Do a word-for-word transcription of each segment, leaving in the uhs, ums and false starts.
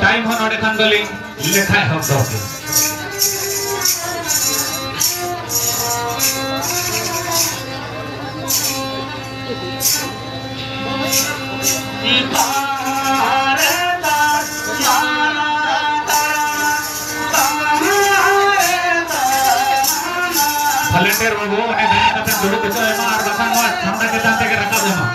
Time ᱦᱚᱸ ᱱᱚᱰᱮ ᱠᱷᱟᱱ ᱫᱚᱞᱤᱧ ᱞᱮᱠᱷᱟ ᱮᱦᱚᱵ ᱫᱚᱦᱚ ᱠᱮᱫᱟ᱾ ᱵᱷᱚᱞᱮᱱᱴᱤᱭᱟᱨ ᱵᱟᱹᱵᱩ, ᱚᱸᱰᱮ ᱫᱟᱭᱟ ᱠᱟᱛᱮ ᱫᱩᱲᱩᱵ ᱦᱚᱪᱚ ᱮᱢᱟ ᱟᱨ ᱵᱟᱠᱷᱟᱱ ᱱᱚᱣᱟ ᱪᱷᱟᱢᱰᱟ ᱪᱮᱛᱟᱱ ᱛᱮᱜᱮ ᱨᱟᱠᱟᱵ ᱮᱢᱟ᱾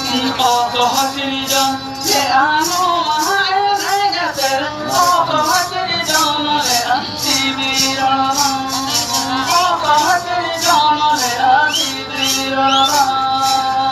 ᱚᱠᱚᱭ ᱥᱤᱨᱡᱚᱱ ᱞᱮᱜᱼᱟ ᱱᱚᱣᱟ ᱮᱱᱮᱡ ᱥᱮᱨᱮᱧ? ᱚᱠᱚᱭ ᱥᱤᱨᱡᱚᱱ ᱞᱮᱜᱼᱟ ᱥᱤᱵᱤᱨ ᱨᱚᱲ? ᱚᱠᱚᱭ ᱥᱤᱨᱡᱚᱱ ᱞᱮᱜᱼᱟ ᱥᱤᱵᱤᱨ ᱨᱚᱲ?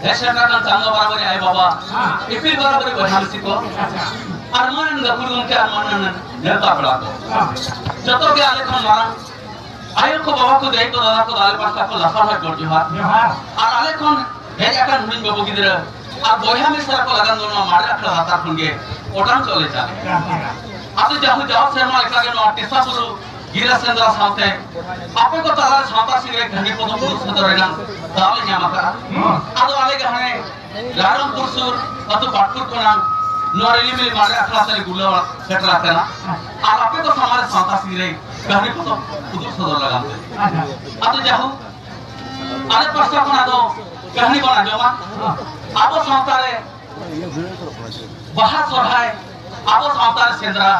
ᱦᱮᱡ ᱥᱮᱴᱮᱨ ᱟᱠᱟᱱ ᱪᱟᱸᱫᱚ ᱵᱟᱨᱟᱵᱟᱹᱨᱤ ᱟᱭᱳ ᱵᱟᱵᱟ, ᱤᱯᱤᱞ ᱵᱟᱨᱟᱵᱟᱹᱨᱤ ᱵᱚᱭᱦᱟ ᱢᱤᱥᱤ ᱠᱚ, ᱟᱨ ᱢᱟᱹᱱ ᱜᱟᱹᱠᱷᱩᱲ ᱜᱚᱢᱠᱮ ᱟᱨ ᱢᱟᱹᱱ ᱱᱮᱣᱛᱟ ᱯᱮᱲᱟ ᱠᱚ, ᱡᱚᱛᱚ ᱜᱮ ᱟᱞᱮ ᱠᱷᱚᱱ ᱢᱟᱨᱟᱝ ᱟᱭᱳ ᱠᱚ, ᱵᱟᱵᱟ ᱠᱚ, ᱫᱟᱹᱭ ᱠᱚ, ᱫᱟᱫᱟ ᱠᱚ, ᱟᱞᱮ ᱯᱟᱦᱴᱟ ᱠᱷᱚᱱ ᱞᱟᱥᱟᱲ ᱦᱚᱭ ᱜᱚᱰ ᱡᱚᱦᱟᱨ᱾ ᱡᱚᱦᱟᱨ᱾ ᱟᱨ ᱟᱞᱮ ᱠᱷᱚᱱ ᱦᱮᱡ ᱟᱠᱟᱱ ᱦᱩᱰᱤᱧ ᱵᱟᱹᱵᱩ ᱜᱤᱫᱽᱨᱟᱹ ᱟᱨ ᱵᱚᱭᱦᱟ ᱢᱤᱥᱨᱟ ᱠᱚ ᱞᱟᱜᱟᱱ ᱫᱚ ᱱᱚᱣᱟ ᱢᱟᱨᱮ ᱟᱠᱷᱲᱟ ᱞᱟᱛᱟᱨ ᱠᱷᱚᱱ ᱜᱮ ᱚᱴᱟᱝ ᱪᱚᱞ ᱞᱮ ᱪᱟᱞ᱾ ᱟᱫᱚ ᱡᱟᱦᱩ ᱡᱟᱣ ᱥᱮᱨᱢᱟ ᱞᱮᱠᱟᱜᱮ ᱱᱚᱣᱟ ᱴᱤᱥᱟ ᱵᱩᱨᱩ ᱜᱤᱨᱟᱹ ᱥᱮᱸᱫᱽᱨᱟ ᱥᱟᱶᱛᱮ ᱟᱯᱮ ᱠᱚ ᱛᱟᱞᱟᱨᱮ ᱥᱟᱶᱛᱟ ᱥᱤᱝᱨᱟᱹᱭ ᱠᱟᱹᱦᱱᱤ ᱯᱚᱛᱚᱵ ᱩᱫᱩᱜ ᱥᱚᱫᱚᱨ ᱨᱮᱱᱟᱜ ᱫᱟᱣ ᱞᱮ ᱧᱟᱢ ᱟᱠᱟᱫᱼᱟ᱾ ᱟᱫᱚ ᱟᱞᱮ ᱜᱮ ᱦᱟᱱᱮ ᱨᱟᱭᱨᱚᱝᱯᱩᱨ ᱥᱩᱨ ᱟᱹᱛᱩ ᱯᱟᱴᱠᱩᱴ ᱠᱷᱚᱱᱟᱜ ᱱᱚᱣᱟ ᱨᱤᱞᱤᱢᱤᱞᱤ ᱢᱟᱨᱮ ᱟᱠᱷᱲᱟ ᱛᱮᱞᱮ ᱜᱩᱞᱟᱹᱣ ᱥᱮᱴᱮᱨ ᱟᱠᱟᱱᱟ᱾ ᱟᱨ ᱟᱯᱮ ᱠᱚ ᱥᱟᱢᱟᱝ ᱨᱮ ᱥᱟᱶᱛᱟ ᱥᱤᱝᱨᱟᱹᱭ ᱠᱟᱹᱦᱱᱤ ᱯᱚᱛᱚᱵ ᱩᱫᱩᱜ ᱥᱚᱫᱚᱨ ᱞᱟᱹᱜᱤᱫ ᱛᱮ᱾ ᱟᱫᱚ ᱡᱟᱦᱳᱠ, ᱟᱞᱮ ᱯᱟᱥᱴᱟ ᱠᱷᱚᱱᱟᱜ ᱫᱚ ᱠᱟᱹᱦᱱᱤ ᱵᱚᱱ ᱟᱸᱡᱚᱢᱟ᱾ ᱟᱵᱚ ᱥᱟᱶᱛᱟ ᱨᱮ ᱵᱟᱦᱟ ᱥᱚᱨᱦᱟᱭ, ᱟᱵᱚ ᱥᱟᱶᱛᱟ ᱨᱮ ᱥᱮᱸᱫᱽᱨᱟ,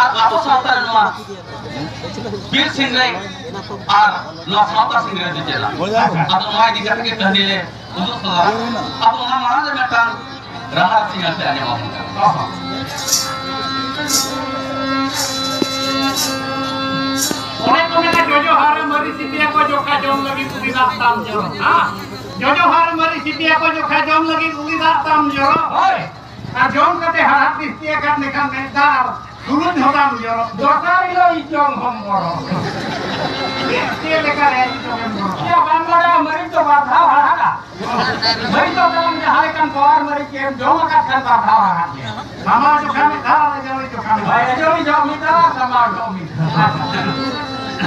ᱟᱨ ᱟᱵᱚ ᱥᱟᱶᱛᱟ ᱨᱮ ᱱᱚᱣᱟ ᱵᱤᱨ ᱥᱤᱝᱨᱟᱹᱭ ᱟᱨ ᱱᱚᱣᱟ ᱥᱟᱶᱛᱟ ᱥᱤᱝᱨᱟᱹᱭ ᱫᱚ ᱪᱮᱫ ᱞᱮᱠᱟ? ᱟᱫᱚ ᱱᱚᱣᱟ ᱤᱫᱤ ᱠᱟᱛᱮ ᱜᱮ ᱠᱟᱹᱦᱱᱤ ᱞᱮ ᱩᱫᱩᱜ ᱥᱚᱫᱚᱨᱟ᱾ ᱟᱫᱚ ᱚᱱᱟ ᱢᱟᱲᱟᱝ ᱨᱮ ᱢᱤᱫᱴᱟᱝ ᱨᱟᱦᱟ ᱥᱤᱝᱜᱟᱨ ᱛᱮ ᱟᱸᱡᱚᱢ ᱟᱵᱚᱱ ᱠᱟᱱᱟ᱾ ᱚᱱᱮ ᱠᱚ ᱢᱮᱱᱟ, ᱡᱚᱡᱚ ᱦᱟᱨ ᱢᱟᱹᱨᱤᱪ ᱥᱤᱯᱤᱭᱟ ᱠᱚ ᱡᱚᱠᱷᱟ ᱡᱚᱢ ᱞᱟᱹᱜᱤᱫ ᱩᱞᱤ ᱫᱟᱜ ᱛᱟᱢ ᱡᱚᱨᱚ᱾ ᱦᱮᱸ? ᱡᱚᱡᱚ ᱦᱟᱨ ᱢᱟᱹᱨᱤᱪ ᱥᱤᱯᱤᱭᱟ ᱠᱚ ᱡᱚᱠᱷᱟ ᱡᱚᱢ ᱞᱟᱹᱜᱤᱫ ᱩᱞᱤ ᱫᱟᱜ ᱛᱟᱢ ᱡᱚᱨᱚ᱾ ᱦᱳᱭ᱾ ᱟᱨ ᱡᱚᱢ ᱠᱟᱛᱮ ᱦᱟᱲᱦᱟᱫ ᱵᱤᱥᱛᱤ ᱟᱠᱟᱫ ᱞᱮᱠᱷᱟᱱ ᱢᱮᱫ ᱫᱟᱜ ᱟᱨ ᱛᱩᱞᱩᱡ ᱦᱚᱸ ᱵᱟᱢ ᱡᱚᱨᱚᱜ᱾ ᱫᱚᱥᱟᱨ ᱦᱤᱞᱳᱜ ᱤᱧ ᱡᱚᱢ ᱦᱚᱸᱢ ᱵᱚᱨᱚᱜ᱾ ᱪᱮᱫ ᱞᱮᱠᱟ ᱨᱮ ᱤᱧ ᱡᱚᱢ ᱦᱚᱸᱢ ᱵᱚᱨᱚᱜ? ᱪᱮᱫ ᱵᱟᱢ ᱵᱟᱲᱟᱭᱟ, ᱢᱟᱹᱨᱤᱪ ᱫᱚ ᱵᱟᱨ ᱫᱷᱟᱣ ᱦᱟᱲᱦᱟᱫᱟ᱾ ᱢᱟᱹᱨᱤᱪ ᱫᱚ ᱛᱟᱭᱚᱢ ᱡᱟᱦᱟᱸ ᱞᱮᱠᱟᱱ ᱯᱟᱣᱟᱨ ᱢᱟᱹᱨᱤᱪ ᱮᱢ ᱡᱚᱢ ᱟᱠᱟᱫ ᱠᱷᱟᱱ ᱵᱟᱨ ᱫᱷᱟᱣ ᱦᱟᱲᱦᱟᱫ ᱜᱮᱭᱟ᱾ ᱥᱟᱢᱵᱟᱣ ᱡᱚᱠᱷᱟ ᱢᱤᱫ ᱫᱷᱟᱣ, ᱟᱨ ᱟᱹᱡᱟᱹᱲᱤ ᱡᱚᱠᱷᱟ ᱢᱤᱫ ᱫᱷᱟᱣ᱾ ᱦᱳᱭ, ᱟᱹᱡᱟᱹᱲᱤ ᱡᱚᱠᱷᱟ ᱢᱤᱫ ᱫᱷᱟᱣ, ᱥᱟᱢᱵᱟᱣ ᱡᱚᱠᱷᱟ ᱢᱤᱫ ᱫᱷᱟᱣ᱾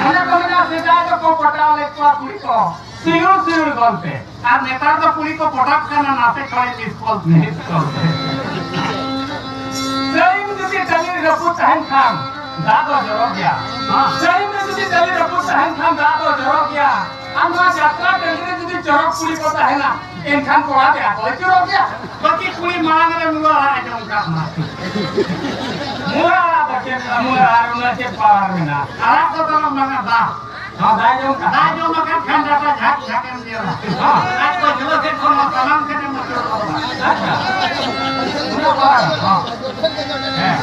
ᱚᱱᱮ ᱠᱚ ᱢᱮᱱᱟ, ᱥᱮᱫᱟᱭ ᱫᱚᱠᱚ ᱯᱚᱴᱟᱣ ᱞᱮᱫ ᱠᱚᱣᱟ ᱠᱩᱲᱤ ᱠᱚ ᱥᱤᱭᱩᱲ ᱥᱤᱭᱩᱲ ᱜᱚᱞ ᱛᱮ᱾ ᱟᱨ ᱱᱮᱛᱟᱨ ᱫᱚ ᱠᱩᱲᱤ ᱠᱚ ᱯᱚᱴᱟᱜ ᱠᱟᱱᱟ ᱱᱟᱥᱮ ᱠᱷᱚᱱ ᱢᱤᱥ ᱠᱚᱞ ᱛᱮ᱾ ᱢᱤᱥ ᱠᱚᱞ ᱛᱮ᱾ ᱴᱟᱹᱞᱤ ᱡᱩᱫᱤ ᱴᱟᱹᱞᱤ ᱨᱟᱹᱯᱩᱫ ᱛᱟᱦᱮᱱ ᱠᱷᱟᱱ ᱫᱟᱜ ᱫᱚ ᱡᱚᱨᱚᱜ ᱜᱮᱭᱟ᱾ ᱦᱮᱸ᱾ ᱴᱟᱹᱞᱤ ᱨᱮ ᱡᱩᱫᱤ ᱴᱟᱹᱞᱤ ᱨᱟᱹᱯᱩᱫ ᱛᱟᱦᱮᱱ ᱠᱷᱟᱱ ᱫᱟᱜ ᱫᱚ ᱡᱚᱨᱚᱜ ᱜᱮᱭᱟ᱾ ᱟᱨ ᱱᱚᱣᱟ ᱡᱟᱛᱨᱟ ᱴᱟᱺᱰᱤ ᱨᱮ ᱡᱩᱫᱤ ᱪᱚᱨᱚᱠ ᱠᱩᱲᱤ ᱠᱚ ᱛᱟᱦᱮᱱᱟ, ᱮᱱᱠᱷᱟᱱ ᱠᱚᱲᱟ ᱛᱮ ᱟᱠᱚ ᱞᱮ ᱪᱚᱨᱚᱠ ᱜᱮᱭᱟ᱾ ᱵᱟᱹᱠᱤ ᱠᱩᱲᱤ ᱢᱟᱲᱟᱝ ᱨᱮ ᱢᱩᱞᱟᱹ ᱟᱲᱟᱜ ᱡᱚᱢ ᱠᱟᱜ ᱢᱟ᱾ ᱢᱩᱞᱟᱹ ᱟᱲᱟᱜ ᱫᱚ ᱪᱮᱫ, ᱢᱩᱞᱟᱹ ᱟᱲᱟᱜ ᱨᱮ ᱪᱮᱫ ᱯᱟᱣᱟᱨ ᱢᱮᱱᱟᱜᱼᱟ? ᱟᱲᱟᱜ ᱫᱚ ᱛᱟᱵᱚᱱ ᱵᱟᱝᱟ ᱫᱟᱜ᱾ ᱦᱚᱸ, ᱫᱟᱜ ᱡᱚᱢ ᱠᱟᱜ᱾ ᱫᱟᱜ ᱡᱚᱢ ᱟᱠᱟᱫ ᱠᱷᱟᱱ ᱰᱟᱴᱟ ᱡᱷᱟᱠ ᱡᱷᱟᱠ ᱮᱢ ᱧᱮᱞᱟ᱾ ᱦᱚᱸ᱾ ᱟᱡ ᱠᱚ ᱡᱷᱟᱹᱞᱟᱹ ᱥᱮᱫ ᱠᱷᱚᱱ ᱦᱚᱸ ᱥᱟᱢᱟᱝ ᱥᱮᱫ ᱮᱢ ᱩᱪᱟᱹᱲ ᱜᱚᱫᱚᱜᱼᱟ᱾ ᱟᱪᱪᱷᱟ᱾ ᱩᱱᱟᱹᱜ ᱵᱟᱝ᱾ ᱦᱚᱸ᱾ ᱦᱮᱸ᱾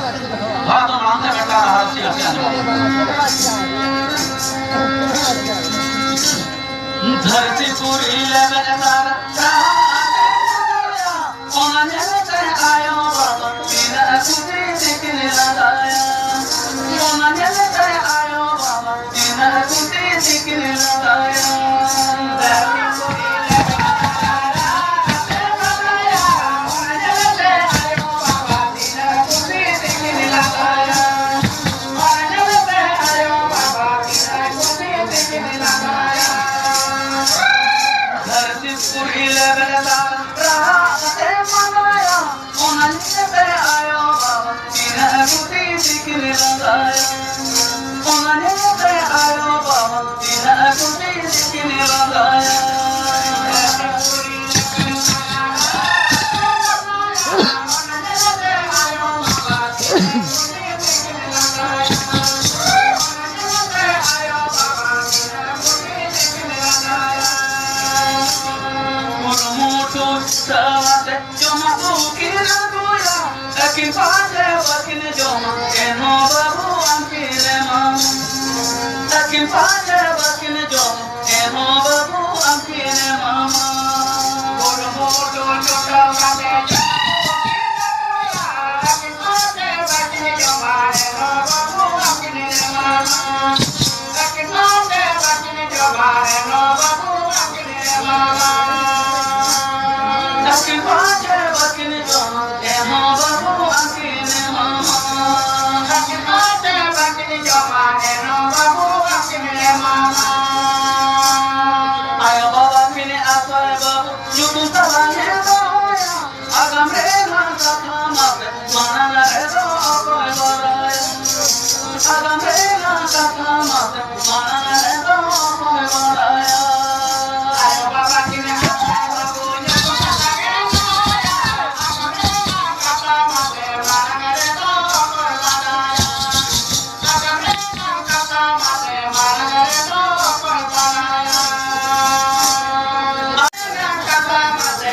ᱦᱚᱸ, ᱟᱫᱚ ᱢᱟᱲᱟᱝ ᱛᱮ ᱢᱤᱫᱴᱟᱝ ᱟᱨ ᱪᱮᱫ ᱟᱯᱮ ᱟᱸᱡᱚᱢ? ᱫᱷᱟᱹᱨᱛᱤ ᱯᱩᱨᱤ ᱞᱮᱵᱮᱫ ᱮᱫᱟ ᱨᱟᱦᱟ ᱚᱱᱟ ᱧᱮᱞᱛᱮ ᱟᱭᱳ ᱵᱟᱵᱟ ᱛᱤᱱᱟᱹᱜ ᱠᱩᱥᱤ ᱛᱮᱠᱤᱱ ᱞᱟᱸᱫᱟᱭᱟ᱾ ᱚᱱᱟ ᱧᱮᱞᱛᱮ ᱟᱭᱳ ᱵᱟᱵᱟ ᱛᱤᱱᱟᱹᱜ ᱠᱩᱥᱤ ᱛᱮᱠᱤᱱ ᱞᱟᱸᱫᱟᱭᱟ᱾ ᱠᱩᱲᱤ ᱞᱮᱵᱮᱫ ᱫᱟᱜ ᱨᱟᱦᱟ ᱠᱟᱛᱮ ᱢᱟᱸᱰᱟᱭᱟ, ᱚᱱᱟ ᱧᱮᱞᱛᱮ ᱟᱭᱳ ᱵᱟᱵᱟ ᱛᱤᱱᱟᱹᱜ ᱠᱩᱥᱤ ᱛᱮᱠᱤᱱ ᱞᱟᱸᱫᱟᱭᱟ᱾ ᱚᱱᱟ ᱧᱮᱞᱛᱮ ᱟᱭᱳ ᱵᱟᱵᱟ ᱛᱤᱱᱟᱹᱜ ᱠᱩᱥᱤ ᱛᱮᱠᱤᱱ ᱞᱟᱸᱫᱟᱭᱟ᱾ ᱠᱩᱨᱩᱢᱩᱴᱩ ᱥᱟᱶᱛᱮ ᱡᱚᱢᱟᱜ ᱠᱚ ᱠᱤᱱ ᱟᱹᱜᱩᱭᱟ᱾ ᱟᱹᱠᱤᱱ ᱯᱟᱸᱡᱟ ᱵᱟᱹᱠᱤᱱ ᱡᱚᱢᱟ, ᱮᱱᱦᱚᱸ ᱵᱟᱹᱵᱩ ᱟᱢ ᱠᱤᱱ ᱮᱢᱟᱢᱟ᱾ ᱟᱹᱠᱤᱱ ᱯᱟᱸᱡᱟ ᱵᱟᱹᱠᱤᱱ ᱡᱚᱢᱟ, ᱮᱱᱦᱚᱸ ᱵᱟᱹᱵᱩ ᱟᱢ ᱠᱤᱱ ᱮᱢᱟᱢᱟ᱾ ᱠᱩᱨᱩᱢᱩᱴᱩ ᱪᱷᱩᱴᱟᱹᱣ ᱠᱟᱛᱮ ᱡᱚᱢᱟᱜ ᱠᱚ ᱠᱤᱱ ᱟᱹᱜᱩᱭᱟ᱾ ᱟᱹᱠᱤᱱ ᱯᱟᱸᱡᱟ ᱵᱟᱹᱠᱤᱱ ᱡᱚᱢᱟ, ᱮᱱᱦᱚᱸ ᱵᱟᱹᱵᱩ ᱟᱢ ᱠᱤᱱ ᱮᱢᱟᱢᱟ᱾ ᱟᱭᱳ ᱵᱟᱵᱟ ᱠᱤᱱ ᱟᱥᱟᱭ ᱵᱟᱹᱵᱩ ᱧᱩᱛᱩᱢ ᱛᱟᱞᱟᱝ ᱮ ᱫᱚᱦᱚᱭᱟ᱾ ᱟᱜᱟᱢ ᱨᱮᱱᱟᱜ ᱠᱟᱛᱷᱟ ᱢᱟᱥᱮ ᱢᱟᱲᱟᱝ ᱨᱮᱫᱚ ᱚᱠᱚᱭ ᱵᱟᱲᱟᱭᱟ? ᱟᱜᱟᱢ ᱨᱮᱱᱟᱜ ᱠᱟᱛᱷᱟ ᱢᱟᱥᱮ ᱢᱟᱲᱟᱝ ᱨᱮᱫᱚ ᱚᱠᱚᱭ ᱵᱟᱲᱟᱭᱟ? ᱟᱭᱳ ᱵᱟᱵᱟ ᱠᱤᱱ ᱟᱥᱟᱭ ᱵᱟᱹᱵᱩ ᱧᱩᱛᱩᱢ ᱛᱟᱞᱟᱝ ᱮ ᱫᱚᱦᱚᱭᱟ᱾ ᱟᱜᱟᱢ ᱨᱮᱱᱟᱜ ᱠᱟᱛᱷᱟ ᱢᱟᱥᱮ ᱢᱟᱲᱟᱝ ᱨᱮᱫᱚ ᱚᱠᱚᱭ ᱵᱟᱲᱟᱭᱟ? ᱟᱜᱟᱢ ᱨᱮᱱᱟᱜ ᱠᱟᱛᱷᱟ ᱢᱟᱥᱮ ᱢᱟᱲᱟᱝ ᱨᱮᱫᱚ ᱚᱠᱚᱭ ᱵᱟᱲᱟᱭᱟ? ᱟᱜᱟᱢ ᱨᱮᱱᱟᱜ ᱠᱟᱛᱷᱟ ᱢᱟᱥᱮ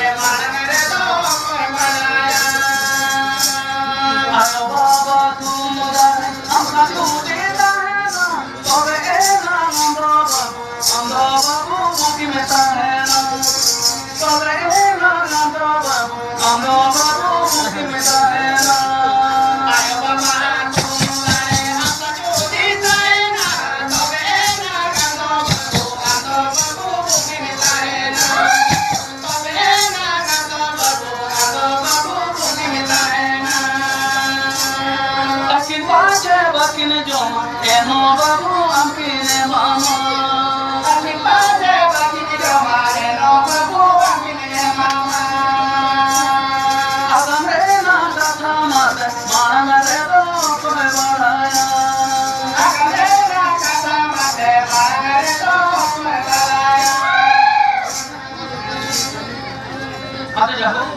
ᱟᱫᱚ ᱡᱟᱭᱦᱳᱠ,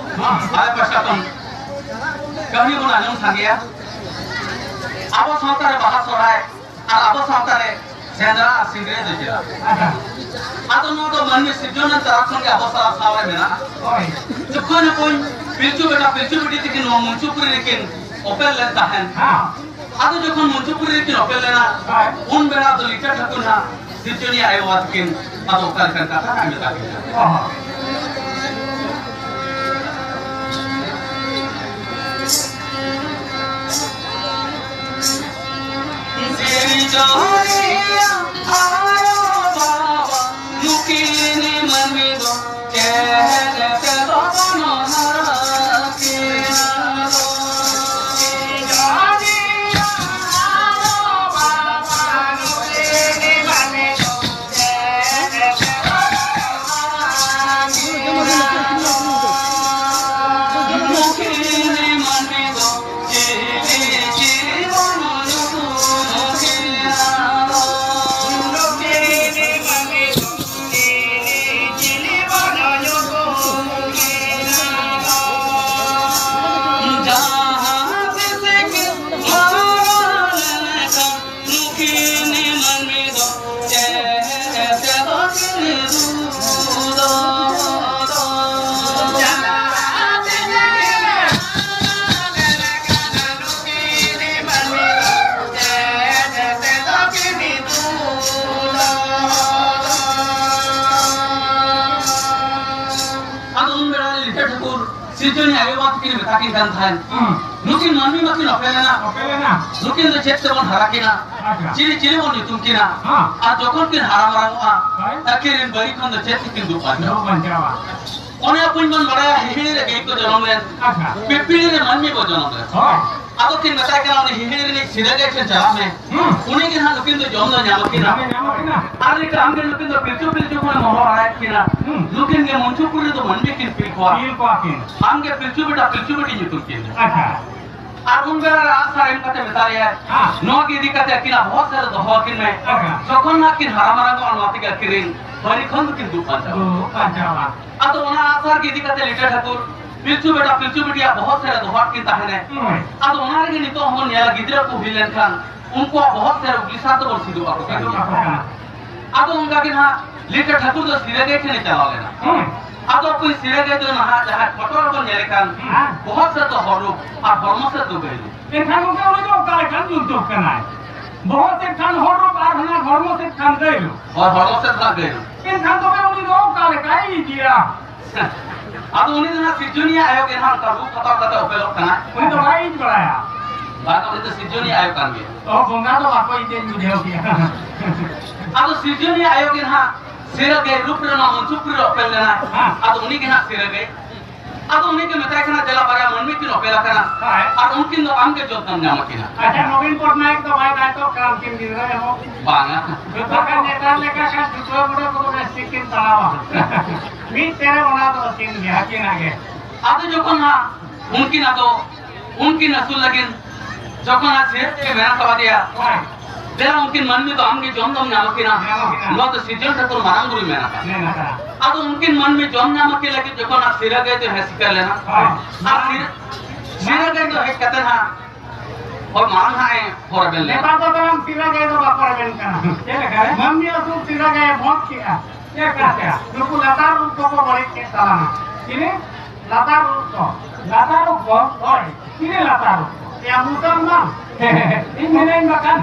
ᱟᱞᱮ ᱯᱟᱥᱴᱟ ᱠᱷᱚᱱ ᱠᱟᱹᱦᱱᱤ ᱵᱚᱱ ᱟᱸᱡᱚᱢ ᱥᱟᱸᱜᱮᱭᱟ᱾ ᱟᱵᱚ ᱥᱟᱶᱛᱟ ᱨᱮ ᱵᱟᱦᱟ ᱥᱚᱦᱨᱟᱭ ᱟᱨ ᱟᱵᱚ ᱥᱟᱶᱛᱟ ᱨᱮ ᱥᱮᱸᱫᱽᱨᱟ ᱟᱨ ᱥᱤᱝᱨᱟᱹᱭ ᱫᱚ ᱪᱮᱫᱟᱜ? ᱟᱫᱚ ᱱᱚᱣᱟ ᱫᱚ ᱢᱟᱹᱱᱢᱤ ᱥᱤᱨᱡᱚᱱ ᱮᱱ ᱛᱚᱨᱟ ᱠᱷᱚᱱ ᱜᱮ ᱟᱵᱚ ᱥᱟᱶ ᱥᱟᱶ ᱨᱮ ᱢᱮᱱᱟᱜᱼᱟ᱾ ᱦᱳᱭ᱾ ᱡᱚᱠᱷᱚᱱ ᱚᱠᱚᱭ ᱯᱤᱞᱪᱩ ᱵᱮᱴᱟ ᱯᱤᱞᱪᱩ ᱵᱤᱴᱤ ᱛᱟᱹᱠᱤᱱ ᱱᱚᱣᱟ ᱢᱩᱱᱪᱩᱯᱩᱨᱤ ᱨᱮᱠᱤᱱ ᱚᱯᱮᱞ ᱞᱮᱱ ᱛᱟᱦᱮᱸᱱ, ᱦᱮᱸ᱾ ᱟᱫᱚ ᱡᱚᱠᱷᱚᱱ ᱢᱩᱱᱪᱩᱯᱩᱨᱤ ᱨᱮᱠᱤᱱ ᱚᱯᱮᱞ ᱞᱮᱱᱟ, ᱦᱳᱭ᱾ ᱩᱱ ᱵᱮᱲᱟ ᱫᱚ ᱞᱤᱴᱟᱹ ᱴᱷᱟᱹᱠᱩᱨ ᱦᱟᱸᱜ ᱥᱤᱨᱡᱚᱱᱤᱭᱟᱹ ᱟᱭᱳ ᱵᱟᱵᱟ ᱛᱟᱹᱠᱤᱱ ᱟᱫᱚ ᱚᱠᱟ ᱞᱮᱠᱟᱱ ᱠᱟᱛᱷᱟ ᱦᱟᱸᱜ ᱢᱮᱛᱟ ᱠᱤᱱᱟ᱾ ᱚ ᱦᱚᱸ᱾ ᱟᱫᱚ ᱩᱱ ᱵᱮᱲᱟ ᱨᱮ ᱞᱤᱴᱟᱹ ᱴᱷᱟᱹᱠᱩᱨ ᱥᱤᱨᱡᱚᱱᱤᱭᱟᱹ ᱟᱭᱳ ᱵᱟᱵᱟ ᱛᱟᱹᱠᱤᱱ ᱢᱮᱛᱟ ᱠᱤᱱ ᱠᱟᱱ ᱛᱟᱦᱮᱸᱱ, ᱦᱩᱸ᱾ ᱱᱩᱠᱤᱱ ᱢᱟᱹᱱᱢᱤ ᱢᱟᱹᱠᱤᱱ ᱚᱯᱮᱞ ᱮᱱᱟ, ᱚᱯᱮᱞ ᱮᱱᱟ᱾ ᱱᱩᱠᱤᱱ ᱫᱚ ᱪᱮᱫ ᱛᱮᱵᱚᱱ ᱦᱟᱨᱟ ᱠᱤᱱᱟ? ᱟᱪᱪᱷᱟ᱾ ᱪᱤᱞᱤ ᱪᱤᱞᱤ ᱵᱚᱱ ᱧᱩᱛᱩᱢ ᱠᱤᱱᱟ? ᱦᱮᱸ᱾ ᱟᱨ ᱡᱚᱠᱷᱚᱱ ᱠᱤᱱ ᱦᱟᱨᱟ ᱢᱟᱨᱟᱝᱚᱜᱼᱟ, ᱦᱳᱭ᱾ ᱟᱹᱠᱤᱱ ᱨᱮᱱ ᱵᱟᱹᱲᱤᱡ ᱠᱷᱚᱱ ᱫᱚ ᱪᱮᱫ ᱛᱮᱠᱤᱱ ᱫᱩᱜ ᱵᱟᱧᱪᱟᱣᱟ? ᱫᱩᱜ ᱵᱟᱧᱪᱟᱣᱟ᱾ ᱚᱱᱮ ᱟᱵᱚ ᱵᱚᱱ ᱵᱟᱲᱟᱭᱟ, ᱦᱤᱦᱤᱲᱤ ᱨᱮ ᱜᱟᱹᱭ ᱠᱚ ᱡᱚᱱᱚᱢ ᱞᱮᱱ, ᱟᱪᱪᱷᱟ᱾ ᱯᱤᱯᱤᱲᱤ ᱨᱮ ᱢᱟᱹᱱᱢᱤ ᱠᱚ ᱡᱚᱱᱚᱢ ᱞᱮᱱ᱾ ᱦᱳᱭ᱾ ᱟᱫᱚ ᱠᱤᱱ ᱢᱮᱛᱟᱭ ᱠᱟᱱᱟ, ᱩᱱᱤ ᱦᱤᱦᱤᱲᱤ ᱨᱤᱱᱤᱡ ᱥᱤᱫᱟᱹ ᱜᱟᱹᱭ ᱴᱷᱮᱱ ᱪᱟᱞᱟᱜ ᱢᱮ᱾ ᱦᱩᱸ᱾ ᱩᱱᱤ ᱜᱮ ᱱᱟᱦᱟᱜ ᱱᱩᱠᱤᱱ ᱫᱚ ᱡᱚᱢ ᱫᱚ ᱧᱟᱢ ᱟᱹᱠᱤᱱᱟ᱾ ᱧᱟᱢ ᱟᱹᱠᱤᱱᱟ᱾ ᱟᱨ ᱱᱤᱛᱚᱜ ᱟᱢ ᱜᱮ ᱱᱩᱠᱤᱱ ᱫᱚ ᱯᱤᱞᱪᱩ ᱯᱤᱞᱪᱩ ᱠᱷᱚᱱᱮᱢ ᱦᱚᱦᱚ ᱦᱟᱨᱟᱭᱮᱫ ᱠᱤᱱᱟ᱾ ᱦᱩᱸ᱾ ᱱᱩᱠᱤᱱ ᱜᱮ ᱢᱩᱱᱪᱩᱯᱩᱨᱤ ᱨᱮᱫᱚ ᱢᱟᱹᱱᱢᱤ ᱠᱤᱱ ᱯᱤᱞ ᱠᱚᱣᱟ᱾ ᱯᱤᱞ ᱠᱚᱣᱟ ᱠᱤᱱ᱾ ᱟᱢ ᱜᱮ ᱯᱤᱞᱪᱩ ᱵᱮᱴᱟ ᱯᱤᱞᱪᱩ ᱵᱮᱴᱤ ᱧᱩᱛᱩᱢ ᱠᱤᱱ ᱫᱚ᱾ ᱟᱪᱪᱷᱟ᱾ ᱟᱨ ᱩᱱ ᱵᱮᱲᱟ ᱨᱮ ᱟᱥᱟ ᱮᱢ ᱠᱟᱛᱮ ᱢᱮᱛᱟ ᱞᱮᱭᱟᱭ, ᱦᱮᱸ᱾ ᱱᱚᱣᱟ ᱜᱮ ᱤᱫᱤ ᱠᱟᱛᱮ ᱟᱹᱠᱤᱱᱟᱜ ᱵᱚᱦᱚᱜ ᱥᱮᱫ ᱨᱮ ᱫᱚᱦᱚ ᱟᱹᱠᱤᱱ ᱢᱮ᱾ ᱟᱪᱪᱷᱟ᱾ ᱡᱚᱠᱷᱚᱱ ᱱᱟᱦᱟᱜ ᱠᱤᱱ ᱦᱟᱨᱟ ᱢᱟᱨᱟᱝᱚᱜᱼᱟ, ᱱᱚᱣᱟ ᱛᱮᱜᱮ ᱟᱹᱠᱤᱱ ᱨᱤᱱ ᱵᱟᱹᱨᱤ ᱠᱷᱚᱱ ᱫᱚᱠᱤᱱ ᱫᱩᱜ ᱵᱟᱧᱪᱟᱣᱟ᱾ ᱫᱩᱜ ᱵᱟᱧᱪᱟᱣᱟ᱾ ᱟᱫᱚ ᱚᱱᱟ ᱟᱥᱟ ᱜᱮ ᱤᱫᱤ ᱠᱟᱛᱮ ᱞᱤᱴᱟᱹ ᱴᱷᱟᱹᱠᱩᱨ ᱯᱤᱞᱪᱩ ᱵᱮᱴᱟ ᱯᱤᱞᱪᱩ ᱵᱤᱴᱤᱭᱟᱜ ᱵᱚᱦᱚᱜ ᱥᱮᱫ ᱨᱮ ᱫᱚᱦᱚ ᱟᱫ ᱠᱤᱱ ᱛᱟᱦᱮᱱᱮ᱾ ᱦᱳᱭ᱾ ᱟᱫᱚ ᱚᱱᱟ ᱨᱮᱜᱮ ᱱᱤᱛᱚᱜ ᱦᱚᱸᱵᱚᱱ ᱧᱮᱞᱟ, ᱜᱤᱫᱽᱨᱟᱹ ᱠᱚ ᱦᱩᱭ ᱞᱮᱱᱠᱷᱟᱱ ᱩᱱᱠᱩᱣᱟᱜ ᱵᱚᱦᱚᱜ ᱥᱮᱫ ᱨᱮ ᱩᱜᱽᱞᱤ ᱥᱟᱨ ᱫᱚᱵᱚᱱ ᱥᱤᱫᱩᱜ ᱟᱠᱚ ᱠᱟᱱ ᱜᱮᱭᱟ᱾ ᱟᱫᱚ ᱚᱱᱠᱟ ᱜᱮ ᱱᱟᱦᱟᱜ ᱞᱤᱴᱟᱹ ᱴᱷᱟᱹᱠᱩᱨ ᱫᱚ ᱥᱤᱨᱟᱹ ᱜᱟᱹᱭ ᱴᱷᱮᱱᱮ ᱪᱟᱞᱟᱣ ᱞᱮᱱᱟ᱾ ᱦᱳᱭ᱾ ᱟᱫᱚ ᱚᱠᱚᱭ ᱥᱤᱨᱟᱹ ᱜᱟᱹᱭ ᱫᱚ ᱱᱟᱦᱟᱜ ᱡᱟᱦᱟᱸ ᱯᱷᱳᱴᱳ ᱨᱮᱵᱚᱱ ᱧᱮᱞᱮ ᱠᱟᱱ, ᱦᱮᱸ᱾ ᱵᱚᱦᱚᱜ ᱥᱮᱫ ᱫᱚ ᱦᱚᱲ ᱨᱩᱯ ᱟᱨ ᱦᱚᱲᱢᱚ ᱥᱮᱫ ᱫᱚ ᱜᱟᱹᱭ ᱨᱩᱯ᱾ ᱮᱱᱠᱷᱟᱱ ᱜᱚᱢᱠᱮ, ᱩᱱᱤ ᱫᱚ ᱚᱠᱟ ᱞᱮᱠᱟᱱ ᱡᱚᱱᱛᱩ ᱠᱟᱱᱟᱭ? ᱵᱚᱦᱚᱜ ᱥᱮᱫ ᱠᱷᱟᱱ ᱦᱚᱲ ᱨᱩᱯ ᱟᱨ ᱦᱟᱱᱟ ᱦᱚᱲᱢᱚ ᱥᱮᱫ ᱠᱷᱟᱱ ᱜᱟᱹᱭ ᱨᱩᱯ᱾ ᱦᱳᱭ, ᱦᱚᱲᱢᱚ ᱥᱮᱫ ᱠᱷᱟᱱ ᱜᱟᱹᱭ ᱨᱩᱯ᱾ ᱮᱱᱠᱷᱟᱱ ᱛᱚᱵᱮ ᱩᱱᱤ ᱫᱚ ᱚᱠᱟ ᱞᱮᱠᱟᱭ ᱤᱫᱤᱭᱟ? ᱟᱫᱚ ᱩᱱᱤ ᱫᱚ ᱱᱟᱦᱟᱜ ᱥᱤᱨᱡᱚᱱᱤᱭᱟᱹ ᱟᱭᱳ ᱜᱮ ᱱᱟᱦᱟᱜ ᱚᱱᱠᱟ ᱨᱩᱯ ᱦᱟᱛᱟᱣ ᱠᱟᱛᱮ ᱚᱯᱮᱞᱚᱜ ᱠᱟᱱᱟ᱾ ᱩᱱᱤ ᱫᱚ ᱵᱟᱭ ᱤᱫᱤ ᱵᱟᱲᱟᱭᱟ᱾ ᱵᱟᱝ, ᱩᱱᱤ ᱫᱚ ᱥᱤᱨᱡᱚᱱᱤᱭᱟᱹ ᱟᱭᱳ ᱠᱟᱱ ᱜᱮᱭᱟ᱾ ᱚ, ᱵᱚᱸᱜᱟ ᱫᱚ ᱵᱟᱠᱚ ᱤᱫᱤᱧ ᱵᱩᱡᱷᱟᱹᱣ ᱠᱮᱜᱼᱟ᱾ ᱟᱫᱚ ᱥᱤᱨᱡᱚᱱᱤᱭᱟᱹ ᱟᱭᱳ ᱜᱮ ᱱᱟᱦᱟᱜ ᱥᱤᱨᱟᱹ ᱜᱟᱹᱭ ᱨᱩᱯ ᱨᱮ ᱱᱚᱣᱟ ᱢᱚᱧᱪᱚᱯᱩᱨᱤ ᱨᱮ ᱚᱯᱮᱞ ᱞᱮᱱᱟ᱾ ᱦᱮᱸ᱾ ᱟᱫᱚ ᱩᱱᱤ ᱜᱮ ᱱᱟᱦᱟᱜ ᱥᱤᱨᱟᱹ ᱜᱟᱹᱭ᱾ ᱟᱫᱚ ᱩᱱᱤ ᱜᱮ ᱢᱮᱛᱟᱭ ᱠᱟᱱᱟ, "ᱫᱮᱞᱟ ᱵᱟᱨᱭᱟ ᱢᱟᱹᱱᱢᱤ ᱠᱤᱱ ᱚᱯᱮᱞ ᱟᱠᱟᱱᱟ, ᱦᱳᱭ᱾ ᱟᱨ ᱩᱱᱠᱤᱱ ᱫᱚ ᱟᱢ ᱜᱮ ᱡᱚᱛᱱᱟᱢ ᱧᱟᱢ ᱟᱹᱠᱤᱱᱟ᱾" ᱟᱪᱪᱷᱟ, ᱱᱚᱵᱤᱱ ᱯᱚᱴᱱᱟᱭᱮᱠ ᱫᱚ ᱵᱟᱭ ᱫᱟᱭ ᱛᱚ ᱠᱟᱱ ᱠᱤᱱ ᱜᱤᱫᱽᱨᱟᱹ ᱮᱢᱚᱜ? ᱵᱟᱝᱟ᱾ ᱡᱚᱛᱚ ᱠᱷᱟᱱ ᱱᱮᱛᱟᱨ ᱞᱮᱠᱟ ᱠᱷᱟᱱ ᱡᱩᱴᱟᱹ ᱢᱩᱴᱟᱹ ᱠᱚᱫᱚ ᱵᱮᱥ ᱴᱷᱤᱠ ᱠᱤᱱ ᱛᱟᱲᱟᱢᱟ᱾ ᱢᱤᱫ ᱛᱮᱨᱮ ᱚᱱᱟ ᱫᱚ ᱟᱹᱠᱤᱱ ᱜᱮ, ᱟᱹᱠᱤᱱᱟᱜ ᱜᱮ᱾ ᱟᱫᱚ ᱡᱚᱠᱷᱚᱱ ᱦᱟᱸᱜ ᱩᱱᱠᱤᱱ ᱟᱫᱚ ᱩᱱᱠᱤᱱ ᱟᱹᱥᱩᱞ ᱞᱟᱹᱜᱤᱫ ᱡᱚᱠᱷᱚᱱ ᱟᱡ ᱥᱤᱨᱟᱹ ᱜᱟᱹᱭ ᱢᱮᱱ ᱟᱠᱟᱫᱮᱭᱟ, ᱦᱳᱭ᱾ "ᱫᱮᱞᱟ ᱩᱱᱠᱤᱱ ᱢᱟᱹᱱᱢᱤ ᱫᱚ ᱟᱢᱜᱮ ᱡᱚᱢ ᱫᱚᱢ ᱧᱟᱢ ᱟᱹᱠᱤᱱᱟ᱾" ᱧᱟᱢ ᱟᱹᱠᱤᱱᱟ᱾ ᱱᱚᱣᱟ ᱫᱚ ᱥᱤᱨᱡᱚᱱ ᱴᱷᱟᱹᱠᱩᱨ ᱢᱟᱨᱟᱝ ᱵᱩᱨᱩᱭ ᱢᱮᱱ ᱟᱠᱟᱫ᱾ ᱢᱮᱱ ᱟᱠᱟᱫ᱾ ᱟᱫᱚ ᱩᱱᱠᱤᱱ ᱢᱟᱹᱱᱢᱤ ᱡᱚᱢ ᱧᱟᱢ ᱟᱹᱠᱤᱱ ᱞᱟᱹᱜᱤᱫ ᱡᱚᱠᱷᱚᱱ ᱟᱡ ᱥᱤᱨᱟᱹ ᱜᱟᱹᱭ ᱫᱚ ᱦᱮᱸ ᱥᱤᱠᱟᱹᱨ ᱞᱮᱱᱟ᱾ ᱦᱳᱭ᱾ ᱟᱨ ᱥᱤᱨᱟᱹ, ᱥᱤᱨᱟᱹ ᱜᱟᱹᱭ ᱫᱚ ᱦᱮᱡ ᱠᱟᱛᱮ ᱦᱟᱸᱜ ᱦᱚᱲ ᱢᱟᱲᱟᱝ ᱦᱟᱸᱜ ᱮ ᱦᱚᱨ ᱨᱮᱵᱮᱱ ᱞᱮᱱᱟ᱾ ᱱᱮᱛᱟᱨ ᱫᱚ ᱛᱟᱞᱟᱝ ᱥᱤᱨᱟᱹ ᱜᱟᱹᱭ ᱫᱚ ᱵᱟᱠᱚ ᱨᱮᱵᱮᱱ ᱠᱟᱱᱟ᱾ ᱪᱮᱫ ᱞᱮᱠᱟ ᱨᱮ? ᱢᱟᱹᱱᱢᱤ ᱟᱹᱥᱩᱞ ᱥᱤᱨᱟᱹ ᱜᱟᱹᱭ ᱵᱚᱸᱫᱽ ᱠᱮᱜᱼᱟ᱾ ᱪᱮᱫ ᱞᱮᱠᱟ ᱛᱮ? ᱱᱩᱠᱩ ᱞᱟᱛᱟᱨ ᱨᱩᱯ ᱠᱚᱠᱚ ᱵᱟᱹᱲᱤᱡ ᱠᱮᱫ ᱛᱟᱞᱟᱝᱟ᱾ ᱪᱤᱞᱤ? ᱞᱟᱛᱟᱨ ᱨᱩᱯ ᱠᱚ᱾ ᱞᱟᱛᱟᱨ ᱨᱩᱯ ᱠᱚ? ᱦᱳᱭ᱾ ᱪᱤᱞᱤ ᱞᱟᱛᱟᱨ ᱨᱩᱯ ᱠᱚ? ᱮᱭᱟ, ᱢᱩᱥᱚᱞᱢᱟᱱ᱾ ᱤᱧ ᱢᱮᱱᱟᱹᱧ ᱵᱟᱠᱷᱟᱱ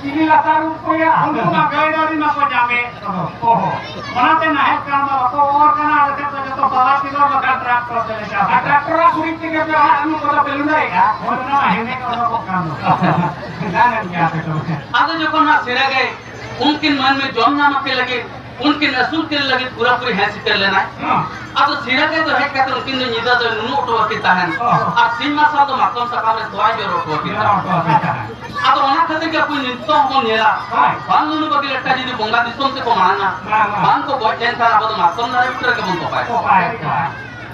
ᱪᱤᱞᱤ ᱞᱟᱛᱟᱨ ᱨᱩᱯ ᱠᱚ ᱭᱟ? ᱩᱱᱠᱩ ᱢᱟ ᱜᱟᱹᱭ ᱰᱟᱹᱝᱨᱤ ᱢᱟᱠᱚ ᱡᱟᱢᱮᱫ ᱠᱚᱫᱚ᱾ ᱚᱦᱚ᱾ ᱚᱱᱟᱛᱮ ᱱᱟᱦᱮᱞ ᱠᱟᱬ ᱢᱟ ᱵᱟᱠᱚ ᱚᱨ ᱠᱟᱱᱟ, ᱟᱞᱮ ᱥᱮᱫ ᱫᱚ ᱡᱚᱛᱚ ᱯᱟᱣᱟᱨ ᱴᱤᱞᱟᱨ ᱵᱟᱠᱷᱟᱱ ᱴᱨᱟᱠᱴᱚᱨ ᱛᱮᱞᱮ ᱪᱟᱥᱟ᱾ ᱟᱨ ᱴᱨᱟᱠᱴᱚᱨᱟᱜ ᱜᱩᱨᱤᱡ ᱛᱮᱜᱮ ᱯᱮ ᱦᱟᱸᱜ ᱱᱩᱠᱩ ᱫᱚᱯᱮ ᱞᱩᱸᱰᱟᱹᱭᱮᱫᱼᱟ᱾ ᱦᱳᱭ, ᱚᱱᱟ ᱢᱟ ᱦᱮᱸᱫᱮ ᱜᱮ ᱚᱰᱚᱠᱚᱜ ᱠᱟᱱ ᱫᱚ᱾ ᱜᱟᱱᱮᱫ ᱜᱮᱭᱟ ᱯᱮ ᱛᱚᱵᱮ᱾ ᱟᱫᱚ ᱡᱚᱠᱷᱚᱱ ᱦᱟᱸᱜ ᱥᱤᱨᱟᱹ ᱜᱟᱹᱭ ᱩᱱᱠᱤᱱ ᱢᱟᱹᱱᱢᱤ ᱡᱚᱢ ᱧᱟᱢ ᱟᱹᱠᱤᱱ ᱞᱟᱹᱜᱤᱫ, ᱩᱱᱠᱤᱱ ᱟᱹᱥᱩᱞ ᱠᱤᱱ ᱞᱟᱹᱜᱤᱫ ᱯᱩᱨᱟᱹᱯᱩᱨᱤ ᱦᱮᱸ ᱥᱤᱠᱟᱹᱨ ᱞᱮᱱᱟᱭ᱾ ᱦᱮᱸ᱾ ᱟᱫᱚ ᱥᱤᱨᱟᱹ ᱜᱟᱹᱭ ᱫᱚ ᱦᱮᱡ ᱠᱟᱛᱮ ᱩᱱᱠᱤᱱ ᱫᱚ ᱧᱤᱫᱟᱹ ᱫᱚᱭ ᱱᱩᱱᱩ ᱦᱚᱴᱚ ᱟᱹᱠᱤᱱ ᱛᱟᱦᱮᱱ᱾ ᱦᱮᱸ᱾ ᱟᱨ ᱥᱤᱧ ᱢᱟᱨᱥᱟᱞ ᱫᱚ ᱢᱟᱛᱠᱚᱢ ᱥᱟᱠᱟᱢ ᱨᱮ ᱛᱚᱣᱟᱭ ᱡᱚᱨᱚ ᱦᱚᱴᱚ ᱟᱹᱠᱤᱱ ᱡᱚᱨᱚ ᱛᱟᱦᱮᱱ᱾ ᱦᱚᱴᱚ ᱟᱹᱠᱤᱱ ᱛᱟᱦᱮᱱ᱾ ᱟᱫᱚ ᱚᱱᱟ ᱠᱷᱟᱹᱛᱤᱨ ᱜᱮ ᱟᱵᱚ ᱱᱤᱛᱚᱜ ᱦᱚᱸᱵᱚᱱ ᱧᱮᱞᱟ, ᱦᱳᱭ᱾ ᱵᱟᱝ ᱱᱩᱱᱩ ᱵᱟᱹᱜᱤ ᱞᱮᱠᱟ ᱡᱩᱫᱤ ᱵᱚᱸᱜᱟ ᱫᱤᱥᱚᱢ ᱛᱮᱠᱚ ᱢᱟᱲᱟᱝᱟ, ᱵᱟᱝ, ᱵᱟᱝ᱾ ᱵᱟᱝ ᱠᱚ ᱜᱚᱡ ᱞᱮᱱᱠᱷᱟᱱ ᱟᱵᱚ ᱫᱚ ᱢᱟᱛᱠᱚᱢ ᱫᱟᱨᱮ ᱵᱩᱴᱟᱹ ᱨᱮᱜᱮ ᱵᱚᱱ ᱛᱚᱯᱟᱭ ᱠᱚᱣᱟ᱾ ᱛᱚᱯᱟᱭ ᱠᱚᱣᱟ᱾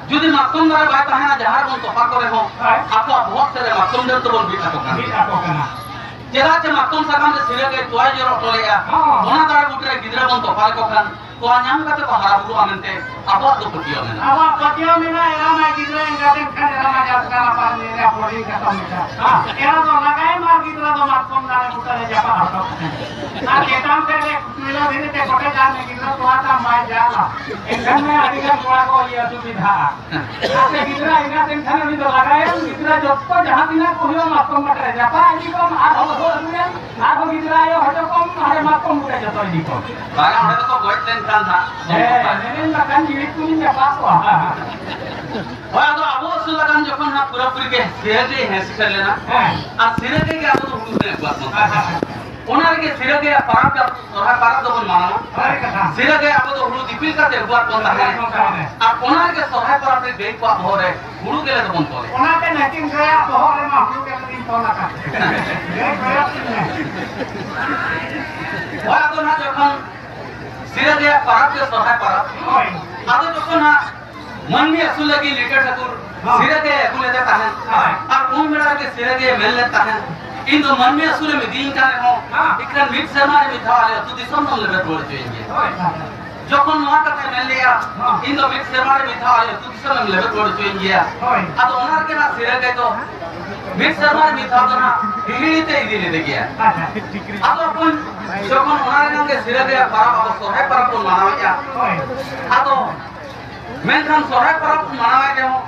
ᱡᱩᱫᱤ ᱢᱟᱛᱠᱚᱢ ᱫᱟᱨᱮ ᱵᱟᱭ ᱛᱟᱦᱮᱱᱟ, ᱡᱟᱦᱟᱸ ᱨᱮᱵᱚᱱ ᱛᱚᱯᱟ ᱠᱚ ᱨᱮᱦᱚᱸ, ᱦᱳᱭ᱾ ᱟᱠᱚᱣᱟᱜ ᱵᱚᱦᱚᱜ ᱥᱮᱫ ᱨᱮ ᱢᱟᱛᱠᱚᱢ ᱰᱟᱹᱨ ᱛᱮᱵᱚᱱ ᱵᱤᱫ ᱟᱠᱚ ᱠᱟᱱᱟ᱾ ᱵᱤᱫ ᱟᱠᱚ ᱠᱟᱱᱟ᱾ ᱪᱮᱫᱟᱜ ᱪᱮ ᱢᱟᱛᱠᱚᱢ ᱥᱟᱠᱟᱢ ᱨᱮ ᱥᱤᱨᱟᱹ ᱜᱟᱹᱭ ᱛᱚᱣᱟᱭ ᱡᱚᱨᱚ ᱦᱚᱴᱚ ᱞᱮᱫᱼᱟ, ᱦᱚᱸ᱾ ᱚᱱᱟ ᱫᱟᱨᱮ ᱵᱩᱴᱟᱹ ᱨᱮ ᱜᱤᱫᱽᱨᱟᱹ ᱵᱚᱱ ᱛᱚᱯᱟ ᱞᱮᱠᱚ ᱠᱷᱟᱱ, ᱛᱚᱣᱟ ᱧᱟᱢ ᱠᱟᱛᱮ ᱠᱚ ᱦᱟᱨᱟ ᱵᱩᱨᱩᱜᱼᱟ ᱢᱮᱱᱛᱮ ᱟᱵᱚᱣᱟᱜ ᱫᱚ ᱯᱟᱹᱛᱭᱟᱹᱣ ᱢᱮᱱᱟᱜᱼᱟ᱾ ᱟᱵᱚᱣᱟᱜ ᱯᱟᱹᱛᱭᱟᱹᱣ ᱢᱮᱱᱟᱜᱼᱟ, ᱮᱨᱟ ᱢᱟᱭ ᱜᱤᱫᱽᱨᱟᱹ ᱮᱸᱜᱟᱛ ᱮᱱ ᱠᱷᱟᱱ ᱮᱨᱟ ᱢᱟ ᱡᱟᱣ ᱠᱟᱱᱟ ᱯᱟᱨ ᱧᱮᱞ ᱨᱮᱭᱟᱜ ᱯᱚᱨᱤ ᱠᱟᱛᱷᱟ ᱢᱮᱱᱟᱜᱼᱟ᱾ ᱦᱮᱸ᱾ ᱮᱨᱟ ᱫᱚ ᱞᱟᱜᱟᱭᱮᱢ ᱟᱨ ᱜᱤᱫᱽᱨᱟᱹ ᱫᱚ ᱢᱟᱛᱠᱚᱢ ᱫᱟᱨᱮ ᱵᱩᱴᱟᱹ ᱨᱮ ᱡᱟᱯᱟᱜ ᱦᱚᱴᱚ ᱠᱟᱜ ᱢᱮ᱾ ᱟᱨ ᱪᱮᱛᱟᱱ ᱥᱮᱫ ᱨᱮ ᱠᱩᱭᱞᱟᱹ ᱫᱷᱤᱨᱤ ᱛᱮ ᱠᱚᱴᱮᱡ ᱟᱨ ᱢᱮ ᱜᱤᱫᱽᱨᱟᱹ ᱛᱚᱣᱟ ᱛᱟᱢ ᱵᱟᱭ ᱡᱟᱞᱟ᱾ ᱮᱱᱠᱷᱟᱱ ᱢᱟ ᱟᱹᱰᱤ ᱜᱟᱱ ᱠᱚᱲᱟ ᱠᱚ ᱤᱭᱟᱹ ᱥᱩᱵᱤᱫᱷᱟᱜᱼᱟ᱾ ᱟᱯᱮ ᱜᱤᱫᱽᱨᱟᱹ ᱮᱸᱜᱟᱛ ᱮᱱᱠᱷᱟᱱ ᱩᱱᱤ ᱫᱚ ᱞᱟᱜᱟᱭᱮᱢ, ᱜᱤᱫᱽᱨᱟᱹ ᱡᱚᱛᱚ ᱡᱟᱦᱟᱸ ᱛᱤᱱᱟᱹᱜ ᱠᱚ ᱦᱩᱭᱩᱜᱼᱟ, ᱢᱟᱛᱠᱚᱢ ᱵᱟᱴᱟ ᱨᱮ ᱡᱟᱯᱟᱜ ᱤᱫᱤ ᱠᱚᱢ, ᱟᱨᱦᱚᱸ ᱟᱹᱜᱩ ᱟᱹᱜᱩᱭᱮᱢ, ᱟᱨᱦᱚᱸ ᱜᱤᱫᱽᱨᱟᱹ ᱟᱭᱳ ᱦᱚᱪᱚ ᱠᱚᱢ, ᱦᱟᱸᱰᱮ ᱢᱟᱛᱠᱚᱢ ᱵᱩᱴᱟᱹ ᱡᱚᱛᱚ ᱤᱫᱤ ᱠᱚᱢ᱾ ᱵᱟᱝᱟ, ᱚᱸᱰᱮ ᱫᱚᱠᱚ ᱜᱚᱡ ᱞᱮᱱᱠᱷᱟᱱ ᱦᱟᱸᱜ᱾ ᱦᱮᱸ, ᱢᱮᱱᱮᱱ ᱵᱟᱠᱷᱟᱱ ᱡᱤᱣᱤ ᱠᱚᱞᱤᱧ ᱡᱟᱯᱟᱜ ᱠᱚᱣᱟ᱾ ᱦᱳᱭ, ᱟᱫᱚ ᱟᱵᱚ ᱟᱹᱥᱩᱞ ᱟᱠᱟᱱ ᱡᱚᱠᱷᱚᱱ ᱦᱟᱸᱜ ᱯᱩᱨᱟᱹᱯᱩᱨᱤ ᱜᱮ ᱥᱤᱨᱟᱹ ᱜᱮ ᱦᱮᱸ ᱥᱮᱴᱮᱨ ᱞᱮᱱᱟ᱾ ᱦᱮᱸ᱾ ᱟᱨ ᱥᱤᱨᱟᱹ ᱜᱮ ᱟᱵᱚ ᱫᱚ ᱦᱩᱲᱩ ᱞᱮ ᱟᱹᱜᱩᱣᱟᱫ ᱵᱚᱱ ᱛᱟᱦᱮᱸᱫ᱾ ᱦᱮᱸ᱾ ᱚᱱᱟ ᱨᱮᱜᱮ ᱥᱤᱨᱟᱹ ᱜᱮ ᱯᱟᱨᱟᱵᱽ ᱫᱚ ᱥᱚᱨᱦᱟᱭ ᱯᱟᱨᱟᱵᱽ ᱫᱚᱵᱚᱱ ᱢᱟᱱᱟᱣᱟ᱾ ᱦᱳᱭ ᱠᱟᱛᱷᱟ᱾ ᱥᱤᱨᱟᱹ ᱜᱮ ᱟᱵᱚ ᱫᱚ ᱦᱩᱲᱩ ᱫᱤᱯᱤᱞ ᱠᱟᱛᱮ ᱟᱹᱜᱩᱣᱟᱫ ᱵᱚᱱ ᱛᱟᱦᱮᱸᱫ᱾ ᱦᱳᱭ ᱠᱟᱛᱷᱟ᱾ ᱟᱨ ᱚᱱᱟ ᱨᱮᱜᱮ ᱥᱚᱨᱦᱟᱭ ᱯᱟᱨᱟᱵᱽ ᱨᱮ ᱜᱟᱹᱭ ᱠᱚᱣᱟᱜ ᱵᱚᱦᱚᱜ ᱨᱮ ᱦᱩᱲᱩ ᱜᱮᱞᱮ ᱫᱚᱵᱚᱱ ᱛᱚᱞᱮᱫ᱾ ᱚᱱᱟᱛᱮ ᱱᱟᱹᱠᱤᱱ ᱜᱟᱹᱭᱟᱜ ᱵᱚᱦᱚᱜ ᱨᱮᱢᱟ ᱦᱩᱲᱩ ᱜᱮᱞᱮ ᱫᱚᱵᱚᱱ ᱛᱚᱞ ᱟᱠᱟᱫ᱾ ᱜᱟᱹᱭ ᱠᱚᱭᱚᱜ ᱠᱤᱱ ᱢᱮ᱾ ᱦᱳᱭ, ᱟᱫᱚ ᱱᱟᱦᱟᱜ ᱡᱚᱠᱷᱚᱱ ᱥᱤᱨᱟᱹ ᱜᱮ ᱯᱟᱨᱟᱵᱽ ᱜᱮ ᱥᱚᱨᱦᱟᱭ ᱯᱟᱨᱟᱵᱽ᱾ ᱦᱳᱭ᱾ ᱟᱫᱚ ᱡᱚᱠᱷᱚᱱ ᱦᱟᱸᱜ ᱢᱟᱹᱱᱢᱤ ᱟᱹᱥᱩᱞ ᱞᱟᱹᱜᱤᱫ ᱞᱤᱴᱟᱹ ᱴᱷᱟᱹᱠᱩᱨ ᱦᱚᱸ᱾ ᱥᱤᱨᱟᱹ ᱜᱮ ᱟᱹᱜᱩ ᱞᱮᱫᱮ ᱛᱟᱦᱮᱸᱫ᱾ ᱦᱳᱭ᱾ ᱟᱨ ᱩᱱ ᱵᱮᱲᱟ ᱨᱮᱜᱮ ᱥᱤᱨᱟᱹ ᱜᱮ ᱢᱮᱱ ᱞᱮᱫ ᱛᱟᱦᱮᱸᱫ, "ᱤᱧ ᱫᱚ ᱢᱟᱹᱱᱢᱤ ᱟᱹᱥᱩᱞᱮᱢ ᱤᱫᱤᱭᱤᱧ ᱠᱟᱱ ᱨᱮᱦᱚᱸ, ᱦᱚᱸ᱾ ᱮᱱᱠᱷᱟᱱ ᱢᱤᱫ ᱥᱮᱨᱢᱟ ᱨᱮ ᱢᱤᱫ ᱫᱷᱟᱣ ᱟᱞᱮ ᱟᱹᱛᱩ ᱫᱤᱥᱚᱢ ᱫᱚᱢ ᱞᱮᱵᱮᱫ ᱨᱩᱣᱟᱹᱲ ᱦᱚᱪᱚᱭᱤᱧ ᱜᱮᱭᱟ᱾" ᱦᱳᱭ᱾ ᱡᱚᱠᱷᱚᱱ ᱱᱚᱣᱟ ᱠᱟᱛᱷᱟᱭ ᱢᱮᱱ ᱞᱮᱜᱼᱟ, ᱦᱚᱸ᱾ "ᱤᱧ ᱫᱚ ᱢᱤᱫ ᱥᱮᱨᱢᱟ ᱨᱮ ᱢᱤᱫ ᱫᱷᱟᱣ ᱟᱞᱮ ᱟᱹᱛᱩ ᱫᱤᱥᱚᱢᱮᱢ ᱞᱮᱵᱮᱫ ᱨᱩᱣᱟᱹᱲ ᱦᱚᱪᱚᱭᱤᱧ ᱜᱮᱭᱟ᱾" ᱦᱳᱭ᱾ ᱟᱫᱚ ᱚᱱᱟ ᱨᱮᱜᱮ ᱱᱟᱜ ᱥᱤᱨᱟᱹ ᱜᱮ ᱫᱚ ᱢᱤᱫ ᱥᱮᱨᱢᱟ ᱨᱮ ᱢᱤᱫ ᱫᱷᱟᱣ ᱫᱚ ᱱᱟᱜ ᱦᱤᱦᱤᱲᱤ ᱛᱮ ᱤᱫᱤ ᱞᱮᱫᱮ ᱜᱮᱭᱟ᱾ ᱟᱪᱪᱷᱟ᱾ ᱟᱫᱚ ᱵᱚᱱ ᱡᱚᱠᱷᱚᱱ ᱚᱱᱟ ᱨᱮᱱᱟᱜ ᱜᱮ ᱥᱤᱨᱟᱹ ᱜᱮ ᱯᱟᱨᱟᱵᱽ, ᱟᱵᱚ ᱥᱚᱨᱦᱟᱭ ᱯᱟᱨᱟᱵᱽ ᱵᱚᱱ ᱢᱟᱱᱟᱣᱮᱫᱼᱟ᱾ ᱦᱳᱭ᱾ ᱟᱫᱚ ᱢᱮᱱᱠᱷᱟᱱ ᱥᱚᱨᱦᱟᱭ ᱯᱚᱨᱚᱵᱽ ᱵᱚᱱ ᱢᱟᱱᱟᱣᱮᱫ ᱨᱮᱦᱚᱸ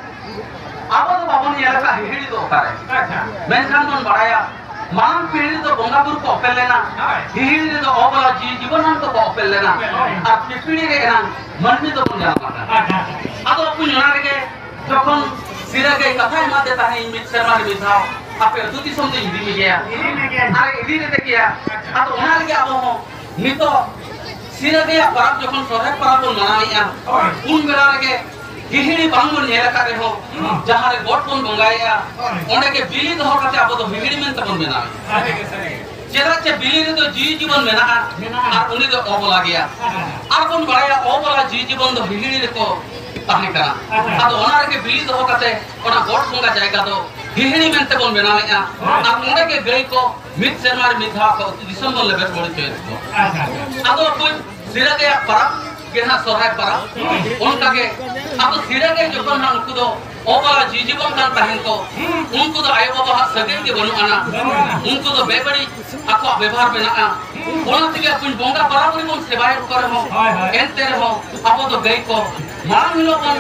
ᱟᱵᱚ ᱫᱚ ᱵᱟᱵᱚᱱ ᱧᱮᱞ ᱟᱠᱟᱫ ᱦᱤᱦᱤᱲᱤ ᱫᱚ ᱚᱠᱟᱨᱮ᱾ ᱟᱪᱪᱷᱟ᱾ ᱢᱮᱱᱠᱷᱟᱱ ᱵᱚᱱ ᱵᱟᱲᱟᱭᱟ, ᱢᱟᱲᱟᱝ ᱯᱤᱲᱦᱤ ᱨᱮᱫᱚ ᱵᱚᱸᱜᱟ ᱵᱩᱨᱩ ᱠᱚ ᱚᱯᱮᱞ ᱞᱮᱱᱟ, ᱦᱳᱭ᱾ ᱦᱤᱦᱤᱲᱤ ᱨᱮᱫᱚ ᱚᱵᱚᱞᱟ ᱡᱤᱣᱤ ᱡᱤᱵᱚᱱᱟᱱ ᱠᱚᱠᱚ ᱚᱯᱮᱞ ᱞᱮᱱᱟ, ᱦᱳᱭ᱾ ᱟᱨ ᱯᱤᱯᱤᱲᱤ ᱨᱮ ᱮᱱᱟᱝ ᱢᱟᱹᱱᱢᱤ ᱫᱚᱵᱚᱱ ᱡᱟᱱᱟᱢ ᱟᱠᱟᱱᱟ᱾ ᱟᱪᱪᱷᱟ᱾ ᱟᱫᱚ ᱩᱱᱠᱩ ᱚᱱᱟ ᱨᱮᱜᱮ ᱡᱚᱠᱷᱚᱱ ᱥᱤᱨᱟᱹ ᱜᱟᱹᱭ ᱠᱟᱛᱷᱟᱭ ᱮᱢᱟᱫᱮ ᱛᱟᱦᱮᱸᱫ, "ᱤᱧ ᱢᱤᱫ ᱥᱮᱨᱢᱟ ᱨᱮ ᱢᱤᱫ ᱫᱷᱟᱣ ᱟᱯᱮ ᱟᱹᱛᱩ ᱫᱤᱥᱚᱢ ᱫᱚᱧ ᱤᱫᱤ ᱢᱮᱜᱮᱭᱟ", ᱤᱫᱤ ᱢᱮᱜᱮᱭᱟ᱾ ᱟᱨ ᱤᱫᱤ ᱞᱮᱫᱮ ᱜᱮᱭᱟ᱾ ᱟᱪᱪᱷᱟ᱾ ᱟᱫᱚ ᱚᱱᱟ ᱨᱮᱜᱮ ᱟᱵᱚ ᱦᱚᱸ ᱱᱤᱛᱚᱜ ᱥᱤᱨᱟᱹ ᱜᱟᱹᱭᱟᱜ ᱯᱚᱨᱚᱵᱽ ᱡᱚᱠᱷᱚᱱ ᱥᱚᱨᱦᱟᱭ ᱯᱚᱨᱚᱵᱽ ᱵᱚᱱ ᱢᱟᱱᱟᱣᱮᱫᱼᱟ, ᱦᱳᱭ᱾ ᱩᱱ ᱵᱮᱲᱟ ᱨᱮᱜᱮ ᱦᱤᱦᱤᱲᱤ ᱵᱟᱝ ᱵᱚᱱ ᱧᱮᱞ ᱟᱠᱟᱫ ᱨᱮᱦᱚᱸ, ᱦᱩᱸ᱾ ᱡᱟᱦᱟᱸ ᱨᱮ ᱜᱚᱴ ᱵᱚᱱ ᱵᱚᱸᱜᱟᱭᱮᱫᱼᱟ, ᱦᱳᱭ᱾ ᱚᱸᱰᱮ ᱜᱮ ᱵᱤᱞᱤ ᱫᱚᱦᱚ ᱠᱟᱛᱮ ᱟᱵᱚ ᱫᱚ ᱦᱤᱦᱤᱲᱤ ᱢᱮᱱᱛᱮ ᱵᱚᱱ ᱵᱮᱱᱟᱣᱮᱫᱼᱟ᱾ ᱥᱟᱹᱨᱤ ᱜᱮ, ᱥᱟᱹᱨᱤ ᱜᱮ᱾ ᱪᱮᱫᱟᱜ ᱪᱮ ᱵᱤᱞᱤ ᱨᱮᱫᱚ ᱡᱤᱣᱤ ᱡᱤᱵᱚᱱ ᱢᱮᱱᱟᱜᱼᱟ, ᱢᱮᱱᱟᱜᱼᱟ᱾ ᱟᱨ ᱩᱱᱤ ᱫᱚ ᱚᱵᱚᱞᱟ ᱜᱮᱭᱟ᱾ ᱦᱮᱸ᱾ ᱟᱨ ᱵᱚᱱ ᱵᱟᱲᱟᱭᱟ ᱚᱵᱚᱞᱟ ᱡᱤᱣᱤ ᱡᱤᱵᱚᱱ ᱫᱚ ᱦᱤᱦᱤᱲᱤ ᱨᱮᱠᱚ ᱛᱟᱦᱮᱸ ᱠᱟᱱᱟ᱾ ᱦᱮᱸ᱾ ᱟᱫᱚ ᱚᱱᱟ ᱨᱮᱜᱮ ᱵᱤᱞᱤ ᱫᱚᱦᱚ ᱠᱟᱛᱮ ᱚᱱᱟ ᱜᱚᱴ ᱵᱚᱸᱜᱟ ᱡᱟᱭᱜᱟ ᱫᱚ ᱦᱤᱦᱤᱲᱤ ᱢᱮᱱᱛᱮ ᱵᱚᱱ ᱵᱮᱱᱟᱣᱮᱫᱼᱟ᱾ ᱦᱮᱸ᱾ ᱟᱨ ᱚᱸᱰᱮ ᱜᱮ ᱜᱟᱹᱭ ᱠᱚ ᱢᱤᱫ ᱥᱮᱨᱢᱟ ᱨᱮ ᱢᱤᱫ ᱫᱷᱟᱣ ᱠᱚ ᱟᱹᱛᱩ ᱫᱤᱥᱚᱢ ᱵᱚᱱ ᱞᱮᱵᱮᱫ ᱨᱩᱣᱟᱹᱲ ᱦᱚᱪᱚᱭᱮᱫ ᱠᱚᱣᱟ᱾ ᱟᱪᱪᱷᱟ᱾ ᱟᱫᱚ ᱚᱠᱚᱭ ᱥᱤᱨᱟᱹ ᱜᱮᱭᱟᱜ ᱯᱟᱨᱟᱵᱽ ᱜᱮ ᱱᱟᱦᱟᱜ ᱥᱚᱨᱦᱟᱭ ᱯᱟᱨᱟᱵᱽ᱾ ᱚᱱᱠᱟ ᱜᱮ ᱟᱵᱚ ᱥᱤᱨᱟᱹ ᱜᱮ ᱡᱚᱠᱷᱚᱱ ᱱᱟᱦᱟᱜ ᱩᱱᱠᱩ ᱫᱚ ᱚᱵᱚᱞᱟ ᱡᱤᱣᱤ ᱡᱤᱵᱚᱱ ᱠᱟᱱ ᱛᱟᱦᱮᱱ ᱠᱚ, ᱩᱱᱠᱩ ᱫᱚ ᱟᱭᱳ ᱵᱟᱵᱟᱣᱟᱜ ᱥᱟᱹᱜᱟᱹᱭ ᱜᱮ ᱵᱟᱹᱱᱩᱜ ᱟᱱᱟ᱾ ᱩᱱᱠᱩ ᱫᱚ ᱵᱮᱵᱟᱹᱲᱤᱡ ᱟᱠᱚᱣᱟᱜ ᱵᱮᱵᱚᱦᱟᱨ ᱢᱮᱱᱟᱜᱼᱟ᱾ ᱚᱱᱟ ᱛᱮᱜᱮ ᱟᱵᱚ ᱵᱚᱸᱜᱟ ᱵᱟᱨᱟᱵᱟᱹᱨᱤ ᱵᱚᱱ ᱥᱮᱵᱟᱭᱮᱫ ᱠᱚ ᱨᱮᱦᱚᱸ, ᱦᱳᱭ, ᱦᱳᱭ᱾ ᱮᱱᱛᱮ ᱨᱮᱦᱚᱸ ᱟᱵᱚ ᱫᱚ ᱜᱟᱹᱭ ᱠᱚ ᱢᱟᱲᱟᱝ ᱦᱤᱞᱳᱜ ᱵᱚᱱ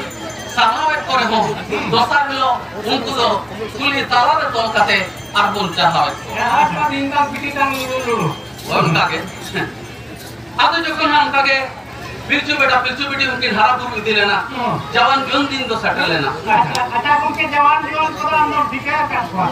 ᱥᱟᱨᱦᱟᱣᱮᱫ ᱠᱚ ᱨᱮᱦᱚᱸ, ᱫᱚᱥᱟᱨ ᱦᱤᱞᱳᱜ ᱩᱱᱠᱩ ᱫᱚ ᱠᱩᱞᱦᱤ ᱛᱟᱞᱟ ᱨᱮ ᱛᱚᱞ ᱠᱟᱛᱮ ᱟᱨ ᱵᱚᱱ ᱪᱟᱨᱦᱟᱣᱮᱫ ᱠᱚᱣᱟ᱾ ᱡᱟᱦᱟᱸ ᱠᱚ ᱫᱤᱱ ᱫᱟᱜ ᱵᱤᱴᱤ ᱫᱟᱜ ᱞᱩᱞᱩ ᱞᱩᱞᱩ᱾ ᱚᱱᱠᱟ ᱜᱮ᱾ ᱟᱫᱚ ᱡᱚᱠᱷᱚᱱ ᱦᱟᱸᱜ ᱚᱱᱠᱟ ᱜᱮ ᱯᱤᱞᱪᱩ ᱵᱮᱴᱟ ᱯᱤᱞᱪᱩ ᱵᱤᱴᱤ ᱩᱱᱠᱤᱱ ᱦᱟᱨᱟ ᱵᱩᱨᱩ ᱤᱫᱤ ᱞᱮᱱᱟ, ᱦᱚᱸ᱾ ᱡᱟᱣᱟᱱ ᱡᱩᱣᱟᱹᱱ ᱫᱤᱱ ᱫᱚ ᱥᱮᱴᱮᱨ ᱞᱮᱱᱟ᱾ ᱟᱪᱪᱷᱟ, ᱟᱪᱪᱷᱟ, ᱜᱚᱢᱠᱮ, ᱡᱟᱣᱟᱱ ᱡᱩᱣᱟᱹᱱ ᱠᱚᱫᱚ ᱟᱢ ᱫᱚᱢ ᱴᱷᱤᱠᱟᱹ ᱟᱠᱟᱫ ᱠᱚᱣᱟ?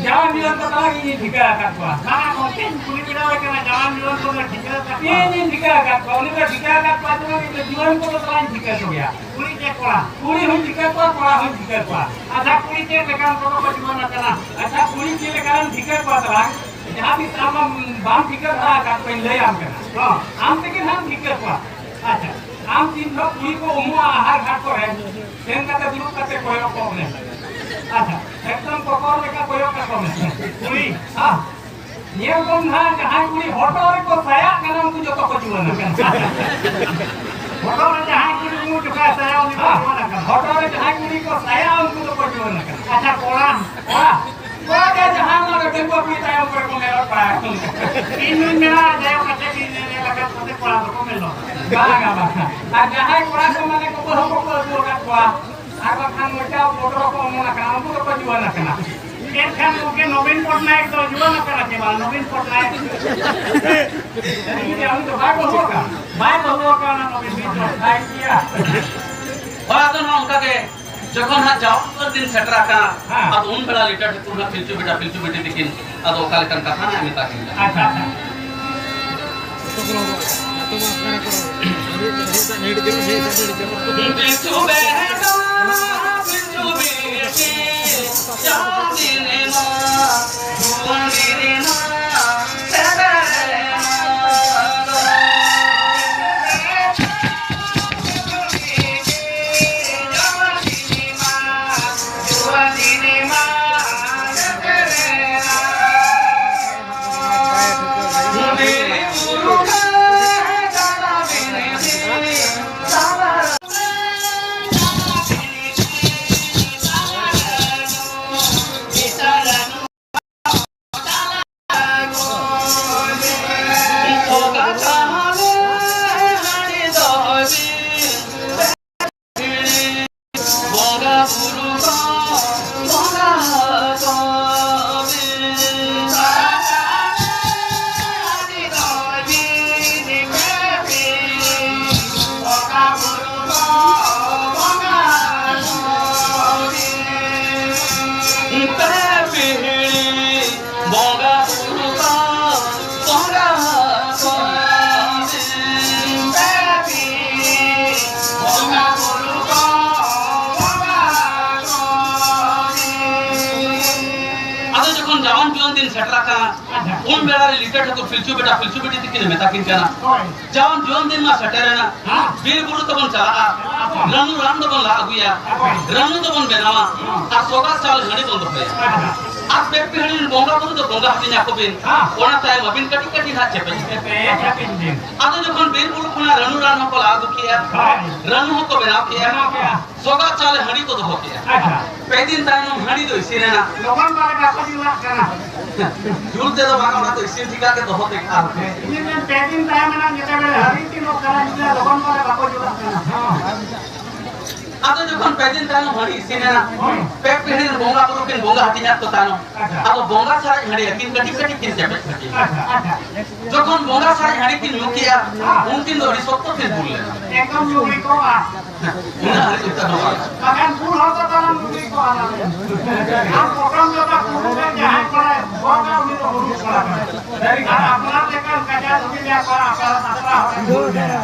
ᱡᱟᱣᱟᱱ ᱡᱩᱣᱟᱹᱱ ᱠᱚᱫᱚ ᱤᱧᱤᱧ ᱴᱷᱤᱠᱟᱹ ᱟᱠᱟᱫ ᱠᱚᱣᱟ᱾ ᱵᱟᱝᱟ, ᱜᱚᱢᱠᱮᱧ ᱠᱩᱞᱤ ᱵᱤᱰᱟᱹᱣ ᱮ ᱠᱟᱱᱟ, ᱡᱟᱣᱟᱱ ᱡᱩᱣᱟᱹᱱ ᱠᱚᱫᱚ ᱴᱷᱤᱠᱟᱹ ᱟᱠᱟᱫ ᱠᱚᱣᱟ? ᱤᱧᱤᱧ ᱴᱷᱤᱠᱟᱹ ᱟᱠᱟᱫ ᱠᱚᱣᱟ, ᱩᱱᱤ ᱫᱚ ᱴᱷᱤᱠᱟᱹ ᱟᱠᱟᱫ ᱠᱚᱣᱟ, ᱡᱮᱢᱚᱱ ᱤᱧ ᱫᱚ ᱡᱩᱣᱟᱹᱱ ᱠᱚᱫᱚ ᱛᱟᱞᱟᱧ ᱴᱷᱤᱠᱟᱹ ᱠᱚᱜᱮᱭᱟ᱾ ᱠᱩᱲᱤ ᱪᱮ ᱠᱚᱲᱟ? ᱠᱩᱲᱤ ᱦᱚᱸᱧ ᱴᱷᱤᱠᱟᱹ ᱠᱚᱣᱟ, ᱠᱚᱲᱟ ᱦᱚᱸᱧ ᱴᱷᱤᱠᱟᱹ ᱠᱚᱣᱟ᱾ ᱟᱪᱪᱷᱟ, ᱠᱩᱲᱤ ᱪᱮᱫ ᱞᱮᱠᱟᱱ ᱠᱚᱫᱚ ᱠᱚ ᱡᱩᱣᱟᱹᱱ ᱟᱠᱟᱱᱟ? ᱟᱪᱪᱷᱟ, ᱠᱩᱲᱤ ᱪᱮᱫ ᱞᱮᱠᱟᱱᱮᱢ ᱴᱷᱤᱠᱟᱹ ᱠᱚᱣᱟ ᱛᱟᱞᱟᱝ? ᱡᱟᱦᱟᱸ ᱛᱤᱥ ᱟᱢ ᱵᱟᱢ ᱴᱷᱤᱠᱟᱹ ᱫᱷᱟᱨᱟ ᱟᱠᱟᱫ ᱠᱚᱣᱟᱧ ᱞᱟᱹᱭᱟᱢ ᱠᱟᱱᱟ᱾ ᱦᱚᱸ᱾ ᱟᱢ ᱛᱮᱜᱮ ᱱᱟᱦᱟᱜ ᱮᱢ ᱴᱷᱤᱠᱟᱹ ᱠᱚᱣᱟ᱾ ᱟᱪᱪᱷᱟ, ᱟᱢ ᱛᱤᱱ ᱡᱚᱦᱚᱜ ᱠᱩᱲᱤ ᱠᱚ ᱩᱢᱩᱜᱼᱟ ᱟᱦᱟᱨ ᱜᱷᱟᱴ ᱠᱚᱨᱮ, ᱥᱮᱱ ᱠᱟᱛᱮ ᱫᱩᱲᱩᱵ ᱠᱟᱛᱮ ᱠᱚᱭᱚᱜ ᱠᱚᱜ ᱢᱮ᱾ ᱟᱪᱪᱷᱟ, ᱮᱠᱫᱚᱢ ᱠᱚᱠᱚᱨ ᱞᱮᱠᱟ ᱠᱚᱭᱚᱜ ᱠᱟᱠᱚ ᱢᱮ᱾ ᱠᱩᱲᱤ, ᱦᱮᱸ᱾ ᱧᱮᱞ ᱠᱚᱢ ᱱᱟᱦᱟᱜ, ᱡᱟᱦᱟᱸᱭ ᱠᱩᱲᱤ ᱦᱚᱴᱚᱜ ᱨᱮᱠᱚ ᱥᱟᱭᱟᱜ ᱠᱟᱱᱟ, ᱩᱱᱠᱩ ᱡᱚᱛᱚ ᱠᱚ ᱡᱩᱣᱟᱹᱱ ᱟᱠᱟᱱᱟ᱾ ᱦᱚᱴᱚᱜ ᱨᱮ ᱡᱟᱦᱟᱸᱭ ᱠᱩᱲᱤ ᱩᱢᱩᱜ ᱡᱚᱠᱷᱟᱡ ᱥᱟᱭᱟ, ᱩᱱᱤ ᱫᱚ ᱦᱮᱸ᱾ ᱡᱩᱣᱟᱹᱱ ᱟᱠᱟᱱᱟ᱾ ᱦᱚᱴᱚᱜ ᱨᱮ ᱡᱟᱦᱟᱸᱭ ᱠᱩᱲᱤ ᱠᱚ ᱥᱟᱭᱟᱜᱼᱟ, ᱩᱱᱠᱩ ᱫᱚᱠᱚ ᱡᱩᱣᱟᱹᱱ ᱟᱠᱟᱱᱟ᱾ ᱟᱪᱪᱷᱟ, ᱠᱚᱲᱟ, ᱠᱚᱲᱟ, ᱠᱚᱲᱟ ᱜᱮ ᱡᱟᱦᱟᱸ ᱚᱱᱟ ᱰᱟᱺᱜᱩᱣᱟᱹ ᱠᱩᱲᱤ ᱛᱟᱭᱚᱢ ᱠᱚᱨᱮ ᱠᱚ ᱢᱮᱨᱚᱰ ᱵᱟᱲᱟᱭᱟ᱾ ᱤᱧ ᱫᱩᱧ ᱢᱮᱱᱟ, ᱡᱟᱭᱦᱳᱠ, ᱠᱟᱛᱮ ᱜᱮ ᱧᱮᱞ ᱟᱠᱟᱫ ᱠᱚᱛᱮ ᱠᱚᱲᱟ ᱫᱚᱠᱚ ᱢᱮᱨᱚᱰ᱾ ᱵᱟᱝᱟ, ᱵᱟᱝᱟ᱾ ᱟᱨ ᱡᱟᱦᱟᱸᱭ ᱠᱚᱲᱟ ᱠᱚ ᱢᱟᱱᱮ ᱠᱚ ᱵᱟᱹᱦᱩ ᱠᱚᱠᱚ ᱟᱹᱜᱩ ᱟᱠᱟᱫ ᱠᱚᱣᱟ, ᱟᱨ ᱵᱟᱝᱠᱷᱟᱱ ᱢᱚᱪᱟ ᱵᱚᱛᱚᱨ ᱠᱚ ᱚᱢᱚᱱ ᱟᱠᱟᱱᱟ, ᱩᱱᱠᱩ ᱫᱚᱠᱚ ᱡᱩᱣᱟᱹᱱ ᱟᱠᱟᱱᱟ᱾ ᱮᱱᱠᱷᱟᱱ ᱜᱚᱢᱠᱮ ᱱᱚᱵᱤᱱ ᱯᱚᱴᱱᱟᱭᱮᱠ ᱫᱚ ᱡᱩᱣᱟᱹᱱ ᱟᱠᱟᱱᱟ ᱪᱮ ᱵᱟᱝ? ᱱᱚᱵᱤᱱ ᱯᱚᱴᱱᱟᱭᱮᱠ᱾ ᱡᱩᱫᱤ ᱩᱱᱤ ᱫᱚ ᱵᱟᱭ ᱵᱟᱹᱦᱩ ᱟᱠᱟᱱᱟ, ᱵᱟᱭ ᱵᱟᱹᱦᱩ ᱟᱠᱟᱱᱟ ᱱᱚᱵᱤᱱ ᱯᱚᱴᱱᱟᱭᱮᱠ ᱜᱮᱭᱟ᱾ ᱦᱳᱭ, ᱟᱫᱚ ᱱᱚᱜᱼᱚ ᱱᱚᱝᱠᱟ ᱜᱮ ᱡᱚᱠᱷᱚᱱ ᱦᱟᱸᱜ ᱡᱟᱣᱟᱱ ᱩᱛᱟᱹᱨ ᱫᱤᱱ ᱥᱮᱴᱮᱨ ᱟᱠᱟᱱᱟ, ᱦᱮᱸ᱾ ᱟᱫᱚ ᱩᱱ ᱵᱮᱲᱟ ᱞᱤᱴᱟᱹ ᱴᱷᱟᱹᱠᱩᱨ ᱦᱟᱸᱜ ᱯᱤᱞᱪᱩ ᱵᱮᱴᱟ ᱯᱤᱞᱪᱩ ᱵᱤᱴᱤ ᱛᱤᱠᱤᱱ ᱟᱫᱚ ᱚᱠᱟ ᱞᱮᱠᱟᱱ ᱠᱟᱛᱷᱟ ᱦᱟᱸᱜ ᱢᱮᱛᱟ ᱠᱤᱱ ᱠᱟᱱᱟ᱾ ᱟᱪᱪᱷᱟ, ᱟᱪᱪᱷᱟ᱾ ᱯᱤᱞᱪᱩ ᱵᱮᱴᱟ, ᱯᱤᱞᱪᱩ ᱵᱤᱴᱤ, ᱡᱟᱣᱟᱱ ᱫᱤᱱ ᱢᱟ ᱡᱩᱣᱟᱹᱱ ᱫᱤᱱ ᱢᱟ ᱥᱮᱴᱮᱨ ᱮᱱᱟ᱾ ᱥᱮᱴᱮᱨ ᱟᱠᱟᱱᱟ᱾ ᱟᱪᱪᱷᱟ᱾ ᱩᱱ ᱵᱮᱲᱟ ᱨᱮ ᱞᱤᱴᱟᱹ ᱴᱷᱟᱹᱠᱩᱨ ᱯᱤᱞᱪᱩ ᱵᱮᱴᱟ ᱯᱤᱞᱪᱩ ᱵᱤᱴᱤ ᱛᱤᱠᱤᱱᱮ ᱢᱮᱛᱟ ᱠᱤᱱ ᱠᱟᱱᱟ, ᱦᱳᱭ᱾ ᱡᱟᱣᱟᱱ ᱡᱩᱣᱟᱹᱱ ᱫᱤᱱ ᱢᱟ ᱥᱮᱴᱮᱨᱮᱱᱟ, ᱦᱮᱸ᱾ ᱵᱤᱨ ᱵᱩᱨᱩ ᱛᱮᱵᱚᱱ ᱪᱟᱞᱟᱜᱼᱟ, ᱦᱮᱸ᱾ ᱨᱟᱹᱱᱩ ᱨᱟᱱ ᱫᱚᱵᱚᱱ ᱞᱟ ᱟᱹᱜᱩᱭᱟ, ᱦᱳᱭ᱾ ᱨᱟᱹᱱᱩ ᱫᱚᱵᱚᱱ ᱵᱮᱱᱟᱣᱟ, ᱦᱮᱸ᱾ ᱟᱨ ᱥᱚᱜᱟ ᱪᱟᱣᱞᱮ ᱦᱟᱺᱰᱤ ᱵᱚᱱ ᱫᱚᱦᱚᱭᱟ᱾ ᱟᱪᱪᱷᱟ᱾ ᱟᱨ ᱯᱮ ᱯᱤᱲᱦᱤ ᱨᱮᱱ ᱵᱚᱸᱜᱟ ᱵᱩᱨᱩ ᱫᱚ ᱵᱚᱸᱜᱟ ᱦᱟᱹᱴᱤᱧ ᱟᱠᱚ ᱵᱤᱱ, ᱦᱮᱸ᱾ ᱚᱱᱟ ᱛᱟᱭᱚᱢ ᱟᱹᱵᱤᱱ ᱠᱟᱹᱴᱤᱡ ᱠᱟᱹᱴᱤᱡ ᱦᱟᱸᱜ ᱪᱮᱯᱮᱡ ᱵᱤᱱ᱾ ᱪᱮᱯᱮᱡ ᱦᱟᱹᱴᱤᱧ ᱵᱤᱱ᱾ ᱟᱫᱚ ᱡᱚᱠᱷᱚᱱ ᱵᱤᱨ ᱵᱩᱨᱩ ᱠᱷᱚᱱᱟᱜ ᱨᱟᱹᱱᱩ ᱨᱟᱱ ᱦᱚᱸᱠᱚ ᱞᱟ ᱟᱹᱜᱩ ᱠᱮᱜᱼᱟ, ᱦᱳᱭ᱾ ᱨᱟᱹᱱᱩ ᱦᱚᱸᱠᱚ ᱵᱮᱱᱟᱣ ᱠᱮᱜᱼᱟ, ᱵᱮᱱᱟᱣ ᱠᱮᱜᱼᱟ᱾ ᱥᱚᱜᱟ ᱪᱟᱣᱞᱮ ᱦᱟᱺᱰᱤ ᱠᱚ ᱫᱚᱦᱚ ᱠᱮᱜᱼᱟ᱾ ᱟᱪᱪᱷᱟ᱾ ᱯᱮ ᱫᱤᱱ ᱛᱟᱭᱱᱚᱢ ᱦᱟᱺᱰᱤ ᱫᱚ ᱤᱥᱤᱱ ᱮᱱᱟ᱾ ᱞᱚᱜᱚᱱ ᱵᱟᱞᱮ ᱵᱟᱠᱚ ᱡᱩᱞᱟᱜ ᱠᱟᱱᱟ᱾ ᱡᱩᱞ ᱛᱮᱫᱚ ᱵᱟᱝ, ᱚᱱᱟ ᱫᱚ ᱤᱥᱤᱱ ᱴᱷᱤᱠᱟᱜ ᱜᱮ ᱫᱚᱦᱚ ᱛᱮ ᱟᱨ ᱯᱮ ᱫᱤᱱ ᱛᱟᱭᱚᱢ ᱮᱱᱟ, ᱡᱮᱛᱮ ᱵᱮᱲᱮ ᱦᱟᱺᱰᱤ ᱤᱥᱤᱱᱚᱜ ᱠᱟᱱᱟ, ᱡᱩᱞᱟ ᱞᱚᱜᱚᱱ ᱵᱟᱞᱮ ᱵᱟᱠᱚ ᱡᱩᱞᱟᱜ ᱠᱟᱱᱟ᱾ ᱦᱚᱸ᱾ ᱟᱫᱚ ᱡᱚᱠᱷᱚᱱ ᱯᱮ ᱫᱤᱱ ᱛᱟᱭᱱᱚᱢ ᱦᱟᱺᱰᱤ ᱤᱥᱤᱱ ᱮᱱᱟ, ᱦᱳᱭ᱾ ᱯᱮ ᱯᱤᱲᱦᱤ ᱨᱮᱱ ᱵᱚᱸᱜᱟ ᱵᱩᱨᱩ ᱠᱤᱱ ᱵᱚᱸᱜᱟ ᱦᱟᱹᱴᱤᱧᱟᱫ ᱠᱚ ᱛᱟᱭᱱᱚᱢ, ᱟᱪᱪᱷᱟ᱾ ᱟᱫᱚ ᱵᱚᱸᱜᱟ ᱥᱟᱨᱮᱡ ᱦᱟᱺᱰᱤ ᱟᱹᱠᱤᱱ ᱠᱟᱹᱴᱤᱡ ᱠᱟᱹᱴᱤᱡ ᱠᱤᱱ ᱪᱮᱯᱮᱡ ᱠᱟᱹᱴᱤᱡ᱾ ᱟᱪᱪᱷᱟ, ᱟᱪᱪᱷᱟ᱾ ᱡᱚᱠᱷᱚᱱ ᱵᱚᱸᱜᱟ ᱥᱟᱨᱮᱡ ᱦᱟᱺᱰᱤ ᱠᱤᱱ ᱧᱩ ᱠᱮᱜᱼᱟ, ᱦᱮᱸ᱾ ᱩᱱᱠᱤᱱ ᱫᱚ ᱟᱹᱰᱤ ᱥᱚᱠᱛᱚ ᱠᱤᱱ ᱵᱩᱞ ᱞᱮᱱᱟ᱾ ᱮᱠᱫᱚᱢ ᱧᱩ ᱦᱩᱭ ᱠᱚᱜᱼᱟ᱾ ᱩᱱᱟᱹᱜ ᱦᱟᱺᱰᱤ ᱩᱛᱟᱹᱨ ᱫᱚ ᱵᱟᱝ᱾ ᱵᱟᱠᱷᱟᱱ ᱵᱩᱞ ᱦᱚᱲ ᱫᱚ ᱛᱟᱲᱟᱢ ᱧᱩ ᱦᱩᱭ ᱠᱚᱜᱼᱟ ᱚᱱᱟ ᱨᱮ᱾ ᱟᱢ ᱯᱚᱴᱚᱢ ᱡᱚᱴᱟ ᱠᱩᱞᱦᱤ ᱨᱮ ᱡᱟᱦᱟᱸᱭ ᱠᱚᱲᱟᱭ ᱜᱚᱜᱟ, ᱩᱱᱤ ᱫᱚ ᱵᱩᱞ ᱠᱚᱲᱟ ᱠᱟᱱᱟᱭ᱾ ᱟᱨ ᱟᱯᱱᱟᱨ ᱞᱮᱠᱟᱱ ᱠᱟᱡᱟᱠ ᱩᱱᱤ ᱡᱟᱦᱟᱸ ᱠᱚᱲᱟ ᱟᱯᱱᱟᱨ ᱥᱟᱯᱲᱟᱣ ᱦᱚᱲᱮ ᱵᱩᱞ ᱜᱮᱭᱟ᱾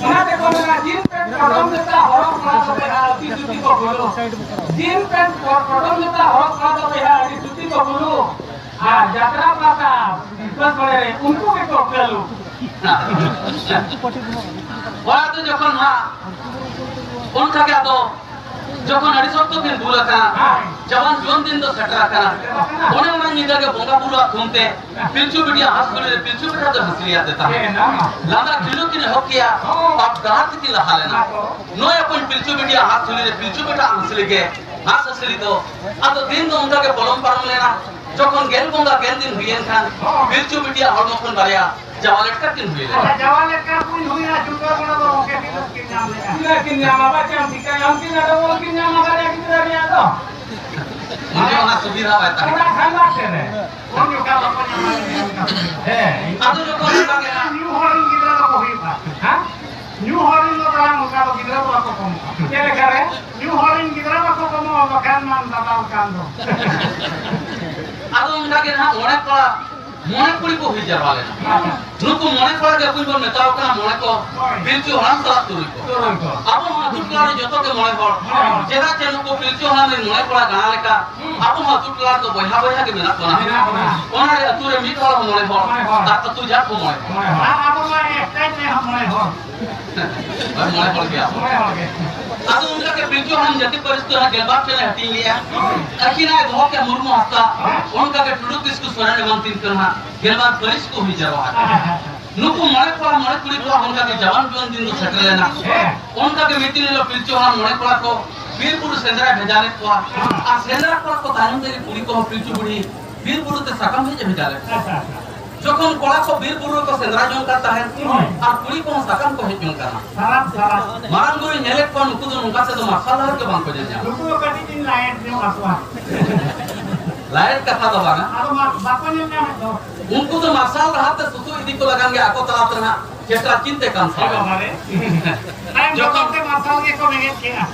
ᱚᱱᱟ ᱛᱮᱠᱚ ᱢᱮᱱᱟ, ᱡᱤᱱ ᱯᱮᱱᱴ ᱯᱚᱴᱚᱢ ᱡᱚᱴᱟ ᱦᱚᱨᱚᱜ ᱠᱚᱲᱟ ᱫᱚ ᱵᱚᱭᱦᱟ ᱟᱹᱰᱤ ᱡᱩᱛᱤ ᱠᱚ ᱵᱩᱞᱩ᱾ ᱡᱤᱱ ᱯᱮᱱᱴ ᱯᱚᱴᱚᱢ ᱡᱚᱴᱟ ᱦᱚᱨᱚᱜ ᱠᱚᱲᱟ ᱫᱚ ᱵᱚᱭᱦᱟ ᱟᱹᱰᱤ ᱡᱩᱛᱤ ᱠᱚ ᱵᱩᱞᱩ᱾ ᱟᱨ ᱡᱟᱛᱨᱟ ᱯᱟᱛᱟ ᱥᱤᱨᱯᱟᱹ ᱥᱚᱲᱮ ᱨᱮ ᱩᱱᱠᱩ ᱜᱮᱠᱚ ᱠᱟᱹᱞᱩ᱾ ᱚᱲᱟᱜ ᱫᱚ ᱡᱚᱠᱷᱚᱱ ᱦᱟᱸᱜ ᱚᱱᱠᱟ ᱜᱮ ᱟᱫᱚ ᱡᱚᱠᱷᱚᱱ ᱟᱹᱰᱤ ᱥᱚᱠᱛᱚ ᱠᱤᱱ ᱵᱩᱞ ᱟᱠᱟᱱᱟ, ᱡᱮᱢᱚᱱ ᱡᱩᱣᱟᱹᱱ ᱫᱤᱱ ᱫᱚ ᱥᱮᱴᱮᱨ ᱟᱠᱟᱱᱟ, ᱚᱱᱮ ᱚᱱᱟ ᱧᱤᱫᱟᱹ ᱜᱮ ᱵᱚᱸᱜᱟ ᱵᱩᱨᱩᱣᱟᱜ ᱛᱷᱩᱢ ᱛᱮ ᱯᱤᱞᱪᱩ ᱵᱤᱴᱤᱭᱟᱜ ᱦᱟᱸᱥ ᱛᱷᱩᱞᱤ ᱨᱮ ᱯᱤᱞᱪᱩ ᱵᱮᱴᱟ ᱫᱚ ᱦᱟᱹᱥᱞᱤᱭᱟᱫᱮ ᱛᱟᱦᱮᱸᱫ᱾ ᱞᱟᱸᱫᱟ ᱠᱷᱤᱞᱰᱩ ᱠᱤᱱ ᱮᱦᱚᱵ ᱠᱮᱜᱼᱟ, ᱟᱯ ᱰᱟᱦᱟᱨ ᱛᱮᱠᱤᱱ ᱞᱟᱦᱟ ᱞᱮᱱᱟ᱾ ᱱᱚᱜᱼᱚᱭ ᱟᱯᱚᱧ ᱯᱤᱞᱪᱩ ᱵᱤᱴᱤᱭᱟᱜ ᱦᱟᱸᱥ ᱛᱷᱩᱞᱤ ᱨᱮ ᱯᱤᱞᱪᱩ ᱵᱮᱴᱟ ᱦᱟᱸᱥᱞᱤ ᱜᱮ ᱦᱟᱸᱥ ᱦᱟᱹᱥᱞᱤ ᱫᱚ᱾ ᱟᱫᱚ ᱫᱤᱱ ᱫᱚ ᱚᱱᱠᱟ ᱜᱮ ᱯᱚᱞᱚᱢ ᱯᱟᱨᱚᱢ ᱞᱮᱱᱟ᱾ ᱡᱚᱠᱷᱚᱱ ᱜᱮᱞ ᱵᱚᱸᱜᱟ ᱜᱮᱞ ᱫᱤᱱ ᱦᱩᱭᱮᱱ ᱠᱷᱟᱱ, ᱯᱤᱞᱪᱩ ᱵᱤᱴᱤᱭᱟᱜ ᱦᱚᱲᱢᱚ ᱠᱷᱚᱱ ᱵᱟᱨᱭᱟ ᱡᱟᱣᱟ ᱞᱮᱴᱠᱟ ᱠᱤᱱ ᱦᱩᱭ ᱞᱮᱱᱟ᱾ ᱟᱪᱪᱷᱟ, ᱡᱟᱣᱟ ᱞᱮᱴᱠᱟ ᱠᱤᱱ ᱦᱩᱭᱱᱟ, ᱡᱩᱫᱟᱹ ᱵᱚᱲᱟ ᱫᱚ ᱜᱚᱢᱠᱮ ᱛᱤᱱᱟᱹᱜ ᱠᱤᱱ ᱧᱟᱢ ᱞᱮᱫᱟ? ᱛᱤᱱᱟᱹᱜ ᱠᱤᱱ ᱧᱟᱢᱟ, ᱵᱟᱪᱟᱢ ᱴᱷᱤᱠᱟ, ᱩᱱᱠᱤᱱ ᱟᱫᱚ ᱵᱚᱞ ᱠᱤᱱ ᱧᱟᱢᱟ ᱵᱟᱨᱭᱟ ᱜᱤᱫᱽᱨᱟᱹ ᱨᱮᱭᱟᱜ ᱫᱚ᱾ ᱩᱱᱤ ᱚᱱᱟ ᱥᱩᱵᱤᱫᱷᱟ ᱵᱟᱭ ᱛᱟᱦᱮᱸ ᱚᱱᱟ ᱠᱷᱟᱱ ᱵᱟᱫ ᱨᱮ᱾ ᱩᱱ ᱡᱚᱠᱷᱟ ᱵᱟᱠᱚ ᱧᱟᱢᱟ᱾ ᱦᱮᱸ᱾ ᱟᱫᱚ ᱡᱚᱠᱷᱚᱱ ᱚᱱᱠᱟ ᱜᱮ ᱦᱟᱸᱜ ᱧᱩ ᱦᱚᱲ ᱨᱮᱱ ᱜᱤᱫᱽᱨᱟᱹ ᱫᱚᱠᱚ ᱦᱩᱭᱩᱜᱼᱟ᱾ ᱦᱮᱸ? ᱧᱩ ᱦᱚᱲ ᱨᱮᱱ ᱫᱚ ᱛᱟᱭᱚᱢ ᱚᱱᱠᱟ ᱫᱚ ᱜᱤᱫᱽᱨᱟᱹ ᱫᱚ ᱵᱟᱠᱚ ᱠᱚᱢᱚᱜᱼᱟ᱾ ᱪᱮᱫ ᱞᱮᱠᱟ ᱨᱮ? ᱧᱩ ᱦᱚᱲ ᱨᱮᱱ ᱜᱤᱫᱽᱨᱟᱹ ᱵᱟᱠᱚ ᱠᱚᱢᱚᱜᱼᱟ, ᱵᱟᱠᱷᱟᱱ ᱢᱟ ᱫᱟᱫᱟᱞ ᱠᱟᱱ ᱫᱚ᱾ ᱟᱫᱚ ᱚᱱᱠᱟ ᱜᱮ ᱱᱟᱦᱟᱜ ᱢᱚᱬᱮ ᱠᱚᱲᱟ ᱢᱚᱬᱮ ᱠᱩᱲᱤ ᱠᱚ ᱦᱩᱭ ᱡᱟᱨᱣᱟ ᱞᱮᱱᱟ᱾ ᱱᱩᱠᱩ ᱢᱚᱬᱮ ᱠᱚᱲᱟ ᱜᱮ ᱟᱵᱚ ᱵᱚᱱ ᱢᱮᱛᱟᱣ ᱠᱟᱱᱟ ᱢᱚᱬᱮ ᱠᱚ, ᱯᱤᱞᱪᱩ ᱦᱟᱲᱟᱢ ᱥᱟᱞᱟᱜ ᱛᱩᱨᱩᱭ ᱠᱚ᱾ ᱛᱩᱨᱩᱭ ᱠᱚ᱾ ᱟᱵᱚ ᱦᱚᱸ ᱟᱹᱛᱩ ᱴᱚᱞᱟ ᱨᱮ ᱡᱚᱛᱚ ᱜᱮ ᱢᱚᱬᱮ ᱦᱚᱲ᱾ ᱢᱚᱬᱮ ᱦᱚᱲ᱾ ᱪᱮᱫᱟᱜ ᱪᱮ ᱱᱩᱠᱩ ᱯᱤᱞᱪᱩ ᱦᱟᱲᱟᱢ ᱨᱮᱱ ᱢᱚᱬᱮ ᱠᱚᱲᱟ ᱜᱟᱬᱟ ᱞᱮᱠᱟ ᱟᱵᱚ ᱦᱚᱸ ᱟᱹᱛᱩ ᱴᱚᱞᱟ ᱨᱮᱫᱚ ᱵᱚᱭᱦᱟ ᱵᱚᱭᱦᱟ ᱜᱮ ᱢᱮᱱᱟᱜ ᱵᱚᱱᱟ᱾ ᱢᱮᱱᱟᱜ ᱵᱚᱱᱟ᱾ ᱚᱱᱟ ᱨᱮ ᱟᱹᱛᱩ ᱨᱮ ᱢᱤᱫ ᱦᱚᱲ ᱦᱚᱸ ᱢᱚᱬᱮ ᱦᱚᱲ, ᱢᱚᱬᱮ ᱦᱚᱲ᱾ ᱟᱨ ᱟᱹᱛᱩ ᱡᱟᱠ ᱦᱚᱸ ᱢᱚᱬᱮ ᱦᱚᱲ᱾ ᱢᱚᱬᱮ ᱦᱚᱲ᱾ ᱟᱨ ᱟᱵᱚ ᱱᱚᱣᱟ ᱮᱥᱴᱮᱴ ᱨᱮ ᱦᱚᱸ ᱢᱚᱬᱮ ᱦᱚᱲ᱾ ᱦᱳᱭ, ᱢᱚᱬᱮ ᱦᱚᱲ ᱜᱮ ᱟᱵᱚ᱾ ᱢᱚᱬᱮ ᱦᱚᱲ ᱜᱮ᱾ ᱟᱫᱚ ᱚᱱᱠᱟ ᱜᱮ ᱯᱤᱞᱪᱩ ᱦᱟᱲᱟᱢ ᱡᱟᱹᱛᱤ ᱯᱟᱹᱨᱤᱥ ᱫᱚ ᱦᱟᱸᱜ ᱜᱮᱞᱵᱟᱨ ᱴᱷᱮᱱ ᱮ ᱦᱟᱹᱴᱤᱧ ᱞᱮᱜᱼᱟ᱾ ᱟᱹᱠᱤᱱᱟᱜ ᱫᱚᱦᱚ ᱠᱮᱫ ᱢᱩᱨᱢᱩ ᱦᱟᱸᱥᱫᱟ, ᱚᱱᱠᱟ ᱜᱮ ᱴᱩᱰᱩ ᱠᱤᱥᱠᱩ ᱥᱚᱨᱮᱱ ᱮᱢᱟᱱ ᱛᱤᱱ ᱠᱚ ᱦᱟᱸᱜ ᱜᱮᱞᱵᱟᱨ ᱯᱟᱹᱨᱤᱥ ᱠᱚ ᱦᱩᱭ ᱡᱟᱨᱣᱟ ᱟᱠᱟᱱᱟ᱾ ᱱᱩᱠᱩ ᱢᱚᱬᱮ ᱠᱚᱲᱟ ᱢᱚᱬᱮ ᱠᱩᱲᱤ ᱠᱚᱣᱟᱜ ᱚᱱᱠᱟ ᱜᱮ ᱡᱟᱣᱟᱱ ᱡᱩᱣᱟᱹᱱ ᱫᱤᱱ ᱫᱚ ᱥᱮᱴᱮᱨ ᱞᱮᱱᱟ᱾ ᱦᱮᱸ᱾ ᱚᱱᱠᱟ ᱜᱮ ᱢᱤᱫ ᱫᱤᱱ ᱦᱤᱞᱳᱜ ᱯᱤᱞᱪᱩ ᱦᱟᱲᱟᱢ ᱢᱚᱬᱮ ᱠᱚᱲᱟ ᱠᱚ ᱵᱤᱨ ᱵᱩᱨᱩ ᱥᱮᱸᱫᱽᱨᱟᱭ ᱵᱷᱮᱡᱟ ᱞᱮᱫ ᱠᱚᱣᱟ᱾ ᱟᱨ ᱥᱮᱸᱫᱽᱨᱟ ᱠᱚᱲᱟ ᱠᱚ ᱛᱟᱭᱚᱢ ᱛᱮᱜᱮ ᱠᱩᱲᱤ ᱠᱚᱦᱚᱸ ᱯᱤᱞᱪᱩ ᱵᱩᱲᱦᱤ ᱵᱤᱨ ᱵᱩᱨᱩ ᱛᱮ ᱥᱟᱠᱟᱢ ᱦᱮᱡ ᱮ ᱵᱷᱮᱡᱟ ᱞᱮᱫ ᱠᱚᱣᱟ᱾ ᱟᱪᱪᱷᱟ, ᱟᱪᱪᱷᱟ᱾ ᱡᱚᱠᱷᱚᱱ ᱠᱚᱲᱟ ᱠᱚ ᱵᱤᱨ ᱵᱩᱨᱩ ᱨᱮᱠᱚ ᱥᱮᱸᱫᱽᱨᱟ ᱡᱚᱝ ᱠᱟᱱ ᱛᱟᱦᱮᱸᱫ, ᱦᱩᱸ᱾ ᱟᱨ ᱠᱩᱲᱤ ᱠᱚᱦᱚᱸ ᱥᱟᱠᱟᱢ ᱠᱚ ᱦᱮᱡ ᱡᱚᱝ ᱠᱟᱱᱟ᱾ ᱥᱟᱨᱟᱯ, ᱥᱟᱨᱟᱯ᱾ ᱢᱟᱨᱟᱝ ᱵᱩᱨᱩᱭ ᱧᱮᱞᱮᱫ ᱠᱚᱣᱟ, ᱱᱩᱠᱩ ᱫᱚ ᱱᱚᱝᱠᱟ ᱛᱮᱫᱚ ᱢᱟᱨᱥᱟᱞ ᱰᱟᱦᱟᱨ ᱜᱮ ᱵᱟᱝ ᱠᱚ ᱧᱮᱞ ᱧᱟᱢᱟ᱾ ᱱᱩᱠᱩ ᱫᱚ ᱠᱟᱹᱴᱤᱡ ᱞᱤᱧ ᱞᱟᱭᱮᱴ ᱧᱚᱜ ᱟᱠᱚᱣᱟ᱾ ᱞᱟᱭᱮᱴ ᱠᱟᱛᱷᱟ ᱫᱚ ᱵᱟᱝᱟ᱾ ᱟᱫᱚ ᱢᱟ-, ᱵᱟᱠᱚ ᱧᱮᱞ ᱧᱟᱢᱮᱫ ᱫᱚ᱾ ᱩᱱᱠᱩ ᱫᱚ ᱢᱟᱨᱥᱟᱞ ᱰᱟᱦᱟᱨ ᱛᱮ ᱥᱩᱛᱩᱜ ᱤᱫᱤ ᱠᱚ ᱞᱟᱜᱟᱱ ᱜᱮ ᱟᱠᱚ ᱛᱟᱞᱟ ᱛᱮ ᱱᱟᱦᱟᱜ ᱪᱮᱴᱨᱟ ᱪᱤᱱᱛᱮ ᱠᱟᱱ ᱮ ᱥᱟᱶ᱾ ᱵᱟᱵᱟ ᱨᱮ᱾ ᱛᱟᱭᱚᱢ ᱡᱚᱠᱷᱚᱱ ᱫᱚ ᱢᱟᱨᱥᱟᱞ ᱜᱮᱠᱚ ᱵᱮᱸᱜᱮᱫ ᱠᱮᱜᱼᱟ᱾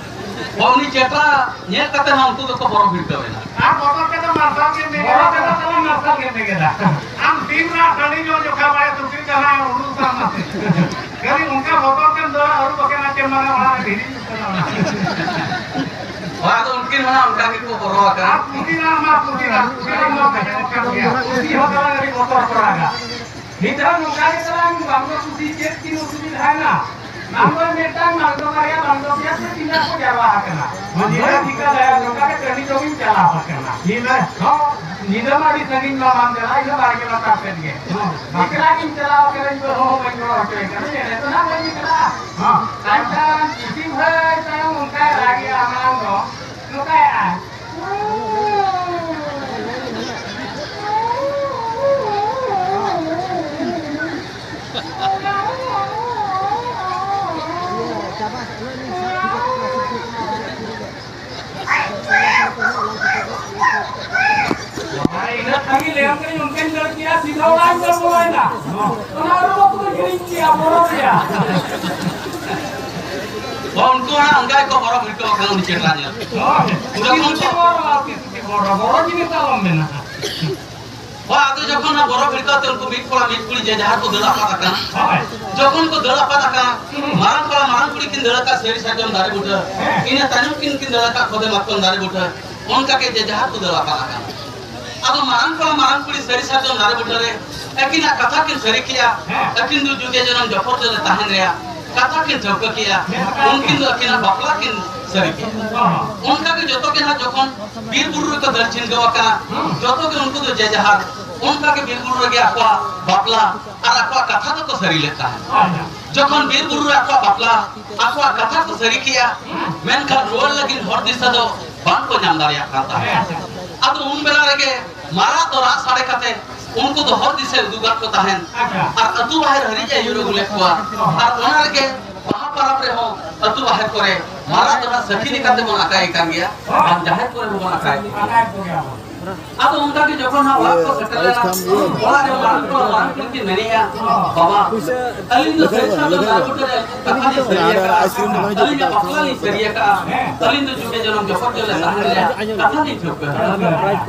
ᱦᱚᱸ, ᱩᱱᱤ ᱪᱮᱴᱨᱟ ᱧᱮᱞ ᱠᱟᱛᱮ ᱦᱚᱸ ᱩᱱᱠᱩ ᱫᱚᱠᱚ ᱵᱚᱨᱚ ᱵᱷᱤᱲᱠᱟᱹᱣ ᱮᱱᱟ᱾ ᱟᱨ ᱵᱚᱛᱚᱨ ᱛᱮᱫᱚ ᱢᱟᱨᱥᱟᱞ ᱜᱮᱢ ᱵᱮᱸᱜᱮᱫᱟ᱾ ᱵᱚᱛᱚᱨ ᱛᱮᱫᱚ ᱛᱟᱦᱞᱮ ᱢᱟᱨᱥᱟᱞ ᱜᱮᱢ ᱵᱮᱸᱜᱮᱫᱟ᱾ ᱟᱢ ᱵᱤᱨ ᱨᱮᱱᱟᱜ ᱴᱟᱺᱰᱤ ᱧᱚᱜ ᱡᱚᱠᱷᱟ ᱵᱟᱭ ᱥᱩᱠᱨᱤ ᱠᱟᱱᱟ, ᱩᱰᱩᱠ ᱠᱟᱱ ᱢᱟᱥᱮ᱾ ᱠᱷᱟᱹᱞᱤ ᱚᱱᱠᱟ ᱵᱚᱛᱚᱨ ᱛᱮᱢ ᱫᱟᱹᱲᱟ, ᱟᱹᱨᱩᱵ ᱟᱠᱟᱱᱟ ᱪᱮ ᱵᱟᱝᱟ, ᱚᱲᱟᱜ ᱨᱮ ᱵᱷᱤᱲᱤ ᱩᱛᱟᱹᱨᱟ ᱚᱱᱟ᱾ ᱦᱳᱭ, ᱟᱫᱚ ᱩᱱᱠᱤᱱ ᱦᱚᱸ ᱚᱱᱠᱟ ᱜᱮᱠᱚ ᱵᱚᱨᱚ ᱟᱠᱟᱱᱟ᱾ ᱟᱨ ᱯᱩᱛᱤ ᱨᱟᱢ ᱢᱟ ᱯᱩᱛᱤ ᱨᱟᱢ, ᱯᱩᱛᱤ ᱨᱟᱢ ᱢᱟ ᱟᱸᱡᱚᱢᱚᱜ ᱠᱟᱱ ᱜᱮᱭᱟ᱾ ᱯᱩᱛᱤ ᱦᱚᱸ ᱛᱟᱞᱟᱝ ᱟᱹᱰᱤ ᱵᱚᱛᱚᱨ ᱠᱚ ᱨᱟᱜᱟ᱾ ᱢᱤᱫ ᱫᱷᱟᱣ ᱱᱚᱝᱠᱟ ᱜᱮ ᱛᱟᱞᱟᱝ ᱵᱟᱝ ᱫᱚ ᱠᱩᱥᱤ ᱪᱮᱫ ᱠᱤᱱ ᱚᱥᱩᱵᱤᱫᱷᱟᱭᱮᱱᱟ? ᱵᱟᱝ ᱫᱚ ᱢᱤᱫᱴᱟᱝ, ᱵᱟᱝ ᱫᱚ ᱵᱟᱨᱭᱟ, ᱵᱟᱝ ᱫᱚ ᱯᱮᱭᱟ, ᱥᱮ ᱛᱤᱱᱟᱹᱜ ᱠᱚ ᱡᱟᱨᱣᱟ ᱟᱠᱟᱱᱟ? ᱢᱟᱹᱡᱷᱤ ᱚᱱᱟ ᱦᱟᱲᱟᱢ᱾ ᱴᱷᱤᱠᱟᱹ ᱫᱟᱭᱟ, ᱱᱚᱝᱠᱟ ᱜᱮ ᱴᱟᱺᱰᱤ ᱫᱚ ᱵᱤᱱ ᱪᱟᱞᱟᱣ ᱟᱠᱟᱱᱟ᱾ ᱧᱤᱫᱟᱹ? ᱦᱚᱸ, ᱧᱤᱫᱟᱹ ᱢᱟ ᱟᱹᱰᱤ ᱥᱟᱺᱜᱤᱧ ᱢᱟ ᱵᱟᱝ ᱪᱟᱞᱟᱜ, ᱤᱧ ᱫᱚ ᱵᱟᱲᱜᱮ ᱞᱟᱛᱟᱨ ᱥᱮᱫ ᱜᱮ᱾ ᱦᱚᱸ᱾ ᱮᱠᱞᱟ ᱜᱤᱧ ᱪᱟᱞᱟᱣ ᱟᱠᱟᱱᱟ, ᱤᱧ ᱫᱚ ᱦᱚᱸ ᱵᱟᱹᱧ ᱜᱚᱲᱚ ᱦᱚᱪᱚᱭ ᱠᱟᱱᱟ᱾ ᱪᱮᱬᱮ ᱫᱚ ᱱᱟᱦᱟᱜ ᱵᱟᱹᱧ ᱮᱠᱞᱟ᱾ ᱦᱚᱸ᱾ ᱛᱟᱭᱚᱢ ᱛᱟᱭᱚᱢ ᱠᱩᱥᱤ ᱵᱷᱟᱹᱭ ᱛᱟᱭᱚᱢ ᱚᱱᱠᱟᱭ ᱨᱟᱜᱮᱜᱼᱟ, ᱢᱟᱲᱟᱝ ᱫᱚ ᱱᱚᱝᱠᱟᱭᱮᱜᱼᱟᱭ᱾ ᱟᱨ ᱤᱱᱟᱹ ᱠᱷᱟᱱ ᱜᱮ ᱞᱟᱹᱭᱟᱢ ᱠᱟᱹᱱᱟᱹᱧ, ᱚᱱᱠᱟᱧ ᱫᱟᱹᱲ ᱠᱮᱜᱼᱟ, ᱥᱤᱫᱷᱟᱹ ᱚᱲᱟᱜ ᱤᱧ ᱫᱟᱹᱲ ᱵᱚᱞᱚᱭᱮᱱᱟ᱾ ᱚᱱᱟ ᱨᱩᱣᱟᱹ ᱠᱚᱫᱚ ᱦᱤᱲᱤᱧ ᱠᱮᱜᱼᱟ, ᱵᱚᱨᱚ ᱨᱮᱭᱟᱜ᱾ ᱦᱚᱸ, ᱩᱱᱠᱩ ᱦᱚᱸ ᱚᱱᱠᱟ ᱜᱮᱠᱚ ᱵᱚᱨᱚ ᱵᱷᱤᱲᱠᱟᱹᱣ ᱟᱠᱟᱱᱟ ᱩᱱᱤ ᱪᱮᱴᱨᱟ ᱧᱮᱞ᱾ ᱦᱳᱭ᱾ ᱩᱱᱠᱩ ᱩᱱᱠᱩ ᱠᱚ ᱵᱚᱨᱚ, ᱟᱨ ᱛᱤᱥ ᱠᱚ ᱵᱚᱨᱚ, ᱵᱚᱨᱚ ᱡᱤᱱᱤᱥ ᱟᱞᱚᱢ ᱢᱮᱱᱟ᱾ ᱦᱳᱭ, ᱟᱫᱚ ᱡᱚᱠᱷᱚᱱ ᱦᱟᱸᱜ ᱵᱚᱨᱚ ᱵᱷᱤᱲᱠᱟᱹᱣ ᱛᱮ ᱩᱱᱠᱩ ᱢᱤᱫ ᱠᱚᱲᱟ ᱢᱤᱫ ᱠᱩᱲᱤ ᱡᱮ ᱡᱟᱦᱟᱸ ᱠᱚ ᱫᱟᱹᱲ ᱟᱯᱟᱫ ᱟᱠᱟᱱᱟ, ᱦᱳᱭ᱾ ᱡᱚᱠᱷᱚᱱ ᱠᱚ ᱫᱟᱹᱲ ᱟᱯᱟᱫ ᱟᱠᱟᱱᱟ, ᱢᱟᱨᱟᱝ ᱠᱚᱲᱟ ᱢᱟᱨᱟᱝ ᱠᱩᱲᱤ ᱠᱤᱱ ᱫᱟᱹᱲ ᱟᱠᱟᱫ ᱥᱟᱹᱨᱤ ᱥᱟᱨᱡᱚᱢ ᱫᱟᱨᱮ ᱵᱩᱴᱟᱹ, ᱦᱮᱸ᱾ ᱤᱱᱟᱹ ᱛᱟᱭᱱᱚᱢ ᱠᱤᱱ ᱠᱤᱱ ᱫᱟᱹᱲ ᱟᱠᱟᱫ ᱠᱷᱚᱫᱮ ᱢᱟᱛᱠᱚᱢ ᱫᱟᱨᱮ ᱵᱩᱴᱟᱹ, ᱚᱱᱠᱟ ᱜᱮ ᱡᱮ ᱡᱟᱦᱟᱸ ᱠᱚ ᱫᱟᱹᱲ ᱟᱯᱟᱫ ᱟᱠᱟᱱᱟ᱾ ᱟᱫᱚ ᱢᱟᱨᱟᱝ ᱠᱚᱲᱟ ᱢᱟᱨᱟᱝ ᱠᱩᱲᱤ ᱥᱟᱹᱨᱤ ᱥᱟᱨᱡᱚᱢ ᱫᱟᱨᱮ ᱵᱩᱴᱟᱹ ᱨᱮ ᱟᱹᱠᱤᱱᱟᱜ ᱠᱟᱛᱷᱟ ᱠᱤᱱ ᱥᱟᱹᱨᱤ ᱠᱮᱜᱼᱟ, ᱦᱮᱸ᱾ ᱟᱹᱠᱤᱱ ᱫᱚ ᱡᱩᱜᱮ ᱡᱚᱱᱚᱢ ᱡᱚᱯᱚᱨ ᱡᱚᱱᱮ ᱛᱟᱦᱮᱱ ᱨᱮᱭᱟᱜ ᱠᱟᱛᱷᱟ ᱠᱤᱱ ᱴᱷᱟᱹᱣᱠᱟᱹ ᱠᱮᱜᱼᱟ, ᱦᱮᱸ᱾ ᱩᱱᱠᱤᱱ ᱫᱚ ᱟᱹᱠᱤᱱᱟᱜ ᱵᱟᱯᱞᱟ ᱠᱤᱱ ᱥᱟᱹᱨᱤ ᱠᱮᱜᱼᱟ᱾ ᱦᱚᱸ᱾ ᱚᱱᱠᱟ ᱜᱮ ᱡᱚᱛᱚ ᱜᱮ ᱱᱟᱦᱟᱜ ᱡᱚᱠᱷᱚᱱ ᱵᱤᱨ ᱵᱩᱨᱩ ᱨᱮᱠᱚ ᱫᱟᱹᱲ ᱪᱷᱤᱱᱜᱟᱹᱣ ᱟᱠᱟᱱᱟ, ᱦᱩᱸ᱾ ᱡᱚᱛᱚ ᱜᱮ ᱩᱱᱠᱩ ᱫᱚ ᱡᱮ ᱡᱟᱦᱟᱨ ᱚᱱᱠᱟ ᱜᱮ ᱵᱤᱨ ᱵᱩᱨᱩ ᱨᱮᱜᱮ ᱟᱠᱚᱣᱟᱜ ᱵᱟᱯᱞᱟ ᱟᱨ ᱟᱠᱚᱣᱟᱜ ᱠᱟᱛᱷᱟ ᱫᱚᱠᱚ ᱥᱟᱹᱨᱤ ᱞᱮᱫ ᱛᱟᱦᱮᱸᱫ᱾ ᱦᱳᱭ᱾ ᱡᱚᱠᱷᱚᱱ ᱵᱤᱨ ᱵᱩᱨᱩ ᱨᱮ ᱟᱠᱚᱣᱟᱜ ᱵᱟᱯᱞᱟ, ᱟᱠᱚᱣᱟᱜ ᱠᱟᱛᱷᱟ ᱠᱚ ᱥᱟᱹᱨᱤ ᱠᱮᱜᱼᱟ, ᱦᱩᱸ᱾ ᱢᱮᱱᱠᱷᱟᱱ ᱨᱩᱣᱟᱹᱲ ᱞᱟᱹᱜᱤᱫ ᱦᱚᱨ ᱫᱤᱥᱟᱹ ᱫᱚ ᱵᱟᱝ ᱠᱚ ᱧᱟᱢ ᱫᱟᱲᱮᱭᱟᱜ ᱠᱟᱱ ᱛᱟᱦᱮᱸᱫ᱾ ᱦᱮᱸ᱾ ᱟᱫᱚ ᱩᱱ ᱵᱮᱲᱟ ᱨᱮᱜᱮ ᱢᱟᱨᱟᱜ ᱫᱚ ᱨᱟᱜ ᱥᱟᱰᱮ ᱠᱟᱛᱮ ᱩᱱᱠᱩ ᱫᱚ ᱦᱚᱨ ᱫᱤᱥᱟᱹ ᱩᱫᱩᱜᱟᱫ ᱠᱚ ᱛᱟᱦᱮᱸᱫ᱾ ᱟᱪᱪᱷᱟ᱾ ᱟᱨ ᱟᱹᱛᱩ ᱵᱟᱦᱮᱨ ᱦᱟᱹᱨᱤᱡ ᱮ ᱟᱹᱭᱩᱨ ᱟᱹᱜᱩ ᱞᱮᱫ ᱠᱚᱣᱟ᱾ ᱟᱨ ᱚᱱᱟ ᱨᱮᱜᱮ ᱵᱟᱦᱟ ᱯᱟᱨᱟᱵᱽ ᱨᱮᱦᱚᱸ ᱟᱹᱛᱩ ᱵᱟᱦᱮᱨ ᱠᱚᱨᱮ ᱢᱟᱨᱟᱜ ᱫᱚ ᱱᱟᱜ ᱥᱟᱹᱠᱷᱤ ᱞᱮᱠᱟᱛᱮ ᱵᱚᱱ ᱟᱠᱟᱭᱮ ᱠᱟᱱ ᱜᱮᱭᱟ᱾ ᱟᱨ ᱡᱟᱦᱮᱨ ᱠᱚᱨᱮ ᱦᱚᱸᱵᱚᱱ ᱟᱠᱟᱭᱮ ᱠᱟᱱ ᱜᱮᱭᱟ᱾ ᱟᱫᱚ ᱚᱱᱠᱟ ᱜᱮ ᱡᱚᱠᱷᱚᱱ ᱦᱟᱸᱜ ᱚᱲᱟᱜ ᱠᱚ ᱥᱮᱴᱮᱨ ᱞᱮᱱᱟ, ᱚᱲᱟᱜ ᱨᱮ ᱢᱟᱨᱟᱝ ᱠᱚᱲᱟ ᱢᱟᱨᱟᱝ ᱠᱩᱲᱤ ᱠᱤᱱ ᱢᱮᱱᱮᱜᱼᱟ, "ᱵᱟᱵᱟ, ᱟᱹᱞᱤᱧ ᱫᱚ ᱥᱟᱹᱨᱤ ᱥᱟᱨᱡᱚᱢ ᱫᱟᱨᱮ ᱵᱩᱴᱟᱹ ᱨᱮ ᱠᱟᱛᱷᱟ ᱞᱤᱧ ᱥᱟᱹᱨᱤ ᱟᱠᱟᱫᱼᱟ, ᱟᱹᱞᱤᱧᱟᱜ ᱵᱟᱯᱞᱟ ᱞᱤᱧ ᱥᱟᱹᱨᱤ ᱟᱠᱟᱫᱼᱟ, ᱟᱹᱞᱤᱧ ᱫᱚ ᱡᱩᱜᱮ ᱡᱚᱱᱚᱢ ᱡᱚᱯᱚᱨ ᱡᱚᱱᱮ ᱛᱟᱦᱮᱸ ᱞᱮᱱᱟ, ᱠᱟᱛᱷᱟ ᱞᱤᱧ ᱴᱷᱟᱹᱣᱠᱟᱹ ᱟᱠᱟᱫᱼᱟ᱾"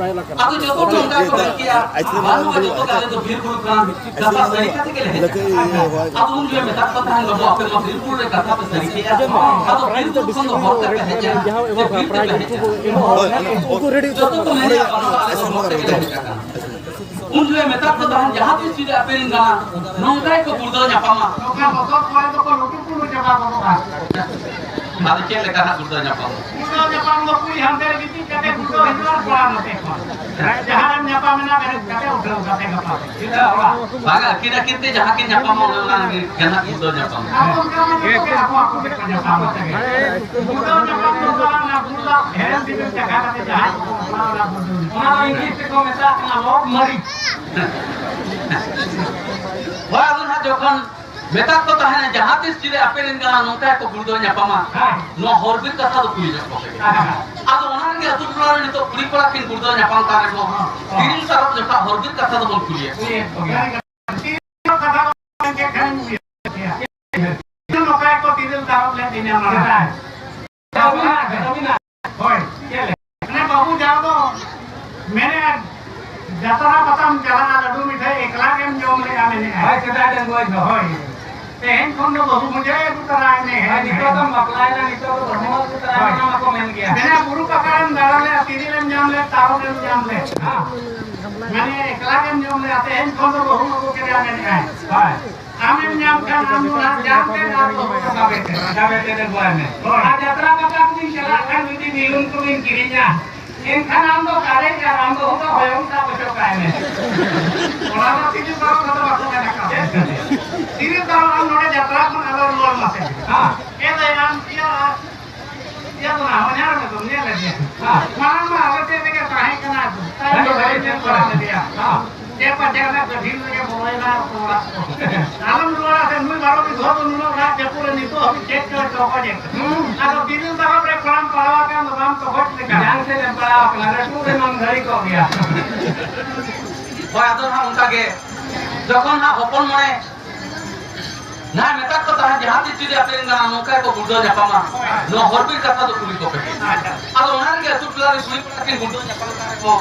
ᱟᱫᱚ ᱡᱚᱛᱚ ᱠᱚ ᱚᱱᱠᱟ ᱜᱮᱠᱚ ᱢᱮᱱ ᱠᱮᱜᱼᱟ, "ᱵᱟᱹᱱᱩᱜᱼᱟ, ᱡᱚᱛᱚ ᱜᱮ ᱟᱞᱮ ᱫᱚ ᱵᱤᱨ ᱵᱩᱨᱩ ᱠᱷᱚᱱ ᱠᱟᱛᱷᱟ ᱥᱟᱹᱨᱤ ᱠᱟᱛᱮ ᱜᱮᱞᱮ ᱦᱮᱡ ᱟᱠᱟᱱᱟ᱾" ᱟᱫᱚ ᱩᱱ ᱡᱚᱦᱚᱜ ᱢᱮᱛᱟᱜ ᱠᱚ ᱛᱟᱦᱮᱱ, "ᱵᱟᱹᱵᱩ, ᱟᱯᱮ ᱢᱟ ᱵᱤᱨ ᱵᱩᱨᱩ ᱨᱮ ᱠᱟᱛᱷᱟ ᱯᱮ ᱥᱟᱹᱨᱤ ᱠᱮᱜᱼᱟ, ᱟᱫᱚ ᱵᱤᱨ ᱵᱩᱨᱩ ᱠᱷᱚᱱ ᱫᱚ ᱦᱚᱨ ᱛᱮᱯᱮ ᱦᱮᱡ ᱮᱱᱟ, ᱥᱮ ᱵᱤᱨ ᱛᱮᱯᱮ ᱦᱮᱡ ᱮᱱᱟ?" ᱡᱚᱛᱚ ᱠᱚ ᱢᱮᱱᱮᱜᱼᱟ, "ᱵᱟᱹᱱᱩᱜᱼᱟ, ᱟᱞᱮ ᱫᱚ ᱦᱚᱨ ᱛᱮᱜᱮ ᱞᱮ ᱦᱮᱡ ᱟᱠᱟᱱᱟ᱾" ᱩᱱ ᱡᱚᱦᱚᱜ ᱢᱮᱛᱟᱜ ᱠᱚ ᱛᱟᱦᱮᱱ, ᱡᱟᱦᱟᱸ ᱛᱤᱥ ᱡᱩᱫᱤ ᱟᱯᱮ ᱨᱮᱱ ᱠᱟᱱᱟ, ᱱᱚᱝᱠᱟ ᱜᱮᱠᱚ ᱜᱩᱲᱫᱟᱹᱣ ᱧᱟᱯᱟᱢᱟ᱾ ᱱᱚᱝᱠᱟ ᱵᱚᱛᱚᱨ ᱠᱚᱨᱮ ᱫᱚᱠᱚ ᱞᱩᱴᱩ ᱯᱩᱴᱩ ᱪᱟᱵᱟ ᱜᱚᱫᱚᱜᱼᱟ᱾ ᱟᱫᱚ ᱪᱮᱫ ᱞᱮᱠᱟ ᱦᱟᱸᱜ ᱜᱩᱲᱫᱟᱹᱣ ᱧᱟᱯᱟᱢ? ᱜᱩᱲᱫᱟᱹᱣ ᱧᱟᱯᱟᱢ ᱫᱚ ᱠᱩᱲᱤ ᱦᱟᱱᱛᱮ ᱨᱮ ᱜᱤᱛᱤᱡ ᱠᱟᱛᱮ ᱜᱩᱲᱫᱟᱹᱣ ᱦᱤᱡᱩᱜᱼᱟ, ᱠᱚᱲᱟ ᱱᱚᱛᱮ ᱠᱷᱚᱱ᱾ ᱡᱟᱦᱟᱸ ᱨᱮᱢ ᱧᱟᱯᱟᱢ ᱮᱱᱟ, ᱵᱮᱨᱮᱫ ᱠᱟᱛᱮ ᱩᱴᱷᱟᱹᱣ ᱠᱟᱛᱮ ᱜᱟᱯᱟ ᱥᱮᱫ᱾ ᱪᱮᱫᱟᱜ ᱚᱲᱟᱜ? ᱵᱟᱝᱟ, ᱟᱹᱠᱤᱱ ᱟᱹᱠᱤᱱ ᱛᱮ ᱡᱟᱦᱟᱸ ᱠᱤᱱ ᱧᱟᱯᱟᱢᱟ, ᱚᱱᱮ ᱚᱱᱟ ᱜᱮ ᱦᱟᱸᱜ ᱜᱩᱲᱫᱟᱹᱣ ᱧᱟᱯᱟᱢ᱾ ᱟᱫᱚ ᱚᱱᱠᱟ ᱢᱟ ᱡᱚᱛᱚ ᱜᱮ ᱟᱠᱚ ᱟᱠᱚ ᱛᱮᱠᱚ ᱧᱟᱯᱟᱢ ᱠᱟᱛᱮ ᱜᱮ᱾ ᱜᱩᱲᱫᱟᱹᱣ ᱧᱟᱯᱟᱢ ᱫᱚ ᱚᱱᱟ ᱜᱩᱲᱫᱟᱹᱣ ᱦᱮᱲᱮᱢ ᱥᱤᱵᱤᱞ ᱪᱟᱠᱷᱟ ᱠᱟᱛᱮ ᱡᱟᱦᱟᱸᱭ ᱠᱚ ᱵᱟᱯᱞᱟ, ᱚᱱᱟ ᱜᱩᱲᱫᱟᱹᱣ ᱧᱟᱯᱟᱢ᱾ ᱚᱱᱟ ᱫᱚ ᱤᱝᱞᱤᱥ ᱛᱮᱠᱚ ᱢᱮᱛᱟᱜ ᱠᱟᱱᱟ love marriage᱾ ᱦᱳᱭ, ᱟᱫᱚ ᱱᱟᱦᱟᱜ ᱡᱚᱠᱷᱚᱱ ᱢᱮᱛᱟᱜ ᱠᱚ ᱛᱟᱦᱮᱱᱟ, ᱡᱟᱦᱟᱸ ᱛᱤᱥ ᱡᱩᱫᱤ ᱟᱯᱮ ᱨᱮᱱ ᱜᱟᱱ ᱱᱚᱝᱠᱟ ᱠᱚ ᱜᱩᱲᱫᱟᱹᱣ ᱧᱟᱯᱟᱢᱟ, ᱦᱮᱸ᱾ ᱱᱚᱣᱟ ᱦᱚᱨ ᱵᱤᱨ ᱠᱟᱛᱷᱟ ᱫᱚ ᱠᱩᱞᱤ ᱧᱚᱜ ᱠᱚᱯᱮ᱾ ᱦᱮᱸ᱾ ᱟᱫᱚ ᱚᱱᱟ ᱨᱮᱜᱮ ᱟᱹᱛᱩ ᱴᱚᱞᱟ ᱨᱮ ᱱᱤᱛᱚᱜ ᱠᱩᱲᱤ ᱠᱚᱲᱟ ᱠᱤᱱ ᱜᱩᱲᱫᱟᱹᱣ ᱧᱟᱯᱟᱢ ᱠᱟᱱ ᱨᱮᱦᱚᱸ, ᱦᱮᱸ᱾ ᱛᱤᱨᱤᱞ ᱛᱟᱨᱚᱵ ᱡᱚᱠᱷᱟ ᱦᱚᱨ ᱵᱤᱨ ᱠᱟᱛᱷᱟ ᱫᱚᱵᱚᱱ ᱠᱩᱞᱤᱭᱮᱫ ᱠᱚᱣᱟ᱾ ᱠᱩᱞᱤᱭᱮᱫ ᱠᱚᱜᱮᱭᱟ᱾ ᱠᱟᱛᱷᱟ ᱵᱟᱝ ᱠᱮᱫ ᱠᱷᱟᱱ ᱱᱚᱝᱠᱟ ᱜᱮᱠᱚ ᱛᱤᱨᱤᱞ ᱛᱟᱨᱚᱵ ᱞᱮᱫ ᱞᱤᱧᱟ ᱢᱟᱲᱟᱝ᱾ ᱦᱳᱭ, ᱪᱮᱫ ᱞᱮᱠᱟ? ᱢᱟᱱᱮ ᱵᱟᱹᱵᱩ ᱡᱟᱣ ᱫᱚ ᱢᱮᱱᱮᱫ ᱡᱟᱛᱨᱟ ᱯᱟᱛᱟᱢ ᱪᱟᱞᱟᱜᱼᱟ, ᱞᱟᱹᱰᱩ ᱢᱤᱴᱷᱟᱹᱭ ᱮᱠᱞᱟ ᱜᱮᱢ ᱡᱚᱢ ᱞᱮᱜᱼᱟ ᱢᱮᱱᱮᱜᱼᱟᱭ᱾ ᱦᱳᱭ, ᱥᱮᱫᱟᱭ ᱰᱟᱺᱜᱩᱣᱟᱹ ᱡᱚᱦᱚᱜ᱾ ᱦᱳᱭ᱾ ᱛᱮᱦᱮᱧ ᱠᱷᱚᱱ ᱫᱚ ᱵᱟᱹᱦᱩ ᱵᱩᱡᱷᱟᱹᱣ ᱟᱹᱜᱩ ᱛᱚᱨᱟᱭ ᱢᱮ᱾ ᱦᱳᱭ, ᱱᱤᱛᱚᱜ ᱫᱚᱢ ᱵᱟᱯᱞᱟᱭᱮᱱᱟ, ᱱᱤᱛᱚᱜ ᱫᱚ ᱵᱟᱹᱦᱩ ᱟᱹᱜᱩ ᱛᱚᱨᱟᱭ ᱢᱮ, ᱦᱳᱭ᱾ ᱚᱱᱟ ᱢᱟᱠᱚ ᱢᱮᱱ ᱜᱮᱭᱟ᱾ ᱢᱮᱱᱟ ᱵᱩᱨᱩ ᱯᱟᱛᱟᱨᱮᱢ ᱫᱟᱬᱟ ᱞᱮᱫᱼᱟ, ᱛᱤᱨᱤᱞᱮᱢ ᱧᱟᱢ ᱞᱮᱫ, ᱛᱟᱨᱚᱵᱮᱢ ᱧᱟᱢ ᱞᱮᱫ᱾ ᱦᱮᱸ᱾ ᱢᱟᱱᱮ ᱮᱠᱞᱟ ᱜᱮᱢ ᱡᱚᱢ ᱞᱮᱫᱼᱟ, ᱛᱮᱦᱮᱧ ᱠᱷᱚᱱ ᱫᱚ ᱵᱟᱹᱦᱩ ᱟᱹᱜᱩ ᱠᱮᱫᱮᱭᱟ ᱢᱮᱱᱮᱜᱼᱟᱭ᱾ ᱦᱳᱭ᱾ ᱟᱢᱮᱢ ᱧᱟᱢ ᱠᱷᱟᱱ ᱟᱢ ᱚᱲᱟᱜ ᱡᱟᱢ ᱛᱮ ᱟᱨ ᱵᱟᱹᱦᱩ ᱫᱚ ᱠᱟᱵᱮ ᱛᱮ᱾ ᱠᱟᱵᱮ ᱛᱮ ᱫᱚ ᱜᱚᱭ ᱢᱮ᱾ ᱦᱳᱭ᱾ ᱟᱨ ᱡᱟᱛᱨᱟ ᱯᱟᱛᱟ ᱠᱚᱵᱤᱱ ᱪᱟᱞᱟᱜ ᱠᱷᱟᱱ ᱡᱩᱫᱤ ᱵᱮᱞᱩᱱ ᱠᱚᱵᱤᱱ ᱠᱤᱨᱤᱧᱟ, ᱮᱱᱠᱷᱟᱱ ᱟᱢ ᱫᱚ ᱫᱟᱨᱮ ᱟᱨ ᱟᱢ ᱫᱚ ᱦᱚᱭᱚᱝ ᱥᱟᱵ ᱦᱚᱪᱚ ᱠᱟᱭ ᱢᱮ᱾ ᱚᱱᱟ ᱫᱚ ᱛᱤᱡᱩ ᱯᱟᱨᱚᱢ ᱠᱟᱛᱮ ᱵᱟᱠᱚ ᱢᱮᱱᱟ ᱠᱟᱱᱟ᱾ ᱛᱤᱨᱤᱞ ᱛᱟᱨᱚᱵ ᱟᱢ ᱱᱚᱰᱮ ᱡᱟᱛᱨᱟ ᱠᱷᱚᱱ ᱟᱞᱚ ᱨᱩᱣᱟᱹᱲ ᱢᱟᱥᱮ᱾ ᱦᱮᱸ᱾ ᱮ ᱫᱟᱭᱟ ᱟᱢ ᱤᱭᱟᱹ, ᱤᱭᱟᱹ ᱫᱚ ᱱᱟᱦᱟᱜ ᱦᱚᱧᱦᱟᱨ ᱢᱮ ᱫᱚᱢ ᱧᱮᱞ ᱞᱮᱫᱮᱭᱟ᱾ ᱦᱮᱸ᱾ ᱢᱟᱲᱟᱝ ᱢᱟ ᱟᱞᱮ ᱥᱮᱫ ᱨᱮᱜᱮ ᱛᱟᱦᱮᱸ ᱠᱟᱱᱟ᱾ ᱛᱟᱭᱚᱢ ᱦᱮᱸ, ᱫᱚ ᱦᱮᱸ, ᱵᱟᱹᱧ ᱧᱮᱞ ᱦᱮᱸ, ᱵᱟᱲᱟ ᱦᱮᱸ᱾ ᱞᱮᱫᱮᱭᱟ᱾ ᱦᱮᱸ᱾ ᱪᱮᱫ ᱯᱟᱪᱷᱮ ᱚᱱᱟ ᱠᱟᱹᱴᱷᱤᱱ ᱨᱮᱜᱮ ᱵᱚᱞᱚᱭᱮᱱᱟ ᱚᱲᱟᱜ ᱠᱚ᱾ ᱟᱞᱚᱢ ᱨᱩᱣᱟᱹᱲᱟ ᱥᱮ, ᱱᱩᱭ ᱵᱟᱨᱚ ᱵᱤᱜᱷᱟᱹ ᱫᱚ ᱱᱩᱱᱟᱹᱜ ᱨᱟᱜ ᱡᱟᱹᱯᱩᱫ ᱨᱮ ᱱᱤᱛᱚᱜ ᱦᱟᱹᱵᱤᱡ ᱪᱮᱫ ᱪᱚᱭ ᱛᱚᱜᱚᱡ ᱮᱫ᱾ ᱦᱩᱸ᱾ ᱟᱫᱚ ᱛᱤᱨᱤᱞ ᱛᱟᱨᱚᱵ ᱨᱮ ᱠᱚᱲᱟᱢ ᱯᱟᱲᱟᱣ ᱟᱠᱟᱱ ᱫᱚ ᱵᱟᱢ ᱛᱚᱜᱚᱡ ᱞᱮᱠᱟ᱾ ᱡᱟᱝ ᱥᱮᱫ ᱮᱢ ᱯᱟᱲᱟᱣ ᱟᱠᱟᱱᱟ, ᱞᱟᱹᱴᱩ ᱨᱮᱢᱟᱢ ᱜᱷᱟᱹᱲᱤ ᱠᱚᱜ ᱜᱮᱭᱟ᱾ ᱦᱳᱭ, ᱟᱫᱚ ᱱᱟᱦᱟᱜ ᱚᱱᱠᱟ ᱜᱮ, ᱡᱚᱠᱷᱚᱱ ᱱᱟᱦᱟᱜ ᱦᱚᱯᱚᱱ ᱢᱚᱬᱮ ᱱᱟᱦᱟᱜ ᱢᱮᱛᱟᱜ ᱠᱚ ᱛᱟᱦᱮᱸᱫ, ᱡᱟᱦᱟᱸ ᱛᱤᱥ ᱡᱩᱫᱤ ᱟᱯᱮ ᱨᱮᱱ ᱜᱟᱱᱟ ᱱᱚᱝᱠᱟ ᱜᱮᱠᱚ ᱜᱩᱲᱫᱟᱹᱣ ᱧᱟᱯᱟᱢᱟ, ᱱᱚᱣᱟ ᱦᱚᱨ ᱵᱤᱨ ᱠᱟᱛᱷᱟ ᱫᱚ ᱠᱩᱞᱤ ᱠᱚᱯᱮ᱾ ᱟᱫᱚ ᱚᱱᱟ ᱨᱮᱜᱮ ᱟᱹᱛᱩ ᱴᱚᱞᱟ ᱨᱮ ᱠᱩᱲᱤ ᱠᱚᱲᱟ ᱠᱤᱱ ᱜᱩᱲᱫᱟᱹᱣ ᱧᱟᱯᱟᱢ ᱠᱟᱱ ᱨᱮᱦᱚᱸ,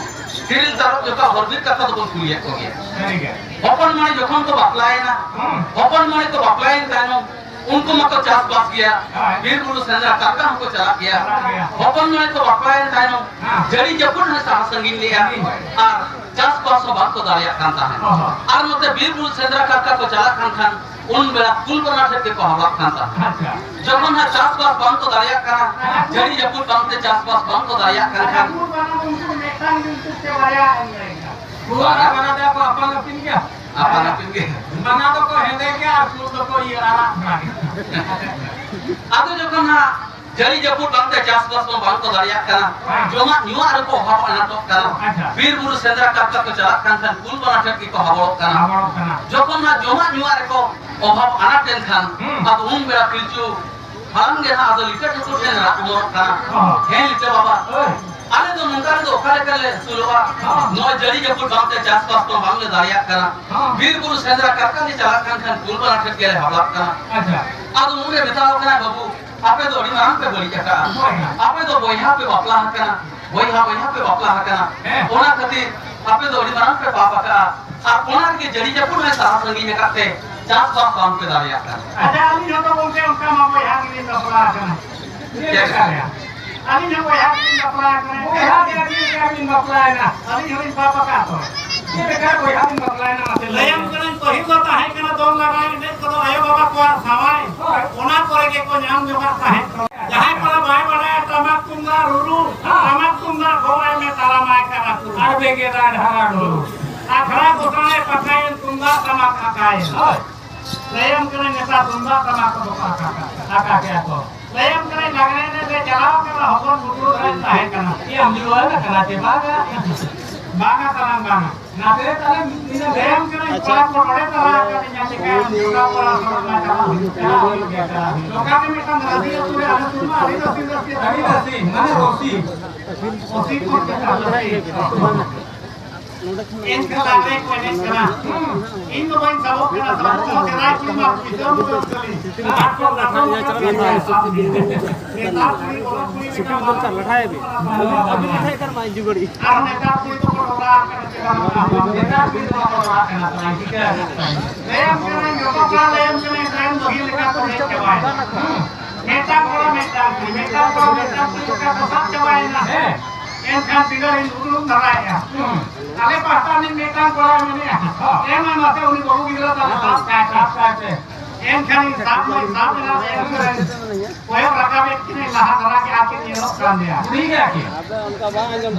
ᱛᱤᱨᱤᱞ ᱛᱟᱨᱚᱵ ᱡᱚᱠᱷᱟ ᱦᱚᱨ ᱵᱤᱨ ᱠᱟᱛᱷᱟ ᱫᱚᱵᱚᱱ ᱠᱩᱞᱤᱭᱮᱫ ᱠᱚᱜᱮᱭᱟ᱾ ᱥᱟᱹᱨᱤᱜᱮ᱾ ᱦᱚᱯᱚᱱ ᱢᱚᱬᱮ ᱡᱚᱠᱷᱚᱱ ᱠᱚ ᱵᱟᱯᱞᱟᱭᱮᱱᱟ, ᱦᱩᱸ᱾ ᱦᱚᱯᱚᱱ ᱢᱚᱬᱮ ᱠᱚ ᱵᱟᱯᱞᱟᱭᱮᱱ ᱛᱟᱭᱱᱚᱢ, ᱩᱱᱠᱩ ᱢᱟᱠᱚ ᱪᱟᱥᱵᱟᱥ ᱜᱮᱭᱟ, ᱦᱳᱭ᱾ ᱵᱤᱨ ᱵᱩᱨᱩ ᱥᱮᱸᱫᱽᱨᱟ ᱠᱟᱨᱠᱟ ᱦᱚᱸᱠᱚ ᱪᱟᱞᱟᱜ ᱜᱮᱭᱟ᱾ ᱪᱟᱞᱟᱜ ᱜᱮᱭᱟ᱾ ᱦᱚᱯᱚᱱ ᱢᱚᱬᱮ ᱠᱚ ᱵᱟᱯᱞᱟᱭᱮᱱ ᱛᱟᱭᱱᱚᱢ, ᱦᱮᱸ᱾ ᱡᱟᱹᱲᱤ ᱡᱟᱹᱯᱩᱫ ᱦᱚᱸ ᱥᱟᱦᱟ ᱥᱟᱺᱜᱤᱧ ᱞᱮᱜᱼᱟ, ᱦᱳᱭ᱾ ᱟᱨ ᱪᱟᱥᱵᱟᱥ ᱦᱚᱸ ᱵᱟᱝᱠᱚ ᱫᱟᱲᱮᱭᱟᱜ ᱠᱟᱱ ᱛᱟᱦᱮᱸᱫ᱾ ᱚ ᱦᱚᱸ᱾ ᱟᱨ ᱱᱚᱛᱮ ᱵᱤᱨ ᱵᱩᱨᱩ ᱥᱮᱸᱫᱽᱨᱟ ᱠᱟᱨᱠᱟ ᱠᱚ ᱪᱟᱞᱟᱜ ᱠᱟᱱ ᱠᱷᱟᱱ, ᱩᱱ ᱵᱮᱲᱟ ᱠᱩᱞ ᱵᱟᱱᱟ ᱴᱷᱮᱱ ᱜᱮᱠᱚ ᱦᱟᱵᱟᱜ ᱠᱟᱱ ᱛᱟᱦᱮᱸᱫ᱾ ᱟᱪᱪᱷᱟ᱾ ᱡᱚᱠᱷᱚᱱ ᱦᱟᱸᱜ ᱪᱟᱥᱵᱟᱥ ᱵᱟᱝᱠᱚ ᱫᱟᱲᱮᱭᱟᱜ ᱠᱟᱱᱟ, ᱦᱮᱸ᱾ ᱡᱟᱹᱲᱤ ᱡᱟᱹᱯᱩᱫ ᱵᱟᱝᱛᱮ ᱪᱟᱥᱵᱟᱥ ᱵᱟᱝᱠᱚ ᱫᱟᱲᱮᱭᱟᱜ ᱠᱟᱱ ᱠᱷᱟᱱ, ᱠᱩᱞ ᱵᱟᱱᱟ ᱫᱚ ᱩᱱᱠᱩ ᱢᱤᱫᱴᱟᱝ ᱜᱮ ᱩᱱᱠᱩ ᱥᱮ ᱵᱟᱨᱭᱟ ᱮᱢ ᱞᱮᱱ ᱠᱷᱟᱱ᱾ ᱠᱩᱞ ᱟᱨ ᱵᱟᱱᱟ ᱫᱚ ᱠᱚ ᱟᱯᱟᱱ ᱟᱹᱯᱤᱱ ᱜᱮᱭᱟ᱾ ᱟᱯᱟᱱ ᱟᱹᱯᱤᱱ ᱜᱮ᱾ ᱵᱟᱱᱟ ᱫᱚᱠᱚ ᱦᱮᱸᱫᱮ ᱜᱮᱭᱟ ᱟᱨ ᱠᱩᱞ ᱫᱚᱠᱚ ᱤᱭᱟᱹ ᱟᱨᱟᱜ ᱫᱷᱟᱨᱟ ᱜᱮᱭᱟ᱾ ᱟᱫᱚ ᱡᱚᱠᱷᱚᱱ ᱦᱟᱸᱜ ᱡᱟᱹᱲᱤ ᱡᱟᱹᱯᱩᱫ ᱵᱟᱝᱛᱮ ᱪᱟᱥᱵᱟᱥ ᱢᱟ ᱵᱟᱝ ᱠᱚ ᱫᱟᱲᱮᱭᱟᱜ ᱠᱟᱱᱟ᱾ ᱦᱮᱸ᱾ ᱡᱚᱢᱟᱜ ᱧᱩᱣᱟᱜ ᱨᱮᱠᱚ ᱚᱵᱷᱟᱵ ᱟᱱᱟᱴᱚᱜ ᱠᱟᱱᱟ᱾ ᱟᱪᱪᱷᱟ᱾ ᱵᱤᱨ ᱵᱩᱨᱩ ᱥᱮᱸᱫᱽᱨᱟ ᱠᱟᱨᱠᱟ ᱠᱚ ᱪᱟᱞᱟᱜ ᱠᱟᱱ ᱠᱷᱟᱱ ᱠᱩᱞ ᱵᱟᱱᱟ ᱴᱷᱮᱱ ᱜᱮᱠᱚ ᱦᱟᱵᱚᱲᱚᱜ ᱠᱟᱱᱟ᱾ ᱦᱟᱵᱚᱲᱚᱜ ᱠᱟᱱᱟ᱾ ᱡᱚᱠᱷᱚᱱ ᱦᱟᱸᱜ ᱡᱚᱢᱟᱜ ᱧᱩᱣᱟᱜ ᱨᱮᱠᱚ ᱚᱵᱷᱟᱵ ᱟᱱᱟᱴ ᱮᱱᱠᱷᱟᱱ, ᱦᱩᱸ᱾ ᱟᱫᱚ ᱩᱱ ᱵᱮᱲᱟ ᱯᱤᱞᱪᱩ ᱦᱟᱲᱟᱢ ᱜᱮ ᱦᱟᱸᱜ ᱟᱫᱚ ᱞᱤᱴᱟᱹ ᱴᱷᱟᱹᱠᱩᱨ ᱴᱷᱮᱱ ᱨᱟᱜ ᱚᱢᱚᱱᱚᱜ ᱠᱟᱱᱟ᱾ ᱦᱚᱸ᱾ ᱦᱮᱸ ᱞᱤᱴᱟᱹ ᱵᱟᱵᱟ, ᱦᱳᱭ᱾ ᱟᱞᱮ ᱫᱚ ᱱᱚᱝᱠᱟ ᱨᱮᱫᱚ ᱚᱠᱟ ᱞᱮᱠᱟ ᱞᱮ ᱟᱹᱥᱩᱞᱚᱜᱼᱟ? ᱦᱚᱸ᱾ ᱱᱚᱣᱟ ᱡᱟᱹᱲᱤ ᱡᱟᱹᱯᱩᱫ ᱵᱟᱝᱛᱮ ᱪᱟᱥᱵᱟᱥ ᱠᱚ ᱵᱟᱝᱞᱮ ᱫᱟᱲᱮᱭᱟᱜ ᱠᱟᱱᱟ᱾ ᱦᱚᱸ᱾ ᱵᱤᱨ ᱵᱩᱨᱩ ᱥᱮᱸᱫᱽᱨᱟ ᱠᱟᱨᱠᱟ ᱞᱮ ᱪᱟᱞᱟᱜ ᱠᱟᱱ ᱠᱷᱟᱱ ᱠᱩᱞ ᱵᱟᱱᱟ ᱴᱷᱮᱱ ᱜᱮᱞᱮ ᱦᱟᱵᱲᱟᱜ ᱠᱟᱱᱟ᱾ ᱟᱪᱪᱷᱟ᱾ ᱟᱫᱚ ᱩᱱᱨᱮ ᱢᱮᱛᱟᱣ ᱠᱟᱱᱟ, ᱵᱟᱹᱵᱩ, ᱟᱯᱮ ᱫᱚ ᱟᱹᱰᱤ ᱢᱟᱨᱟᱝ ᱯᱮ ᱵᱟᱹᱲᱤᱡ ᱟᱠᱟᱫᱼᱟ᱾ ᱦᱳᱭ᱾ ᱟᱯᱮ ᱫᱚ ᱵᱚᱭᱦᱟ ᱯᱮ ᱵᱟᱯᱞᱟ ᱟᱠᱟᱱᱟ, ᱵᱚᱭᱦᱟ ᱵᱚᱭᱦᱟ ᱯᱮ ᱵᱟᱯᱞᱟ ᱟᱠᱟᱱᱟ᱾ ᱦᱮᱸ᱾ ᱚᱱᱟ ᱠᱷᱟᱹᱛᱤᱨ ᱟᱯᱮ ᱫᱚ ᱟᱹᱰᱤ ᱢᱟᱨᱟᱝ ᱯᱮ ᱯᱟᱯ ᱟᱠᱟᱫᱼᱟ, ᱟᱨ ᱚᱱᱟ ᱨᱮᱜᱮ ᱡᱟᱹᱲᱤ ᱡᱟᱹᱯᱩᱫ ᱞᱮ ᱥᱟᱦᱟ ᱥᱟᱺᱜᱤᱧ ᱟᱠᱟᱫ ᱛᱮ ᱪᱟᱥᱵᱟᱥ ᱵᱟᱝ ᱯᱮ ᱫᱟᱲᱮᱭᱟᱜ ᱠᱟᱱᱟ᱾ ᱟᱪᱪᱷᱟ, ᱟᱹᱞᱤᱧ ᱦᱚᱸ ᱛᱚ ᱜᱚᱢᱠᱮ ᱚᱱᱠᱟ ᱢᱟ ᱵᱚᱭᱦᱟ ᱜᱮᱞᱤᱧ ᱵᱟᱯᱞᱟ ᱟᱠᱟᱱᱟ᱾ ᱪᱮᱫ ᱞᱮᱠᱟ ᱨᱮᱭᱟᱜ? ᱟᱹᱞᱤᱧ ᱦᱚᱸ ᱵᱚᱭᱦᱟ ᱜᱮᱞᱤᱧ ᱵᱟᱯᱞᱟ ᱟᱠᱟᱱᱟ᱾ ᱵᱚᱭᱦᱟ ᱜᱮ ᱟᱹᱵᱤᱱ ᱞᱮᱠᱟ ᱵᱤᱱ ᱵᱟᱯᱞᱟᱭᱮᱱᱟ᱾ ᱟᱹᱞᱤᱧ ᱦᱚᱸᱞᱤᱧ ᱯᱟᱯ ᱟᱠᱟᱫ ᱫᱚ᱾ ᱪᱮᱫ ᱞᱮᱠᱟ ᱵᱚᱭᱦᱟ ᱵᱤᱱ ᱵᱟᱯᱞᱟᱭᱮᱱᱟ, ᱢᱟᱥᱮ ᱞᱟᱹᱭ ᱞᱟᱹᱭᱟᱢ ᱵᱤᱱ? ᱠᱟᱹᱱᱟᱹᱧ, ᱯᱟᱹᱦᱤᱞ ᱫᱚ ᱛᱟᱦᱮᱸ ᱠᱟᱱᱟ ᱫᱚᱝ ᱞᱟᱜᱽᱬᱮ ᱮᱱᱮᱡ ᱠᱚᱫᱚ ᱟᱭᱳ ᱵᱟᱵᱟ ᱠᱚᱣᱟᱜ ᱥᱟᱶᱟᱭ, ᱦᱳᱭ᱾ ᱚᱱᱟ ᱠᱚᱨᱮ ᱜᱮᱠᱚ ᱧᱟᱢ ᱡᱚᱝᱟᱜ ᱛᱟᱦᱮᱸᱫ᱾ ᱡᱟᱦᱟᱸᱭ ᱠᱚᱲᱟ ᱵᱟᱭ ᱵᱟᱲᱟᱭᱟ ᱴᱟᱢᱟᱠ ᱛᱩᱢᱫᱟᱜ ᱨᱩᱨᱩ, ᱦᱮᱸ᱾ ᱴᱟᱢᱟᱠ ᱛᱩᱢᱫᱟᱜ ᱜᱚᱜ ᱟᱭ ᱢᱮ, ᱛᱟᱲᱟᱢᱟᱭ ᱠᱟᱱᱟ ᱠᱚ᱾ ᱟᱨ ᱵᱮᱸᱜᱮᱫᱟᱭ ᱰᱷᱟᱨᱟ ᱰᱷᱩᱨᱩ᱾ ᱟᱠᱷᱲᱟ ᱜᱚᱥᱟᱬᱮ ᱯᱟᱠᱟᱭᱮᱱ, ᱛᱩᱢᱫᱟᱜ ᱴᱟᱢᱟᱠ ᱟᱠᱟᱭᱮᱱ᱾ ᱦᱳᱭ᱾ ᱞᱟᱹᱭᱟᱢ ᱠᱟᱹᱱᱟᱹᱧ, ᱱᱮᱛᱟᱨ ᱛᱩᱢᱫᱟᱜ ᱴᱟᱢᱟᱠ ᱠᱚᱫᱚ ᱠᱚ ᱟᱠᱟ ᱠᱟᱜ, ᱟᱠᱟ ᱠᱮᱜᱼᱟ ᱠᱚ᱾ ᱞᱟᱹᱭᱟᱢ ᱠᱟᱹᱱᱟᱹᱧ, ᱞᱟᱜᱽᱬᱮ ᱮᱱᱮᱡ ᱞᱮ ᱪᱟᱞᱟᱣ ᱠᱟᱱᱟ, ᱦᱚᱯᱚᱱ ᱜᱩᱰᱨᱩ ᱫᱷᱟᱨᱟᱭ ᱛᱟᱦᱮᱸ ᱠᱟᱱᱟ᱾ ᱪᱮᱫ ᱮᱢ ᱡᱩᱣᱟᱹᱱ ᱟᱠᱟᱱᱟ ᱪᱮ ᱵᱟᱝᱟ? ᱵᱟᱝᱟ ᱛᱟᱞᱟᱝ, ᱵᱟᱝᱟ᱾ ᱱᱟᱥᱮ ᱛᱟᱞᱟᱝ ᱢᱤᱫ ᱧᱤᱫᱟᱹ ᱞᱟᱹᱭᱟᱢ ᱠᱟᱹᱱᱟᱹᱧ, ᱟᱪᱪᱷᱟ᱾ ᱠᱚᱲᱟ ᱠᱚ ᱱᱚᱰᱮ ᱛᱟᱞᱟ ᱟᱠᱟᱫᱤᱧᱟ, ᱪᱮᱠᱟᱭᱟᱢ? ᱡᱚᱴᱟᱣ ᱠᱚᱲᱟ ᱥᱟᱞᱟᱜ ᱢᱟ ᱪᱟᱞᱟᱜ ᱦᱩᱭᱩᱜ, ᱪᱟᱞᱟᱜ ᱦᱩᱭᱩᱜ ᱜᱮᱭᱟ, ᱪᱟᱞᱟᱜ ᱦᱩᱭᱩᱜ᱾ ᱱᱚᱝᱠᱟ ᱜᱮ ᱢᱤᱫᱴᱟᱝ ᱨᱟᱹᱥᱤ ᱟᱹᱛᱩ ᱨᱮ ᱟᱞᱮ ᱥᱩᱨ ᱢᱟ ᱟᱹᱰᱤ ᱨᱟᱹᱥᱤ, ᱨᱟᱹᱥᱤ, ᱟᱹᱰᱤ ᱨᱟᱹᱥᱤ, ᱢᱟᱱᱮ ᱨᱚᱥᱤ᱾ ᱨᱚᱥᱤ ᱠᱚ ᱢᱮᱛᱟᱜᱼᱟ, ᱨᱚᱥᱤ᱾ ᱮᱱᱠᱷᱟᱱ ᱞᱟᱜᱽᱲᱮ ᱠᱚ ᱮᱱᱮᱡ ᱠᱟᱱᱟ᱾ ᱤᱧ ᱫᱚ ᱵᱟᱹᱧ ᱥᱟᱵᱚᱜ ᱠᱟᱱᱟ, ᱥᱟᱵᱚᱜ ᱠᱚ ᱥᱮᱫᱟᱭ ᱠᱚ ᱢᱟ ᱯᱩᱭᱥᱟᱹ ᱢᱩᱨᱟᱹ ᱠᱷᱟᱹᱞᱤ᱾ ᱟᱨ ᱠᱚ ᱞᱟᱜᱟᱣ ᱠᱟᱛᱮ ᱤᱧ ᱥᱟᱵ ᱠᱮᱫᱟ᱾ ᱱᱮᱛᱟᱨ ᱠᱩᱲᱤ ᱠᱚᱫᱚ ᱠᱩᱲᱤ ᱞᱮᱠᱟ ᱵᱟᱝ᱾ ᱟᱹᱵᱤᱱ ᱞᱟᱴᱷᱟᱭ ᱠᱟᱱ ᱢᱟ ᱤᱧ ᱡᱩᱜᱟᱹᱲᱤ᱾ ᱟᱨ ᱱᱮᱛᱟᱨ ᱠᱩᱲᱤ ᱫᱚᱠᱚ ᱨᱚᱲᱟ ᱠᱟᱱᱟ ᱪᱮ ᱵᱟᱝ? ᱱᱮᱛᱟᱨ ᱠᱩᱲᱤ ᱫᱚ ᱵᱟᱠᱚ ᱨᱚᱲᱟ ᱠᱟᱱᱟ, ᱛᱟᱭ ᱴᱷᱤᱠᱟᱹ᱾ ᱞᱟᱹᱭᱟᱢ ᱠᱟᱹᱱᱟᱹᱧ, ᱡᱚᱛᱚ ᱠᱚᱲᱟ ᱞᱟᱹᱭᱟᱢ ᱠᱟᱹᱱᱟᱹᱧ, ᱛᱟᱭᱚᱢ ᱵᱟᱹᱜᱤ ᱞᱮᱠᱟ ᱠᱚ ᱦᱮᱡ ᱪᱟᱵᱟᱭᱮᱱᱟ᱾ ᱢᱤᱫᱴᱟᱝ ᱠᱚᱲᱟ ᱢᱤᱫᱴᱟᱝ ᱠᱩᱲᱤ, ᱢᱤᱫᱴᱟᱝ ᱠᱚᱲᱟ ᱢᱤᱫᱴᱟᱝ ᱠᱩᱲᱤ ᱞᱮᱠᱟ ᱠᱚ ᱥᱟᱵ ᱪᱟᱵᱟᱭᱮᱱᱟ᱾ ᱦᱮᱸ᱾ ᱮᱱᱠᱷᱟᱱ ᱛᱤᱱᱟᱹᱜ ᱤᱧ ᱩᱫᱩᱜ ᱫᱷᱟᱨᱟᱭᱮᱜᱼᱟ᱾ ᱦᱩᱸ᱾ ᱟᱞᱮ ᱯᱟᱦᱴᱟ ᱨᱤᱱᱤᱡ ᱢᱤᱫᱴᱟᱝ ᱠᱚᱲᱟᱭ ᱢᱮᱱᱮᱜᱼᱟ, ᱦᱚᱸ᱾ ᱮᱢ ᱢᱟ ᱢᱟᱥᱮ ᱩᱱᱤ ᱵᱟᱹᱵᱩ ᱜᱤᱫᱽᱨᱟᱹ ᱛᱟᱞᱮ ᱥᱟᱵ ᱠᱟᱭ, ᱥᱟᱵ ᱠᱟᱭ ᱯᱮ᱾ ᱮᱱᱠᱷᱟᱱ ᱤᱧ ᱥᱟᱵ ᱢᱟᱧ ᱥᱟᱵ ᱮᱱᱟ, ᱮᱱᱠᱷᱟᱱ ᱠᱚᱭᱚᱜ ᱨᱟᱠᱟᱵᱮᱫ ᱠᱤᱱᱟᱹᱧ ᱞᱟᱦᱟ ᱫᱷᱟᱨᱟ ᱜᱮ ᱟᱨ ᱠᱤᱱ ᱧᱮᱞᱚᱜ ᱠᱟᱱ ᱜᱮᱭᱟ᱾ ᱵᱩᱲᱦᱤ ᱜᱮᱭᱟ ᱠᱤᱱ?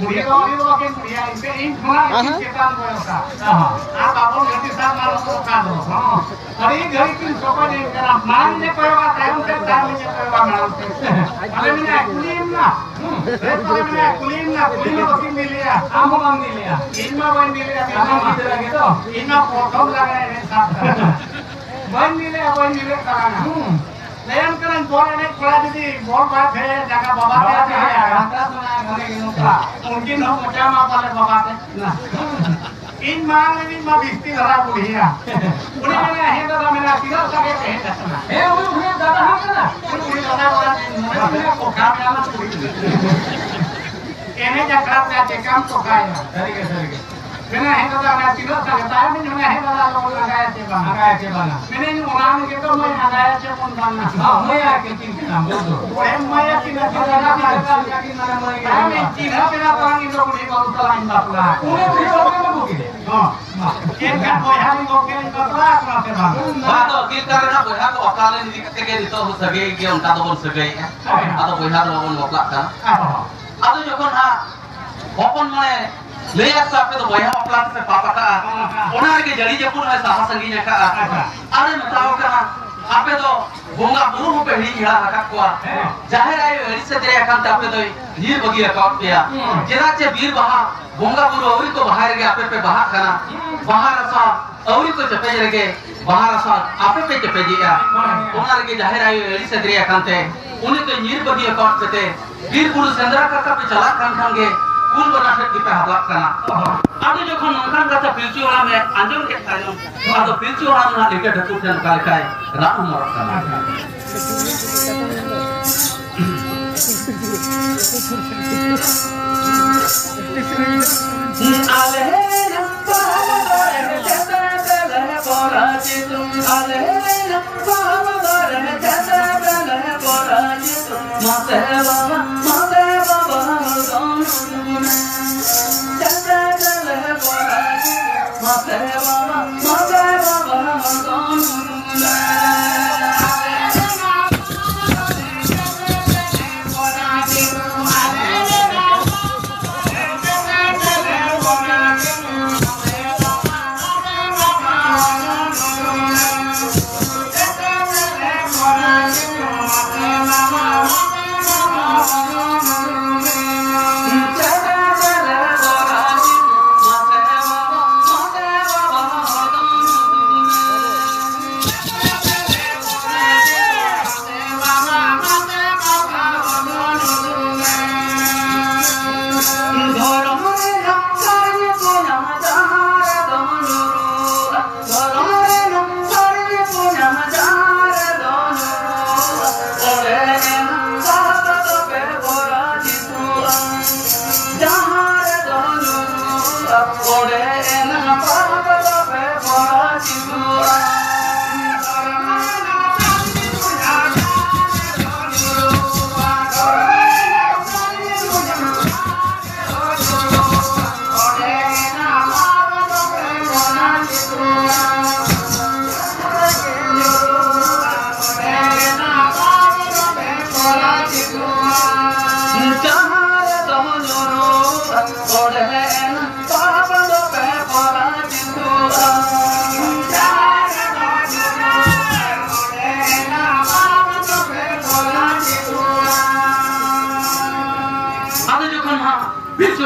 ᱵᱩᱲᱦᱤ ᱫᱚ ᱩᱱᱤ ᱫᱚ ᱵᱟᱹᱠᱤᱱ ᱵᱩᱲᱦᱤᱭᱟ, ᱤᱧ ᱴᱷᱮᱱ, ᱤᱧ ᱠᱷᱚᱱᱟᱜ ᱟᱦᱟ᱾ ᱠᱤᱱ ᱪᱮᱛᱟᱱ ᱵᱚᱭᱚᱥᱟ᱾ ᱟᱦᱟ᱾ ᱟᱨ ᱵᱟᱵᱚᱱ ᱜᱟᱛᱮ ᱥᱟᱵ ᱢᱟ ᱱᱚᱜᱼᱚ ᱱᱚᱝᱠᱟ ᱫᱚ᱾ ᱦᱚᱸ᱾ ᱟᱹᱰᱤ ᱜᱷᱟᱹᱲᱤᱡ ᱠᱤᱱ ᱥᱚᱠᱚᱡ ᱮᱱ ᱠᱟᱱᱟ᱾ ᱢᱟᱲᱟᱝ ᱤᱧ ᱠᱚᱭᱚᱜᱟ, ᱛᱟᱭᱚᱢ ᱥᱮᱫ, ᱛᱟᱭᱚᱢ ᱤᱧ ᱠᱚᱭᱚᱜᱟ, ᱢᱟᱲᱟᱝ ᱥᱮᱫ᱾ ᱟᱫᱚ ᱢᱮᱱᱟ, ᱠᱩᱞᱤᱭᱮᱢ ᱱᱟ? ᱦᱩᱸ᱾ ᱦᱮᱸ, ᱛᱚᱵᱮ ᱢᱮᱱᱟ, ᱠᱩᱞᱤᱭᱮᱢ ᱱᱟ? ᱠᱩᱞᱤ ᱢᱟ ᱵᱟᱹᱠᱤᱱ ᱞᱟᱹᱭ ᱞᱮᱜᱼᱟ᱾ ᱟᱢ ᱦᱚᱸ ᱵᱟᱢ ᱞᱟᱹᱭ ᱞᱮᱜᱼᱟ᱾ ᱤᱧ ᱢᱟ ᱵᱟᱹᱧ ᱞᱟᱹᱭ ᱞᱮᱜᱼᱟ, ᱟᱢ ᱦᱚᱸ ᱜᱤᱫᱽᱨᱟᱹ ᱜᱮ ᱛᱚ᱾ ᱤᱧ ᱢᱟ ᱯᱨᱚᱛᱷᱚᱢ ᱞᱟᱜᱽᱬᱮ ᱮᱱᱮᱡ ᱥᱟᱵ ᱠᱟᱱᱟ᱾ ᱵᱟᱹᱧ ᱞᱟᱹᱭ ᱞᱮᱜᱼᱟ, ᱵᱟᱹᱧ ᱞᱟᱹᱭ ᱞᱮᱫ ᱛᱟᱞᱟᱝᱟ᱾ ᱦᱩᱸ᱾ ᱞᱟᱹᱭᱟᱢ ᱠᱟᱹᱱᱟᱹᱧ, ᱵᱚᱞ ᱮᱱᱮᱡ ᱠᱚᱲᱟ ᱡᱩᱫᱤ ᱵᱚᱞ ᱵᱟᱭ ᱛᱷᱟᱭᱟᱭᱟ, ᱡᱟᱸᱜᱟ ᱵᱟᱵᱟ ᱛᱮ ᱵᱟᱵᱟ ᱛᱮ ᱛᱷᱟᱭᱟᱭᱟ᱾ ᱜᱷᱟᱱᱴᱟ ᱥᱟᱱᱟ ᱜᱷᱟᱱᱮ ᱜᱮ ᱱᱚᱝᱠᱟ᱾ ᱩᱱᱠᱤᱱ ᱦᱚᱸ ᱢᱚᱪᱟ ᱢᱟ ᱯᱟᱞᱮ ᱵᱟᱵᱟ ᱛᱮ᱾ ᱤᱧ ᱢᱟᱲᱟᱝ ᱨᱮᱱᱤᱡ ᱢᱟ ᱵᱤᱥᱛᱤ ᱫᱷᱟᱨᱟ ᱵᱩᱲᱦᱤᱭᱟ᱾ ᱩᱱᱤ ᱢᱮᱱᱟ, ᱦᱮᱸ ᱫᱟᱫᱟ, ᱢᱮᱱᱟ, ᱛᱤᱱᱟᱹᱜ ᱥᱟᱸᱜᱮ ᱯᱮ ᱦᱮᱡ ᱟᱠᱟᱱᱟ? ᱦᱮᱸ, ᱩᱱᱤ ᱵᱩᱲᱦᱤ ᱫᱟᱫᱟ ᱦᱚᱸ ᱠᱟᱱᱟ᱾ ᱩᱱᱤ ᱵᱩᱲᱦᱤ ᱫᱟᱫᱟ ᱠᱟᱱᱟ, ᱢᱚᱱᱮ ᱢᱚᱱᱮ ᱠᱚᱠᱷᱟ ᱢᱮᱱᱟ ᱠᱩᱲᱤ᱾ ᱮᱱᱮᱡ ᱟᱠᱷᱲᱟ ᱨᱮ ᱪᱮᱠᱟᱢ ᱠᱚᱠᱷᱟᱭᱟ? ᱥᱟᱹᱨᱤ ᱜᱮ, ᱥᱟᱹᱨᱤ ᱜᱮ᱾ ᱢᱮᱱᱟ, "ᱦᱮᱸ ᱫᱟᱫᱟ, ᱚᱱᱟ ᱛᱤᱱᱟᱹᱜ ᱥᱟᱸᱜᱮ?" ᱛᱟᱭᱚᱢ ᱤᱧ ᱢᱮᱱᱟ, "ᱦᱮᱸ ᱫᱟᱫᱟ, ᱟᱞᱚ ᱵᱚᱱ ᱟᱸᱜᱟᱭᱟ ᱪᱮ ᱵᱟᱝ?" ᱟᱸᱜᱟᱭᱟ ᱪᱮ ᱵᱟᱝ? ᱢᱮᱱᱟᱹᱧ, "ᱚᱱᱟ ᱞᱟᱹᱜᱤᱫ ᱫᱚ ᱢᱟᱹᱭ ᱟᱸᱜᱟᱭᱟ ᱪᱮ ᱵᱚᱱ ᱵᱟᱝ?" ᱦᱚᱸ, ᱢᱟᱹᱭ ᱟᱨ ᱪᱮᱫ ᱪᱤᱱᱛᱟᱹ ᱠᱟᱱᱟ, ᱵᱩᱡᱷᱟᱹᱣ? ᱚᱲᱮᱢ ᱢᱟᱹᱭᱟ ᱛᱤᱱᱟᱹᱜ ᱫᱤᱱ ᱨᱮ ᱵᱟᱝ ᱟᱸᱜᱟᱭᱟ ᱪᱮ ᱵᱟᱝ? ᱛᱟᱭᱚᱢ ᱤᱧ ᱪᱤᱱᱦᱟᱹ ᱵᱮᱱᱟ ᱵᱟᱝ, ᱤᱧ ᱫᱚ ᱵᱩᱰᱷᱤ ᱵᱟᱹᱵᱩ ᱥᱟᱞᱟᱜ ᱤᱧ ᱵᱟᱯᱞᱟ᱾ ᱩᱱᱤ ᱵᱩᱰᱷᱤ ᱵᱟᱹᱵᱩ ᱠᱟᱱᱟ ᱵᱩᱰᱷᱤ᱾ ᱦᱚᱸ, ᱢᱟ᱾ ᱮᱱᱠᱷᱟᱱ ᱵᱚᱭᱦᱟ ᱨᱮᱱ ᱜᱚᱢᱠᱮ ᱞᱤᱧ ᱵᱟᱯᱞᱟ ᱟᱠᱟᱱᱟ ᱥᱮ ᱵᱟᱝ? ᱵᱟᱝ, ᱟᱫᱚ ᱟᱹᱠᱤᱞ ᱠᱟᱨ ᱨᱮᱱᱟᱜ ᱵᱚᱭᱦᱟ ᱠᱚ ᱵᱟᱯᱞᱟ ᱞᱮᱱ ᱤᱫᱤ ᱠᱟᱛᱮ ᱜᱮ ᱱᱤᱛᱚᱜ ᱦᱚᱸ ᱥᱟᱹᱜᱟᱹᱭ ᱜᱮ ᱚᱱᱠᱟ ᱫᱚᱵᱚᱱ ᱥᱟᱹᱜᱟᱹᱭᱮᱜᱼᱟ᱾ ᱦᱳᱭ᱾ ᱟᱫᱚ ᱵᱚᱭᱦᱟ ᱫᱚ ᱵᱟᱵᱚᱱ ᱵᱟᱯᱞᱟᱜ ᱠᱟᱱᱟ᱾ ᱦᱳᱭ᱾ ᱟᱫᱚ ᱡᱚᱠᱷᱚᱱ ᱦᱟᱸᱜ ᱦᱚᱯᱚᱱ ᱢᱟᱱᱮ ᱞᱟᱹᱭᱟ ᱠᱚ, "ᱟᱯᱮ ᱫᱚ ᱵᱚᱭᱦᱟ ᱵᱟᱯᱞᱟ ᱛᱮᱯᱮ ᱯᱟᱯ ᱟᱠᱟᱜᱼᱟ, ᱚᱱᱟ ᱨᱮᱜᱮ ᱡᱟᱹᱲᱤ ᱡᱟᱹᱯᱩᱫ ᱦᱚᱸᱭ ᱥᱟᱦᱟ ᱥᱟᱺᱜᱤᱧ ᱟᱠᱟᱜᱼᱟ᱾ ᱟᱪᱪᱷᱟ᱾ ᱟᱨᱮ ᱢᱮᱛᱟᱣ ᱠᱟᱱᱟ, ᱟᱯᱮ ᱫᱚ ᱵᱚᱸᱜᱟ ᱵᱩᱨᱩ ᱦᱚᱸᱯᱮ ᱦᱤᱲᱤᱧ ᱦᱤᱲᱟ ᱟᱠᱟᱫ ᱠᱚᱣᱟ᱾ ᱦᱮᱸ᱾ ᱡᱟᱦᱮᱨ ᱟᱭᱳ ᱟᱹᱲᱤᱥ ᱥᱮᱫᱨᱮ ᱟᱠᱟᱱ ᱛᱮ ᱟᱯᱮ ᱫᱚᱭ ᱧᱤᱨ ᱵᱟᱹᱜᱤ ᱟᱠᱟᱣᱟᱫ ᱯᱮᱭᱟ᱾ ᱦᱮᱸ᱾ ᱪᱮᱫᱟᱜ ᱪᱮ ᱵᱤᱨ ᱵᱟᱦᱟ ᱵᱚᱸᱜᱟ ᱵᱩᱨᱩ ᱟᱹᱣᱨᱤ ᱠᱚ ᱵᱟᱦᱟᱭ ᱨᱮᱜᱮ ᱟᱯᱮ ᱯᱮ ᱵᱟᱦᱟᱜ ᱠᱟᱱᱟ᱾ ᱦᱮᱸ᱾ ᱵᱟᱦᱟ ᱨᱟᱥᱟ ᱟᱹᱣᱨᱤ ᱠᱚ ᱪᱮᱯᱮᱡ ᱨᱮᱜᱮ ᱵᱟᱦᱟ ᱨᱟᱥᱟ ᱟᱯᱮ ᱯᱮ ᱪᱮᱯᱮᱡᱮᱜᱼᱟ᱾ ᱦᱮᱸ᱾ ᱚᱱᱟ ᱨᱮᱜᱮ ᱡᱟᱦᱮᱨ ᱟᱭᱳ ᱟᱹᱲᱤᱥ ᱥᱮᱫᱨᱮ ᱟᱠᱟᱱ ᱛᱮ ᱩᱱᱤ ᱫᱚᱭ ᱧᱤᱨ ᱵᱟᱹᱜᱤ ᱟᱠᱟᱣᱟᱫ ᱯᱮᱛᱮ ᱵᱤᱨ ᱵᱩᱨᱩ ᱥᱮᱸᱫᱽᱨᱟ ᱠᱟᱨᱠᱟ ᱯᱮ ᱪᱟᱞᱟᱜ ᱠᱟᱱ ᱠᱷᱟᱱ ᱜᱮ ᱠᱩᱞ ᱵᱟᱱᱟ ᱴᱷᱮᱱ ᱜᱮᱯᱮ ᱦᱟᱵᱟᱜ ᱠᱟᱱᱟ᱾ ᱟᱫᱚ ᱡᱚᱠᱷᱚᱱ ᱱᱚᱝᱠᱟᱱ ᱠᱟᱛᱷᱟ ᱯᱤᱞᱪᱩ ᱦᱟᱲᱟᱢᱮ ᱟᱸᱡᱚᱢ ᱠᱮᱫ ᱛᱟᱭᱚᱢ, ᱟᱫᱚ ᱯᱤᱞᱪᱩ ᱦᱟᱲᱟᱢ ᱱᱟᱦᱟᱜ ᱞᱤᱴᱟᱹ ᱴᱷᱟᱹᱠᱩᱨ ᱴᱷᱮᱱ ᱚᱠᱟ ᱞᱮᱠᱟᱭ ᱨᱟᱜ ᱦᱚᱢᱚᱨᱚᱜ ᱠᱟᱱᱟ᱾ ᱟᱞᱮ ᱨᱮᱱ ᱵᱟᱦᱟ ᱫᱟᱨᱮ ᱪᱮᱛᱟᱱ ᱨᱮᱞᱮ ᱵᱚᱨᱟ ᱪᱤᱛᱩᱝ, ᱟᱞᱮ ᱨᱮᱱ ᱵᱟᱦᱟ ᱫᱟᱨᱮ ᱪᱮᱛᱟᱱ ᱨᱮᱞᱮ ᱵᱚᱨᱟ ᱪᱤᱛᱩᱝ᱾ ᱢᱟᱥᱮ ᱵᱟᱵᱟ, ᱢᱟᱥᱮ ᱵᱟᱵᱟ, ᱫᱚᱱ ᱩᱰᱩᱠ ᱢᱮ᱾ ᱪᱮᱛᱟᱱ ᱨᱮᱞᱮ ᱵᱚᱨᱟ ᱪᱤᱛᱩᱝ᱾ ᱢᱟᱥᱮ ᱵᱟᱵᱟ, ᱢᱟᱥᱮ ᱵᱟᱵᱟ, ᱫᱚᱱ ᱩᱰᱩᱠ ᱢᱮ᱾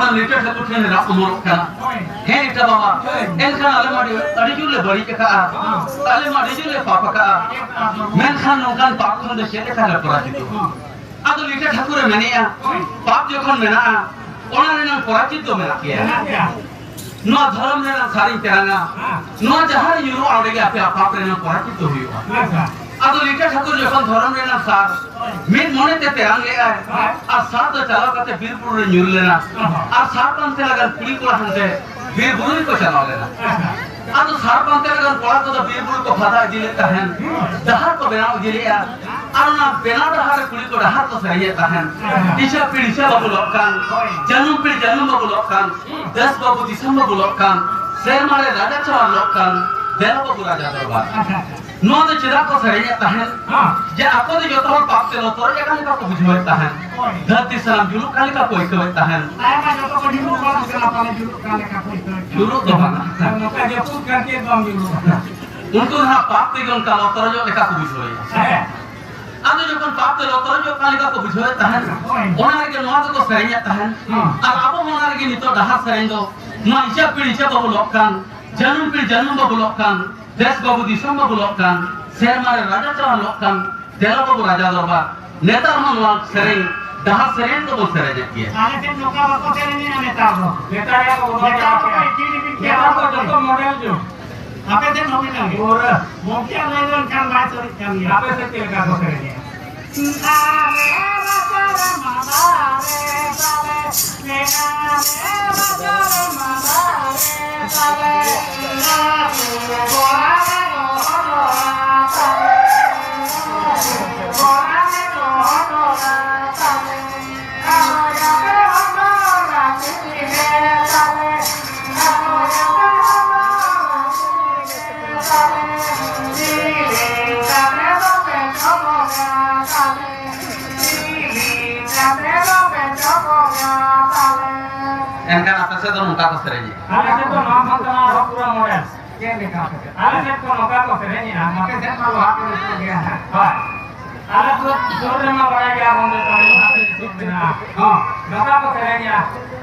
ᱠᱷᱟᱱ ᱞᱤᱴᱟᱹ ᱴᱷᱟᱹᱠᱩᱨ ᱴᱷᱮᱱ ᱨᱟᱜ ᱚᱢᱚᱱᱚᱜ ᱠᱟᱱᱟ᱾ ᱦᱮᱸ, ᱮᱴᱟ ᱵᱟᱵᱟ, ᱮᱱᱠᱷᱟᱱ ᱟᱞᱮ ᱢᱟ ᱟᱹᱰᱤ, ᱟᱹᱰᱤ ᱡᱳᱨ ᱞᱮ ᱵᱟᱹᱲᱤᱡ ᱟᱠᱟᱜᱼᱟ, ᱟᱞᱮ ᱢᱟ ᱟᱹᱰᱤ ᱡᱳᱨ ᱞᱮ ᱯᱟᱯ ᱟᱠᱟᱜᱼᱟ, ᱢᱮᱱᱠᱷᱟᱱ ᱱᱚᱝᱠᱟᱱ ᱯᱟᱯ ᱠᱷᱚᱱ ᱫᱚ ᱪᱮᱫ ᱞᱮᱠᱟ ᱞᱮ ᱯᱚᱨᱟᱡᱤᱛᱚᱜᱼᱟ? ᱟᱫᱚ ᱞᱤᱴᱟᱹ ᱴᱷᱟᱹᱠᱩᱨᱮ ᱢᱮᱱᱮᱜᱼᱟ, ᱯᱟᱯ ᱡᱚᱠᱷᱚᱱ ᱢᱮᱱᱟᱜᱼᱟ, ᱚᱱᱟ ᱨᱮᱱᱟᱝ ᱯᱚᱨᱟᱡᱤᱛ ᱫᱚ ᱢᱮᱱᱟᱜ ᱜᱮᱭᱟ᱾ ᱱᱚᱣᱟ ᱫᱷᱚᱨᱚᱢ ᱨᱮᱱᱟᱝ ᱥᱟᱨᱤᱧ ᱛᱮᱨᱟᱝᱟ, ᱱᱚᱣᱟ ᱡᱟᱦᱟᱸ ᱨᱮ ᱧᱩᱨᱩᱜᱼᱟ, ᱚᱸᱰᱮ ᱜᱮ ᱟᱯᱮᱭᱟᱜ ᱯᱟᱯ ᱨᱮᱱᱟᱝ ᱯᱚᱨᱟᱡᱤᱛ ᱫᱚ ᱦᱩᱭᱩᱜᱼᱟ᱾ ᱟᱫᱚ ᱞᱤᱴᱟᱹ ᱴᱷᱟᱹᱠᱩᱨ ᱡᱚᱠᱷᱚᱱ ᱫᱷᱚᱨᱚᱢ ᱨᱮᱱᱟᱝ ᱥᱟᱨ ᱢᱤᱫ ᱢᱚᱱᱮ ᱛᱮ ᱛᱮᱨᱟᱝ ᱞᱮᱜᱼᱟᱭ, ᱟᱨ ᱥᱟᱨ ᱫᱚ ᱪᱟᱞᱟᱣ ᱠᱟᱛᱮ ᱵᱤᱨ ᱵᱩᱨᱩ ᱨᱮ ᱧᱩᱨ ᱞᱮᱱᱟ᱾ ᱟᱨ ᱥᱟᱨ ᱯᱟᱱᱛᱮ ᱞᱟᱜᱟᱱ ᱠᱩᱲᱤ ᱠᱚᱲᱟ ᱦᱟᱱᱛᱮ ᱵᱤᱨ ᱵᱩᱨᱩ ᱨᱮᱠᱚ ᱪᱟᱞᱟᱣ ᱞᱮᱱᱟ᱾ ᱟᱫᱚ ᱥᱟᱨ ᱯᱟᱱᱛᱮ ᱞᱟᱜᱟᱱ ᱠᱚᱲᱟ ᱠᱚᱫᱚ ᱵᱤᱨ ᱵᱩᱨᱩ ᱠᱚ ᱯᱷᱟᱫᱟ ᱤᱫᱤ ᱞᱮᱫ ᱛᱟᱦᱮᱱ, ᱰᱟᱦᱟᱨ ᱠᱚ ᱵᱮᱱᱟᱣ ᱤᱫᱤ ᱞᱮᱜᱼᱟ᱾ ᱟᱨ ᱚᱱᱟ ᱵᱮᱱᱟᱣ ᱰᱟᱦᱟᱨ ᱨᱮ ᱠᱩᱲᱤ ᱠᱚ ᱰᱟᱦᱟᱨ ᱠᱚ ᱥᱮᱨᱮᱧᱮᱫ ᱛᱟᱦᱮᱱ, ᱤᱪᱷᱟ ᱯᱤᱲ ᱤᱪᱷᱟ ᱵᱟᱵᱩ ᱞᱚᱜ ᱠᱟᱱ, ᱡᱟᱹᱱᱩᱢ ᱯᱤᱲ ᱡᱟᱹᱱᱩᱢ ᱵᱟᱵᱩ ᱞᱚᱜ ᱠᱟᱱ, ᱫᱮᱥ ᱵᱟᱵᱩ ᱫᱤᱥᱚᱢ ᱵᱟᱵᱩ ᱞᱚᱜ ᱠᱟᱱ, ᱥᱮᱨᱢᱟ ᱨᱮ ᱨᱟᱡᱟ ᱪᱟᱣᱟᱨ ᱞᱚᱜ ᱠᱟᱱ, ᱫᱮᱞᱟ ᱵᱟᱵᱩ ᱨᱟᱡᱟ ᱫᱚᱨᱵᱟᱨ᱾ ᱱᱚᱣᱟ ᱫᱚ ᱪᱮᱫᱟᱜ ᱠᱚ ᱥᱮᱨᱮᱧᱮᱫ ᱛᱟᱦᱮᱸᱫ? ᱦᱮᱸ᱾ ᱡᱮ ᱟᱠᱚ ᱫᱚ ᱡᱚᱛᱚ ᱦᱚᱲ ᱯᱟᱯ ᱛᱮ ᱞᱚᱛᱚᱨᱚᱡ ᱟᱠᱟᱱ ᱞᱮᱠᱟ ᱠᱚ ᱵᱩᱡᱷᱟᱹᱣᱮᱫ ᱛᱟᱦᱮᱸᱫ᱾ ᱦᱳᱭ᱾ ᱫᱷᱟᱹᱨᱛᱤ ᱥᱟᱱᱟᱢ ᱡᱩᱞᱩᱜ ᱠᱟᱱ ᱞᱮᱠᱟ ᱠᱚ ᱟᱹᱭᱠᱟᱹᱣᱮᱫ ᱛᱟᱦᱮᱸᱫ᱾ ᱟᱭᱢᱟ ᱡᱚᱛᱚ ᱠᱚ ᱡᱩᱞᱩᱜ ᱵᱟᱲᱟ ᱠᱟᱱᱟ, ᱯᱟᱞᱮ ᱡᱩᱞᱩᱜ ᱠᱟᱱ ᱞᱮᱠᱟ ᱠᱚ ᱟᱹᱭᱠᱟᱹᱣᱮᱫ ᱛᱟᱦᱮᱸᱫ᱾ ᱡᱩᱞᱩᱜ ᱫᱚ ᱵᱟᱝᱟ᱾ ᱟᱨ ᱱᱚᱝᱠᱟ ᱡᱟᱹᱯᱩᱫ ᱠᱟᱱ ᱪᱮᱫ ᱵᱟᱝ ᱡᱩᱞᱩᱜ ᱠᱟᱱᱟ? ᱩᱱᱠᱩ ᱫᱚ ᱦᱟᱸᱜ ᱯᱟᱯ ᱛᱮᱜᱮ ᱚᱱᱠᱟ ᱞᱚᱛᱚᱨᱚᱡᱚᱜ ᱞᱮᱠᱟ ᱠᱚ ᱵᱩᱡᱷᱟᱹᱣᱮᱫᱼᱟ᱾ ᱦᱮᱸ᱾ ᱟᱫᱚ ᱡᱚᱠᱷᱚᱱ ᱯᱟᱯ ᱛᱮ ᱞᱚᱛᱚᱨᱚᱡᱚᱜ ᱠᱟᱱ ᱞᱮᱠᱟ ᱠᱚ ᱵᱩᱡᱷᱟᱹᱣᱮᱫ ᱛᱟᱦᱮᱸᱫ, ᱦᱳᱭ᱾ ᱚᱱᱟ ᱨᱮᱜᱮ ᱱᱚᱣᱟ ᱫᱚᱠᱚ ᱥᱮᱨᱮᱧᱮᱫ ᱛᱟᱦᱮᱸᱫ᱾ ᱦᱮᱸ᱾ ᱟᱨ ᱟᱵᱚ ᱦᱚᱸ ᱚᱱᱟ ᱨᱮᱜᱮ ᱱᱤᱛᱚᱜ ᱰᱟᱦᱟᱨ ᱥᱮᱨᱮᱧ ᱫᱚ, ᱱᱚᱣᱟ ᱤᱪᱷᱟ ᱯᱤᱲ ᱤᱪᱷᱟ ᱵᱟᱵᱩ ᱞᱚᱜ ᱠᱟᱱ, ᱡᱟᱹᱱᱩᱢ ᱯᱤᱲ ᱡᱟᱹᱱᱩᱢ ᱵᱟᱵᱩ ᱞᱚᱜ ᱠᱟᱱ, ᱫᱮᱥ ᱵᱟᱹᱵᱩ ᱫᱤᱥᱚᱢ ᱵᱟᱹᱵᱩ ᱞᱚᱜ ᱠᱟᱱ, ᱥᱮᱨᱢᱟ ᱨᱮ ᱨᱟᱡᱟ ᱪᱟᱣᱟᱨ ᱞᱚᱜ ᱠᱟᱱ, ᱫᱮᱞᱟ ᱵᱟᱹᱵᱩ ᱨᱟᱡᱟ ᱫᱚᱨᱵᱟᱨ᱾ ᱱᱮᱛᱟᱨ ᱦᱚᱸ ᱱᱚᱣᱟ ᱥᱮᱨᱮᱧ, ᱰᱟᱦᱟᱨ ᱥᱮᱨᱮᱧ ᱫᱚᱵᱚᱱ ᱥᱮᱨᱮᱧᱮᱫ ᱜᱮᱭᱟ᱾ ᱟᱞᱮ ᱥᱮᱫ ᱱᱚᱝᱠᱟ ᱵᱟᱠᱚ ᱥᱮᱨᱮᱧᱮᱫᱼᱟ ᱱᱮᱛᱟᱨ ᱫᱚ᱾ ᱱᱮᱛᱟᱨ ᱭᱟ ᱠᱚ ᱵᱚᱫᱚᱞ ᱱᱮᱛᱟᱨ ᱪᱟᱵᱟ ᱫᱚᱠᱚ ᱠᱮᱫᱟ᱾ ᱤᱫᱤ ᱤᱫᱤ ᱱᱮᱛᱟᱨ ᱫᱚ ᱠᱮᱫᱟ᱾ ᱡᱚᱛᱚ ᱢᱚᱰᱮᱞ ᱡᱩᱜᱽ᱾ ᱟᱯᱮ ᱥᱮᱫ ᱦᱚᱸ ᱢᱮᱱᱟᱜ ᱜᱮᱭᱟ᱾ ᱯᱩᱨᱟᱹ᱾ ᱜᱚᱢᱠᱮᱭᱟᱜ ᱞᱟᱹᱭ ᱞᱮᱱᱠᱷᱟᱱ ᱵᱟᱭ ᱥᱟᱹᱨᱤᱜ ᱠᱟᱱ ᱜᱮᱭᱟ᱾ ᱟᱯᱮ ᱥᱮᱫ ᱪᱮᱫ ᱞᱮᱠᱟ ᱠᱚ ᱥᱮᱨᱮᱧᱮᱫᱼᱟ? ᱮᱱᱠᱷᱟᱱ ᱟᱯᱮ ᱥᱮᱫ ᱫᱚ ᱱᱚᱝᱠᱟ ᱠᱚ ᱥᱮᱨᱮᱧᱮᱫᱼᱟ᱾ ᱟᱞᱮ ᱥᱮᱫ ᱫᱚ ᱱᱚᱣᱟ ᱠᱷᱚᱱ ᱫᱚ ᱟᱨᱦᱚᱸ ᱯᱩᱨᱟᱹ ᱢᱚᱰᱮᱞ᱾ ᱪᱮᱫ ᱞᱮᱠᱟ ᱟᱯᱮ ᱥᱮᱫ? ᱟᱞᱮ ᱥᱮᱫ ᱠᱚ ᱱᱚᱝᱠᱟ ᱠᱚ ᱥᱮᱨᱮᱧᱮᱫᱼᱟ᱾ ᱟᱯᱮ ᱥᱮᱫ ᱢᱟ ᱞᱟᱦᱟ ᱠᱚ ᱱᱤᱛᱚᱜ ᱜᱮᱭᱟ ᱦᱟᱸᱜ᱾ ᱦᱳᱭ᱾ ᱟᱞᱮ ᱥᱩᱨ, ᱥᱩᱨ ᱨᱮᱢᱟ ᱵᱟᱲᱟᱭ ᱜᱮᱭᱟ ᱵᱚᱱ ᱡᱚᱛᱚ ᱜᱮ᱾ ᱦᱚᱸ, ᱱᱚᱝᱠᱟ ᱠᱚ ᱥᱮᱨᱮᱧᱟ᱾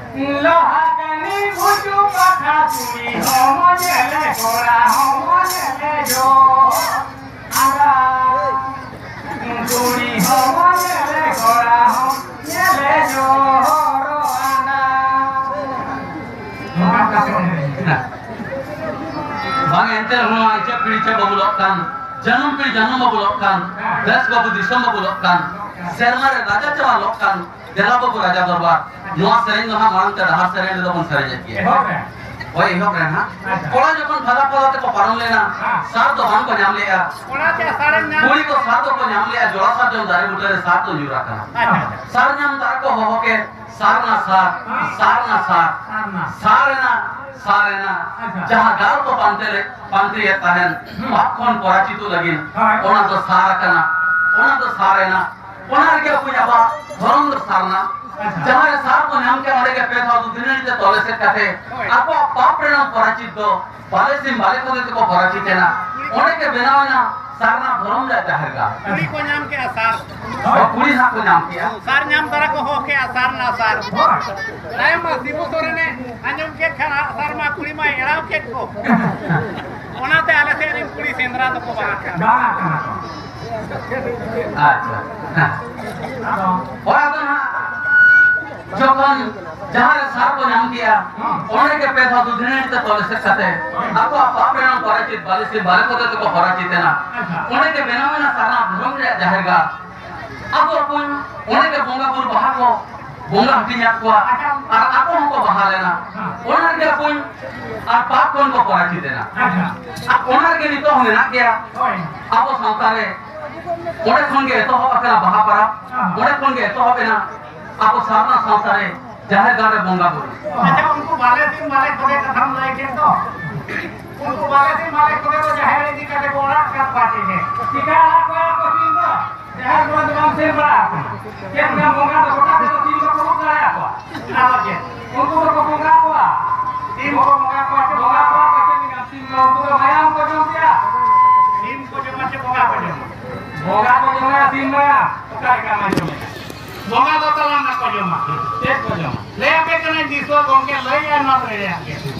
ᱞᱚᱦᱟ ᱠᱟᱹᱱᱤ ᱵᱷᱩᱡᱩ ᱯᱟᱴᱷᱟ ᱠᱩᱲᱤ ᱦᱚᱢᱚ ᱧᱮᱞᱮ ᱠᱚᱲᱟ ᱦᱚᱢᱚ ᱧᱮᱞᱮ ᱡᱚ᱾ ᱟᱸᱜᱟ᱾ ᱠᱩᱲᱤ ᱦᱚᱢᱚ ᱧᱮᱞᱮ ᱠᱚᱲᱟ ᱦᱚᱢ ᱧᱮᱞᱮ ᱡᱚ ᱦᱚᱨᱚ ᱟᱸᱜᱟ᱾ ᱱᱚᱝᱠᱟ ᱠᱟᱛᱮ ᱵᱚᱱ ᱮᱱᱮᱡᱟ᱾ ᱵᱟᱝ ᱮᱱᱛᱮ ᱨᱮᱦᱚᱸ ᱤᱪᱟᱹᱜ ᱯᱤᱲ ᱤᱪᱟᱹᱜ ᱵᱟᱵᱚᱞᱚᱜ ᱠᱟᱱ, ᱡᱟᱹᱱᱩᱢ ᱯᱤᱲ ᱡᱟᱹᱱᱩᱢ ᱵᱟᱵᱚᱞᱚᱜ ᱠᱟᱱ, ᱫᱮᱥ ᱵᱟᱹᱵᱩ ᱫᱤᱥᱚᱢ ᱵᱟᱵᱚᱞᱚᱜ ᱠᱟᱱ, ᱥᱮᱨᱢᱟ ᱨᱮ ᱨᱟᱡᱟ ᱪᱟᱣᱟ ᱞᱚᱜ ᱠᱟᱱ, ᱫᱮᱞᱟ ᱵᱟᱹᱵᱩ ᱨᱟᱡᱟ ᱫᱚᱨᱵᱟᱨ᱾ ᱱᱚᱣᱟ ᱥᱮᱨᱮᱧ ᱫᱚ ᱦᱟᱸᱜ ᱢᱟᱲᱟᱝ ᱛᱮ ᱰᱟᱦᱟᱨ ᱥᱮᱨᱮᱧ ᱨᱮᱫᱚ ᱵᱚᱱ ᱥᱮᱨᱮᱧᱮᱫ ᱜᱮᱭᱟ᱾ ᱮᱦᱚᱵ ᱨᱮ᱾ ᱦᱳᱭ, ᱮᱦᱚᱵ ᱨᱮ ᱦᱟᱸᱜ᱾ ᱟᱪᱪᱷᱟ᱾ ᱠᱚᱲᱟ ᱡᱚᱠᱷᱚᱱ ᱯᱷᱟᱫᱟ ᱯᱷᱟᱫᱟ ᱛᱮᱠᱚ ᱯᱟᱨᱚᱢ ᱞᱮᱱᱟ, ᱦᱮᱸ᱾ ᱥᱟᱨ ᱫᱚ ᱵᱟᱝ ᱠᱚ ᱧᱟᱢ ᱞᱮᱜᱼᱟ᱾ ᱠᱚᱲᱟ ᱪᱮ ᱥᱟᱨᱮᱢ ᱧᱟᱢ ᱠᱩᱲᱤ ᱠᱚ ᱥᱟᱨ ᱫᱚᱠᱚ ᱧᱟᱢ ᱞᱮᱜᱼᱟ, ᱡᱚᱲᱟ ᱥᱟᱨᱡᱚᱢ ᱫᱟᱨᱮ ᱵᱩᱴᱟᱹ ᱨᱮ ᱥᱟᱨ ᱫᱚ ᱧᱩᱨ ᱟᱠᱟᱱᱟ᱾ ᱟᱪᱪᱷᱟ, ᱟᱪᱪᱷᱟ᱾ ᱥᱟᱨ ᱧᱟᱢ ᱫᱟᱨᱟ ᱠᱚ ᱦᱚᱦᱚ ᱠᱮᱫ, ᱥᱟᱨ ᱱᱟ ᱥᱟᱨ, ᱦᱮᱸ᱾ ᱥᱟᱨ ᱱᱟ ᱥᱟᱨ᱾ ᱥᱟᱨ ᱱᱟ᱾ ᱥᱟᱨ ᱮᱱᱟ, ᱥᱟᱨ ᱮᱱᱟ᱾ ᱟᱪᱪᱷᱟ᱾ ᱡᱟᱦᱟᱸ ᱜᱟᱲ ᱠᱚ ᱯᱟᱱᱛᱮ ᱞᱮ-, ᱯᱟᱱᱛᱮᱭᱮᱫ ᱛᱟᱦᱮᱱ, ᱦᱩᱸ᱾ ᱯᱟᱯ ᱠᱷᱚᱱ ᱯᱚᱨᱟᱪᱤᱛᱚ ᱞᱟᱹᱜᱤᱫ, ᱦᱳᱭ᱾ ᱚᱱᱟ ᱫᱚ ᱥᱟᱨ ᱟᱠᱟᱱᱟ, ᱚᱱᱟ ᱫᱚ ᱥᱟᱨ ᱮᱱᱟ᱾ ᱚᱱᱟ ᱨᱮᱜᱮ ᱵᱚᱠᱚᱧ ᱟᱵᱚᱣᱟᱜ ᱫᱷᱚᱨᱚᱢ ᱫᱚ ᱥᱟᱨᱱᱟ᱾ ᱟᱪᱪᱷᱟ᱾ ᱡᱟᱦᱟᱸ ᱨᱮ ᱥᱟᱨ ᱠᱚ ᱧᱟᱢ ᱠᱮᱫ, ᱚᱸᱰᱮ ᱜᱮ ᱯᱮ ᱫᱷᱟᱣ ᱫᱩᱫᱷᱤᱱᱟᱹᱲᱤ ᱛᱮ ᱛᱚᱞ ᱮᱥᱮᱫ ᱠᱟᱛᱮ ᱦᱳᱭ᱾ ᱟᱠᱚᱣᱟᱜ ᱯᱟᱯ ᱨᱮᱱᱟᱜ ᱯᱚᱨᱟᱪᱤᱛ ᱫᱚ ᱵᱟᱞᱮ ᱥᱤᱢ ᱵᱟᱞᱮ ᱠᱷᱚᱫᱮ ᱛᱮᱠᱚ ᱯᱚᱨᱟᱪᱤᱛ ᱮᱱᱟ᱾ ᱚᱸᱰᱮ ᱜᱮ ᱵᱮᱱᱟᱣ ᱮᱱᱟ ᱥᱟᱨᱱᱟ ᱫᱷᱚᱨᱚᱢ ᱨᱮᱭᱟᱜ ᱡᱟᱦᱮᱨ ᱜᱟᱲ᱾ ᱠᱩᱲᱤ ᱠᱚ ᱧᱟᱢ ᱠᱮᱜᱼᱟ ᱥᱟᱨ᱾ ᱦᱳᱭ, ᱠᱩᱲᱤ ᱦᱟᱸᱜ ᱠᱚ ᱧᱟᱢ ᱠᱮᱜᱼᱟ᱾ ᱥᱟᱨ ᱧᱟᱢ ᱛᱟᱨᱟ ᱠᱚ ᱦᱚᱦᱚ ᱠᱮᱜᱼᱟ, ᱥᱟᱨᱱᱟ ᱥᱟᱨ᱾ ᱦᱳᱭ᱾ ᱛᱟᱭᱚᱢ ᱢᱟ ᱥᱤᱵᱩ ᱥᱚᱨᱮᱱᱮ ᱟᱸᱡᱚᱢ ᱠᱮᱫ ᱠᱷᱟᱱ ᱟᱜᱼᱥᱟᱨ ᱢᱟ ᱠᱩᱲᱤ ᱢᱟᱭ ᱮᱲᱟᱣ ᱠᱮᱫ ᱠᱚ᱾ ᱚᱱᱟᱛᱮ ᱟᱞᱮ ᱥᱮᱫ ᱨᱮᱱ ᱠᱩᱲᱤ ᱥᱮᱸᱫᱽᱨᱟ ᱫᱚᱠᱚ ᱵᱟᱝ ᱠᱟᱱᱟ᱾ ᱵᱟᱝ ᱠᱟᱱᱟ ᱠᱚ᱾ ᱟᱪᱪᱷᱟ᱾ ᱟᱫᱚ ᱦᱳᱭ, ᱟᱫᱚ ᱱᱟᱦᱟᱜ ᱡᱚᱠᱷᱚᱱ ᱡᱟᱦᱟᱸ ᱨᱮ ᱥᱟᱨ ᱠᱚ ᱧᱟᱢ ᱠᱮᱜᱼᱟ, ᱚᱸᱰᱮ ᱜᱮ ᱯᱮ ᱫᱷᱟᱣ ᱫᱩᱫᱷᱤᱱᱟᱹᱲᱤ ᱛᱮ ᱛᱚᱞ ᱮᱥᱮᱫ ᱠᱟᱛᱮ ᱟᱠᱚᱣᱟᱜ ᱯᱟᱯ ᱨᱮᱱᱟᱜ ᱯᱚᱨᱟᱪᱤᱛ ᱵᱟᱞᱮ ᱥᱤᱢ ᱵᱟᱞᱮ ᱠᱷᱚᱫᱮ ᱛᱮᱠᱚ ᱯᱚᱨᱟᱪᱤᱛ ᱮᱱᱟ᱾ ᱟᱪᱪᱷᱟ᱾ ᱚᱸᱰᱮ ᱜᱮ ᱵᱮᱱᱟᱣ ᱮᱱᱟ ᱥᱟᱨᱱᱟ ᱫᱷᱚᱨᱚᱢ ᱨᱮᱭᱟᱜ ᱡᱟᱦᱮᱨ ᱜᱟᱲ᱾ ᱟᱵᱚ ᱵᱚᱱ ᱚᱸᱰᱮ ᱜᱮ ᱵᱚᱸᱜᱟ ᱵᱩᱨᱩ ᱵᱟᱦᱟ ᱠᱚ ᱵᱚᱸᱜᱟ ᱦᱟᱹᱴᱤᱧᱟᱫ ᱠᱚᱣᱟ ᱟᱨ ᱟᱠᱚ ᱦᱚᱸᱠᱚ ᱵᱟᱦᱟ ᱞᱮᱱᱟ᱾ ᱚᱱᱟ ᱨᱮᱜᱮ ᱵᱚᱱ ᱟᱨ ᱯᱟᱯ ᱠᱷᱚᱱ ᱠᱚ ᱯᱚᱨᱟᱡᱤᱛ ᱮᱱᱟ᱾ ᱟᱪᱪᱷᱟ᱾ ᱟᱨ ᱚᱱᱟ ᱨᱮᱜᱮ ᱱᱤᱛᱚᱜ ᱦᱚᱸ ᱢᱮᱱᱟᱜ ᱜᱮᱭᱟ᱾ ᱦᱳᱭ᱾ ᱟᱵᱚ ᱥᱟᱶᱛᱟ ᱨᱮ ᱚᱸᱰᱮ ᱠᱷᱚᱱ ᱜᱮ ᱮᱛᱚᱦᱚᱵ ᱟᱠᱟᱱᱟ ᱵᱟᱦᱟ ᱯᱟᱨᱟᱵᱽ, ᱦᱮᱸ᱾ ᱚᱸᱰᱮ ᱠᱷᱚᱱ ᱜᱮ ᱮᱛᱚᱦᱚᱵ ᱮᱱᱟ ᱟᱵᱚ ᱥᱟᱨᱱᱟ ᱥᱟᱶᱛᱟ ᱨᱮ ᱡᱟᱦᱮᱨ ᱜᱟᱲ ᱨᱮ ᱵᱚᱸᱜᱟ ᱵᱩᱨᱩ᱾ ᱟᱪᱪᱷᱟ, ᱩᱱᱠᱩ ᱵᱟᱞᱮ ᱥᱤᱢ ᱵᱟᱞᱮ ᱠᱷᱚᱫᱮ ᱠᱟᱛᱷᱟᱢ ᱞᱟᱹᱭ ᱠᱮᱫ ᱫᱚ, ᱩᱱᱠᱩ ᱵᱟᱞᱮ ᱥᱤᱢ ᱵᱟᱞᱮ ᱠᱷᱚᱫᱮ ᱫᱚ ᱡᱟᱦᱮᱨ ᱤᱫᱤ ᱠᱟᱛᱮ ᱠᱚ ᱚᱲᱟᱜ ᱠᱟᱜ ᱠᱚᱣᱟ ᱪᱮᱫ ᱜᱮ? ᱪᱤᱠᱟ ᱟᱲᱟᱜ ᱠᱚᱣᱟ ᱠᱚ ᱥᱤᱢ ᱫᱚ? ᱡᱟᱦᱮᱨ ᱠᱚᱨᱮ ᱫᱚ ᱵᱟᱢ ᱥᱮᱱ ᱵᱟᱲᱟ ᱟᱠᱟᱱᱟ? ᱪᱮᱫ ᱞᱮᱠᱟ ᱵᱚᱸᱜᱟ ᱫᱚ ᱜᱚᱴᱟ ᱛᱮᱫᱚ ᱥᱤᱢ ᱫᱚᱠᱚ ᱨᱩᱵ ᱫᱟᱲᱮᱭᱟᱠᱚᱣᱟ? ᱟᱫᱚ ᱪᱮᱫ? ᱩᱱᱠᱩ ᱫᱚᱠᱚ ᱵᱚᱸᱜᱟ ᱠᱚᱣᱟ᱾ ᱥᱤᱢ ᱠᱚ ᱵᱚᱸᱜᱟ ᱠᱚᱣᱟ ᱪᱮ ᱵᱚᱸᱜᱟ ᱠᱚᱣᱟ ᱠᱚ ᱪᱮᱫ ᱞᱮᱠᱟ? ᱥᱤᱢ ᱫᱚ ᱩᱱᱠᱩ ᱫᱚ ᱢᱟᱭᱟᱢ ᱠᱚ ᱡᱚᱢ ᱜᱮᱭᱟ᱾ ᱥᱤᱢ ᱠᱚ ᱡᱚᱢᱟ ᱪᱮ ᱵᱚᱸᱜᱟ ᱠᱚ ᱡᱚᱢᱟ? ᱵᱚᱸᱜᱟ ᱠᱚ ᱡᱚᱢᱟ, ᱥᱤᱢ ᱢᱟᱭᱟᱢ᱾ ᱚᱠᱟ ᱞᱮᱠᱟ ᱢᱟᱭᱟᱢ ᱡᱚᱢᱟ? ᱵᱚᱸᱜᱟ ᱫᱚ ᱡᱚᱢᱟ᱾ ᱪᱮᱫ ᱠᱚ ᱡᱚᱢᱟ? ᱞᱟᱹᱭ ᱟᱯᱮ ᱠᱟᱹᱱᱟᱹᱧ ᱫᱤᱥᱣᱟᱹ ᱜᱚᱢᱠᱮ, ᱞᱟᱹᱭ ᱟᱭ ᱱᱚᱣᱟ ᱫᱚ ᱮᱲᱮᱭᱟᱜ ᱜᱮ᱾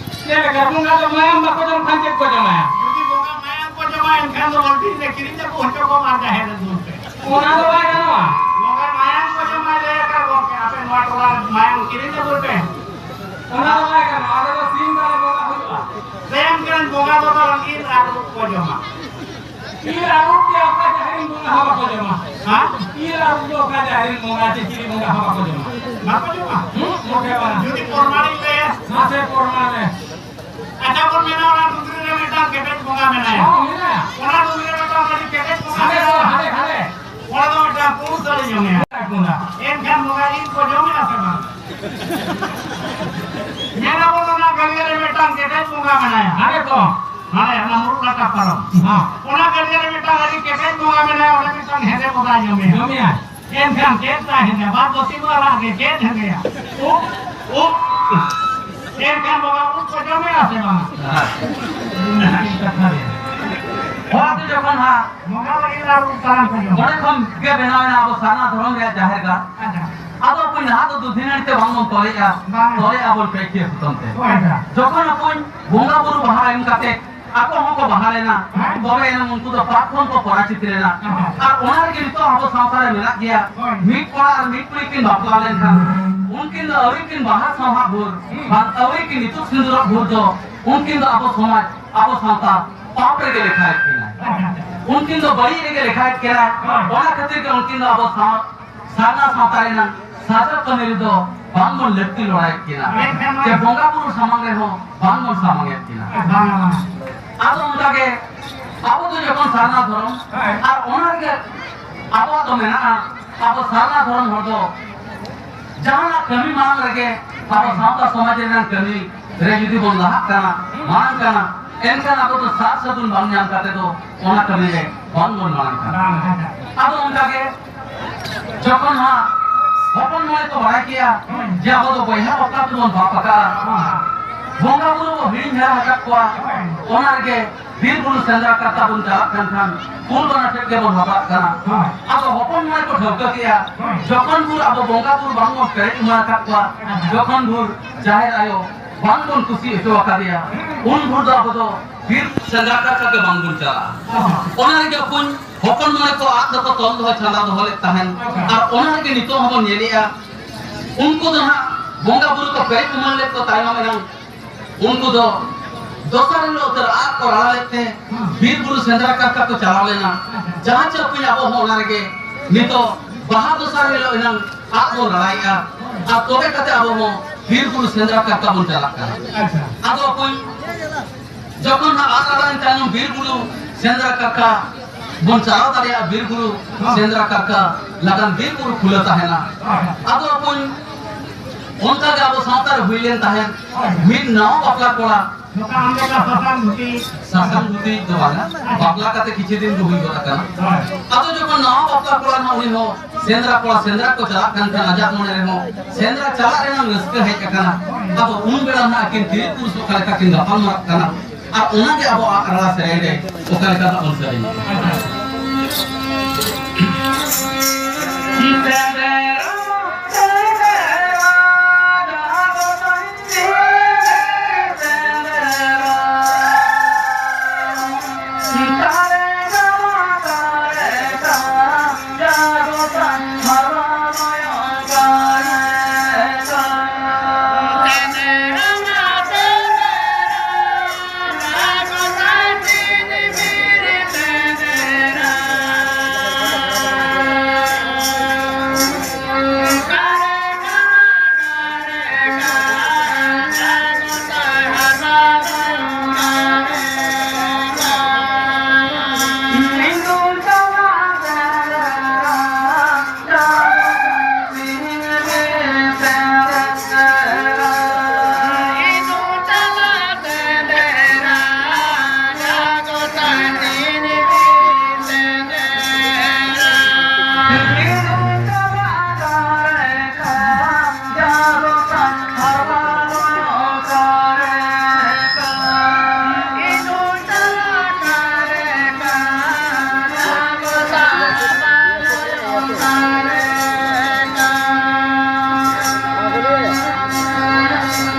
ᱪᱮᱫ ᱞᱮᱠᱟ? ᱵᱚᱸᱜᱟ ᱫᱚ ᱢᱟᱭᱟᱢ ᱵᱟᱠᱚ ᱡᱚᱢ ᱠᱷᱟᱱ ᱪᱮᱫ ᱠᱚ ᱡᱚᱢᱟᱭᱟ? ᱡᱩᱫᱤ ᱵᱚᱸᱜᱟ ᱢᱟᱭᱟᱢ ᱠᱚ ᱡᱚᱢᱟ, ᱮᱱᱠᱷᱟᱱ ᱫᱚ ᱵᱟᱹᱞᱴᱤᱱ ᱨᱮ ᱠᱤᱨᱤᱧ ᱟᱹᱜᱩ ᱦᱚᱪᱚ ᱠᱚᱢ ᱟᱨ ᱡᱟᱦᱮᱨ ᱨᱮ ᱫᱩᱞ ᱯᱮ᱾ ᱚᱱᱟ ᱫᱚ ᱵᱟᱭ ᱜᱟᱱᱚᱜᱼᱟ᱾ ᱵᱚᱸᱜᱟ ᱢᱟᱭᱟᱢ ᱠᱚ ᱡᱚᱢᱟ, ᱞᱟᱹᱭ ᱟᱠᱟᱫ ᱜᱚᱢᱠᱮ, ᱟᱯᱮ ᱱᱚᱣᱟ ᱴᱚᱞᱟ ᱨᱮ ᱢᱟᱭᱟᱢ ᱠᱤᱨᱤᱧ ᱟᱹᱜᱩᱭ ᱯᱮ᱾ ᱚᱱᱟ ᱫᱚ ᱵᱟᱭ ᱜᱟᱱᱚᱜᱼᱟ᱾ ᱟᱞᱮ ᱫᱚ ᱥᱤᱢ ᱫᱟᱲᱮ ᱵᱚᱸᱜᱟ ᱦᱩᱭᱩᱜᱼᱟ᱾ ᱞᱟᱹᱭᱟᱢ ᱠᱟᱹᱱᱟᱹᱧ, ᱵᱚᱸᱜᱟ ᱫᱚ ᱵᱟᱝ, ᱤᱞ ᱟᱹᱨᱩᱵ ᱠᱚ ᱡᱚᱢᱟ᱾ ᱤᱞ ᱟᱹᱨᱩᱵ ᱜᱮ ᱚᱠᱟ ᱡᱟᱦᱮᱨ ᱨᱮᱱ ᱵᱚᱸᱜᱟ ᱦᱚᱸ ᱵᱟᱠᱚ ᱡᱚᱢᱟ᱾ ᱦᱮᱸ? ᱤᱞ ᱟᱹᱨᱩᱵ ᱫᱚ ᱚᱠᱟ ᱡᱟᱦᱮᱨ ᱨᱮᱱ ᱵᱚᱸᱜᱟ ᱪᱮ ᱪᱤᱞᱤ ᱵᱚᱸᱜᱟ ᱦᱚᱸ ᱵᱟᱠᱚ ᱡᱚᱢᱟ᱾ ᱵᱟᱠᱚ ᱡᱚᱢᱟ? ᱦᱩᱸ, ᱵᱟᱠᱚ ᱡᱚᱢᱟ᱾ ᱡᱩᱫᱤ ᱯᱨᱚᱢᱟᱱᱤᱧ ᱞᱟᱹᱭᱟ? ᱢᱟᱥᱮ ᱯᱨᱚᱢᱟᱱ ᱢᱮ᱾ ᱟᱪᱪᱷᱟ, ᱵᱚᱱ ᱢᱮᱱᱟ ᱚᱱᱟ ᱰᱩᱝᱨᱤ ᱨᱮ ᱢᱤᱫᱴᱟᱝ ᱠᱮᱴᱮᱡ ᱵᱚᱸᱜᱟ ᱢᱮᱱᱟᱭᱟ᱾ ᱦᱚᱸ, ᱢᱮᱱᱟᱭᱟ᱾ ᱚᱱᱟ ᱰᱩᱝᱨᱤ ᱨᱮ ᱢᱤᱫᱴᱟᱝ ᱟᱹᱰᱤ ᱠᱮᱴᱮᱡ ᱵᱚᱸᱜᱟ ᱦᱟᱸᱰᱮ ᱫᱚ, ᱢᱮᱱᱟᱭᱟ᱾ ᱦᱟᱸᱰᱮ, ᱦᱟᱸᱰᱮ᱾ ᱚᱱᱟ ᱫᱚ ᱢᱤᱫᱴᱟᱝ ᱯᱩᱬ ᱥᱟᱹᱲᱤ ᱡᱚᱢᱮᱭᱟ᱾ ᱵᱚᱸᱜᱟ᱾ ᱮᱱᱠᱷᱟᱱ ᱵᱚᱸᱜᱟ ᱤᱞ ᱠᱚ ᱡᱚᱢᱮᱜᱼᱟ ᱥᱮ ᱵᱟᱝ? ᱧᱮᱞ ᱟᱵᱚᱱ ᱚᱱᱟ ᱜᱟᱹᱰᱭᱟᱹ ᱨᱮ ᱢᱤᱫᱴᱟᱝ ᱠᱮᱴᱮᱡ ᱵᱚᱸᱜᱟ ᱢᱮᱱᱟᱭᱟ᱾ ᱦᱟᱸᱰᱮ ᱠᱚ᱾ ᱦᱟᱸᱰᱮ ᱚᱱᱟ ᱢᱩᱨᱩᱫ ᱞᱟᱴᱟ ᱯᱟᱨᱚᱢ᱾ ᱦᱚᱸ᱾ ᱚᱱᱟ ᱜᱟᱹᱰᱭᱟᱹ ᱨᱮ ᱢᱤᱫᱴᱟᱝ ᱟᱹᱰᱤ ᱠᱮᱴᱮᱡ ᱵᱚᱸᱜᱟ ᱢᱮᱱᱟᱭᱟ, ᱚᱸᱰᱮ ᱢᱤᱫᱴᱟᱝ ᱦᱮᱸᱫᱮ ᱵᱚᱫᱟ ᱡᱚᱢᱮᱭᱟ᱾ ᱡᱚᱢᱮᱭᱟ᱾ ᱮᱱᱠᱷᱟᱱ ᱪᱮᱫ ᱛᱟᱭ ᱦᱮᱸᱫᱮ? ᱵᱟᱫ ᱫᱚ ᱛᱤᱸᱜᱩ ᱟᱨᱟᱜ ᱜᱮ, ᱪᱮᱫ ᱦᱮᱸᱫᱮᱭᱟ? ᱩᱵ, ᱩᱵ᱾ ᱮᱱᱠᱷᱟᱱ ᱵᱚᱸᱜᱟ ᱩᱵ ᱠᱚ ᱡᱚᱢᱮᱭᱟ ᱥᱮ ᱵᱟᱝ? ᱦᱮᱸ᱾ ᱠᱟᱛᱷᱟ ᱨᱮ᱾ ᱚᱱᱟᱛᱮ ᱡᱚᱠᱷᱚᱱ ᱦᱟᱸᱜ ᱵᱚᱸᱜᱟ ᱞᱟᱹᱜᱤᱫ ᱟᱨ ᱩᱵ ᱛᱟᱲᱟᱢ ᱠᱚ ᱡᱚᱢᱟ᱾ ᱚᱸᱰᱮ ᱠᱷᱚᱱ ᱜᱮ ᱵᱮᱱᱟᱣ ᱮᱱᱟ ᱟᱵᱚ ᱥᱟᱨᱱᱟ ᱫᱷᱚᱨᱚᱢ ᱨᱮᱭᱟᱜ ᱡᱟᱦᱮᱨ ᱜᱟᱲ᱾ ᱟᱪᱪᱷᱟ᱾ ᱟᱫᱚ ᱚᱠᱚᱭ ᱱᱟᱦᱟᱜ ᱫᱚ ᱫᱩᱫᱷᱤ ᱱᱟᱹᱲᱤ ᱛᱮ ᱵᱟᱝ ᱵᱚᱱ ᱛᱚᱞᱮᱜᱼᱟ, ᱵᱟᱝ᱾ ᱛᱚᱞᱮᱜᱼᱟ ᱵᱚᱱ ᱯᱮᱠᱷᱤᱭᱟᱹ ᱥᱩᱛᱟᱹᱢ ᱛᱮ᱾ ᱦᱳᱭ, ᱟᱪᱪᱷᱟ᱾ ᱡᱚᱠᱷᱚᱱ ᱚᱠᱚᱭ ᱵᱚᱸᱜᱟ ᱵᱩᱨᱩ ᱵᱟᱦᱟ ᱮᱢ ᱠᱟᱛᱮ ᱟᱠᱚ ᱦᱚᱸᱠᱚ ᱵᱟᱦᱟ ᱞᱮᱱᱟ, ᱦᱮᱸ᱾ ᱛᱚᱵᱮ ᱮᱱᱟᱝ ᱩᱱᱠᱩ ᱫᱚ ᱯᱟᱯ ᱠᱷᱚᱱ ᱠᱚ ᱯᱚᱨᱟᱡᱤᱛ ᱞᱮᱱᱟ᱾ ᱦᱮᱸ᱾ ᱟᱨ ᱚᱱᱟ ᱨᱮᱜᱮ ᱱᱤᱛᱚᱜ ᱟᱵᱚ ᱥᱟᱶᱛᱟ ᱨᱮ ᱢᱮᱱᱟᱜ ᱜᱮᱭᱟ᱾ ᱦᱳᱭ᱾ ᱢᱤᱫ ᱠᱚᱲᱟ ᱟᱨ ᱢᱤᱫ ᱠᱩᱲᱤ ᱠᱤᱱ ᱵᱟᱯᱞᱟ ᱞᱮᱱᱠᱷᱟᱱ ᱩᱱᱠᱤᱱ ᱫᱚ ᱟᱹᱣᱨᱤ ᱠᱤᱱ ᱵᱟᱦᱟ ᱥᱟᱶᱦᱟ ᱵᱷᱳᱨ, ᱦᱩᱸ᱾ ᱵᱟᱝ ᱟᱹᱣᱨᱤ ᱠᱤᱱ ᱤᱛᱩᱫ ᱥᱤᱸᱫᱩᱨᱚᱜ ᱵᱷᱳᱨ ᱫᱚ ᱩᱱᱠᱤᱱ ᱫᱚ ᱟᱵᱚ ᱥᱚᱢᱟᱡᱽ, ᱟᱵᱚ ᱥᱟᱶᱛᱟ ᱯᱟᱯ ᱨᱮᱜᱮ ᱞᱮᱠᱷᱟᱭᱮᱫ ᱠᱤᱱᱟ᱾ ᱟᱪᱪᱷᱟ, ᱟᱪᱪᱷᱟ᱾ ᱩᱱᱠᱤᱱ ᱫᱚ ᱵᱟᱹᱲᱤᱡ ᱨᱮᱜᱮ ᱞᱮᱠᱷᱟᱭᱮᱫ ᱠᱤᱱᱟ᱾ ᱦᱳᱭ᱾ ᱚᱱᱟ ᱠᱷᱟᱹᱛᱤᱨ ᱜᱮ ᱩᱱᱠᱤᱱ ᱫᱚ ᱟᱵᱚ ᱥᱟᱶ ᱥᱟᱨᱱᱟ ᱥᱟᱶᱛᱟ ᱨᱮᱱᱟᱜ ᱥᱟᱨᱡᱚᱢ ᱠᱟᱹᱢᱤ ᱨᱮᱫᱚ ᱵᱟᱝ ᱵᱚᱱ ᱞᱟᱹᱠᱛᱤ ᱞᱚᱲᱟᱭᱮᱫ ᱠᱤᱱᱟ᱾ ᱮᱱᱠᱷᱟᱱ ᱢᱟ ᱪᱮ ᱵᱚᱸᱜᱟ ᱵᱩᱨᱩ ᱥᱟᱢᱟᱝ ᱨᱮᱦᱚᱸ ᱵᱟᱝ ᱵᱚᱱ ᱥᱟᱢᱟᱝ ᱮᱫ ᱠᱤᱱᱟ᱾ ᱵᱟᱝᱟ, ᱵᱟᱝᱟ᱾ ᱟᱫᱚ ᱚᱱᱠᱟ ᱜᱮ ᱟᱵᱚ ᱫᱚ ᱡᱚᱠᱷᱚᱱ ᱥᱟᱨᱱᱟ ᱫᱷᱚᱨᱚᱢ, ᱦᱮᱸ᱾ ᱟᱨ ᱚᱱᱟ ᱨᱮᱜᱮ ᱟᱵᱚᱣᱟᱜ ᱫᱚ ᱢᱮᱱᱟᱜᱼᱟ, ᱟᱵᱚ ᱥᱟᱨᱱᱟ ᱫᱷᱚᱨᱚᱢ ᱦᱚᱲ ᱫᱚ ᱡᱟᱦᱟᱱᱟᱜ ᱠᱟᱹᱢᱤ ᱢᱟᱲᱟᱝ ᱨᱮᱜᱮ ᱟᱵᱚ ᱥᱟᱶᱛᱟ ᱥᱚᱢᱟᱡᱽ ᱨᱮᱱᱟᱜ ᱠᱟᱹᱢᱤ ᱨᱮ ᱡᱩᱫᱤ ᱵᱚᱱ ᱞᱟᱦᱟᱜ ᱠᱟᱱᱟ, ᱢᱟᱲᱟᱝ ᱠᱟᱱᱟ, ᱮᱱᱠᱷᱟᱱ ᱟᱵᱚ ᱫᱚ ᱥᱟᱨ ᱥᱟᱹᱜᱩᱱ ᱵᱟᱝ ᱧᱟᱢ ᱠᱟᱛᱮ ᱫᱚ ᱚᱱᱟ ᱠᱟᱹᱢᱤ ᱨᱮ ᱵᱟᱝ ᱵᱚᱱ ᱢᱟᱲᱟᱝ ᱠᱟᱱᱟ᱾ ᱵᱟᱝ, ᱵᱟᱝ᱾ ᱟᱫᱚ ᱚᱱᱠᱟ ᱜᱮ ᱡᱚᱠᱷᱚᱱ ᱦᱟᱸᱜ ᱦᱚᱯᱚᱱ ᱢᱚᱬᱮ ᱠᱚ ᱵᱟᱲᱟᱭ ᱠᱮᱜᱼᱟ ᱡᱮ ᱟᱵᱚ ᱫᱚ ᱵᱚᱭᱦᱟ ᱵᱟᱯᱞᱟ ᱛᱮᱵᱚᱱ ᱵᱟᱯ ᱟᱠᱟᱜᱼᱟ, ᱵᱚᱸᱜᱟ ᱵᱩᱨᱩ ᱵᱚ ᱦᱤᱲᱤᱧ ᱦᱟᱨᱟ ᱟᱠᱟᱫ ᱠᱚᱣᱟ᱾ ᱚᱱᱟ ᱨᱮᱜᱮ ᱵᱤᱨ ᱵᱩᱨᱩ ᱥᱮᱸᱫᱽᱨᱟ ᱠᱟᱨᱠᱟ ᱵᱚᱱ ᱪᱟᱞᱟᱜ ᱠᱟᱱ ᱠᱷᱟᱱ ᱠᱩᱞ ᱵᱟᱱᱟ ᱴᱷᱮᱱ ᱜᱮᱵᱚᱱ ᱦᱟᱵᱟᱜ ᱠᱟᱱᱟ᱾ ᱦᱳᱭ᱾ ᱟᱫᱚ ᱦᱚᱯᱚᱱ ᱢᱟᱹᱭ ᱠᱚ ᱴᱷᱟᱹᱣᱠᱟᱹ ᱠᱮᱜᱼᱟ, ᱦᱳᱭ᱾ ᱡᱚᱠᱷᱚᱱ ᱵᱷᱳᱨ ᱟᱵᱚ ᱵᱚᱸᱜᱟ ᱵᱩᱨᱩ ᱵᱟᱝ ᱵᱚᱱ ᱯᱮᱨᱮᱡ ᱩᱢᱟᱹᱲ ᱟᱠᱟᱫ ᱠᱚᱣᱟ, ᱦᱳᱭ᱾ ᱡᱚᱠᱷᱚᱱ ᱵᱷᱳᱨ ᱡᱟᱦᱮᱨ ᱟᱭᱳ ᱵᱟᱝ ᱵᱚᱱ ᱠᱩᱥᱤ ᱦᱚᱪᱚ ᱟᱠᱟᱫᱮᱭᱟ, ᱦᱳᱭ᱾ ᱩᱱ ᱵᱷᱳᱨ ᱫᱚ ᱟᱵᱚ ᱫᱚ ᱵᱤᱨ ᱥᱮᱸᱫᱽᱨᱟ ᱠᱟᱨᱠᱟ ᱜᱮ ᱵᱟᱝ ᱵᱚᱱ ᱪᱟᱞᱟᱜᱼᱟ᱾ ᱦᱳᱭ᱾ ᱚᱱᱟ ᱨᱮᱜᱮ ᱵᱚᱠᱚᱧ, ᱦᱚᱯᱚᱱ ᱢᱚᱬᱮ ᱠᱚ ᱟᱜ ᱫᱚᱠᱚ ᱛᱚᱞ ᱫᱚᱦᱚ, ᱪᱷᱟᱸᱫᱟ ᱫᱚᱦᱚ ᱞᱮᱫ ᱛᱟᱦᱮᱱ᱾ ᱦᱳᱭ᱾ ᱟᱨ ᱚᱱᱟ ᱨᱮᱜᱮ ᱱᱤᱛᱚᱜ ᱦᱚᱸᱵᱚᱱ ᱧᱮᱞᱮᱜᱼᱟ, ᱩᱱᱠᱩ ᱫᱚ ᱱᱟᱦᱟᱜ ᱵᱚᱸᱜᱟ ᱵᱩᱨᱩ ᱠᱚ ᱯᱮᱨᱮᱡ ᱩᱢᱟᱹᱲ ᱞᱮᱫ ᱠᱚ ᱛᱟᱭᱱᱚᱢ ᱮᱱᱟᱝ ᱩᱱᱠᱩ ᱫᱚ ᱫᱚᱥᱟᱨ ᱦᱤᱞᱳᱜ ᱩᱛᱟᱹᱨ ᱟᱜ ᱠᱚ ᱨᱟᱲᱟ ᱞᱮᱫ ᱛᱮ ᱵᱤᱨ ᱵᱩᱨᱩ ᱥᱮᱸᱫᱽᱨᱟ ᱠᱟᱨᱠᱟ ᱠᱚ ᱪᱟᱞᱟᱣ ᱞᱮᱱᱟ᱾ ᱡᱟᱦᱟᱸ ᱪᱮ ᱵᱚᱠᱚᱧ ᱟᱵᱚ ᱦᱚᱸ ᱚᱱᱟ ᱨᱮᱜᱮ ᱱᱤᱛᱚᱜ ᱵᱟᱦᱟ ᱫᱚᱥᱟᱨ ᱦᱤᱞᱳᱜ ᱮᱱᱟᱝ ᱟᱜ ᱵᱚᱱ ᱨᱟᱲᱟᱭᱮᱜᱼᱟ᱾ ᱟᱨ ᱛᱚᱵᱮ ᱠᱟᱛᱮ ᱟᱵᱚ ᱦᱚᱸ ᱵᱤᱨ ᱵᱩᱨᱩ ᱥᱮᱸᱫᱽᱨᱟ ᱠᱟᱨᱠᱟ ᱵᱚᱱ ᱪᱟᱞᱟᱜ ᱠᱟᱱᱟ᱾ ᱟᱪᱪᱷᱟ᱾ ᱟᱫᱚ ᱵᱚᱠᱚᱧ, ᱡᱚᱠᱷᱚᱱ ᱦᱟᱸᱜ ᱟᱜ ᱨᱟᱲᱟᱭᱮᱱ ᱛᱟᱭᱱᱚᱢ ᱵᱤᱨ ᱵᱩᱨᱩ ᱥᱮᱸᱫᱽᱨᱟ ᱠᱟᱨᱠᱟ ᱵᱚᱱ ᱪᱟᱞᱟᱣ ᱫᱟᱲᱮᱭᱟᱜᱼᱟ, ᱵᱤᱨ ᱵᱩᱨᱩ ᱦᱚᱸ᱾ ᱥᱮᱸᱫᱽᱨᱟ ᱠᱟᱨᱠᱟ ᱞᱟᱜᱟᱱ ᱵᱤᱨ ᱵᱩᱨᱩ ᱠᱷᱩᱞᱟᱹ ᱛᱟᱦᱮᱱᱟ᱾ ᱦᱚᱸ᱾ ᱟᱫᱚ ᱵᱚᱠᱚᱧ, ᱚᱱᱠᱟ ᱜᱮ ᱟᱵᱚ ᱥᱟᱶᱛᱟ ᱨᱮ ᱦᱩᱭ ᱞᱮᱱ ᱛᱟᱦᱮᱸᱫ, ᱦᱚᱸ᱾ ᱢᱤᱫ ᱱᱟᱣᱟ ᱵᱟᱯᱞᱟ ᱠᱚᱲᱟ᱾ ᱱᱚᱝᱠᱟ ᱟᱢ ᱞᱮᱠᱟ ᱥᱟᱥᱟᱝ ᱫᱷᱩᱛᱤ᱾ ᱥᱟᱥᱟᱝ ᱫᱷᱩᱛᱤ ᱫᱚ ᱵᱟᱝᱟ, ᱵᱟᱯᱞᱟ ᱠᱟᱛᱮ ᱠᱤᱪᱷᱩ ᱫᱤᱱ ᱜᱮ ᱦᱩᱭ ᱜᱚᱫ ᱟᱠᱟᱱᱟ᱾ ᱦᱳᱭ᱾ ᱟᱫᱚ ᱡᱚᱠᱷᱚᱱ ᱱᱟᱣᱟ ᱵᱟᱯᱞᱟ ᱠᱚᱲᱟ ᱱᱟᱦᱟᱜ ᱩᱱᱤ ᱦᱚᱸ ᱥᱮᱸᱫᱽᱨᱟ ᱠᱚᱲᱟ ᱥᱮᱸᱫᱽᱨᱟ ᱠᱚ ᱪᱟᱞᱟᱜ ᱠᱟᱱ ᱠᱷᱟᱱ ᱟᱡᱟᱜ ᱢᱚᱱᱮ ᱨᱮᱦᱚᱸ ᱥᱮᱸᱫᱽᱨᱟ ᱪᱟᱞᱟᱜ ᱨᱮᱱᱟᱜ ᱨᱟᱹᱥᱠᱟᱹ ᱦᱮᱡ ᱟᱠᱟᱱᱟ᱾ ᱟᱫᱚ ᱩᱱ ᱵᱮᱲᱟ ᱱᱟᱦᱟᱜ ᱟᱹᱠᱤᱱ ᱛᱤᱨᱤ ᱯᱩᱨᱩᱥ ᱚᱠᱟ ᱞᱮᱠᱟ ᱠᱤᱱ ᱜᱟᱯᱟᱞ ᱢᱟᱨᱟᱜ ᱠᱟᱱᱟ, ᱟᱨ ᱚᱱᱟᱜᱮ ᱟᱵᱚᱣᱟᱜ ᱨᱟᱲᱟ ᱥᱮᱨᱮᱧ ᱨᱮ ᱚᱠᱟ ᱞᱮᱠᱟ ᱱᱟᱜ ᱵᱚᱱ ᱥᱮᱨᱮᱧᱟ᱾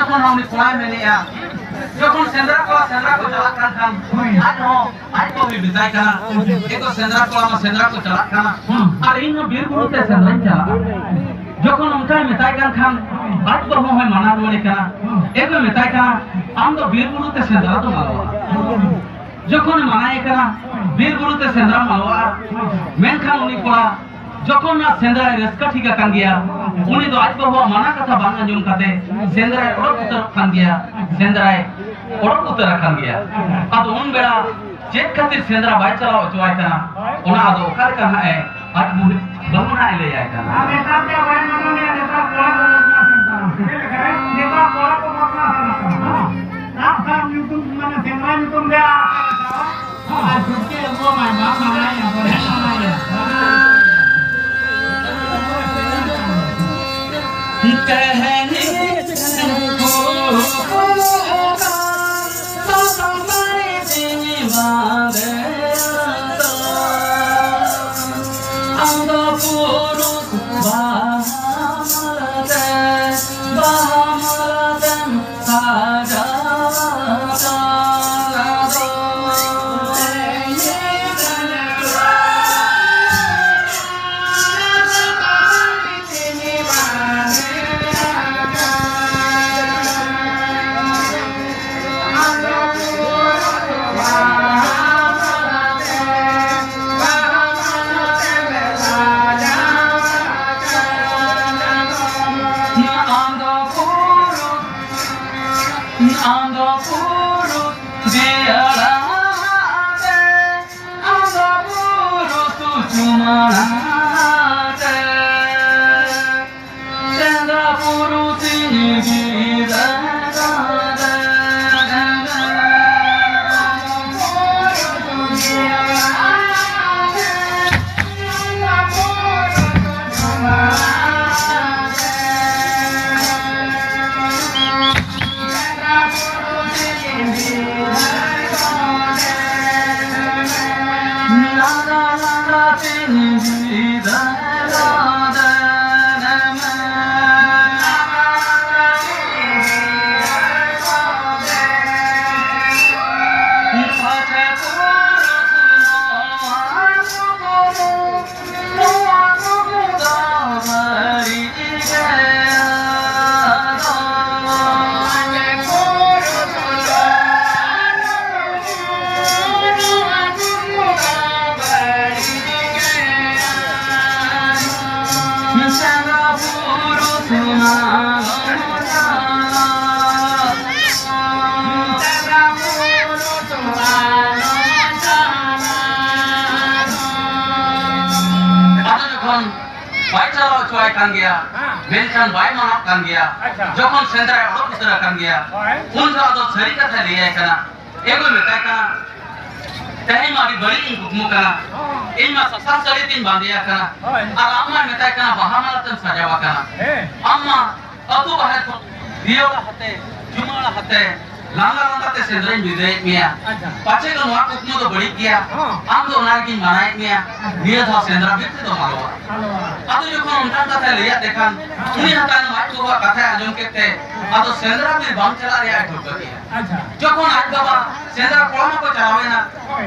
ᱠᱷᱚᱱ ᱦᱚᱸ ᱩᱱᱤ ᱠᱚᱲᱟᱭ ᱢᱮᱱᱮᱜᱼᱟ, ᱡᱚᱠᱷᱚᱱ ᱥᱮᱸᱫᱽᱨᱟ ᱠᱚᱲᱟ ᱥᱮᱸᱫᱽᱨᱟ ᱠᱚ ᱪᱟᱞᱟᱜ ᱠᱟᱱ ᱠᱷᱟᱱ, ᱟᱡ ᱦᱚᱸ ᱟᱡ ᱵᱟᱹᱦᱩᱭ ᱢᱮᱛᱟᱭ ᱠᱟᱱᱟ, "ᱮ ᱜᱚ, ᱥᱮᱸᱫᱽᱨᱟ ᱠᱚᱲᱟ ᱢᱟ ᱥᱮᱸᱫᱽᱨᱟ ᱠᱚ ᱪᱟᱞᱟᱜ ᱠᱟᱱᱟ, ᱟᱨ ᱤᱧ ᱦᱚᱸ ᱵᱤᱨ ᱵᱩᱨᱩ ᱛᱮ ᱥᱮᱸᱫᱽᱨᱟᱧ ᱪᱟᱞᱟᱜᱼᱟ᱾" ᱡᱚᱠᱷᱚᱱ ᱚᱱᱠᱟᱭ ᱢᱮᱛᱟᱭ ᱠᱟᱱ ᱠᱷᱟᱱ, ᱟᱡ ᱵᱟᱹᱦᱩ ᱦᱚᱸᱭ ᱢᱟᱱᱟ ᱨᱩᱣᱟᱹᱲᱮ ᱠᱟᱱᱟ, ᱮ ᱜᱚᱭ ᱢᱮᱛᱟᱭ ᱠᱟᱱᱟ, "ᱟᱢ ᱫᱚ ᱵᱤᱨ ᱵᱩᱨᱩ ᱛᱮ ᱥᱮᱸᱫᱽᱨᱟ ᱫᱚ ᱵᱟᱝ ᱜᱟᱱᱚᱜᱼᱟ᱾" ᱡᱚᱠᱷᱚᱱ ᱢᱟᱱᱟᱭᱮ ᱠᱟᱱᱟ, ᱵᱤᱨ ᱵᱩᱨᱩ ᱛᱮ ᱥᱮᱸᱫᱽᱨᱟ ᱢᱟᱱᱟᱣᱟ, ᱢᱮᱱᱠᱷᱟᱱ ᱩᱱᱤ ᱠᱚᱲᱟ ᱡᱚᱠᱷᱚᱱ ᱱᱟ ᱥᱮᱸᱫᱽᱨᱟᱭ ᱨᱟᱹᱥᱠᱟᱹ ᱴᱷᱤᱠ ᱟᱠᱟᱱ ᱜᱮᱭᱟ, ᱩᱱᱤ ᱫᱚ ᱟᱡ ᱵᱟᱹᱦᱩᱣᱟᱜ ᱢᱟᱱᱟ ᱠᱟᱛᱷᱟ ᱵᱟᱝ ᱟᱸᱡᱚᱢ ᱠᱟᱛᱮ ᱥᱮᱸᱫᱽᱨᱟᱭ ᱚᱰᱚᱠ ᱩᱛᱟᱹᱨᱚᱜ ᱠᱟᱱ ᱜᱮᱭᱟ, ᱥᱮᱸᱫᱽᱨᱟᱭ ᱚᱰᱚᱠ ᱩᱛᱟᱹᱨ ᱟᱠᱟᱱ ᱜᱮᱭᱟ᱾ ᱟᱫᱚ ᱩᱱ ᱵᱮᱲᱟ ᱪᱮᱫ ᱠᱷᱟᱹᱛᱤᱨ ᱥᱮᱸᱫᱽᱨᱟ ᱵᱟᱭ ᱪᱟᱞᱟᱣ ᱦᱚᱪᱚᱣᱟᱭ ᱠᱟᱱᱟ, ᱚᱱᱟ ᱟᱫᱚ ᱚᱠᱟ ᱞᱮᱠᱟ ᱦᱟᱸᱜ ᱮ ᱟᱡ ᱵᱩᱰᱷᱤ ᱵᱟᱹᱦᱩ ᱱᱟᱜ ᱮ ᱞᱟᱹᱭᱟᱭ ᱠᱟᱱᱟ᱾ ᱟᱨ ᱱᱮᱛᱟᱨ ᱫᱚ ᱵᱟᱭ ᱢᱟᱱᱟᱣ ᱜᱮᱭᱟ, ᱱᱮᱛᱟᱨ ᱠᱚᱲᱟ ᱠᱚ ᱵᱚᱫᱢᱟᱥ ᱮᱱ ᱠᱟᱱᱟ᱾ ᱪᱮᱫ ᱞᱮᱠᱟ ᱨᱮ? ᱱᱮᱛᱟᱨ ᱠᱚᱲᱟ ᱠᱚ ᱵᱚᱫᱢᱟᱥ ᱮᱱ ᱠᱟᱱᱟ᱾ ᱦᱮᱸ᱾ ᱥᱟᱵ ᱥᱟᱵ ᱧᱩᱛᱩᱢ, ᱢᱟᱱᱮ ᱥᱮᱸᱫᱽᱨᱟ ᱧᱩᱛᱩᱢ ᱛᱮ ᱟᱨ ᱟᱨ ᱪᱷᱩᱴᱠᱤ ᱟᱹᱜᱩ ᱟᱢᱟᱭ, ᱵᱟᱢ ᱢᱟᱱᱟᱭᱮᱭᱟ, ᱵᱚᱞᱮ ᱢᱟᱱᱟᱭᱮᱭᱟ᱾ ᱠᱟᱹᱦᱱᱤ ᱦᱚᱪᱚᱣᱟᱭ ᱠᱟᱱ ᱜᱮᱭᱟ, ᱦᱮᱸ᱾ ᱢᱮᱱᱠᱷᱟᱱ ᱵᱟᱭ ᱢᱟᱱᱟᱣ ᱠᱟᱱ ᱜᱮᱭᱟ᱾ ᱟᱪᱪᱷᱟ᱾ ᱡᱚᱠᱷᱚᱱ ᱥᱮᱸᱫᱽᱨᱟᱭ ᱚᱰᱚᱠ ᱩᱛᱟᱹᱨ ᱟᱠᱟᱱ ᱜᱮᱭᱟ, ᱦᱳᱭ᱾ ᱩᱱ ᱫᱚ ᱟᱫᱚ ᱥᱟᱹᱨᱤ ᱠᱟᱛᱷᱟᱭ ᱞᱟᱹᱭᱟᱭ ᱠᱟᱱᱟ᱾ ᱮᱜᱳᱭ ᱢᱮᱛᱟᱭ ᱠᱟᱱᱟ, "ᱛᱮᱦᱮᱧ ᱢᱟ ᱟᱹᱰᱤ ᱵᱟᱹᱲᱤᱡ ᱤᱧ ᱠᱩᱠᱢᱩ ᱠᱟᱱᱟ᱾ ᱦᱚᱸ᱾ ᱤᱧ ᱢᱟ ᱥᱟᱥᱟᱝ ᱥᱟᱹᱲᱤ ᱛᱤᱧ ᱵᱟᱸᱫᱮ ᱟᱠᱟᱱᱟ᱾ ᱦᱳᱭ᱾ ᱟᱨ ᱟᱢ ᱢᱟᱭ ᱢᱮᱛᱟᱭ ᱠᱟᱱᱟ ᱵᱟᱦᱟ ᱢᱟᱞᱟ ᱛᱮᱢ ᱥᱟᱡᱟᱣ ᱟᱠᱟᱱᱟ᱾ ᱦᱮᱸ᱾ ᱟᱢ ᱢᱟ ᱟᱹᱛᱩ ᱵᱟᱦᱮᱨ ᱠᱷᱚᱱ ᱫᱤᱭᱟᱹᱲᱟ ᱦᱟᱛᱮ, ᱡᱩᱢᱟᱹᱲᱟ ᱦᱟᱛᱮ, ᱞᱟᱸᱫᱟ ᱞᱟᱸᱫᱟ ᱛᱮ ᱥᱮᱸᱫᱽᱨᱟᱧ ᱵᱤᱫᱟᱹᱭᱮᱫ ᱢᱮᱭᱟ᱾ ᱟᱪᱪᱷᱟ᱾ ᱯᱟᱪᱷᱮ ᱫᱚ ᱱᱚᱣᱟ ᱠᱩᱠᱢᱩ ᱫᱚ ᱵᱟᱹᱲᱤᱡ ᱜᱮᱭᱟ᱾ ᱦᱚᱸ᱾ ᱟᱢ ᱫᱚ ᱚᱱᱟ ᱨᱮᱜᱤᱧ ᱢᱟᱱᱟᱭᱮᱫ ᱢᱮᱭᱟ᱾ ᱟᱪᱪᱷᱟ᱾ ᱱᱤᱭᱟᱹ ᱫᱷᱟᱣ ᱥᱮᱸᱫᱽᱨᱟ ᱵᱤᱨ ᱛᱮᱫᱚ ᱟᱞᱚᱣᱟ᱾ ᱟᱞᱚᱣᱟ᱾ ᱟᱫᱚ ᱡᱚᱠᱷᱚᱱ ᱚᱱᱠᱟᱱ ᱠᱟᱛᱷᱟᱭ ᱞᱟᱹᱭᱟᱫ ᱛᱮ ᱠᱷᱟᱱ, ᱩᱱᱤ ᱦᱚᱸ ᱛᱟᱭᱱᱚᱢ ᱟᱡ ᱜᱚᱜᱚᱣᱟᱜ ᱠᱟᱛᱷᱟᱭ ᱟᱸᱡᱚᱢ ᱠᱮᱫ ᱛᱮ, ᱟᱫᱚ ᱥᱮᱸᱫᱽᱨᱟ ᱵᱤᱨ ᱵᱟᱝ ᱪᱟᱞᱟᱜ ᱨᱮᱭᱟᱜ ᱮ ᱴᱷᱟᱹᱣᱠᱟᱹ ᱠᱮᱫᱼᱟ᱾ ᱟᱪᱪᱷᱟ᱾ ᱡᱚᱠᱷᱚᱱ ᱟᱡ ᱵᱟᱵᱟ ᱥᱮᱸᱫᱽᱨᱟ ᱠᱚᱲᱟ ᱢᱟᱠᱚ ᱪᱟᱞᱟᱣᱮᱱᱟ, ᱦᱳᱭ᱾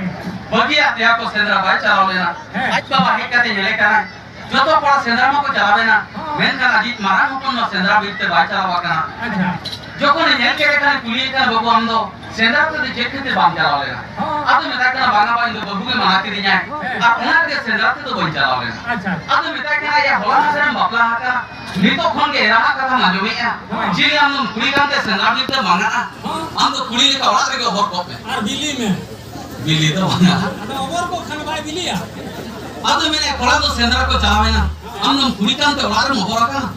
ᱵᱟᱹᱜᱤᱭᱟᱜ ᱛᱮᱭᱟ ᱠᱚ, ᱥᱮᱸᱫᱽᱨᱟ ᱵᱟᱭ ᱪᱟᱞᱟᱣ ᱞᱮᱱᱟ᱾ ᱦᱮᱸ᱾ ᱟᱡ ᱵᱟᱵᱟ ᱦᱮᱡ ᱠᱟᱛᱮ ᱧᱮᱞᱮ ᱠᱟᱱᱟᱭ, ᱡᱚᱛᱚ ᱠᱚᱲᱟ ᱥᱮᱸᱫᱽᱨᱟ ᱢᱟᱠᱚ ᱪᱟᱞᱟᱣᱮᱱᱟ, ᱦᱚᱸ᱾ ᱢᱮᱱᱠᱷᱟᱱ ᱟᱡᱤᱡ ᱢᱟᱨᱟᱝ ᱦᱚᱯᱚᱱ ᱢᱟ ᱥᱮᱸᱫᱽᱨᱟ ᱵᱤᱨ ᱛᱮ ᱵᱟᱭ ᱪᱟᱞᱟᱣ ᱟᱠᱟᱱᱟ᱾ ᱟᱪᱪᱷᱟ᱾ ᱡᱚᱠᱷᱚᱱᱮ ᱧᱮᱞ ᱠᱮᱫᱮ ᱠᱷᱟᱱ ᱠᱩᱞᱤᱭᱮ ᱠᱟᱱᱟ, "ᱵᱟᱹᱵᱩ, ᱟᱢ ᱫᱚ ᱥᱮᱸᱫᱽᱨᱟ ᱛᱮᱫᱚ ᱪᱮᱫ ᱠᱷᱟᱹᱛᱤᱨ ᱵᱟᱢ ᱪᱟᱞᱟᱣ ᱞᱮᱱᱟ?" ᱦᱚᱸ᱾ ᱟᱫᱚ ᱢᱮᱛᱟᱭ ᱠᱟᱱᱟ, "ᱵᱟᱝᱟ ᱵᱟ, ᱤᱧ ᱫᱚ ᱵᱟᱹᱵᱩ ᱜᱮ ᱢᱟᱱᱟ ᱠᱤᱫᱤᱧᱟᱭ, ᱦᱮᱸ᱾ ᱟᱨ ᱚᱱᱟ ᱛᱮᱜᱮ ᱥᱮᱸᱫᱽᱨᱟ ᱛᱮᱫᱚ ᱵᱟᱹᱧ ᱪᱟᱞᱟᱣ ᱞᱮᱱᱟ᱾" ᱟᱪᱪᱷᱟ᱾ ᱟᱫᱚ ᱢᱮᱛᱟᱭ ᱠᱟᱱᱟ, "ᱭᱟ, ᱦᱚᱞᱟ ᱢᱟᱫᱷᱮᱨᱮᱢ ᱵᱟᱯᱞᱟ ᱟᱠᱟᱱᱟ, ᱱᱤᱛᱚᱜ ᱠᱷᱚᱱ ᱜᱮ ᱮᱨᱟᱣᱟᱜ ᱠᱟᱛᱷᱟᱢ ᱟᱸᱡᱚᱢᱮᱫᱼᱟ? ᱦᱚᱸ᱾ ᱪᱤᱞᱤ ᱟᱢ ᱫᱚᱢ ᱠᱩᱲᱤ ᱠᱟᱱᱛᱮ ᱥᱮᱸᱫᱽᱨᱟ ᱵᱤᱨ ᱛᱮᱢ ᱢᱟᱱᱟᱜᱼᱟ? ᱦᱚᱸ᱾ ᱟᱢ ᱫᱚ ᱠᱩᱲᱤ ᱞᱮᱠᱟ ᱚᱲᱟᱜ ᱨᱮᱜᱮ ᱚᱵᱚᱨ ᱠᱚᱜ ᱢᱮ᱾ ᱟᱨ ᱵᱤᱞᱤ ᱢᱮ᱾ ᱵᱤᱞᱤ ᱫᱚ ᱵᱟᱝᱟ᱾ ᱟᱫᱚ ᱚᱵᱚᱨ ᱠᱚ ᱠᱷᱟᱱ ᱵᱟᱭ ᱵᱤᱞᱤᱭᱟ? ᱟᱫᱚ ᱢᱮᱱᱮᱫ, ᱠᱚᱲᱟ ᱫᱚ ᱥᱮᱸᱫᱽᱨᱟ ᱠᱚ ᱪᱟᱞᱟᱣᱮᱱᱟ, ᱟᱢ ᱫᱚᱢ ᱠᱩᱲᱤ ᱠᱟᱱᱛᱮ ᱚᱲᱟᱜ ᱨᱮᱢ ᱚᱵᱚᱨ ᱟᱠᱟᱱᱟ?"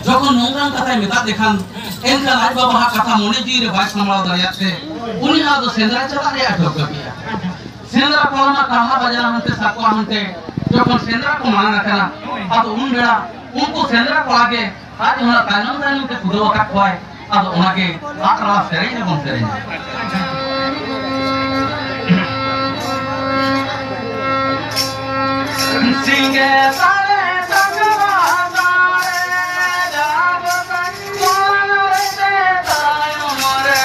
ᱡᱚᱠᱷᱚᱱ ᱱᱚᱝᱠᱟᱱ ᱠᱟᱛᱷᱟᱭ ᱢᱮᱛᱟᱫ ᱞᱮᱠᱷᱟᱱ, ᱮᱱᱠᱷᱟᱱ ᱟᱡ ᱵᱟᱵᱟᱣᱟᱜ ᱠᱟᱛᱷᱟ ᱢᱚᱱᱮ ᱡᱤᱣᱤ ᱨᱮ ᱵᱟᱭ ᱥᱟᱢᱵᱲᱟᱣ ᱫᱟᱲᱮᱭᱟᱜ ᱛᱮ, ᱩᱱᱤ ᱦᱚᱸ ᱟᱫᱚ ᱥᱮᱸᱫᱽᱨᱟ ᱪᱟᱞᱟᱜ ᱨᱮᱭᱟᱜ ᱮ ᱴᱷᱟᱹᱣᱠᱟᱹ ᱠᱮᱫᱼᱟ᱾ ᱥᱮᱸᱫᱽᱨᱟ ᱠᱚᱲᱟ ᱢᱟ ᱠᱟᱦᱞᱟ ᱵᱟᱡᱟᱨ ᱦᱟᱱᱛᱮ, ᱥᱟᱠᱣᱟ ᱦᱟᱱᱛᱮ, ᱡᱚᱠᱷᱚᱱ ᱥᱮᱸᱫᱽᱨᱟ ᱠᱚ ᱢᱟᱲᱟᱝ ᱟᱠᱟᱱᱟ, ᱟᱫᱚ ᱩᱱ ᱵᱮᱲᱟ ᱩᱱᱠᱩ ᱥᱮᱸᱫᱽᱨᱟ ᱠᱚᱲᱟ ᱜᱮ ᱟᱡ ᱚᱱᱟ ᱛᱟᱭᱱᱚᱢ ᱛᱟᱭᱱᱚᱢ ᱛᱮ ᱠᱩᱫᱟᱹᱣ ᱟᱠᱟᱫ ᱠᱚᱣᱟᱭ᱾ ᱟᱫᱚ ᱚᱱᱟᱜᱮ ᱟᱜ ᱨᱟᱲᱟ ᱥᱮᱨᱮᱧ ᱨᱮᱵᱚᱱ ᱥᱮᱨᱮᱧᱟ᱾ ᱥᱤᱸᱜᱮ ᱥᱟᱲᱮ ᱥᱟᱠᱨᱟᱛ ᱥᱟᱲᱮ ᱡᱟᱜᱚ ᱥᱟᱠᱨᱟᱛ ᱥᱟᱲᱮ ᱛᱟᱭᱚᱢ ᱨᱮ᱾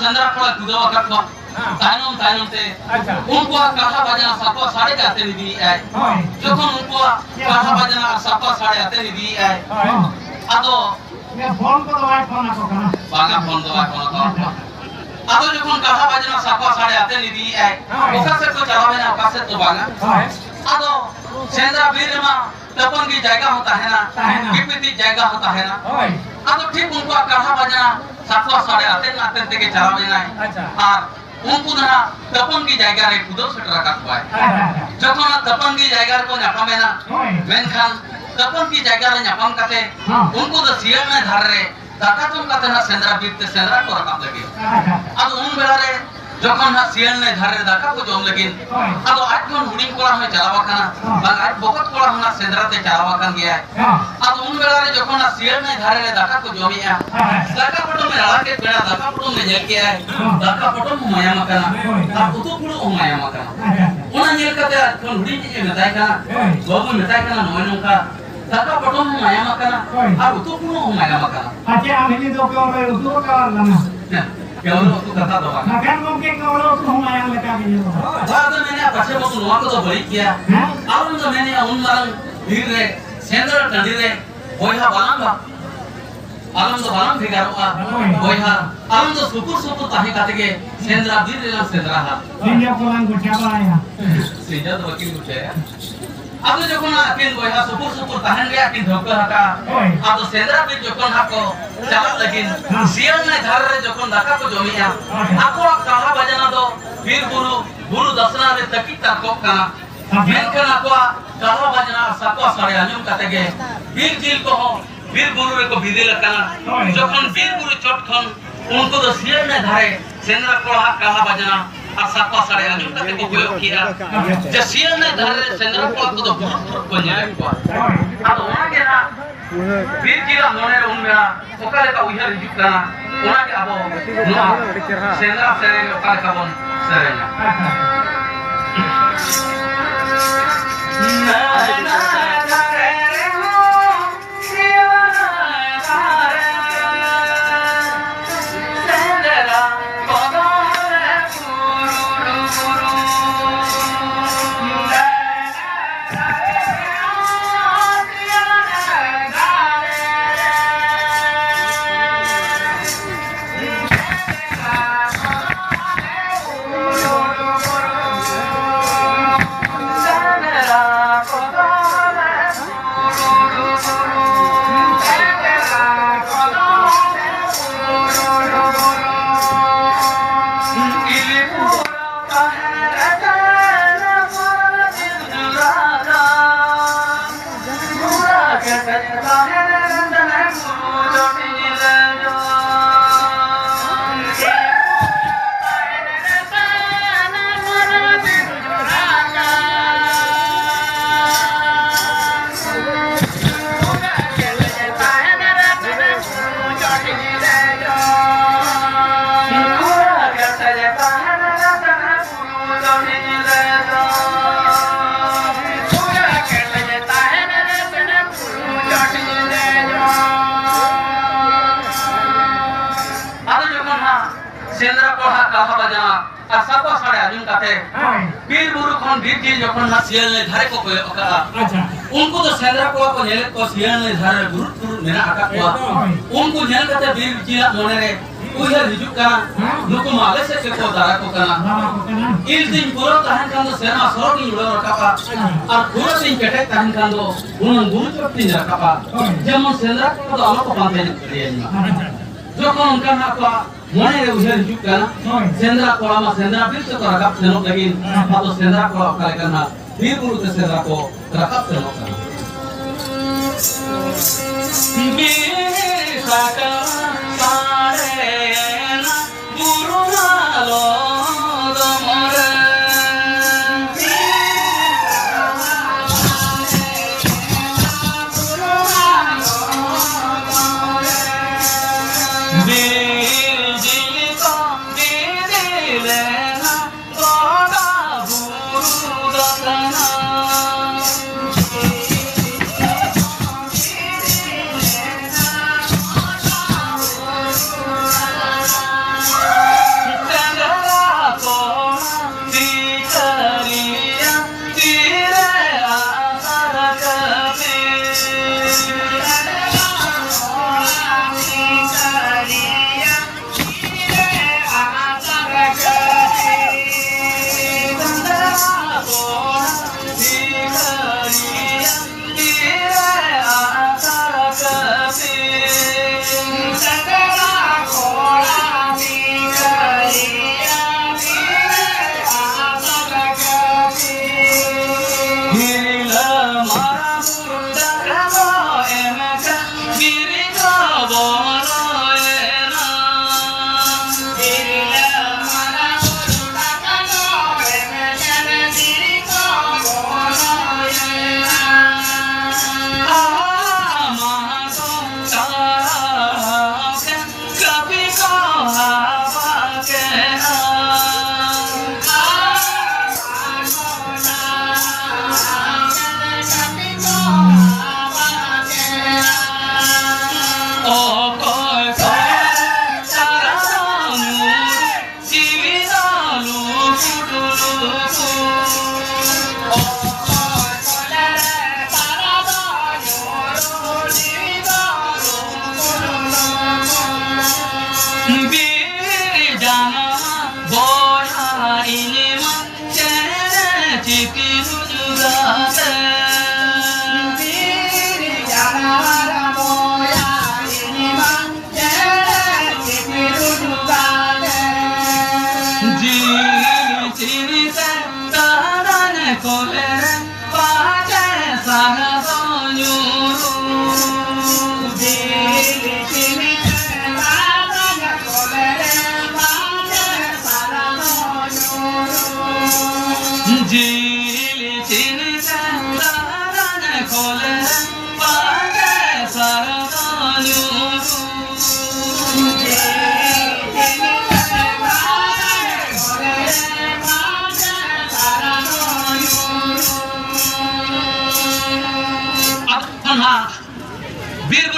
ᱥᱮᱸᱫᱽᱨᱟ ᱠᱚᱲᱟ ᱠᱩᱫᱟᱹᱣ ᱟᱠᱟᱫ ᱠᱚᱣᱟ᱾ ᱦᱮᱸ᱾ ᱛᱟᱭᱱᱚᱢ ᱛᱟᱭᱱᱚᱢ ᱛᱮ ᱟᱪᱪᱷᱟ᱾ ᱩᱱᱠᱩᱣᱟᱜ ᱠᱟᱲᱦᱟ ᱵᱟᱡᱱᱟ ᱥᱟᱯᱟ ᱥᱟᱰᱮ ᱟᱛᱮ ᱤᱫᱤᱭᱮᱫᱟᱭ᱾ ᱦᱳᱭ᱾ ᱡᱚᱠᱷᱚᱱ ᱩᱱᱠᱩᱣᱟᱜ ᱠᱟᱲᱦᱟ ᱵᱟᱡᱱᱟ ᱟᱨ ᱥᱟᱯᱟ ᱥᱟᱰᱮ ᱟᱛᱮ ᱤᱫᱤᱭᱮᱫᱟᱭ, ᱦᱳᱭ᱾ ᱟᱫᱚ ᱯᱷᱳᱱ ᱠᱚᱫᱚ ᱵᱟᱭ ᱯᱷᱳᱱ ᱟᱠᱚ ᱠᱟᱱᱟ᱾ ᱵᱟᱝᱟ, ᱯᱷᱳᱱ ᱫᱚ ᱵᱟᱭ ᱯᱷᱳᱱ ᱟᱠᱚ ᱠᱟᱱᱟ᱾ ᱟᱫᱚ ᱡᱚᱠᱷᱚᱱ ᱠᱟᱲᱦᱟ ᱵᱟᱡᱱᱟ ᱥᱟᱯᱟ ᱥᱟᱰᱮ ᱟᱛᱮ ᱤᱫᱤᱭᱮᱫᱟᱭ, ᱦᱳᱭ᱾ ᱚᱠᱟ ᱥᱮᱫ ᱠᱚ ᱪᱟᱞᱟᱣ ᱮᱱᱟ, ᱚᱠᱟ ᱥᱮᱫ ᱫᱚ ᱵᱟᱝᱟ᱾ ᱦᱳᱭ᱾ ᱟᱫᱚ ᱥᱮᱸᱫᱽᱨᱟ ᱵᱤᱨ ᱨᱮᱢᱟ ᱛᱟᱯᱟᱱ ᱜᱮ ᱡᱟᱭᱜᱟ ᱦᱚᱸ ᱛᱟᱦᱮᱱᱟ, ᱛᱟᱦᱮᱱᱟ᱾ ᱜᱤᱯᱤᱛᱤᱡ ᱡᱟᱭᱜᱟ ᱦᱚᱸ ᱛᱟᱦᱮᱱᱟ᱾ ᱦᱳᱭ᱾ ᱟᱫᱚ ᱴᱷᱤᱠ ᱩᱱᱠᱩᱣᱟᱜ ᱠᱟᱲᱦᱟ ᱵᱟᱡᱱᱟ ᱥᱟᱯᱟ ᱥᱟᱰᱮ ᱟᱛᱮᱱ ᱟᱛᱮᱱ ᱛᱮᱜᱮ ᱪᱟᱞᱟᱣ ᱮᱱᱟᱭ᱾ ᱟᱪᱪᱷᱟ᱾ ᱟᱨ ᱩᱱᱠᱩ ᱫᱚ ᱦᱟᱸᱜ ᱛᱟᱯᱟᱱ ᱜᱮ ᱡᱟᱭᱜᱟ ᱨᱮ ᱠᱩᱫᱟᱹᱣ ᱥᱮᱴᱮᱨ ᱟᱠᱟᱫ ᱠᱚᱣᱟᱭ᱾ ᱟᱪᱪᱷᱟ, ᱟᱪᱪᱷᱟ᱾ ᱡᱚᱠᱷᱚᱱ ᱦᱟᱸᱜ ᱛᱟᱯᱟᱱ ᱜᱮ ᱡᱟᱭᱜᱟ ᱨᱮᱠᱚ ᱧᱟᱯᱟᱢᱮᱱᱟ, ᱦᱳᱭ᱾ ᱢᱮᱱᱠᱷᱟᱱ ᱛᱟᱯᱟᱱ ᱜᱮ ᱡᱟᱭᱜᱟ ᱨᱮ ᱧᱟᱯᱟᱢ ᱠᱟᱛᱮ ᱦᱚᱸ᱾ ᱩᱱᱠᱩ ᱫᱚ ᱥᱤᱭᱟᱹᱲ ᱱᱟᱹᱭ ᱫᱷᱟᱨᱮ ᱨᱮ ᱫᱟᱠᱟ ᱡᱚᱢ ᱠᱟᱛᱮ ᱦᱟᱸᱜ ᱥᱮᱸᱫᱽᱨᱟ ᱵᱤᱨ ᱛᱮ ᱥᱮᱸᱫᱽᱨᱟ ᱠᱚ ᱨᱟᱠᱟᱵ ᱞᱟᱹᱜᱤᱫ᱾ ᱟᱪᱪᱷᱟ, ᱟᱪᱪᱷᱟ᱾ ᱟᱫᱚ ᱩᱱ ᱵᱮᱲᱟ ᱨᱮ ᱡᱚᱠᱷᱚᱱ ᱦᱟᱸᱜ ᱥᱤᱭᱟᱹᱲ ᱱᱟᱹᱭ ᱫᱷᱟᱨᱮ ᱨᱮ ᱫᱟᱠᱟ ᱠᱚ ᱡᱚᱢ ᱞᱟᱹᱜᱤᱫ, ᱦᱳᱭ᱾ ᱟᱫᱚ ᱟᱡ ᱠᱷᱚᱱ ᱦᱩᱰᱤᱧ ᱠᱚᱲᱟ ᱦᱚᱸᱭ ᱪᱟᱞᱟᱣ ᱟᱠᱟᱱᱟ, ᱦᱚᱸ᱾ ᱵᱟᱝ ᱟᱡ ᱵᱚᱠᱚᱛ ᱠᱚᱲᱟ ᱦᱚᱸ ᱦᱟᱸᱜ ᱥᱮᱸᱫᱽᱨᱟ ᱛᱮ ᱪᱟᱞᱟᱣ ᱟᱠᱟᱱ ᱜᱮᱭᱟᱭ᱾ ᱦᱚᱸ᱾ ᱟᱫᱚ ᱩᱱ ᱵᱮᱲᱟ ᱨᱮ ᱡᱚᱠᱷᱚᱱ ᱦᱟᱸᱜ ᱥᱤᱭᱟᱹᱲ ᱱᱟᱹᱭ ᱫᱷᱟᱨᱮ ᱨᱮ ᱫᱟᱠᱟ ᱠᱚ ᱡᱚᱢᱮᱜᱼᱟ, ᱦᱳᱭ᱾ ᱫᱟᱠᱟ ᱯᱚᱴᱚᱢ ᱮ ᱟᱲᱟᱜ ᱠᱮᱫ ᱵᱮᱲᱟ ᱫᱟᱠᱟ ᱯᱚᱴᱚᱢ ᱮ ᱧᱮᱞ ᱠᱮᱜᱼᱟᱭ, ᱦᱚᱸ᱾ ᱫᱟᱠᱟ ᱯᱚᱴᱚᱢ ᱦᱚᱸ ᱢᱟᱭᱟᱢ ᱟᱠᱟᱱᱟ, ᱦᱳᱭ᱾ ᱟᱨ ᱩᱛᱩ ᱯᱷᱩᱲᱩᱜ ᱦᱚᱸ ᱢᱟᱭᱟᱢ ᱟᱠᱟᱱᱟ᱾ ᱟᱪᱪᱷᱟ, ᱟᱪᱪᱷᱟ᱾ ᱚᱱᱟ ᱧᱮᱞ ᱠᱟᱛᱮ ᱟᱡ ᱠᱷᱚᱱ ᱦᱩᱰᱤᱧ ᱤᱡ ᱮ ᱢᱮᱛᱟᱭ ᱠᱟᱱᱟ, ᱦᱳᱭ᱾ ᱵᱟᱹᱵᱩᱭ ᱢᱮᱛᱟᱭ ᱠᱟᱱᱟ, ᱱᱚᱜᱼᱚᱭ ᱱᱚᱝᱠᱟ ᱫᱟᱠᱟ ᱯᱚᱴᱚᱢ ᱦᱚᱸ ᱢᱟᱭᱟᱢ ᱟᱠᱟᱱᱟ, ᱦᱳᱭ᱾ ᱟᱨ ᱩᱛᱩ ᱯᱷᱩᱲᱩᱜ ᱦᱚᱸ ᱢᱟᱭᱟᱢ ᱟᱠᱟᱱᱟ᱾ ᱟᱪᱪᱷᱟ, ᱟᱢ ᱦᱤᱞᱤ ᱫᱚ ᱠᱮᱣᱨᱚ ᱩᱛᱩ ᱠᱚ ᱠᱟᱣᱟᱨ ᱞᱟᱱᱟ᱾ ᱦᱮᱸ, ᱠᱮᱣᱨᱚ ᱩᱛᱩ ᱠᱟᱛᱷᱟ ᱫᱚ ᱵᱟᱝ᱾ ᱵᱟᱠᱷᱟᱱ ᱜᱚᱢᱠᱮ, ᱠᱮᱣᱨᱚ ᱩᱛᱩ ᱦᱚᱸ ᱢᱟᱭᱟᱢ ᱞᱮᱠᱟ ᱜᱮ ᱧᱮᱞᱚᱜᱼᱟ᱾ ᱦᱳᱭ, ᱟᱫᱚ ᱢᱮᱱᱮᱫᱼᱟ, ᱯᱟᱪᱷᱮ ᱵᱟᱹᱵᱩ ᱱᱚᱣᱟ ᱠᱚᱫᱚ ᱵᱟᱹᱲᱤᱡ ᱜᱮᱭᱟ᱾ ᱦᱮᱸ? ᱟᱞᱚᱢ ᱫᱚ ᱢᱮᱱᱮᱫᱼᱟ, ᱩᱱ ᱢᱟᱨᱟᱝ ᱵᱤᱨ ᱨᱮ, ᱥᱮᱸᱫᱽᱨᱟ ᱴᱟᱺᱰᱤ ᱨᱮ, ᱵᱚᱭᱦᱟ ᱵᱟᱞᱟᱝ ᱵᱟ-, ᱟᱞᱚᱢ ᱫᱚ ᱵᱟᱞᱟᱝ ᱵᱷᱮᱜᱟᱨᱚᱜᱼᱟ᱾ ᱦᱳᱭ᱾ ᱵᱚᱭᱦᱟ, ᱟᱞᱚᱢ ᱫᱚ ᱥᱩᱯᱩᱨ ᱥᱩᱯᱩᱨ ᱛᱟᱦᱮᱸ ᱠᱟᱛᱮ ᱜᱮ ᱥᱮᱸᱫᱽᱨᱟ ᱵᱤᱨ ᱨᱮᱞᱟᱝ ᱥᱮᱸᱫᱽᱨᱟ ᱦᱟ᱾ ᱥᱤᱧᱡᱟ ᱠᱚᱞᱟᱝ ᱜᱚᱪᱷᱟ ᱵᱟᱲᱟᱭᱟ᱾ ᱥᱤᱧᱡᱟ ᱫᱚ ᱵᱟᱹᱠᱤᱱ ᱜᱚᱪᱷᱟᱭᱟ᱾ ᱟᱫᱚ ᱡᱚᱠᱷᱚᱱ ᱟᱹᱠᱤᱱ ᱵᱚᱭᱦᱟ ᱥᱩᱯᱩᱨ ᱥᱩᱯᱩᱨ ᱛᱟᱦᱮᱱ ᱨᱮᱭᱟᱜ ᱠᱤᱱ ᱴᱷᱟᱹᱣᱠᱟᱹ ᱟᱠᱟᱫᱼᱟ, ᱦᱳᱭ᱾ ᱟᱫᱚ ᱥᱮᱸᱫᱽᱨᱟ ᱵᱤᱨ ᱡᱚᱠᱷᱚᱱ ᱦᱟᱸᱜ ᱠᱚ ᱪᱟᱞᱟᱜ ᱞᱟᱹᱜᱤᱫ, ᱦᱮᱸ᱾ ᱥᱤᱭᱟᱹᱲ ᱱᱟᱹᱭ ᱫᱷᱟᱨᱮ ᱨᱮ ᱡᱚᱠᱷᱚᱱ ᱫᱟᱠᱟ ᱠᱚ ᱡᱚᱢᱮᱜᱼᱟ, ᱦᱳᱭ᱾ ᱟᱠᱚᱣᱟᱜ ᱠᱟᱲᱦᱟ ᱵᱟᱡᱱᱟ ᱫᱚ ᱵᱤᱨ ᱵᱩᱨᱩ, ᱵᱩᱨᱩ ᱫᱟᱥᱱᱟ ᱨᱮ ᱛᱟᱹᱠᱤᱡ ᱛᱟᱨᱠᱚᱜ ᱠᱟᱱᱟ᱾ ᱦᱮᱸ᱾ ᱢᱮᱱᱠᱷᱟᱱ ᱟᱠᱚᱣᱟᱜ ᱠᱟᱲᱦᱟ ᱵᱟᱡᱱᱟ ᱟᱨ ᱥᱟᱠᱣᱟ ᱥᱟᱰᱮ ᱟᱸᱡᱚᱢ ᱠᱟᱛᱮ ᱜᱮ ᱵᱤᱨ ᱡᱤᱞ ᱠᱚᱦᱚᱸ ᱵᱤᱨ ᱵᱩᱨᱩ ᱨᱮᱠᱚ ᱵᱤᱫᱤᱞ ᱟᱠᱟᱱᱟ᱾ ᱦᱳᱭ᱾ ᱡᱚᱠᱷᱚᱱ ᱵᱤᱨ ᱵᱩᱨᱩ ᱪᱚᱴ ᱠᱷᱚᱱ ᱩᱱᱠᱩ ᱫᱚ ᱥᱤᱭᱟᱹᱲ ᱱᱟᱹᱭ ᱫᱷᱟᱨᱮ ᱥᱮᱸᱫᱽᱨᱟ ᱠᱚᱲᱟᱣᱟᱜ ᱠᱟᱲᱦᱟ ᱵᱟᱡᱱᱟ ᱟᱨ ᱥᱟᱠᱣᱟ ᱥᱟᱰᱮ ᱟᱸᱡᱚᱢ ᱠᱟᱛᱮ ᱠᱚ ᱠᱚᱭᱚᱜ ᱠᱮᱜᱼᱟ ᱡᱮ ᱥᱤᱭᱟᱹᱲ ᱱᱟᱹᱭ ᱫᱷᱟᱨᱮ ᱨᱮ ᱥᱮᱸᱫᱽᱨᱟ ᱠᱚᱲᱟ ᱠᱚᱫᱚ ᱵᱩᱨᱩ ᱵᱩᱨᱩ ᱠᱚ ᱧᱮᱞᱮᱫ ᱠᱚᱣᱟ᱾ ᱟᱫᱚ ᱚᱱᱟ ᱜᱮ ᱦᱟᱸᱜ ᱵᱤᱨ ᱡᱤᱞᱟᱜ ᱢᱚᱱᱮ ᱨᱮ ᱩᱱ ᱵᱮᱲᱟ ᱚᱠᱟ ᱞᱮᱠᱟ ᱩᱭᱦᱟᱹᱨ ᱦᱤᱡᱩᱜ ᱠᱟᱱᱟ, ᱚᱱᱟ ᱜᱮ ᱟᱵᱚ ᱱᱚᱣᱟ ᱥᱮᱸᱫᱽᱨᱟ ᱥᱮᱨᱮᱧ ᱨᱮ ᱚᱠᱟ ᱞᱮᱠᱟ ᱵᱚᱱ ᱥᱮᱨᱮᱧᱟ᱾ ᱥᱮᱸᱫᱽᱨᱟ ᱠᱚᱲᱟ ᱠᱟᱦᱟ ᱵᱟᱡᱟᱣ ᱟᱨ ᱥᱟᱯᱟ ᱥᱟᱰᱮ ᱟᱸᱡᱚᱢ ᱠᱟᱛᱮ, ᱦᱳᱭ᱾ ᱵᱤᱨ ᱵᱩᱨᱩ ᱠᱷᱚᱱ ᱵᱤᱨ ᱡᱤᱞ ᱡᱚᱠᱷᱚᱱ ᱱᱟᱜ ᱥᱤᱭᱟᱹᱞ ᱱᱟᱹᱭ ᱫᱷᱟᱨᱮ ᱠᱚ ᱠᱚᱭᱚᱜ ᱟᱠᱟᱫᱼᱟ, ᱟᱪᱪᱷᱟ᱾ ᱩᱱᱠᱩ ᱫᱚ ᱥᱮᱸᱫᱽᱨᱟ ᱠᱚᱲᱟ ᱠᱚ ᱧᱮᱞᱮᱫ ᱠᱚᱣᱟ ᱥᱤᱭᱟᱹᱞ ᱱᱟᱹᱭ ᱫᱷᱟᱨᱮ ᱨᱮ ᱵᱩᱨᱩᱫ ᱵᱩᱨᱩᱫ ᱢᱮᱱᱟᱜ ᱟᱠᱟᱫ ᱠᱚᱣᱟ᱾ ᱮᱠᱫᱚᱢ᱾ ᱩᱱᱠᱩ ᱧᱮᱞ ᱠᱟᱛᱮ ᱵᱤᱨ ᱡᱤᱞᱟᱜ ᱢᱚᱱᱮ ᱨᱮ ᱩᱭᱦᱟᱹᱨ ᱦᱤᱡᱩᱜ ᱠᱟᱱᱟ, ᱦᱮᱸ᱾ ᱱᱩᱠᱩ ᱢᱟ ᱟᱞᱮ ᱥᱮᱫ ᱜᱮᱠᱚ ᱫᱟᱨᱟ ᱠᱚ ᱠᱟᱱᱟ᱾ ᱫᱟᱨᱟ ᱠᱚ ᱠᱟᱱᱟ᱾ ᱤᱞ ᱛᱤᱧ ᱯᱩᱨᱟᱹᱣ ᱛᱟᱦᱮᱱ ᱠᱷᱟᱱ ᱫᱚ ᱥᱮᱨᱢᱟ ᱥᱚᱨᱚᱜ ᱤᱧ ᱩᱰᱟᱹᱣ ᱨᱟᱠᱟᱵᱟ᱾ ᱟᱪᱪᱷᱟ᱾ ᱟᱨ ᱯᱩᱨᱟᱹ ᱛᱤᱧ ᱠᱮᱴᱮᱡ ᱛᱟᱦᱮᱱ ᱠᱷᱟᱱ ᱫᱚ ᱦᱩᱱᱟᱹᱝ ᱵᱩᱨᱩ ᱪᱚᱴ ᱛᱤᱧ ᱨᱟᱠᱟᱵᱟ᱾ ᱦᱳᱭ᱾ ᱡᱮᱢᱚᱱ ᱥᱮᱸᱫᱽᱨᱟ ᱠᱚ ᱫᱚ ᱟᱞᱚ ᱠᱚ ᱯᱟᱱᱛᱮ ᱧᱚᱜ ᱫᱟᱲᱮᱭᱟᱹᱧ ᱢᱟ᱾ ᱟᱪᱪᱷᱟ᱾ ᱡᱚᱠᱷᱚᱱ ᱚᱱᱠᱟ ᱱᱟᱜ ᱟᱠᱚᱣᱟᱜ ᱢᱚᱱᱮ ᱨᱮ ᱩᱭᱦᱟᱹᱨ ᱦᱤᱡᱩᱜ ᱠᱟᱱᱟ, ᱦᱳᱭ᱾ ᱥᱮᱸᱫᱽᱨᱟ ᱠᱚᱲᱟ ᱢᱟ ᱥᱮᱸᱫᱽᱨᱟ ᱵᱤᱨ ᱛᱮᱠᱚ ᱨᱟᱠᱟᱵ ᱥᱮᱱᱚᱜ ᱞᱟᱹᱜᱤᱫ, ᱦᱮᱸ᱾ ᱟᱫᱚ ᱥᱮᱸᱫᱽᱨᱟ ᱠᱚᱲᱟ ᱚᱠᱟ ᱞᱮᱠᱟ ᱱᱟᱜ ᱵᱤᱨ ᱵᱩᱨᱩ ᱛᱮ ᱥᱮᱸᱫᱽᱨᱟ ᱠᱚ ᱨᱟᱠᱟᱵ ᱥᱮᱱᱚᱜ ᱠᱟᱱᱟ᱾ ᱵᱤᱨ ᱥᱟᱠᱟᱢ ᱥᱟᱰᱮᱭᱮᱱᱟ ᱵᱩᱨᱩ ᱢᱟ ᱞᱚᱫᱚᱢ ᱨᱮ᱾ ᱵᱤᱨ ᱡᱤᱞ ᱠᱚ ᱵᱤᱫᱤ ᱞᱮᱱᱟ ᱜᱚᱰᱟ ᱵᱩᱨᱩ ᱫᱚ ᱠᱟᱱᱟ᱾ ᱥᱮᱸᱫᱽᱨᱟ ᱠᱚᱲᱟ ᱥᱤᱠᱟᱹᱨᱤᱭᱟᱹ ᱛᱤᱨᱮ ᱟᱥᱟᱨ ᱠᱟᱹᱯᱤ᱾ ᱦᱤᱨᱞᱟᱹ ᱢᱟᱨᱟᱝ ᱵᱩᱨᱩ ᱫᱟᱠᱟ ᱫᱚ ᱮᱢ ᱠᱟᱜ ᱜᱤᱨᱤ ᱠᱚ ᱵᱚᱞᱚᱭᱮᱱᱟ᱾ ᱦᱤᱨᱞᱟᱹ ᱢᱟᱨᱟᱝ ᱵᱩᱨᱩ ᱫᱟᱠᱟ ᱫᱚ ᱮᱢ ᱠᱟᱜ ᱜᱤᱨᱤ ᱠᱚ ᱵᱚᱞᱚᱭᱮᱱᱟ᱾ ᱟᱦᱟ ᱢᱟᱦᱟ ᱫᱚ ᱪᱟᱞᱟᱣ ᱠᱟᱱ ᱠᱟᱹᱯᱤ ᱠᱚ ᱦᱟᱵᱟ ᱠᱮᱜᱼᱟ᱾ ᱚᱠᱚᱭ ᱠᱚ ᱪᱟᱨᱟ ᱫᱚ ᱧᱩᱨ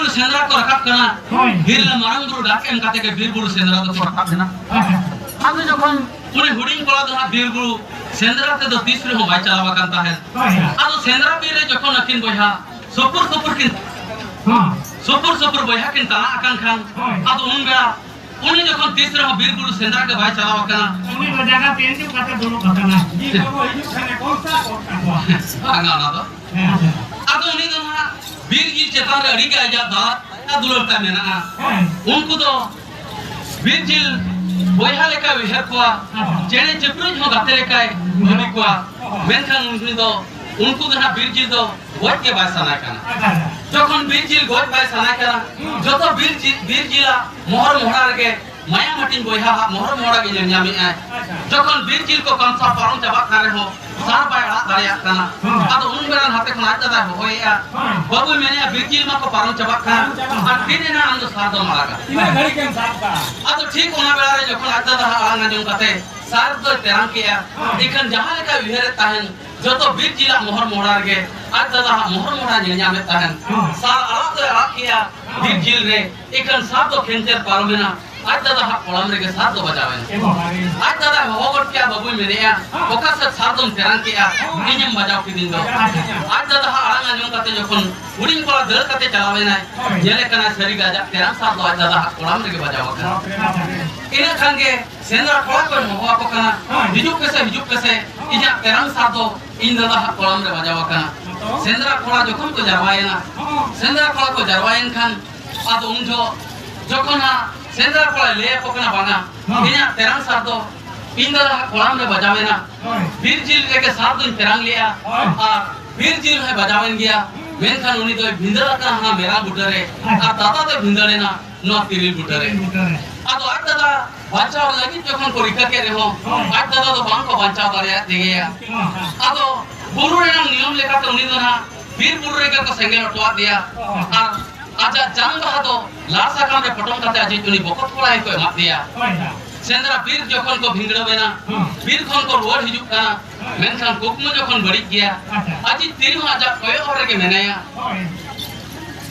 ᱥᱮᱸᱫᱽᱨᱟ ᱠᱚ ᱨᱟᱠᱟᱵ ᱠᱟᱱᱟ᱾ ᱦᱳᱭ᱾ ᱵᱤᱨ ᱨᱮ ᱢᱟᱨᱟᱝ ᱵᱩᱨᱩ ᱰᱟᱠ ᱮᱢ ᱠᱟᱛᱮ ᱜᱮ ᱵᱤᱨ ᱵᱩᱨᱩ ᱥᱮᱸᱫᱽᱨᱟ ᱫᱚᱠᱚ ᱨᱟᱠᱟᱵ ᱮᱱᱟ᱾ ᱟᱪᱪᱷᱟ᱾ ᱟᱫᱚ ᱡᱚᱠᱷᱚᱱ ᱩᱱᱤ ᱦᱩᱰᱤᱧ ᱠᱚᱲᱟ ᱫᱚ ᱦᱟᱸᱜ ᱵᱤᱨ ᱵᱩᱨᱩ ᱥᱮᱸᱫᱽᱨᱟ ᱛᱮᱫᱚ ᱛᱤᱥ ᱨᱮᱦᱚᱸ ᱵᱟᱭ ᱪᱟᱞᱟᱣ ᱟᱠᱟᱱ ᱛᱟᱦᱮᱸᱫ᱾ ᱦᱳᱭ᱾ ᱟᱫᱚ ᱥᱮᱸᱫᱽᱨᱟ ᱵᱤᱨ ᱨᱮ ᱡᱚᱠᱷᱚᱱ ᱟᱹᱠᱤᱱ ᱵᱚᱭᱦᱟ ᱥᱩᱯᱩᱨ ᱥᱩᱯᱩᱨ ᱠᱤᱱ, ᱦᱚᱸ᱾ ᱥᱩᱯᱩᱨ ᱥᱩᱯᱩᱨ ᱵᱚᱭᱦᱟ ᱠᱤᱱ ᱛᱟᱲᱟ ᱟᱠᱟᱱ ᱠᱷᱟᱱ, ᱦᱳᱭ᱾ ᱟᱫᱚ ᱩᱱ ᱵᱮᱲᱟ ᱩᱱᱤ ᱡᱚᱠᱷᱚᱱ ᱛᱤᱥ ᱨᱮᱦᱚᱸ ᱵᱤᱨ ᱵᱩᱨᱩ ᱥᱮᱸᱫᱽᱨᱟ ᱜᱮ ᱵᱟᱭ ᱪᱟᱞᱟᱣ ᱟᱠᱟᱱᱟ᱾ ᱩᱱᱤ ᱫᱚ ᱡᱟᱭᱜᱟ ᱛᱮ ᱮᱱᱡᱚ ᱠᱟᱛᱮ ᱫᱩᱲᱩᱵ ᱟᱠᱟᱱᱟ᱾ ᱡᱤᱞ ᱠᱚᱠᱚ ᱦᱤᱡᱩᱜ ᱠᱷᱟᱱ ᱮ ᱠᱚᱱᱥᱟ ᱜᱚᱫ ᱠᱟᱠᱚᱣᱟ᱾ ᱵᱟᱝᱟ, ᱚᱱᱟ ᱫᱚ᱾ ᱦᱮᱸ᱾ ᱟᱫᱚ ᱩᱱᱤ ᱫᱚ ᱱᱟᱦᱟᱜ ᱵᱤᱨ ᱡᱤᱞ ᱪᱮᱛᱟᱱ ᱨᱮ ᱟᱹᱰᱤ ᱜᱮ ᱟᱡᱟᱜ ᱫᱟᱭᱟ ᱫᱩᱞᱟᱹᱲ ᱛᱟᱭ ᱢᱮᱱᱟᱜᱼᱟ᱾ ᱦᱮᱸ᱾ ᱩᱱᱠᱩ ᱫᱚ ᱵᱤᱨ ᱡᱤᱞ ᱵᱚᱭᱦᱟ ᱞᱮᱠᱟᱭ ᱩᱭᱦᱟᱹᱨ ᱠᱚᱣᱟ, ᱦᱮᱸ᱾ ᱪᱮᱬᱮ ᱪᱤᱯᱨᱩᱡ ᱦᱚᱸ ᱜᱟᱛᱮ ᱞᱮᱠᱟᱭ ᱵᱷᱟᱹᱵᱤ ᱠᱚᱣᱟ᱾ ᱦᱮᱸ᱾ ᱢᱮᱱᱠᱷᱟᱱ ᱩᱱᱤ ᱫᱚ, ᱩᱱᱠᱩ ᱫᱚ ᱱᱟᱦᱟᱜ ᱵᱤᱨ ᱡᱤᱞ ᱫᱚ ᱜᱚᱡ ᱜᱮ ᱵᱟᱭ ᱥᱟᱱᱟᱭ ᱠᱟᱱᱟ᱾ ᱟᱪᱪᱷᱟ, ᱟᱪᱪᱷᱟ᱾ ᱡᱚᱠᱷᱚᱱ ᱵᱤᱨ ᱡᱤᱞ ᱜᱚᱡ ᱵᱟᱭ ᱥᱟᱱᱟᱭ ᱠᱟᱱᱟ, ᱦᱩᱸ᱾ ᱡᱚᱛᱚ ᱵᱤᱨ ᱡᱤ-, ᱵᱤᱨ ᱡᱤᱞᱟᱜ ᱢᱚᱦᱚᱨ ᱢᱚᱦᱰᱟ ᱨᱮᱜᱮ ᱢᱟᱭᱟᱢ ᱦᱟᱹᱴᱤᱧ ᱵᱚᱭᱦᱟ ᱦᱟᱜ ᱢᱚᱦᱚᱨ ᱢᱚᱦᱰᱟ ᱜᱮ ᱧᱮᱞ ᱧᱟᱢᱮᱫ ᱟᱭ᱾ ᱟᱪᱪᱷᱟ᱾ ᱡᱚᱠᱷᱚᱱ ᱵᱤᱨ ᱡᱤᱞ ᱠᱚ ᱠᱟᱢᱥᱟᱣ ᱯᱟᱨᱚᱢ ᱪᱟᱵᱟᱜ ᱠᱟᱱ ᱨᱮᱦᱚᱸ, ᱥᱟᱨ ᱵᱟᱭ ᱟᱲᱟᱜ ᱫᱟᱲᱮᱭᱟᱜ ᱠᱟᱱᱟ᱾ ᱦᱩᱸ᱾ ᱟᱫᱚ ᱩᱱ ᱵᱮᱲᱟ ᱱᱟᱛᱮ ᱠᱷᱚᱱ ᱟᱡ ᱫᱟᱫᱟᱭ ᱦᱚᱦᱚᱭᱮᱫᱼᱟ᱾ ᱦᱩᱸ᱾ ᱵᱟᱹᱵᱩᱭ ᱢᱮᱱᱮᱫᱼᱟ, "ᱵᱤᱨ ᱡᱤᱞ ᱢᱟᱠᱚ ᱯᱟᱨᱚᱢ ᱪᱟᱵᱟᱜ ᱠᱟᱱ, ᱯᱟᱨᱚᱢ ᱪᱟᱵᱟᱜ ᱠᱟᱱ᱾ ᱟᱨ ᱛᱤᱱ ᱮᱱᱟ ᱟᱢ ᱫᱚ ᱥᱟᱨ ᱫᱚᱢ ᱟᱲᱟᱜᱟ?" ᱤᱱᱟᱹ ᱜᱷᱟᱹᱲᱤᱡ ᱜᱮᱢ ᱥᱟᱵ ᱠᱟᱜᱼᱟ᱾ ᱟᱫᱚ ᱴᱷᱤᱠ ᱚᱱᱟ ᱵᱮᱲᱟ ᱨᱮ ᱡᱚᱠᱷᱚᱱ ᱟᱡ ᱫᱟᱫᱟ ᱦᱟᱜ ᱟᱲᱟᱝ ᱟᱸᱡᱚᱢ ᱠᱟᱛᱮ ᱥᱟᱨ ᱫᱚᱭ ᱛᱮᱨᱟᱝ ᱠᱮᱜᱼᱟ᱾ ᱦᱩᱸ᱾ ᱤᱠᱷᱟᱹᱱ ᱡᱟᱦᱟᱸ ᱞᱮᱠᱟᱭ ᱩᱭᱦᱟᱹᱨᱮᱫ ᱛᱟᱦᱮᱱ, ᱡᱚᱛᱚ ᱵᱤᱨ ᱡᱤᱞᱟᱜ ᱢᱚᱦᱚᱨ ᱢᱚᱦᱰᱟ ᱨᱮᱜᱮ ᱟᱡ ᱫᱟᱫᱟ ᱦᱟᱜ ᱢᱚᱦᱚᱨ ᱢᱚᱦᱰᱟ ᱧᱮᱞ ᱧᱟᱢᱮᱫ ᱛᱟᱦᱮᱱ᱾ ᱦᱚᱸ᱾ ᱥᱟᱨ ᱟᱲᱟᱜ ᱫᱚᱭ ᱟᱲᱟᱜ ᱠᱮᱜᱼᱟ, ᱦᱚᱸ᱾ ᱵᱤᱨ ᱡᱤᱞ ᱨᱮ, ᱤᱠᱷᱟᱹᱱ ᱥᱟᱨ ᱫᱚ ᱠᱷᱮᱧᱪᱮᱨ ᱯᱟᱨᱚᱢᱮᱱᱟ, ᱟᱡ ᱫᱟᱫᱟ ᱦᱟᱜ ᱠᱚᱲᱟᱢ ᱨᱮᱜᱮ ᱥᱟᱨ ᱫᱚ ᱵᱟᱡᱟᱣᱮᱱᱟ᱾ ᱮ ᱵᱟᱵᱟ ᱨᱮ᱾ ᱟᱡ ᱫᱟᱫᱟᱭ ᱦᱚᱦᱚ ᱜᱚᱫ ᱠᱮᱜᱼᱟ, "ᱵᱟᱹᱵᱩᱭ ᱢᱮᱱᱮᱜᱼᱟ, ᱦᱚᱸ᱾ ᱚᱠᱟ ᱥᱮᱫ ᱥᱟᱨ ᱫᱚᱢ ᱛᱮᱨᱟᱝ ᱠᱮᱜᱼᱟ? ᱦᱚᱸ᱾ ᱤᱧᱮᱢ ᱵᱟᱡᱟᱣ ᱠᱤᱫᱤᱧ ᱫᱚ?" ᱟᱪᱪᱷᱟ᱾ ᱟᱡ ᱫᱟᱫᱟ ᱦᱟᱜ ᱟᱲᱟᱝ ᱟᱸᱡᱚᱢ ᱠᱟᱛᱮ ᱡᱚᱠᱷᱚᱱ ᱦᱩᱰᱤᱧ ᱠᱚᱲᱟ ᱫᱟᱹᱲ ᱠᱟᱛᱮ ᱪᱟᱞᱟᱣ ᱮᱱᱟᱭ, ᱦᱳᱭ᱾ ᱧᱮᱞᱮ ᱠᱟᱱᱟᱭ ᱥᱟᱹᱨᱤ ᱜᱮ ᱟᱡᱟᱜ ᱛᱮᱨᱟᱝ ᱥᱟᱨ ᱫᱚ ᱟᱡ ᱫᱟᱫᱟ ᱦᱟᱜ ᱠᱚᱲᱟᱢ ᱨᱮᱜᱮ ᱵᱟᱡᱟᱣ ᱟᱠᱟᱱᱟ᱾ ᱵᱟᱯ ᱨᱮ ᱵᱟᱯ ᱨᱮ᱾ ᱤᱱᱟᱹ ᱠᱷᱟᱱ ᱜᱮ ᱥᱮᱸᱫᱽᱨᱟ ᱠᱚᱲᱟ ᱠᱚᱭ ᱦᱚᱦᱚ ᱟᱠᱚ ᱠᱟᱱᱟ, ᱦᱳᱭ᱾ "ᱦᱤᱡᱩᱜ ᱯᱮᱥᱮ, ᱦᱤᱡᱩᱜ ᱯᱮᱥᱮ, ᱤᱧᱟᱜ ᱛᱮᱨᱟᱝ ᱥᱟᱨ ᱫᱚ ᱤᱧ ᱫᱟᱫᱟ ᱦᱟᱜ ᱠᱚᱲᱟᱢ ᱨᱮ ᱵᱟᱡᱟᱣ ᱟᱠᱟᱱᱟ᱾" ᱦᱚᱸ᱾ ᱥᱮᱸᱫᱽᱨᱟ ᱠᱚᱲᱟ ᱡᱚᱠᱷᱚᱱ ᱠᱚ ᱡᱟᱨᱣᱟᱭᱮᱱᱟ, ᱦᱚᱸ᱾ ᱥᱮᱸᱫᱽᱨᱟ ᱠᱚᱲᱟ ᱠᱚ ᱡᱟᱨᱣᱟᱭᱮᱱ ᱠᱷᱟᱱ, ᱟᱫᱚ ᱩᱱ ᱡᱚᱦᱚᱜ ᱡᱚᱠᱷᱚᱱ ᱦᱟᱸᱜ ᱥᱮᱸᱫᱽᱨᱟ ᱠᱚᱲᱟᱭ ᱞᱟᱹᱭ ᱟᱠᱚ ᱠᱟᱱᱟ, "ᱵᱟᱝᱟ, ᱦᱚᱸ᱾ ᱤᱧᱟᱜ ᱛᱮᱨᱟᱝ ᱥᱟᱨ ᱫᱚ ᱤᱧ ᱫᱟᱫᱟ ᱦᱟᱜ ᱠᱚᱲᱟᱢ ᱨᱮ ᱵᱟᱡᱟᱣᱮᱱᱟ, ᱦᱳᱭ᱾ ᱵᱤᱨ ᱡᱤᱞ ᱨᱮᱜᱮ ᱥᱟᱨ ᱫᱚᱧ ᱛᱮᱨᱟᱝ ᱞᱮᱜᱼᱟ, ᱦᱳᱭ᱾ ᱟᱨ ᱵᱤᱨ ᱡᱤᱞ ᱦᱚᱸᱭ ᱵᱟᱡᱟᱣᱮᱱ ᱜᱮᱭᱟ, ᱢᱮᱱᱠᱷᱟᱱ ᱩᱱᱤ ᱫᱚᱭ ᱵᱷᱤᱸᱫᱟᱹᱲ ᱟᱠᱟᱱᱟ ᱦᱟᱱᱟ ᱢᱮᱨᱟ ᱵᱩᱴᱟᱹ ᱨᱮ, ᱟᱪᱪᱷᱟ᱾ ᱟᱨ ᱫᱟᱫᱟ ᱫᱚᱭ ᱵᱷᱤᱸᱫᱟᱹᱲ ᱮᱱᱟ ᱱᱚᱣᱟ ᱛᱤᱨᱤᱞ ᱵᱩᱴᱟᱹ ᱨᱮ᱾" ᱛᱤᱨᱤᱞ ᱵᱩᱴᱟᱹ ᱨᱮ᱾ ᱟᱫᱚ ᱟᱡ ᱫᱟᱫᱟ ᱵᱟᱧᱪᱟᱣ ᱞᱟᱹᱜᱤᱫ ᱡᱚᱠᱷᱚᱱ ᱠᱚ ᱨᱤᱠᱟᱹ ᱠᱮᱫ ᱨᱮᱦᱚᱸ, ᱦᱳᱭ᱾ ᱟᱡ ᱫᱟᱫᱟ ᱫᱚ ᱵᱟᱝ ᱠᱚ ᱵᱟᱧᱪᱟᱣ ᱫᱟᱲᱮᱭᱟᱫᱮ ᱜᱮᱭᱟ᱾ ᱦᱳᱭ᱾ ᱟᱫᱚ ᱵᱩᱨᱩ ᱨᱮᱱᱟᱜ ᱱᱤᱭᱚᱢ ᱞᱮᱠᱟᱛᱮ ᱩᱱᱤ ᱫᱚ ᱱᱟᱦᱟᱜ ᱵᱤᱨ ᱵᱩᱨᱩ ᱨᱮᱜᱮ ᱠᱚ ᱥᱮᱸᱜᱮᱞ ᱦᱚᱴᱚᱣᱟᱫ ᱫᱮᱭᱟ᱾ ᱦᱳᱭ᱾ ᱟᱨ ᱟᱡᱟᱜ ᱡᱟᱝ ᱵᱟᱦᱟ ᱫᱚ ᱞᱟᱲ ᱥᱟᱠᱟᱢ ᱨᱮ ᱯᱚᱴᱚᱢ ᱠᱟᱛᱮ ᱟᱡᱤᱡ ᱩᱱᱤ ᱵᱚᱠᱚᱛ ᱠᱚᱲᱟ ᱜᱮᱠᱚ ᱮᱢᱟᱫ ᱫᱮᱭᱟ᱾ ᱦᱳᱭ᱾ ᱥᱮᱸᱫᱽᱨᱟ ᱵᱤᱨ ᱡᱚᱠᱷᱚᱱ ᱠᱚ ᱵᱷᱤᱸᱫᱽᱲᱟᱹᱣ ᱮᱱᱟ, ᱦᱳᱭ᱾ ᱵᱤᱨ ᱠᱷᱚᱱ ᱠᱚ ᱨᱩᱣᱟᱹᱲ ᱦᱤᱡᱩᱜ ᱠᱟᱱᱟ, ᱦᱳᱭ᱾ ᱢᱮᱱᱠᱷᱟᱱ ᱠᱩᱠᱢᱩ ᱡᱚᱠᱷᱚᱱ ᱵᱟᱹᱲᱤᱡ ᱜᱮᱭᱟ, ᱟᱪᱪᱷᱟ᱾ ᱟᱡᱤᱡ ᱛᱤᱨᱤ ᱦᱚᱸ ᱟᱡᱟᱜ ᱠᱚᱭᱚᱜ ᱦᱚᱨ ᱨᱮᱜᱮ ᱢᱮᱱᱟᱭᱟ᱾ ᱦᱳᱭ᱾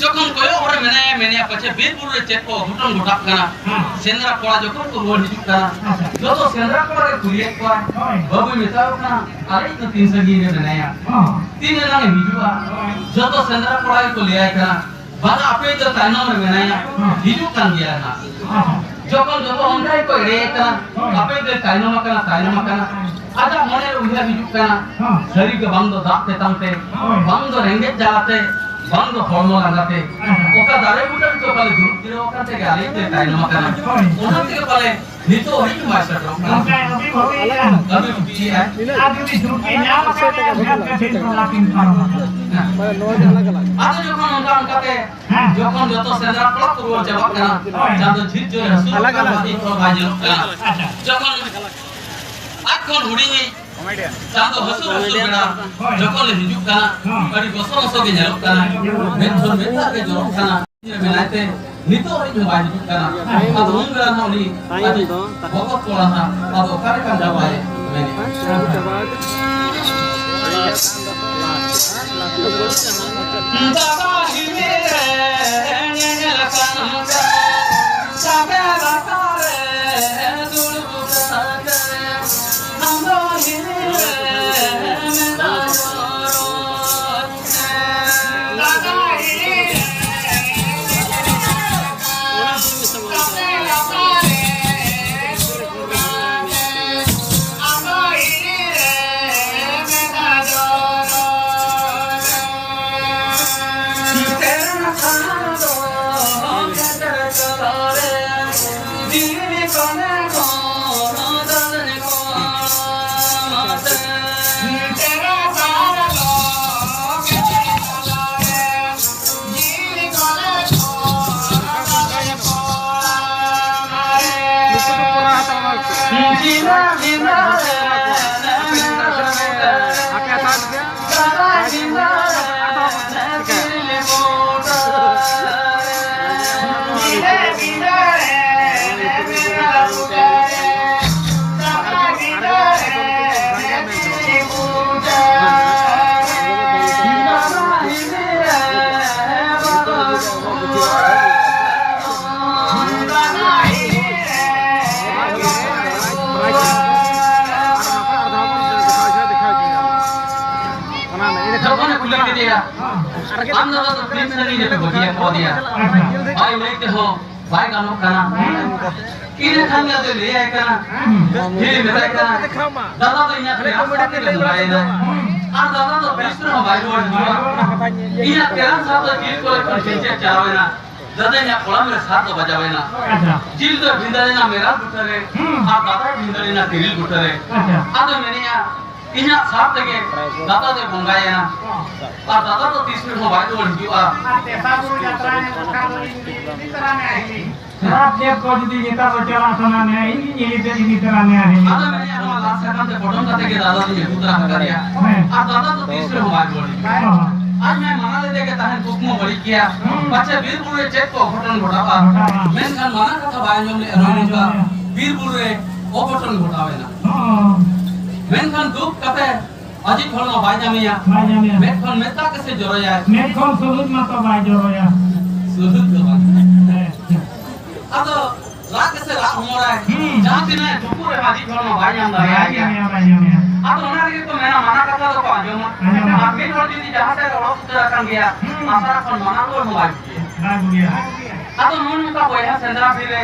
ᱡᱚᱠᱷᱚᱱ ᱠᱚᱭᱚᱜ ᱦᱚᱨ ᱨᱮ ᱢᱮᱱᱟᱭᱟ, ᱢᱮᱱᱮᱭᱟ ᱯᱟᱪᱷᱮ ᱵᱤᱨ ᱵᱩᱨᱩ ᱨᱮ ᱪᱮᱫ ᱠᱚ ᱚᱜᱷᱚᱴᱚᱱ ᱜᱷᱚᱴᱟᱜ ᱠᱟᱱᱟ᱾ ᱦᱮᱸ᱾ ᱥᱮᱸᱫᱽᱨᱟ ᱠᱚᱲᱟ ᱡᱚᱠᱷᱚᱱ ᱠᱚ ᱨᱩᱣᱟᱹᱲ ᱦᱤᱡᱩᱜ ᱠᱟᱱᱟ, ᱟᱪᱪᱷᱟ᱾ ᱡᱚᱛᱚ ᱥᱮᱸᱫᱽᱨᱟ ᱠᱚᱲᱟ ᱜᱮ ᱠᱩᱞᱤᱭᱮᱫ ᱠᱚᱣᱟ, ᱦᱳᱭ᱾ ᱵᱟᱹᱵᱩᱭ ᱢᱮᱛᱟᱣ ᱠᱟᱱᱟ, ᱟᱨᱮᱡ ᱫᱚ ᱛᱤᱱ ᱥᱟᱺᱜᱤᱧ ᱨᱮ ᱢᱮᱱᱟᱭᱟ? ᱦᱮᱸ᱾ ᱛᱤᱱ ᱮᱱᱟᱝ ᱮ ᱦᱤᱡᱩᱜᱼᱟ? ᱦᱳᱭ᱾ ᱡᱚᱛᱚ ᱥᱮᱸᱫᱽᱨᱟ ᱠᱚᱲᱟ ᱜᱮᱠᱚ ᱞᱟᱹᱭᱟᱭ ᱠᱟᱱᱟ, ᱵᱟᱝᱟ, ᱟᱯᱮ ᱫᱚ ᱛᱟᱭᱱᱚᱢ ᱨᱮ ᱢᱮᱱᱟᱭᱟ, ᱦᱮᱸ᱾ ᱦᱤᱡᱩᱜ ᱠᱟᱱ ᱜᱮᱭᱟ ᱱᱟᱦᱟᱜ᱾ ᱟᱪᱪᱷᱟ᱾ ᱡᱚᱠᱷᱚᱱ ᱡᱚᱛᱚ ᱚᱱᱠᱟ ᱜᱮᱠᱚ ᱮᱲᱮᱭᱮ ᱠᱟᱱᱟ, ᱦᱳᱭ᱾ ᱟᱯᱮ ᱫᱚ ᱛᱟᱭᱱᱚᱢ ᱟᱠᱟᱱᱟ, ᱛᱟᱭᱱᱚᱢ ᱟᱠᱟᱱᱟ᱾ ᱟᱡᱟᱜ ᱢᱚᱱᱮ ᱨᱮ ᱩᱭᱦᱟᱹᱨ ᱦᱤᱡᱩᱜ ᱠᱟᱱᱟ, ᱦᱮᱸ᱾ ᱥᱟᱹᱨᱤ ᱜᱮ ᱵᱟᱝ ᱫᱚ ᱫᱟᱜ ᱛᱮᱛᱟᱝ ᱛᱮ, ᱦᱳᱭ᱾ ᱵᱟᱝ ᱫᱚ ᱨᱮᱸᱜᱮᱡ ᱡᱟᱞᱟ ᱛᱮ, ᱵᱟᱝ ᱫᱚ ᱦᱚᱲᱢᱚ ᱞᱟᱸᱜᱟ ᱛᱮ, ᱦᱮᱸ᱾ ᱚᱠᱟ ᱫᱟᱨᱮ ᱵᱩᱴᱟᱹ ᱨᱮᱪᱚ ᱯᱟᱞᱮ ᱫᱩᱲᱩᱵ ᱡᱤᱨᱟᱹᱣ ᱟᱠᱟᱱ ᱛᱮᱜᱮ ᱟᱞᱮ ᱫᱚᱭ ᱛᱟᱭᱱᱚᱢ ᱟᱠᱟᱱᱟ᱾ ᱦᱳᱭ᱾ ᱚᱱᱟ ᱛᱮᱜᱮ ᱯᱟᱞᱮ ᱱᱤᱛᱚᱜ ᱦᱟᱹᱵᱤᱡ ᱵᱟᱭ ᱥᱮᱴᱮᱨᱚᱜ ᱠᱟᱱᱟ᱾ ᱜᱚᱢᱠᱮ, ᱟᱹᱵᱤ ᱵᱷᱟᱹᱵᱤᱭᱮᱫᱼᱟ᱾ ᱟᱹᱵᱤ ᱵᱷᱟᱹᱵᱤᱭᱮᱫᱼᱟ᱾ ᱟᱨ ᱡᱩᱫᱤ ᱪᱷᱩᱴᱤ ᱧᱟᱢ ᱟᱠᱟᱫ ᱢᱮᱭᱟ, ᱮᱱᱠᱷᱟᱱ ᱴᱷᱤᱠ ᱠᱚ ᱞᱟᱹᱠᱛᱤ ᱯᱟᱨᱚᱢ ᱟᱠᱟᱱᱟ᱾ ᱟᱫᱚ ᱡᱚᱠᱷᱚᱱ ᱚᱱᱠᱟ ᱚᱱᱠᱟᱛᱮ, ᱦᱮᱸ᱾ ᱡᱚᱠᱷᱚᱱ ᱡᱚᱛᱚ ᱥᱮᱸᱫᱽᱨᱟ ᱠᱚᱲᱟ ᱠᱚ ᱨᱩᱣᱟᱹᱲ ᱪᱟᱵᱟᱜ ᱠᱟᱱᱟ, ᱦᱳᱭ᱾ ᱪᱟᱸᱫᱚ ᱡᱷᱤᱡ ᱡᱳᱨᱮ ᱦᱟᱹᱥᱩᱨᱚᱜ ᱠᱟᱱᱟ, ᱢᱤᱫ ᱦᱚᱲ ᱵᱟᱭ ᱧᱮᱞᱚᱜ ᱠᱟᱱᱟ᱾ ᱟᱪᱪᱷᱟ᱾ ᱡᱚᱠᱷᱚᱱ ᱟᱡ ᱠᱷᱚᱱ ᱦᱩᱰᱤᱧᱤᱡ ᱪᱟᱸᱫᱚ ᱦᱟᱹᱥᱩᱨ ᱦᱟᱹᱥᱩᱨ ᱵᱮᱲᱟ ᱦᱳᱭ᱾ ᱡᱚᱠᱷᱚᱱ ᱮ ᱦᱤᱡᱩᱜ ᱠᱟᱱᱟ, ᱦᱮᱸ᱾ ᱟᱹᱰᱤ ᱜᱚᱥᱚ ᱜᱚᱥᱚ ᱜᱮ ᱧᱮᱞᱚᱜ ᱠᱟᱱᱟ, ᱢᱮᱫ ᱠᱷᱚᱱ ᱢᱮᱫ ᱫᱟᱜ ᱜᱮ ᱡᱚᱨᱚᱜ ᱠᱟᱱᱟ᱾ ᱢᱮᱱᱟᱭ ᱛᱮ ᱱᱤᱛᱚᱜ ᱦᱟᱹᱵᱤᱡ ᱦᱚᱸ ᱵᱟᱭ ᱦᱤᱡᱩᱜ ᱠᱟᱱᱟ᱾ ᱟᱫᱚ ᱩᱱ ᱵᱮᱲᱟ ᱦᱚᱸ ᱩᱱᱤ ᱟᱹᱰᱤ ᱵᱚᱛᱚᱨ ᱠᱚᱲᱟ ᱦᱟᱸᱜ, ᱟᱫᱚ ᱚᱠᱟ ᱞᱮᱠᱟᱱ ᱡᱟᱶᱟᱭ ᱢᱮᱱᱮᱫᱼᱟ? ᱫᱟᱫᱟ ᱦᱤᱞᱤ ᱨᱮ ᱧᱮᱞ ᱠᱟᱱ ᱥᱟᱵᱮ ᱞᱟᱛᱟᱨ ᱨᱮ ᱫᱩᱲᱩᱵ ᱠᱟᱛᱮ ᱟᱢ ᱫᱚ ᱦᱤᱞᱤ ᱨᱮ ᱢᱮᱱᱟᱜ ᱟᱢ ᱫᱟᱫᱟ ᱫᱚ ᱛᱤᱱ ᱥᱟᱺᱜᱤᱧ ᱨᱮᱯᱮ ᱵᱟᱹᱜᱤ ᱟᱠᱟᱫᱮᱭᱟ? ᱟᱪᱪᱷᱟ᱾ ᱵᱟᱭ ᱞᱟᱹᱭ ᱛᱮᱦᱚᱸ ᱵᱟᱭ ᱜᱟᱱᱚᱜ ᱠᱟᱱᱟ᱾ ᱤᱱᱟᱹ ᱠᱷᱟᱱ ᱜᱮ ᱟᱫᱚᱭ ᱞᱟᱹᱭᱟᱭ ᱠᱟᱱᱟ, ᱦᱤᱲᱤ ᱢᱮᱛᱟᱭ ᱠᱟᱱᱟ, ᱫᱟᱫᱟ ᱫᱚ ᱤᱧᱟᱹᱜ ᱯᱮᱲᱟ ᱥᱟᱶ ᱛᱮᱜᱮ ᱵᱚᱸᱜᱟᱭᱮᱱᱟ᱾ ᱟᱨ ᱫᱟᱫᱟ ᱫᱚ ᱛᱤᱥ ᱨᱮᱦᱚᱸ ᱵᱟᱭ ᱨᱩᱣᱟᱹᱲ ᱦᱤᱡᱩᱜᱼᱟ᱾ ᱤᱧᱟᱹᱜ ᱯᱮᱲᱟ ᱥᱟᱶ ᱫᱚ ᱛᱤᱥ ᱠᱚᱨᱮ ᱠᱷᱚᱱ ᱪᱮᱫ ᱪᱮᱫ ᱪᱟᱞᱟᱣᱮᱱᱟ᱾ ᱫᱟᱫᱟ ᱤᱧᱟᱹᱜ ᱠᱚᱲᱟᱢ ᱨᱮ ᱥᱟᱨ ᱫᱚ ᱵᱟᱡᱟᱣᱮᱱᱟ᱾ ᱟᱪᱪᱷᱟ᱾ ᱡᱤᱞ ᱫᱚ ᱵᱷᱤᱸᱫᱟᱹᱲᱮᱱᱟ ᱢᱮᱨᱟᱞ ᱵᱩᱴᱟᱹᱨᱮ, ᱦᱩᱸ᱾ ᱟᱨ ᱫᱟᱫᱟᱭ ᱵᱷᱤᱸᱫᱟᱹᱲᱮᱱᱟ ᱛᱤᱨᱤᱞ ᱵᱩᱴᱟᱹᱨᱮ᱾ ᱟᱪᱪᱷᱟ᱾ ᱟᱫᱚ ᱢᱮᱱᱮᱜᱼᱟ, ᱤᱧᱟᱹᱜ ᱥᱟᱨ ᱛᱮᱜᱮ ᱫᱟᱫᱟ ᱫᱚᱭ ᱵᱚᱸᱜᱟᱭᱮᱱᱟ᱾ ᱟᱨ ᱫᱟᱫᱟ ᱫᱚ ᱛᱤᱥ ᱨᱮᱦᱚᱸ ᱵᱟᱭ ᱨᱩᱣᱟᱹᱲ ᱦᱤᱡᱩᱜᱼᱟ᱾ ᱟᱨ ᱛᱮᱥᱟᱨ ᱵᱩᱨᱩ ᱡᱟᱛᱨᱟ ᱮᱱᱮᱡ ᱵᱟᱠᱷᱨᱟ ᱫᱚ ᱤᱧ ᱤᱫᱤ ᱛᱚᱨᱟ ᱢᱮᱭᱟ ᱦᱤᱞᱤ᱾ ᱥᱟᱨ ᱪᱮᱫ ᱠᱚ ᱡᱩᱫᱤ ᱱᱮᱛᱟᱨ ᱫᱚ ᱪᱟᱞᱟᱜ ᱥᱟᱱᱟ ᱢᱮᱭᱟ, ᱤᱧ ᱜᱤᱧ ᱤᱫᱤ ᱛᱮ ᱤᱫᱤ ᱛᱚᱨᱟ ᱢᱮᱭᱟ ᱦᱤᱞᱤ᱾ ᱟᱫᱚ ᱢᱮᱱᱮᱜᱼᱟ, ᱱᱚᱣᱟ ᱞᱟᱥ ᱥᱟᱠᱟᱢ ᱛᱮ ᱯᱚᱴᱚᱢ ᱠᱟᱛᱮ ᱜᱮ ᱫᱟᱫᱟ ᱫᱚᱧ ᱟᱹᱜᱩ ᱛᱚᱨᱟ ᱟᱠᱟᱫᱮᱭᱟ᱾ ᱦᱮᱸ᱾ ᱟᱨ ᱫᱟᱫᱟ ᱫᱚ ᱛᱤᱥ ᱨᱮᱦᱚᱸ ᱵᱟᱭ ᱨᱩᱣᱟᱹᱲ ᱦᱤᱡᱩᱜᱼᱟ᱾ ᱦᱚᱸ᱾ ᱟᱡ ᱢᱟᱭ ᱢᱟᱱᱟ ᱞᱮᱫᱮ ᱜᱮ ᱛᱟᱦᱮᱸᱱ ᱠᱩᱠᱢᱩ ᱵᱟᱹᱲᱤᱡ ᱜᱮᱭᱟ᱾ ᱦᱩᱸ᱾ ᱯᱟᱪᱷᱮ ᱵᱤᱨ ᱵᱩᱨᱩ ᱨᱮ ᱪᱮᱫ ᱠᱚ ᱚᱜᱷᱚᱴᱚᱱ ᱜᱷᱚᱴᱟᱜᱼᱟ᱾ ᱜᱷᱚᱴᱟᱜᱼᱟ᱾ ᱢᱮᱱᱠᱷᱟᱱ ᱢᱟᱱᱟ ᱠᱟᱛᱷᱟ ᱵᱟᱭ ᱟᱸᱡᱚᱢ ᱞᱮᱫᱼᱟ᱾ ᱵᱟᱭ ᱱᱚᱜᱼᱚ ᱱᱚᱝᱠᱟ ᱟᱸᱡᱚᱢ ᱞᱮᱫᱼᱟ᱾ ᱵᱤᱨ ᱵᱩᱨᱩ ᱨᱮ ᱚᱜᱷᱚᱴᱚᱱ ᱜᱷᱚᱴᱟᱣᱮᱱᱟ᱾ ᱦᱚᱸ᱾ ᱢᱮᱱᱠᱷᱟᱱ ᱫᱩᱠ ᱠᱟᱛᱮ ᱟᱡᱤᱡ ᱦᱚᱲᱢᱚ ᱵᱟᱭ ᱧᱟᱢᱮᱭᱟ᱾ ᱵᱟᱭ ᱧᱟᱢᱮᱭᱟ᱾ ᱢᱮᱫ ᱠᱷᱚᱱ ᱢᱮᱫ ᱫᱟᱜ ᱜᱮᱥᱮ ᱡᱚᱨᱚᱭᱟᱭ᱾ ᱢᱮᱫ ᱠᱷᱚᱱ ᱥᱩᱞᱩᱡ ᱢᱟᱛᱚ ᱵᱟᱭ ᱡᱚᱨᱚᱭᱟ᱾ ᱥᱩᱞᱩᱡ ᱫᱚ ᱵᱟᱝ᱾ ᱦᱮᱸ᱾ ᱟᱫᱚ ᱨᱟᱜ ᱜᱮᱥᱮ ᱨᱟᱜ ᱦᱚᱢᱚᱨᱟᱭ᱾ ᱦᱩᱸ᱾ ᱡᱟᱦᱟᱸ ᱛᱤᱱᱟᱹᱜ ᱴᱩᱠᱩ ᱨᱮ ᱟᱡᱤᱡ ᱦᱚᱲᱢᱚ ᱵᱟᱭ ᱧᱟᱢ ᱵᱟᱭ ᱫᱟᱲᱮᱭᱟᱭ ᱜᱮᱭᱟ᱾ ᱧᱟᱢᱮᱭᱟ, ᱵᱟᱭ ᱧᱟᱢᱮᱭᱟ᱾ ᱟᱫᱚ ᱚᱱᱟ ᱨᱮᱜᱮ ᱠᱚ ᱢᱮᱱᱟ, ᱢᱟᱱᱟ ᱠᱟᱛᱷᱟ ᱫᱚᱠᱚ ᱟᱸᱡᱚᱢᱟ᱾ ᱟᱸᱡᱚᱢᱟ᱾ ᱟᱨ ᱢᱤᱫ ᱦᱚᱲ ᱡᱩᱫᱤ ᱡᱟᱦᱟᱸ ᱥᱮᱫ ᱨᱮ ᱚᱰᱚᱠ ᱩᱛᱟᱹᱨ ᱟᱠᱟᱱ ᱜᱮᱭᱟ, ᱦᱩᱸ᱾ ᱟᱥᱲᱟ ᱠᱷᱚᱱ ᱢᱟᱱᱟ ᱨᱩᱣᱟᱹᱲ ᱦᱚᱸ ᱵᱟᱭ ᱵᱩᱡᱷᱟᱹᱣᱟ᱾ ᱵᱟᱭ ᱵᱩᱡᱷᱟᱹᱣᱟ᱾ ᱟᱫᱚ ᱱᱚᱜᱼᱚ ᱱᱚᱝᱠᱟ ᱵᱚᱭᱦᱟ ᱥᱮᱸᱫᱽᱨᱟ ᱵᱤᱨ ᱨᱮ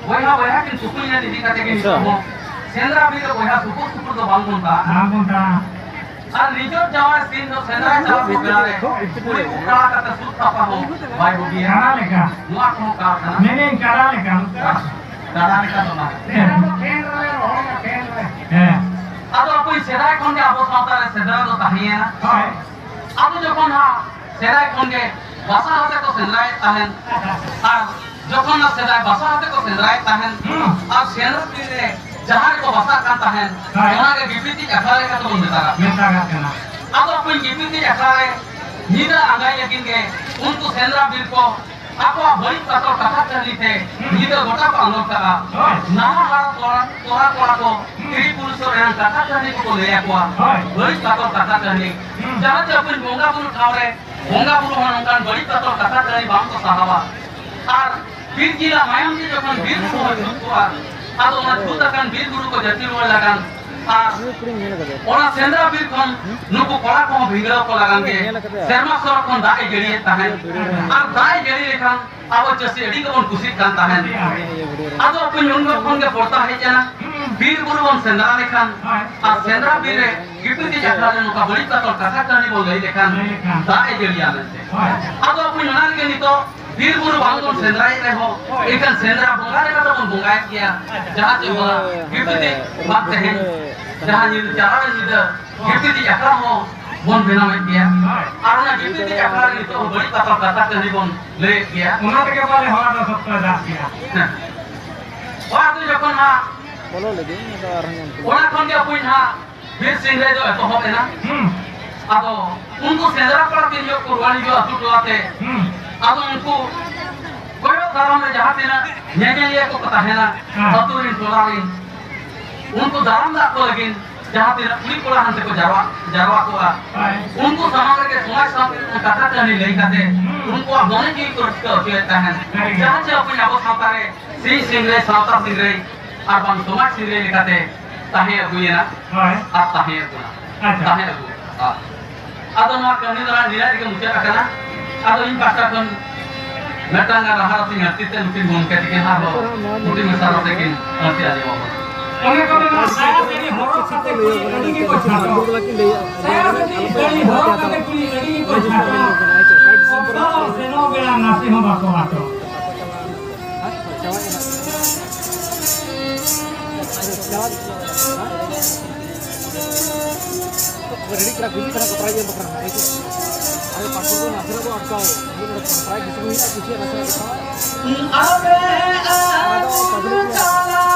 ᱵᱚᱭᱦᱟ ᱵᱚᱭᱦᱟ ᱠᱤᱱ ᱛᱩᱯᱩᱭᱮᱱ ᱤᱫᱤ ᱠᱟᱛᱮ ᱜᱮ ᱱᱤᱛᱚᱜ ᱦᱚᱸ ᱥᱮᱸᱫᱽᱨᱟ ᱵᱤᱨ ᱨᱮ ᱵᱚᱭᱦᱟ ᱥᱩᱯᱩᱨ ᱥᱩᱯᱩᱨ ᱫᱚ ᱵᱟᱝ ᱵᱚᱱ ᱛᱟᱦᱮᱸ᱾ ᱵᱟᱝ ᱵᱚᱱ ᱛᱟᱦᱮᱸ᱾ ᱟᱨ ᱱᱤᱡᱮᱨ ᱡᱟᱶᱟᱭ ᱥᱤᱢ ᱫᱚ ᱥᱮᱸᱫᱽᱨᱟ ᱪᱟᱞᱟᱣ ᱠᱚ ᱵᱮᱲᱟ ᱨᱮ ᱠᱩᱲᱤ ᱠᱚ ᱠᱟᱲᱟ ᱠᱟᱛᱮ ᱥᱩᱫ ᱛᱟᱯᱟ ᱦᱚᱸ ᱵᱟᱭ ᱵᱩᱜᱤᱭᱟ᱾ ᱠᱟᱲᱟ ᱞᱮᱠᱟ᱾ ᱱᱚᱣᱟ ᱠᱚᱦᱚᱸ ᱠᱟᱲ ᱠᱟᱱᱟ᱾ ᱢᱮᱱᱮᱫ ᱠᱟᱲᱟ ᱞᱮᱠᱟ᱾ ᱠᱟᱲᱟ ᱞᱮᱠᱟ ᱫᱚ ᱵᱟᱝ᱾ ᱦᱮᱸ᱾ ᱦᱮᱸ᱾ ᱟᱫᱚ ᱚᱠᱚᱭ ᱥᱮᱫᱟᱭ ᱠᱷᱚᱱ ᱜᱮ ᱟᱵᱚ ᱥᱟᱶᱛᱟ ᱨᱮ ᱥᱮᱸᱫᱽᱨᱟ ᱫᱚ ᱛᱟᱦᱮᱸᱭᱮᱱᱟ᱾ ᱦᱳᱭ᱾ ᱟᱫᱚ ᱡᱚᱠᱷᱚᱱ ᱦᱟᱸᱜ ᱥᱮᱫᱟᱭ ᱠᱷᱚᱱ ᱜᱮ ᱵᱟᱥᱟ ᱦᱟᱛᱮ ᱠᱚ ᱥᱮᱸᱫᱽᱨᱟᱭᱮᱫ ᱛᱟᱦᱮᱸᱱ, ᱟᱨ ᱡᱚᱠᱷᱚᱱ ᱚᱱᱟ ᱥᱮᱫᱟᱭ ᱵᱟᱥᱟ ᱦᱟᱛᱮ ᱠᱚ ᱥᱮᱸᱫᱽᱨᱟᱭᱮᱫ ᱛᱟᱦᱮᱸᱱ, ᱦᱩᱸ᱾ ᱟᱨ ᱥᱮᱸᱫᱽᱨᱟ ᱵᱤᱨ ᱨᱮ ᱡᱟᱦᱟᱸ ᱨᱮᱠᱚ ᱵᱟᱥᱟᱜ ᱠᱟᱱ ᱛᱟᱦᱮᱸᱱ, ᱦᱳᱭ᱾ ᱚᱱᱟ ᱜᱮ ᱜᱤᱯᱤᱛᱤᱡ ᱟᱠᱷᱲᱟ ᱞᱮᱠᱟ ᱛᱮᱵᱚᱱ ᱢᱮᱛᱟᱜᱟᱜ ᱠᱟᱱᱟ᱾ ᱢᱮᱛᱟᱜᱟᱜ ᱠᱟᱱᱟ᱾ ᱟᱫᱚ ᱚᱠᱚᱭ ᱜᱤᱯᱤᱛᱤᱡ ᱟᱠᱷᱲᱟ ᱨᱮ ᱧᱤᱫᱟᱹ ᱟᱸᱜᱟᱭ ᱞᱟᱹᱜᱤᱫ ᱜᱮ ᱩᱱᱠᱩ ᱥᱮᱸᱫᱽᱨᱟ ᱵᱤᱨ ᱠᱚ ᱟᱠᱚᱣᱟᱜ ᱵᱟᱹᱲᱤᱡ ᱯᱟᱛᱚᱨ ᱠᱟᱛᱷᱟ ᱠᱟᱹᱦᱱᱤ ᱛᱮ ᱦᱩᱸ᱾ ᱧᱤᱫᱟᱹ ᱜᱚᱴᱟ ᱠᱚ ᱟᱸᱫᱳᱲ ᱠᱟᱜᱼᱟ᱾ ᱦᱳᱭ᱾ ᱱᱟᱦᱟᱜ ᱦᱟᱲᱟᱢ ᱠᱚᱲᱟ, ᱠᱚᱲᱟ ᱠᱚᱲᱟ ᱠᱚ, ᱦᱩᱸ᱾ ᱛᱤᱨᱤ ᱯᱩᱨᱩᱥ ᱨᱮᱱᱟᱜ ᱠᱟᱛᱷᱟ ᱠᱟᱹᱦᱱᱤ ᱠᱚᱠᱚ ᱞᱟᱹᱭ ᱟᱠᱚᱣᱟ᱾ ᱦᱳᱭ᱾ ᱵᱟᱹᱲᱤᱡ ᱯᱟᱛᱚᱨ ᱠᱟᱛᱷᱟ ᱠᱟᱹᱦᱱᱤ᱾ ᱦᱩᱸ᱾ ᱡᱟᱦᱟᱸ ᱪᱮ ᱟᱵᱚ ᱵᱚᱸᱜᱟ ᱵᱩᱨᱩ ᱴᱷᱟᱶ ᱨᱮ ᱵᱚᱸᱜᱟ ᱵᱩᱨᱩ ᱦᱚᱸ ᱱᱚᱝᱠᱟᱱ ᱵᱟᱹᱲᱤᱡ ᱯᱟᱛᱚᱨ ᱠᱟᱛᱷᱟ ᱠᱟᱹᱦᱱᱤ ᱵᱟᱝ ᱠᱚ ᱥᱟᱦᱟᱣᱟ᱾ ᱟᱨ ᱵᱤᱨ ᱡᱤᱞᱟ ᱢᱟᱭᱟᱢ ᱛᱮ ᱡᱚᱠᱷᱚᱱ ᱵᱤᱨ ᱵᱩᱨᱩ ᱦᱚᱸ ᱪᱷᱩᱛ ᱠᱚᱜᱼᱟ, ᱟᱫᱚ ᱚᱱᱟ ᱪᱷᱩᱛ ᱟᱠᱟᱱ ᱵᱤᱨ ᱵᱩᱨᱩ ᱠᱚ ᱡᱟᱹᱛᱤ ᱨᱩᱣᱟᱹᱲ ᱞᱟᱜᱟᱱ ᱟᱨ ᱚᱱᱟ ᱥᱮᱸᱫᱽᱨᱟ ᱵᱤᱨ ᱠᱷᱚᱱ ᱱᱩᱠᱩ ᱠᱚᱲᱟ ᱠᱚᱦᱚᱸ ᱵᱷᱤᱸᱫᱟᱹᱲ ᱠᱚ ᱞᱟᱜᱟᱱ ᱜᱮ ᱥᱮᱨᱢᱟ ᱥᱚᱨᱚᱜ ᱠᱷᱚᱱ ᱫᱟᱜ ᱮ ᱡᱟᱹᱲᱤᱭᱮᱫ ᱛᱟᱦᱮᱸᱫ᱾ ᱟᱨ ᱫᱟᱜ ᱮ ᱡᱟᱹᱲᱤ ᱞᱮᱠᱷᱟᱱ ᱟᱵᱚ ᱪᱟᱹᱥᱤ ᱟᱹᱰᱤ ᱜᱮᱵᱚᱱ ᱠᱩᱥᱤᱜ ᱠᱟᱱ ᱛᱟᱦᱮᱸᱫ᱾ ᱟᱫᱚ ᱩᱱ ᱡᱚᱠᱷᱚᱱ ᱜᱮ ᱯᱚᱲᱛᱟ ᱦᱮᱡ ᱮᱱᱟ, ᱵᱤᱨ ᱵᱩᱨᱩ ᱵᱚᱱ ᱥᱮᱸᱫᱽᱨᱟ ᱞᱮᱠᱷᱟᱱ ᱟᱨ ᱥᱮᱸᱫᱽᱨᱟ ᱵᱤᱨ ᱨᱮ ᱜᱤᱯᱤᱛᱤᱡ ᱟᱠᱷᱲᱟ ᱨᱮ ᱱᱚᱝᱠᱟ ᱵᱟᱹᱲᱤᱡ ᱵᱟᱛᱚᱞ ᱠᱟᱛᱷᱟ ᱠᱟᱹᱦᱱᱤ ᱵᱚᱱ ᱞᱟᱹᱭ ᱞᱮᱠᱷᱟᱱ ᱫᱟᱜ ᱮ ᱡᱟᱹᱲᱤᱭᱟ ᱢᱮᱱᱛᱮ᱾ ᱟᱫᱚ ᱟᱵᱚ ᱚᱱᱟ ᱨᱮᱜᱮ ᱱᱤᱛᱚᱜ ᱵᱤᱨ ᱵᱩᱨᱩ ᱵᱟᱝ ᱵᱚᱱ ᱥᱮᱸᱫᱽᱨᱟᱭᱮᱫ ᱨᱮᱦᱚᱸ, ᱮᱱᱠᱷᱟᱱ ᱥᱮᱸᱫᱽᱨᱟ ᱵᱚᱸᱜᱟ ᱞᱮᱠᱟ ᱛᱮᱵᱚᱱ ᱵᱚᱸᱜᱟᱭᱮᱫ ᱜᱮᱭᱟ᱾ ᱡᱟᱦᱟᱸ ᱪᱮ ᱵᱚᱸᱜᱟ ᱜᱤᱯᱤᱛᱤᱡ ᱵᱟᱝ ᱛᱟᱦᱮᱱ, ᱡᱟᱦᱟᱸ ᱧᱤᱫᱟᱹ ᱪᱟᱞᱟᱣᱮᱱ ᱧᱤᱫᱟᱹ ᱜᱤᱯᱤᱛᱤᱡ ᱟᱠᱷᱲᱟ ᱦᱚᱸ ᱵᱚᱱ ᱵᱮᱱᱟᱣᱮᱫ ᱜᱮᱭᱟ᱾ ᱟᱨ ᱚᱱᱟ ᱜᱤᱯᱤᱛᱤᱡ ᱟᱠᱷᱲᱟ ᱨᱮ ᱱᱤᱛᱚᱜ ᱦᱚᱸ ᱵᱟᱹᱲᱤᱡ ᱵᱟᱛᱚᱞ ᱠᱟᱛᱷᱟ ᱠᱟᱹᱦᱱᱤ ᱵᱚᱱ ᱞᱟᱹᱭᱮᱫ ᱜᱮᱭᱟ᱾ ᱚᱱᱟ ᱛᱮᱜᱮ ᱯᱟᱞᱮ ᱦᱚᱲ ᱫᱚ ᱥᱚᱠᱛᱚᱭ ᱫᱟᱜ ᱜᱮᱭᱟ᱾ ᱦᱮᱸ᱾ ᱚᱲᱟᱜ ᱫᱚ ᱡᱚᱠᱷᱚᱱ ᱦᱟᱸᱜ ᱵᱚᱞᱚ ᱞᱟᱹᱜᱤᱫ, ᱚᱱᱟ ᱫᱚ ᱟᱨᱦᱚᱸ ᱧᱟᱢ ᱠᱮᱫᱟ᱾ ᱚᱱᱟ ᱠᱷᱚᱱ ᱜᱮ ᱟᱵᱚᱭᱤᱡ ᱦᱟᱸᱜ ᱵᱤᱨ ᱥᱮᱸᱫᱽᱨᱟ ᱫᱚ ᱮᱛᱚᱦᱚᱵ ᱮᱱᱟ᱾ ᱦᱩᱸ᱾ ᱟᱫᱚ ᱩᱱᱠᱩ ᱥᱮᱸᱫᱽᱨᱟ ᱠᱚᱲᱟ ᱛᱤᱱ ᱡᱚᱦᱚᱜ ᱠᱚ ᱨᱩᱣᱟᱹᱲ ᱦᱤᱡᱩᱜᱼᱟ ᱟᱹᱛᱩ ᱴᱚᱞᱟ ᱛᱮ, ᱦᱩᱸ᱾ ᱟᱫᱚ ᱩᱱᱠᱩ ᱠᱚᱭᱚᱜ ᱫᱟᱨᱟᱢ ᱨᱮ ᱡᱟᱦᱟᱸ ᱛᱤᱱᱟᱹᱜ ᱧᱮᱧᱮᱞᱤᱭᱟᱹ ᱠᱚᱠᱚ ᱛᱟᱦᱮᱱᱟ, ᱦᱮᱸ᱾ ᱟᱹᱛᱩ ᱨᱤᱱ ᱴᱚᱞᱟ ᱨᱤᱱ, ᱩᱱᱠᱩ ᱫᱟᱨᱟᱢ ᱫᱟᱜ ᱠᱚ ᱞᱟᱹᱜᱤᱫ ᱡᱟᱦᱟᱸ ᱛᱤᱱᱟᱹᱜ ᱠᱩᱲᱤ ᱠᱚᱲᱟ ᱦᱟᱱᱛᱮ ᱠᱚ ᱡᱟᱨᱣᱟ, ᱡᱟᱨᱣᱟ ᱠᱚᱜᱼᱟ, ᱦᱳᱭ᱾ ᱩᱱᱠᱩ ᱥᱟᱢᱟᱝ ᱨᱮᱜᱮ ᱥᱚᱢᱟᱡᱽ ᱥᱟᱶᱛᱮ ᱠᱟᱛᱷᱟ ᱠᱟᱹᱦᱱᱤ ᱞᱟᱹᱭ ᱠᱟᱛᱮ, ᱦᱩᱸ᱾ ᱩᱱᱠᱩᱣᱟᱜ ᱢᱚᱱᱮ ᱡᱤᱣᱤ ᱠᱚ ᱨᱟᱹᱥᱠᱟᱹ ᱦᱚᱪᱚᱭᱮᱫ ᱛᱟᱦᱮᱸᱫ᱾ ᱥᱟᱹᱨᱤᱜᱮ᱾ ᱡᱟᱦᱟᱸ ᱪᱮ ᱟᱵᱚ ᱥᱟᱶᱛᱟ ᱨᱮ ᱥᱤᱧ ᱥᱤᱝᱨᱟᱹᱭ, ᱥᱟᱶᱛᱟ ᱥᱤᱝᱨᱟᱹᱭ ᱟᱨ ᱵᱟᱝ ᱥᱚᱢᱟᱡᱽ ᱥᱤᱝᱨᱟᱹᱭ ᱞᱮᱠᱟᱛᱮ ᱛᱟᱦᱮᱸ ᱟᱹᱜᱩᱭᱮᱱᱟ᱾ ᱦᱳᱭ᱾ ᱟᱨ ᱛᱟᱦᱮᱸ ᱟᱹᱜᱩᱱᱟ᱾ ᱟᱪᱪᱷᱟ᱾ ᱛᱟᱦᱮᱸ ᱟᱹᱜᱩ᱾ ᱟᱨ ᱟᱫᱚ ᱱᱚᱣᱟ ᱠᱟᱹᱦᱱᱤ ᱫᱚ ᱱᱟᱦᱟᱜ ᱱᱤᱱᱟᱹᱜ ᱨᱮᱜᱮ ᱢᱩᱪᱟᱹᱫ ᱟᱠᱟᱱᱟ᱾ ᱟᱫᱚ ᱤᱧ ᱯᱟᱦᱴᱟ ᱠᱷᱚᱱ ᱢᱤᱫᱴᱟᱝ ᱜᱟᱱ ᱨᱟᱦᱟ ᱨᱟᱥᱤᱧ ᱟᱹᱲᱛᱤ ᱛᱮ ᱱᱩᱠᱤᱱ ᱜᱚᱢᱠᱮ ᱛᱤᱠᱤᱱ ᱟᱨᱦᱚᱸ ᱢᱩᱴᱤ ᱢᱮᱥᱟ ᱨᱚᱲ ᱛᱮᱠᱤᱱ ᱟᱹᱲᱛᱤ ᱟᱸᱡᱚᱢ ᱟᱵᱚᱱᱟ᱾ ᱚᱱᱮ ᱠᱚ ᱢᱮᱱᱟ, ᱥᱟᱭᱟ ᱥᱟᱹᱲᱤ ᱦᱚᱨᱚᱜ ᱠᱟᱛᱮ ᱠᱩᱲᱤ ᱟᱹᱰᱤ ᱜᱮᱠᱚ ᱪᱷᱟᱴᱚᱜ᱾ ᱥᱟᱭᱟ ᱥᱟᱹᱲᱤ ᱦᱚᱨᱚᱜ ᱠᱟᱛᱮ ᱠᱩᱲᱤ ᱟᱹᱰᱤ ᱜᱮᱠᱚ ᱪᱷᱟᱴᱚᱜ᱾ ᱚᱠᱛᱚ ᱥᱮᱱᱚᱜ ᱵᱮᱲᱟ ᱱᱟᱥᱮ ᱦᱚᱸ ᱵᱟᱠᱚ ᱟᱴᱚᱜ᱾ ᱨᱮᱰᱤ ᱠᱟᱱᱟ, ᱵᱤᱡᱤ ᱠᱟᱱᱟ ᱠᱚ ᱯᱨᱟᱭᱤᱡᱽ ᱮᱢ ᱵᱟᱠᱷᱨᱟ ᱦᱟᱸᱜ, ᱦᱮᱸ ᱥᱮ? ᱟᱫᱚ ᱯᱟᱥᱯᱳᱨᱴ ᱫᱚ ᱱᱟᱥᱮᱱᱟᱜ ᱵᱚᱱ ᱟᱴᱠᱟᱣ, ᱯᱨᱟᱭᱤᱡᱽ ᱦᱤᱥᱟᱹᱵ ᱦᱩᱭᱩᱜᱼᱟ, ᱠᱩᱥᱤᱭᱟᱜ ᱱᱟᱥᱮᱱᱟᱜ ᱠᱟᱛᱷᱟ᱾ ᱟᱯᱮ ᱟᱹᱛᱩ ᱪᱟᱞᱟᱣ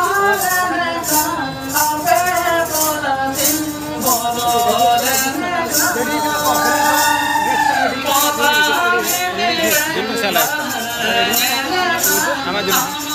ᱞᱮᱱᱠᱷᱟᱱ ᱟᱯᱮ ᱴᱚᱞᱟ ᱥᱤᱢ ᱵᱚᱞᱚ ᱞᱮᱱᱠᱷᱟᱱ ᱯᱚᱛᱟᱢ ᱤᱫᱤ ᱞᱮᱱᱠᱷᱟᱱ ᱟᱢᱟᱜ ᱡᱩᱞᱩᱢ᱾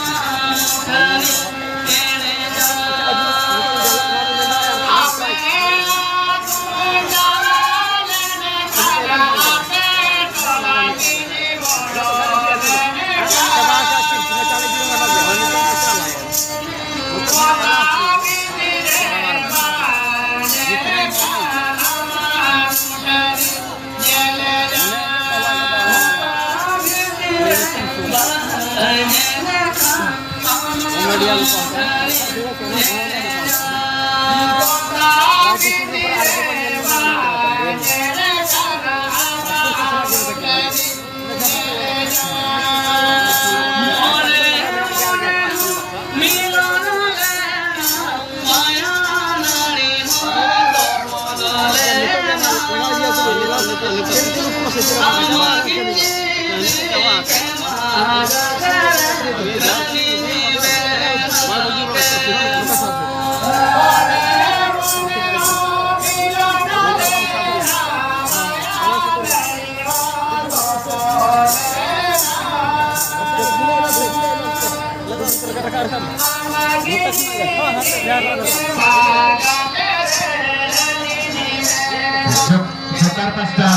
ᱡᱚᱠᱟᱨ ᱯᱟᱥᱴᱟ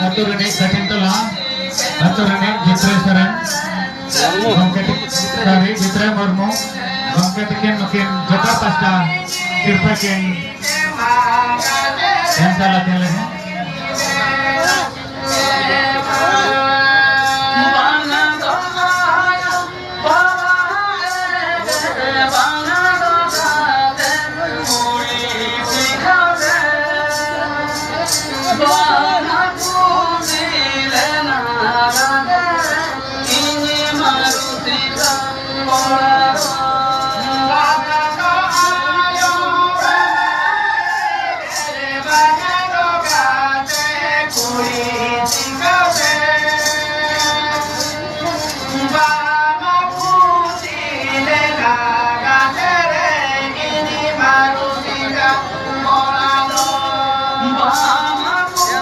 ᱟᱹᱛᱩ ᱨᱤᱱᱤᱡ ᱠᱟᱴᱷᱤᱱ ᱴᱚᱞᱟ ᱟᱹᱛᱩ ᱨᱤᱱᱤᱡ ᱡᱤᱛᱨᱟᱹᱭ ᱥᱚᱨᱮᱱ ᱜᱚᱢᱠᱮ ᱛᱤᱠᱤᱱ, ᱥᱚᱨᱤ, ᱡᱤᱛᱨᱟᱹᱭ ᱢᱩᱨᱢᱩ ᱜᱚᱢᱠᱮ ᱛᱤᱠᱤᱱ ᱱᱩᱠᱤᱱ ᱡᱚᱠᱟᱨ ᱯᱟᱥᱴᱟ ᱥᱤᱨᱯᱟᱹ ᱠᱤᱱ ᱮᱢ ᱪᱟᱞ ᱟᱹᱠᱤᱱ ᱞᱟᱹᱜᱤᱫ᱾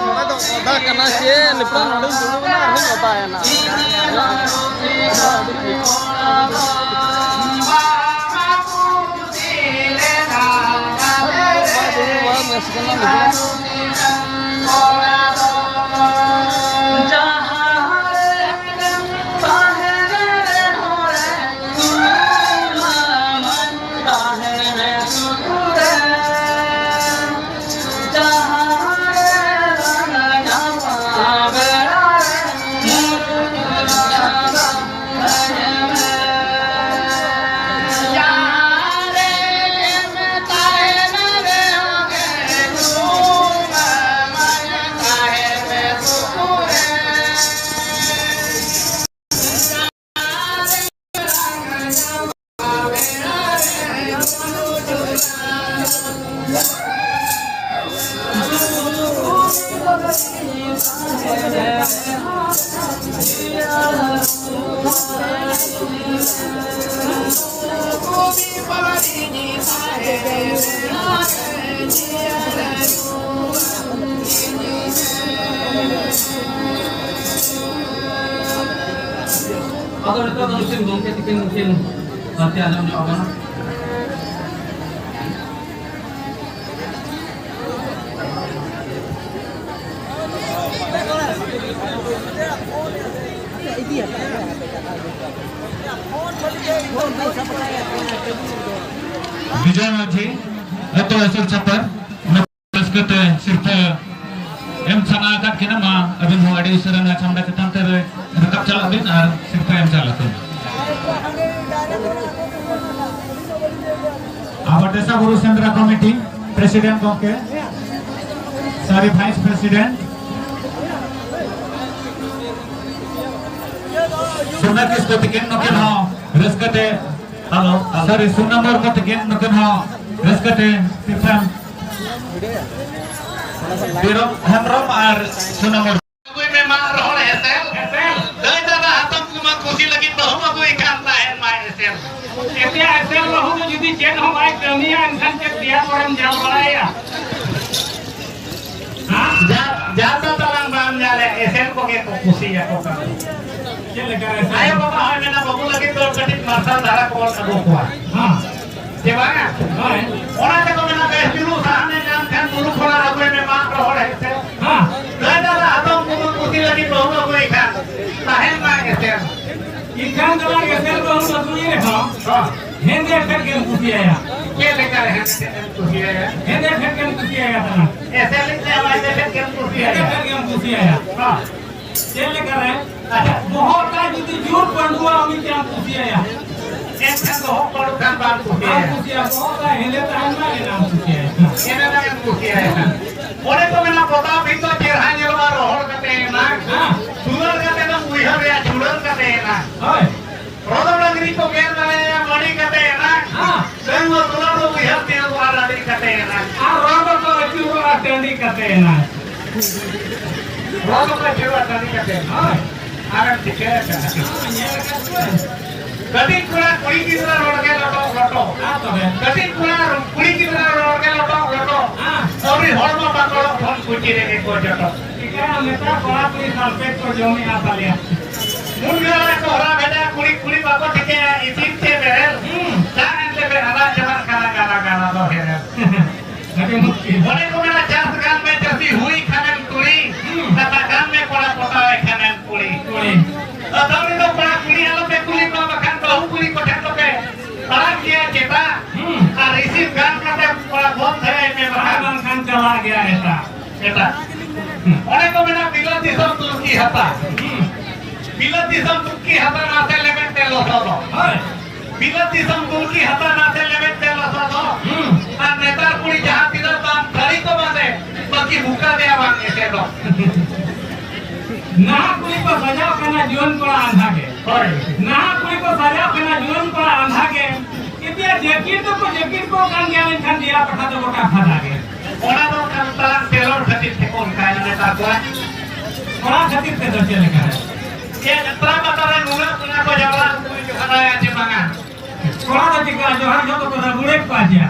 ᱱᱚᱰᱮ ᱫᱚ ᱚᱫᱟ ᱠᱟᱱᱟ ᱪᱮ ᱱᱤᱛᱚᱜ ᱱᱚᱰᱮᱧ ᱫᱩᱲᱩᱵ ᱮᱱᱟ ᱟᱨᱦᱚᱸᱧ ᱚᱫᱟᱭᱮᱱᱟ᱾ ᱟᱫᱚ ᱱᱤᱛᱚᱜ ᱫᱚ ᱱᱩᱠᱤᱱ ᱜᱚᱢᱠᱮ ᱛᱟᱹᱠᱤᱱ ᱱᱩᱠᱤᱱ ᱯᱟᱱᱛᱮ ᱟᱸᱡᱚᱢ ᱧᱚᱜ ᱟᱵᱚᱱᱟ᱾ ᱵᱤᱡᱚᱭ ᱢᱟᱹᱡᱷᱤ ᱟᱹᱛᱩ ᱮᱥᱮᱨ ᱪᱷᱟᱯᱟᱨ ᱨᱟᱹᱥᱠᱟᱹ ᱛᱮ ᱥᱤᱨᱯᱟᱹ ᱮᱢ ᱥᱟᱱᱟ ᱟᱠᱟᱫ ᱠᱤᱱᱟ᱾ ᱢᱟ ᱟᱹᱵᱤᱱ ᱦᱚᱸ ᱟᱹᱰᱤ ᱩᱥᱟᱹᱨᱟ ᱱᱚᱣᱟ ᱪᱷᱟᱢᱰᱟ ᱪᱮᱛᱟᱱ ᱛᱮ ᱨᱟᱠᱟᱵ ᱪᱟᱞᱟᱜ ᱵᱤᱱ ᱟᱨ ᱥᱤᱨᱯᱟᱹ ᱮᱢ ᱪᱟᱞᱟᱜ ᱵᱤᱱ᱾ ᱟᱵᱚ ᱴᱮᱥᱟ ᱵᱩᱨᱩ ᱥᱮᱸᱫᱽᱨᱟ ᱠᱚᱢᱤᱴᱤ ᱯᱨᱮᱥᱤᱰᱮᱱᱴ ᱜᱚᱢᱠᱮ, ᱥᱚᱨᱤ, ᱵᱷᱟᱭᱤᱥ ᱯᱨᱮᱥᱤᱰᱮᱱᱴ ᱥᱳᱱᱟ ᱠᱤᱥᱠᱩ ᱛᱤᱠᱤᱱ ᱱᱩᱠᱤᱱ ᱦᱚᱸ ᱨᱟᱹᱥᱠᱟᱹ ᱛᱮ, ᱦᱮᱞᱳ, ᱦᱮᱞᱳ᱾ ᱥᱚᱨᱤ, ᱥᱩᱱ ᱱᱚᱢᱵᱚᱨ ᱠᱚ ᱛᱤᱠᱤᱱ ᱱᱩᱠᱤᱱ ᱦᱚᱸ ᱨᱟᱹᱥᱠᱟᱹ ᱛᱮ ᱥᱤᱨᱯᱟᱹ ᱮᱢ᱾ ᱵᱤᱨᱚᱢ ᱦᱮᱢᱵᱨᱚᱢ ᱟᱨ ᱥᱩᱱ ᱱᱚᱢᱵᱚᱨ᱾ ᱟᱹᱜᱩᱭ ᱢᱮ ᱢᱟᱜ ᱨᱚᱦᱚᱲ ᱦᱮᱸᱥᱮᱞ᱾ ᱦᱮᱸᱥᱮᱞ᱾ ᱫᱟᱹᱭ ᱫᱟᱫᱟ ᱦᱟᱛᱚᱢ ᱠᱩᱢᱟᱹᱝ ᱠᱩᱥᱤ ᱞᱟᱹᱜᱤᱫ ᱵᱟᱹᱦᱩᱢ ᱟᱹᱜᱩᱭ ᱠᱷᱟᱱ ᱛᱟᱦᱮᱱ ᱢᱟᱭ ᱮᱥᱮᱞ᱾ ᱮᱥᱮᱞ, ᱮᱥᱮᱞ ᱵᱟᱹᱦᱩ ᱫᱚ ᱡᱩᱫᱤ ᱪᱮᱫ ᱦᱚᱸ ᱵᱟᱭ ᱠᱟᱹᱢᱤᱭᱟ, ᱮᱱᱠᱷᱟᱱ ᱪᱮᱫ ᱫᱮᱭᱟ ᱠᱚᱨᱮᱢ ᱡᱟᱞ ᱵᱟᱲᱟᱭᱟ? ᱦᱮᱸ? ᱡᱟ-, ᱡᱟᱞ ᱫᱚ ᱛᱟᱞᱟᱝ ᱵᱟᱢ ᱡᱟᱞᱮ, ᱮᱥᱮᱞ ᱠᱚᱜᱮ ᱠᱚ ᱠᱩᱥᱤᱭᱟᱠᱚ ᱠᱟᱱᱟ᱾ ᱪᱮᱫ ᱞᱮᱠᱟ ᱨᱮ? ᱟᱭᱳ ᱵᱟᱵᱟ ᱦᱚᱸᱭ ᱢᱮᱱᱟ, "ᱵᱟᱹᱵᱩ ᱞᱟᱹᱜᱤᱫ ᱫᱚ ᱠᱟᱹᱴᱤᱡ ᱢᱟᱨᱥᱟᱞ ᱫᱷᱟᱨᱟ ᱠᱚᱵᱚᱱ ᱟᱹᱜᱩ ᱠᱚᱣᱟ᱾" ᱦᱮᱸ᱾ ᱪᱮ ᱵᱟᱝᱟ? ᱦᱳᱭ᱾ ᱚᱱᱟ ᱛᱮᱠᱚ ᱢᱮᱱᱟ, ᱵᱮᱥ ᱡᱩᱞᱩᱜ ᱥᱟᱦᱟᱱᱮ ᱧᱟᱢ ᱠᱷᱟᱱ ᱵᱩᱨᱩ ᱠᱷᱚᱱᱟᱜ ᱟᱹᱜᱩᱭ ᱢᱮ ᱢᱟᱜ ᱨᱚᱦᱚᱲ ᱦᱮᱸᱥᱮ᱾ ᱦᱮᱸ᱾ ᱜᱟᱹᱭ ᱰᱟᱝᱨᱟ ᱦᱟᱛᱚᱢ ᱠᱩᱢᱟᱹᱝ ᱠᱩᱥᱤ ᱞᱟᱹᱜᱤᱫ ᱵᱟᱹᱦᱩ ᱟᱹᱜᱩᱭ ᱠᱷᱟᱱ ᱛᱟᱦᱮᱱ ᱢᱟ ᱮᱥᱮᱨ᱾ ᱤᱠᱷᱟᱱ ᱫᱚ ᱞᱟᱝ ᱮᱥᱮᱨ ᱵᱟᱹᱦᱩ ᱟᱹᱜᱩᱭ ᱨᱮᱦᱚᱸ, ᱦᱮᱸ᱾ ᱦᱮᱸᱫᱮ ᱴᱷᱮᱱ ᱜᱮᱢ ᱠᱩᱥᱤᱭᱟᱭᱟ᱾ ᱪᱮᱫ ᱞᱮᱠᱟ ᱨᱮ ᱦᱮᱸᱫᱮ ᱴᱷᱮᱱ ᱮᱢ ᱠᱩᱥᱤᱭᱟᱭᱟ? ᱦᱮᱸᱫᱮ ᱴᱷᱮᱱ ᱜᱮᱢ ᱠᱩᱥᱤᱭᱟᱭᱟ ᱛᱟᱦᱮᱱᱟ᱾ ᱮᱥᱮᱨ ᱞᱮᱠᱟ ᱦᱮᱸᱫᱮ ᱴᱷᱮᱱ ᱜᱮᱢ ᱦᱮᱸᱫᱮ ᱠᱩᱥᱤᱭᱟᱭᱟ᱾ ᱴᱷᱮᱱ ᱜᱮᱢ ᱠᱩᱥᱤᱭᱟᱭᱟ᱾ ᱦᱮᱸ᱾ ᱪᱮᱫ ᱞᱮᱠᱟ ᱨᱮ? ᱟᱪᱪᱷᱟ᱾ ᱵᱚᱦᱚᱜ ᱛᱟᱭ ᱡᱩᱫᱤ ᱡᱳᱨ ᱯᱟᱹᱰᱩᱣᱟ, ᱩᱱᱤ ᱪᱮᱫ ᱮᱢ ᱠᱩᱥᱤᱭᱟᱭᱟ? ᱮᱱᱠᱷᱟᱱ ᱫᱚ ᱦᱚᱲ ᱵᱟᱹᱱᱩᱜ ᱠᱷᱟᱱ ᱵᱟᱢ ᱠᱩᱥᱤᱭᱟᱭᱟ᱾ ᱵᱟᱢ ᱠᱩᱥᱤᱭᱟᱭᱟ, ᱵᱚᱦᱚᱜ ᱛᱟᱭ ᱦᱮᱸᱫᱮ ᱛᱟᱦᱮᱱ ᱢᱟ, ᱮᱱᱟᱢ ᱠᱩᱥᱤᱭᱟᱭᱟ᱾ ᱮᱱᱟᱝ ᱮᱢ ᱠᱩᱥᱤᱭᱟᱭᱟ᱾ ᱚᱸᱰᱮ ᱠᱚ ᱢᱮᱱᱟ, ᱯᱚᱛᱟᱣ ᱵᱷᱤᱛ ᱫᱚ ᱪᱮᱦᱨᱟ ᱧᱮᱞᱚᱜᱼᱟ ᱨᱚᱦᱚᱲ ᱠᱟᱛᱮ ᱮᱱᱟᱝ᱾ ᱦᱮᱸ᱾ ᱫᱩᱞᱟᱹᱲ ᱠᱟᱛᱮ ᱫᱚᱢ ᱩᱭᱦᱟᱹᱨᱮᱭᱟ ᱪᱷᱩᱲᱟᱹᱨ ᱠᱟᱛᱮ ᱮᱱᱟᱝ᱾ ᱦᱳᱭ᱾ ᱨᱚᱫᱚ ᱰᱟᱹᱝᱨᱤ ᱠᱚ ᱜᱮᱨ ᱫᱟᱲᱮᱭᱟᱭᱟ ᱢᱟᱹᱲᱤ ᱠᱟᱛᱮ ᱮᱱᱟᱝ᱾ ᱦᱮᱸ᱾ ᱰᱟᱹᱝᱜᱩᱣᱟᱹ ᱫᱩᱞᱟᱹᱲ ᱫᱚ ᱩᱭᱦᱟᱹᱨ ᱛᱮ ᱟᱹᱜᱩ ᱟᱨ ᱟᱹᱰᱤ ᱠᱟᱛᱮ ᱮᱱᱟᱝ᱾ ᱟᱨ ᱨᱚᱫᱚ ᱠᱚ ᱟᱹᱪᱩᱨᱚᱜᱼᱟ ᱴᱟᱺᱰᱤ ᱠᱟᱛᱮ ᱮᱱᱟᱝ᱾ ᱨᱚᱲ ᱫᱚᱠᱚ ᱪᱮᱫᱚᱜᱼᱟ ᱠᱟᱹᱢᱤ ᱠᱟᱛᱮ᱾ ᱦᱳᱭ᱾ ᱟᱨᱮᱢ ᱪᱤᱠᱟᱹᱭᱟ ᱪᱮᱫ? ᱦᱳᱭ, ᱧᱮᱞ ᱟᱠᱟᱫ ᱠᱚᱣᱟᱹᱧ᱾ ᱠᱟᱹᱴᱤᱡ ᱠᱚᱲᱟ ᱠᱩᱲᱤ ᱜᱤᱫᱽᱨᱟᱹ ᱨᱚᱲ ᱜᱮ ᱞᱚᱴᱚᱜ ᱞᱚᱴᱚᱜ᱾ ᱟᱨ ᱛᱚᱵᱮ? ᱠᱟᱹᱴᱤᱡ ᱠᱚᱲᱟ ᱠᱩᱲᱤ ᱜᱤᱫᱽᱨᱟᱹ ᱨᱚᱲ ᱜᱮ ᱞᱚᱴᱚᱜ ᱞᱚᱴᱚᱜ᱾ ᱦᱮᱸ᱾ ᱟᱹᱣᱨᱤ ᱦᱚᱲᱢᱚ ᱯᱟᱠᱚᱲᱚᱜ ᱠᱷᱚᱱ ᱠᱩᱪᱤ ᱨᱮᱜᱮ ᱠᱚ ᱡᱚᱴᱚᱜ᱾ ᱪᱤᱠᱟᱹᱭᱟ ᱱᱮᱛᱟᱨ ᱠᱚᱲᱟ ᱠᱩᱲᱤ ᱥᱟᱞᱯᱮᱴ ᱠᱚ ᱡᱚᱢᱮᱜᱼᱟ ᱯᱟᱞᱮᱭᱟ᱾ ᱢᱩᱱᱜᱟᱹ ᱟᱲᱟᱜ ᱠᱚ ᱦᱚᱨᱟ ᱵᱷᱮᱡᱟ, ᱠᱩᱲᱤ ᱠᱩᱲᱤ ᱵᱟᱠᱚ ᱴᱷᱤᱠᱟᱹᱭᱟ ᱤᱥᱤᱱ ᱪᱮ ᱵᱮᱨᱮᱞ᱾ ᱦᱩᱸ᱾ ᱫᱟᱜ ᱮᱱᱛᱮ ᱯᱮ ᱟᱨᱟᱜ ᱪᱟᱵᱟᱜ ᱠᱟᱱᱟ ᱜᱟᱱᱟ ᱜᱟᱱᱟ ᱫᱚ ᱦᱮᱨᱮᱞ᱾ ᱟᱹᱰᱤ ᱢᱩᱥᱠᱤᱞ᱾ ᱚᱱᱮ ᱠᱚ ᱢᱮᱱᱟ, ᱪᱟᱥ ᱜᱟᱱ ᱢᱮ ᱪᱟᱹᱥᱤ, ᱦᱩᱭ ᱠᱷᱟᱱᱮᱢ ᱛᱩᱲᱤ᱾ ᱦᱩᱸ᱾ ᱠᱟᱛᱷᱟ ᱜᱟᱱ ᱢᱮ ᱠᱚᱲᱟ, ᱯᱚᱴᱟᱣᱮ ᱠᱷᱟᱱᱮᱢ ᱠᱩᱲᱤ᱾ ᱠᱩᱲᱤ᱾ ᱟᱫᱚ ᱩᱱᱤ ᱫᱚ ᱠᱚᱲᱟ ᱠᱩᱲᱤ ᱟᱞᱚᱯᱮ ᱠᱩᱞᱤ ᱠᱚᱣᱟ, ᱵᱟᱠᱷᱟᱱ ᱵᱟᱹᱦᱩ ᱠᱩᱲᱤ ᱠᱚᱴᱷᱮᱱ ᱫᱚᱯᱮ ᱟᱲᱟᱜ ᱜᱮᱭᱟ ᱪᱮᱛᱟ᱾ ᱦᱩᱸ᱾ ᱟᱨ receive ᱜᱟᱱ ᱠᱟᱛᱮ ᱠᱚᱲᱟ ᱵᱚᱱᱫᱷ ᱫᱷᱟᱨᱟᱭ ᱢᱮ, ᱟᱨ ᱵᱟᱠᱷᱟᱱ ᱵᱟᱝᱠᱷᱟᱱ ᱪᱟᱞᱟᱜ ᱜᱮᱭᱟ ᱮᱴᱟᱜ᱾ ᱮᱴᱟᱜ᱾ ᱦᱩᱸ᱾ ᱚᱱᱮ ᱠᱚ ᱢᱮᱱᱟ, ᱵᱤᱞᱟᱹᱛ ᱫᱤᱥᱚᱢ ᱛᱩᱨᱠᱤ ᱦᱟᱛᱟ᱾ ᱦᱩᱸ᱾ ᱵᱤᱞᱟᱹᱛ ᱫᱤᱥᱚᱢ ᱛᱩᱨᱠᱤ ᱦᱟᱛᱟ ᱱᱟᱥᱮ ᱞᱮᱵᱮᱫ ᱛᱮ ᱞᱚᱥᱚᱫᱚᱜ᱾ ᱦᱳᱭ᱾ ᱵᱤᱞᱟᱹᱛ ᱫᱤᱥᱚᱢ ᱛᱩᱨᱠᱤ ᱦᱟᱛᱟ ᱱᱟᱥᱮ ᱞᱮᱵᱮᱫ ᱛᱮ ᱞᱚᱥᱚᱫᱚᱜ᱾ ᱦᱩᱸ᱾ ᱟᱨ ᱱᱮᱛᱟᱨ ᱠᱩᱲᱤ ᱡᱟᱦᱟᱸ ᱛᱤᱱᱟᱹᱜ ᱵᱟᱝ ᱥᱟᱹᱲᱤ ᱠᱚ ᱵᱟᱸᱫᱮ, ᱵᱟᱹᱠᱤ ᱵᱩᱠᱟ ᱫᱮᱭᱟ ᱵᱟᱝ ᱮᱥᱮᱫᱚᱜ᱾ ᱱᱟᱦᱟᱜ ᱠᱩᱲᱤ ᱠᱚ ᱥᱟᱡᱟᱣ ᱠᱟᱱᱟ ᱡᱩᱣᱟᱹᱱ ᱠᱚᱲᱟ ᱟᱸᱫᱷᱟ ᱜᱮ᱾ ᱦᱳᱭ᱾ ᱱᱟᱦᱟᱜ ᱠᱩᱲᱤ ᱠᱚ ᱥᱟᱡᱟᱣ ᱠᱟᱱᱟ ᱡᱩᱣᱟᱹᱱ ᱠᱚᱲᱟ ᱟᱸᱫᱷᱟ ᱜᱮ᱾ ᱤᱫᱤᱭᱟ ᱡᱟᱹᱠᱤᱴ ᱫᱚᱠᱚ ᱡᱟᱹᱠᱤᱴ ᱠᱚ ᱠᱟᱱ ᱜᱮᱭᱟ, ᱢᱮᱱᱠᱷᱟᱱ ᱫᱮᱭᱟ ᱯᱟᱴᱟ ᱫᱚ ᱜᱚᱴᱟ ᱯᱷᱟᱫᱟ ᱜᱮ᱾ ᱚᱱᱟ ᱫᱚ ᱠᱟᱱ ᱛᱟᱞᱟᱝ ᱴᱮᱞᱚᱨ ᱠᱷᱟᱹᱛᱤᱨ ᱛᱮᱠᱚ ᱚᱱᱠᱟᱭᱮᱱᱟ ᱱᱮᱛᱟᱨ ᱠᱚᱲᱟ᱾ ᱠᱚᱲᱟ ᱠᱷᱟᱹᱛᱤᱨ ᱛᱮᱫᱚ ᱪᱮᱫ ᱞᱮᱠᱟ? ᱡᱮ ᱡᱟᱛᱨᱟ ᱯᱟᱛᱟ ᱨᱮ ᱱᱩᱱᱟᱹᱜ ᱵᱚᱸᱜᱟ ᱠᱚ ᱡᱟᱣᱨᱟ, ᱩᱱᱠᱩ ᱡᱚᱦᱟᱨᱟᱭᱟ ᱪᱮ ᱵᱟᱝᱟ? ᱠᱚᱲᱟ ᱫᱚ ᱪᱤᱠᱟ ᱡᱚᱦᱟᱨ ᱡᱚᱦᱚᱜ ᱫᱚᱠᱚ ᱨᱟᱹᱵᱩᱲᱮᱫ ᱠᱚᱣᱟ ᱪᱮ?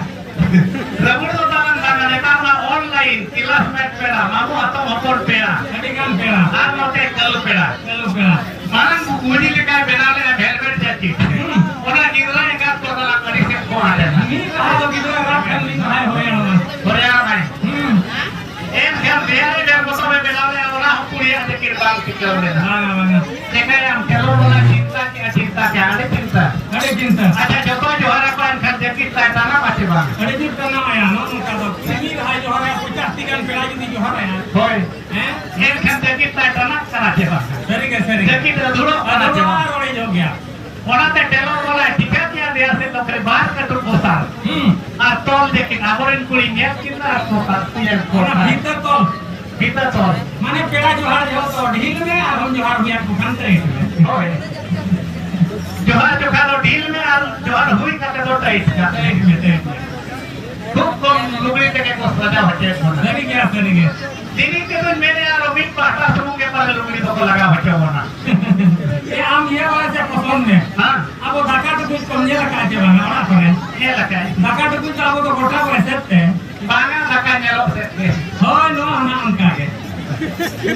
ᱨᱟᱹᱵᱩᱲ ᱫᱚ ᱵᱟᱝ ᱠᱟᱱᱟ, ᱱᱮᱛᱟᱨ ᱢᱟ online, classmate ᱯᱮᱲᱟ, ᱢᱟᱢᱩ ᱦᱟᱛᱚᱢ ᱦᱚᱯᱚᱱ ᱯᱮᱲᱟ᱾ ᱟᱹᱰᱤ ᱜᱟᱱ ᱯᱮᱲᱟ᱾ ᱟᱨ ᱱᱚᱛᱮ ᱠᱟᱹᱞᱩ ᱯᱮᱲᱟ᱾ ᱠᱟᱹᱞᱩ ᱯᱮᱲᱟ᱾ ᱢᱟᱲᱟᱝ ᱠᱚ ᱠᱩᱦᱱᱤ ᱞᱮᱠᱟᱭ ᱵᱮᱱᱟᱣ ᱞᱮᱫᱼᱟ velvet jacket᱾ ᱦᱩᱸ᱾ ᱚᱱᱟ ᱜᱤᱫᱽᱨᱟᱹ ᱮᱸᱜᱟᱛ ᱠᱚ ᱥᱟᱞᱟᱜ ᱟᱹᱰᱤ ᱥᱮᱫ ᱠᱚ ᱟᱫ ᱮᱱᱟ᱾ ᱢᱤᱫ ᱨᱟᱦᱟ ᱫᱚ ᱜᱤᱫᱽᱨᱟᱹ ᱨᱟᱜ ᱠᱷᱟᱱ ᱢᱤᱫ ᱨᱟᱦᱟᱭ ᱦᱚᱭᱟᱱᱚᱜᱼᱟ᱾ ᱦᱚᱭᱟᱱᱚᱜᱼᱟᱭ᱾ ᱦᱩᱸ᱾ ᱮᱱᱠᱷᱟᱱ ᱵᱮᱭᱟᱨᱮ ᱰᱮᱲ ᱵᱚᱪᱷᱚᱨᱮ ᱵᱮᱱᱟᱣ ᱞᱮᱫᱼᱟ, ᱚᱱᱟ ᱦᱚᱸ ᱠᱩᱲᱤᱭᱟᱜ ᱡᱟᱹᱠᱤᱴ ᱵᱟᱝ ᱴᱤᱠᱟᱹᱣ ᱞᱮᱱᱟ᱾ ᱵᱟᱝᱟ, ᱵᱟᱝᱟ᱾ ᱪᱮᱠᱟᱭᱟᱢ, ᱴᱮᱞᱚᱨ ᱵᱟᱞᱟ ᱪᱤᱱᱛᱟ ᱠᱮᱜᱼᱟ, ᱪᱤᱱᱛᱟ ᱠᱮᱜᱼᱟ, ᱟᱹᱰᱤ ᱪᱤᱱᱛᱟ᱾ ᱟᱹᱰᱤ ᱪᱤᱱᱛᱟ᱾ ᱟᱪᱪᱷᱟ, ᱡᱚᱛᱚ ᱡᱚᱦᱟᱨ ᱟᱠᱚ, ᱮᱱᱠᱷᱟᱱ ᱡᱟᱹᱠᱤᱴ ᱛᱟᱭ ᱛᱟᱱᱟᱢᱟ ᱪᱮ ᱵᱟᱝ? ᱟᱹᱰᱤ ᱡᱩᱛ ᱛᱟᱱᱟᱢᱟᱭᱟ, ᱱᱚᱜᱼᱚ ᱱᱚᱝᱠᱟ ᱫᱚ᱾ ᱢᱤᱫ ᱫᱷᱟᱣ ᱡᱚᱦᱟᱨᱟᱭᱟ, ᱯᱚᱧᱪᱟᱥ ᱴᱤ ᱜᱟᱱ ᱯᱮᱲᱟ ᱡᱩᱫᱤ ᱡᱚᱦᱟᱨᱟᱭᱟ᱾ ᱦᱳᱭ᱾ ᱦᱮᱸ? ᱮᱱᱠᱷᱟᱱ ᱡᱟᱹᱠᱤᱴ ᱛᱟᱭ ᱴᱟᱱᱟᱜ ᱠᱟᱱᱟ ᱪᱮ ᱵᱟᱝ? ᱥᱟᱹᱨᱤ ᱜᱮ, ᱥᱟᱹᱨᱤ ᱜᱮ᱾ ᱡᱟᱹᱠᱤᱴ ᱟᱹᱫᱷᱩᱲᱟᱹᱜ ᱠᱟᱱᱟ ᱪᱮ ᱟᱹᱫᱷᱩᱲᱟᱹᱜ ᱵᱟᱝ? ᱟᱨ ᱚᱲᱮᱡᱚᱜ ᱜᱮᱭᱟ᱾ ᱚᱱᱟᱛᱮ ᱴᱮᱞᱚᱨ ᱵᱟᱞᱟᱭ ᱴᱷᱤᱠᱟᱹ ᱠᱮᱜᱼᱟ, ᱫᱮᱭᱟ ᱥᱮᱫ ᱫᱚ ᱠᱷᱟᱹᱞᱤ ᱵᱟᱨ ᱠᱟᱹᱴᱩᱵ ᱚᱥᱟᱨ᱾ ᱦᱩᱸ᱾ ᱟᱨ ᱛᱚᱞ ᱡᱟᱹᱠᱤᱴ, ᱟᱵᱚᱨᱮᱱ ᱠᱩᱲᱤ ᱧᱮᱞ ᱠᱤᱱ ᱟᱨ ᱠᱚ ᱛᱟᱨ ᱛᱤᱭᱟᱹ ᱠᱚ ᱚᱱᱟ ᱛᱟᱨ᱾ ᱵᱷᱤᱛᱟᱹᱨ ᱛᱚᱞ᱾ ᱵᱷᱤᱛᱟᱹᱨ ᱛᱚᱞ᱾ ᱢᱟᱱᱮ ᱯᱮᱲᱟ ᱡᱚᱦᱟᱨ ᱡᱚᱦᱚᱜ ᱫᱚ ᱰᱷᱤᱞ ᱢᱮ, ᱟᱨᱦᱚᱸ ᱡᱚᱦᱟᱨ ᱦᱩᱭ ᱟᱠᱚ ᱠᱷᱟᱱ ᱛᱟᱹᱨᱤ ᱢᱮ᱾ ᱦᱳᱭ᱾ ᱡᱚᱦᱟᱨ ᱡᱚᱠᱷᱟ ᱫᱚ ᱰᱷᱤᱞ ᱢᱮ ᱟᱨ ᱡᱚᱦᱟᱨ ᱦᱩᱭ ᱠᱟᱛᱮ ᱫᱚ tight ᱠᱟᱜ ᱢᱮ᱾ Tight ᱢᱮ, tight ᱢᱮ᱾ ᱠᱷᱩᱵ ᱠᱚᱢ ᱞᱩᱜᱽᱲᱤ ᱛᱮᱜᱮ ᱠᱚ ᱥᱟᱡᱟᱣ ᱦᱚᱪᱚᱭᱮᱫ ᱵᱚᱱᱟ᱾ ᱥᱟᱹᱨᱤ ᱜᱮᱭᱟ, ᱥᱟᱹᱨᱤ ᱜᱮ᱾ ᱫᱤᱱᱤᱧ ᱛᱮᱫᱚᱧ ᱢᱮᱱᱮᱫᱼᱟ, ᱟᱨᱚ ᱢᱤᱫ ᱯᱟᱦᱴᱟ ᱥᱩᱢᱩᱝ ᱜᱮ ᱯᱟᱞᱮ ᱞᱩᱜᱽᱲᱤ ᱫᱚᱠᱚ ᱞᱟᱜᱟᱣ ᱦᱚᱪᱚ ᱵᱚᱱᱟ᱾ ᱮ, ᱟᱢ ᱤᱭᱟᱹ ᱵᱟᱲᱟ ᱥᱮ ᱯᱚᱥᱚᱱᱫ ᱢᱮ᱾ ᱦᱮᱸ᱾ ᱟᱵᱚ ᱫᱟᱠᱟ ᱴᱩᱠᱩᱡ ᱠᱚᱢ ᱧᱮᱞ ᱟᱠᱟᱫᱼᱟ ᱪᱮ ᱵᱟᱝᱟ ᱚᱲᱟᱜ ᱠᱚᱨᱮ? ᱧᱮᱞ ᱟᱠᱟᱫ᱾ ᱫᱟᱠᱟ ᱴᱩᱠᱩᱡ ᱫᱚ ᱟᱵᱚ ᱫᱚ ᱜᱚᱴᱟ ᱵᱚ ᱮᱥᱮᱫ ᱛᱮ᱾ ᱵᱟᱝᱟ, ᱫᱟᱠᱟ ᱧᱮᱞᱚᱜ ᱥᱮᱫ ᱜᱮ᱾ ᱦᱳᱭ, ᱱᱚᱣᱟ ᱦᱚᱸ ᱱᱟᱜ ᱚᱱᱠᱟ ᱜᱮ᱾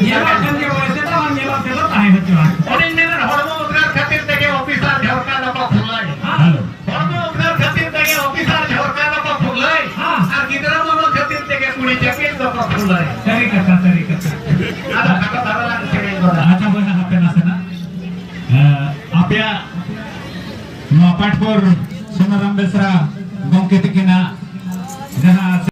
ᱧᱮᱞᱚᱜ ᱠᱷᱟᱱ ᱜᱮ ᱵᱚ ᱮᱥᱮᱫᱟ, ᱵᱟᱝ ᱧᱮᱞᱚᱜ ᱥᱮᱫ ᱫᱚ ᱛᱟᱦᱮᱸ ᱦᱚᱪᱚᱣᱟᱜ᱾ ᱚᱱᱮᱧ ᱢᱮᱱᱟ, ᱦᱚᱲᱢᱚ ᱩᱫᱽᱜᱟᱹᱨ ᱠᱷᱟᱹᱛᱤᱨ ᱛᱮᱜᱮ ᱚᱯᱷᱤᱥᱟᱨ ᱡᱷᱚᱨᱠᱟ ᱫᱚᱠᱚ ᱠᱷᱩᱞᱟᱹᱭ᱾ ᱦᱮᱸ᱾ ᱦᱮᱞᱳ᱾ ᱦᱚᱲᱢᱚ ᱩᱫᱽᱜᱟᱹᱨ ᱠᱷᱟᱹᱛᱤᱨ ᱛᱮᱜᱮ ᱚᱯᱷᱤᱥᱟᱨ ᱡᱷᱚᱨᱠᱟ ᱫᱚᱠᱚ ᱠᱷᱩᱞᱟᱹᱭ᱾ ᱦᱮᱸ᱾ ᱟᱨ ᱜᱤᱫᱽᱨᱟᱹ ᱢᱚᱱᱚ ᱠᱷᱟᱹᱛᱤᱨ ᱛᱮᱜᱮ ᱠᱩᱲᱤ ᱡᱟᱹᱯᱤᱫ ᱫᱚᱠᱚ ᱠᱷᱩᱞᱟᱹᱭ᱾ ᱥᱟᱹᱨᱤ ᱠᱟᱛᱷᱟ, ᱥᱟᱹᱨᱤ ᱠᱟᱛᱷᱟ᱾ ᱟᱫᱚ ᱠᱷᱟᱴᱚ ᱫᱷᱟᱨᱟ ᱞᱟᱝ ᱥᱮᱨᱮᱧ ᱜᱚᱫᱟ᱾ ᱟᱪᱪᱷᱟ ᱵᱚᱭᱦᱟ, ᱦᱟᱯᱮ ᱱᱟᱥᱮᱱᱟᱜ᱾ ᱮᱸ, ᱟᱯᱮᱭᱟᱜ ᱱᱚᱣᱟ ᱯᱟᱴᱯᱚᱨ ᱥᱳᱱᱟᱨᱟᱢ ᱵᱮᱥᱨᱟ ᱜᱚᱢᱠᱮ ᱛᱤᱠᱤᱱᱟᱜ ᱡᱟᱦᱟᱸ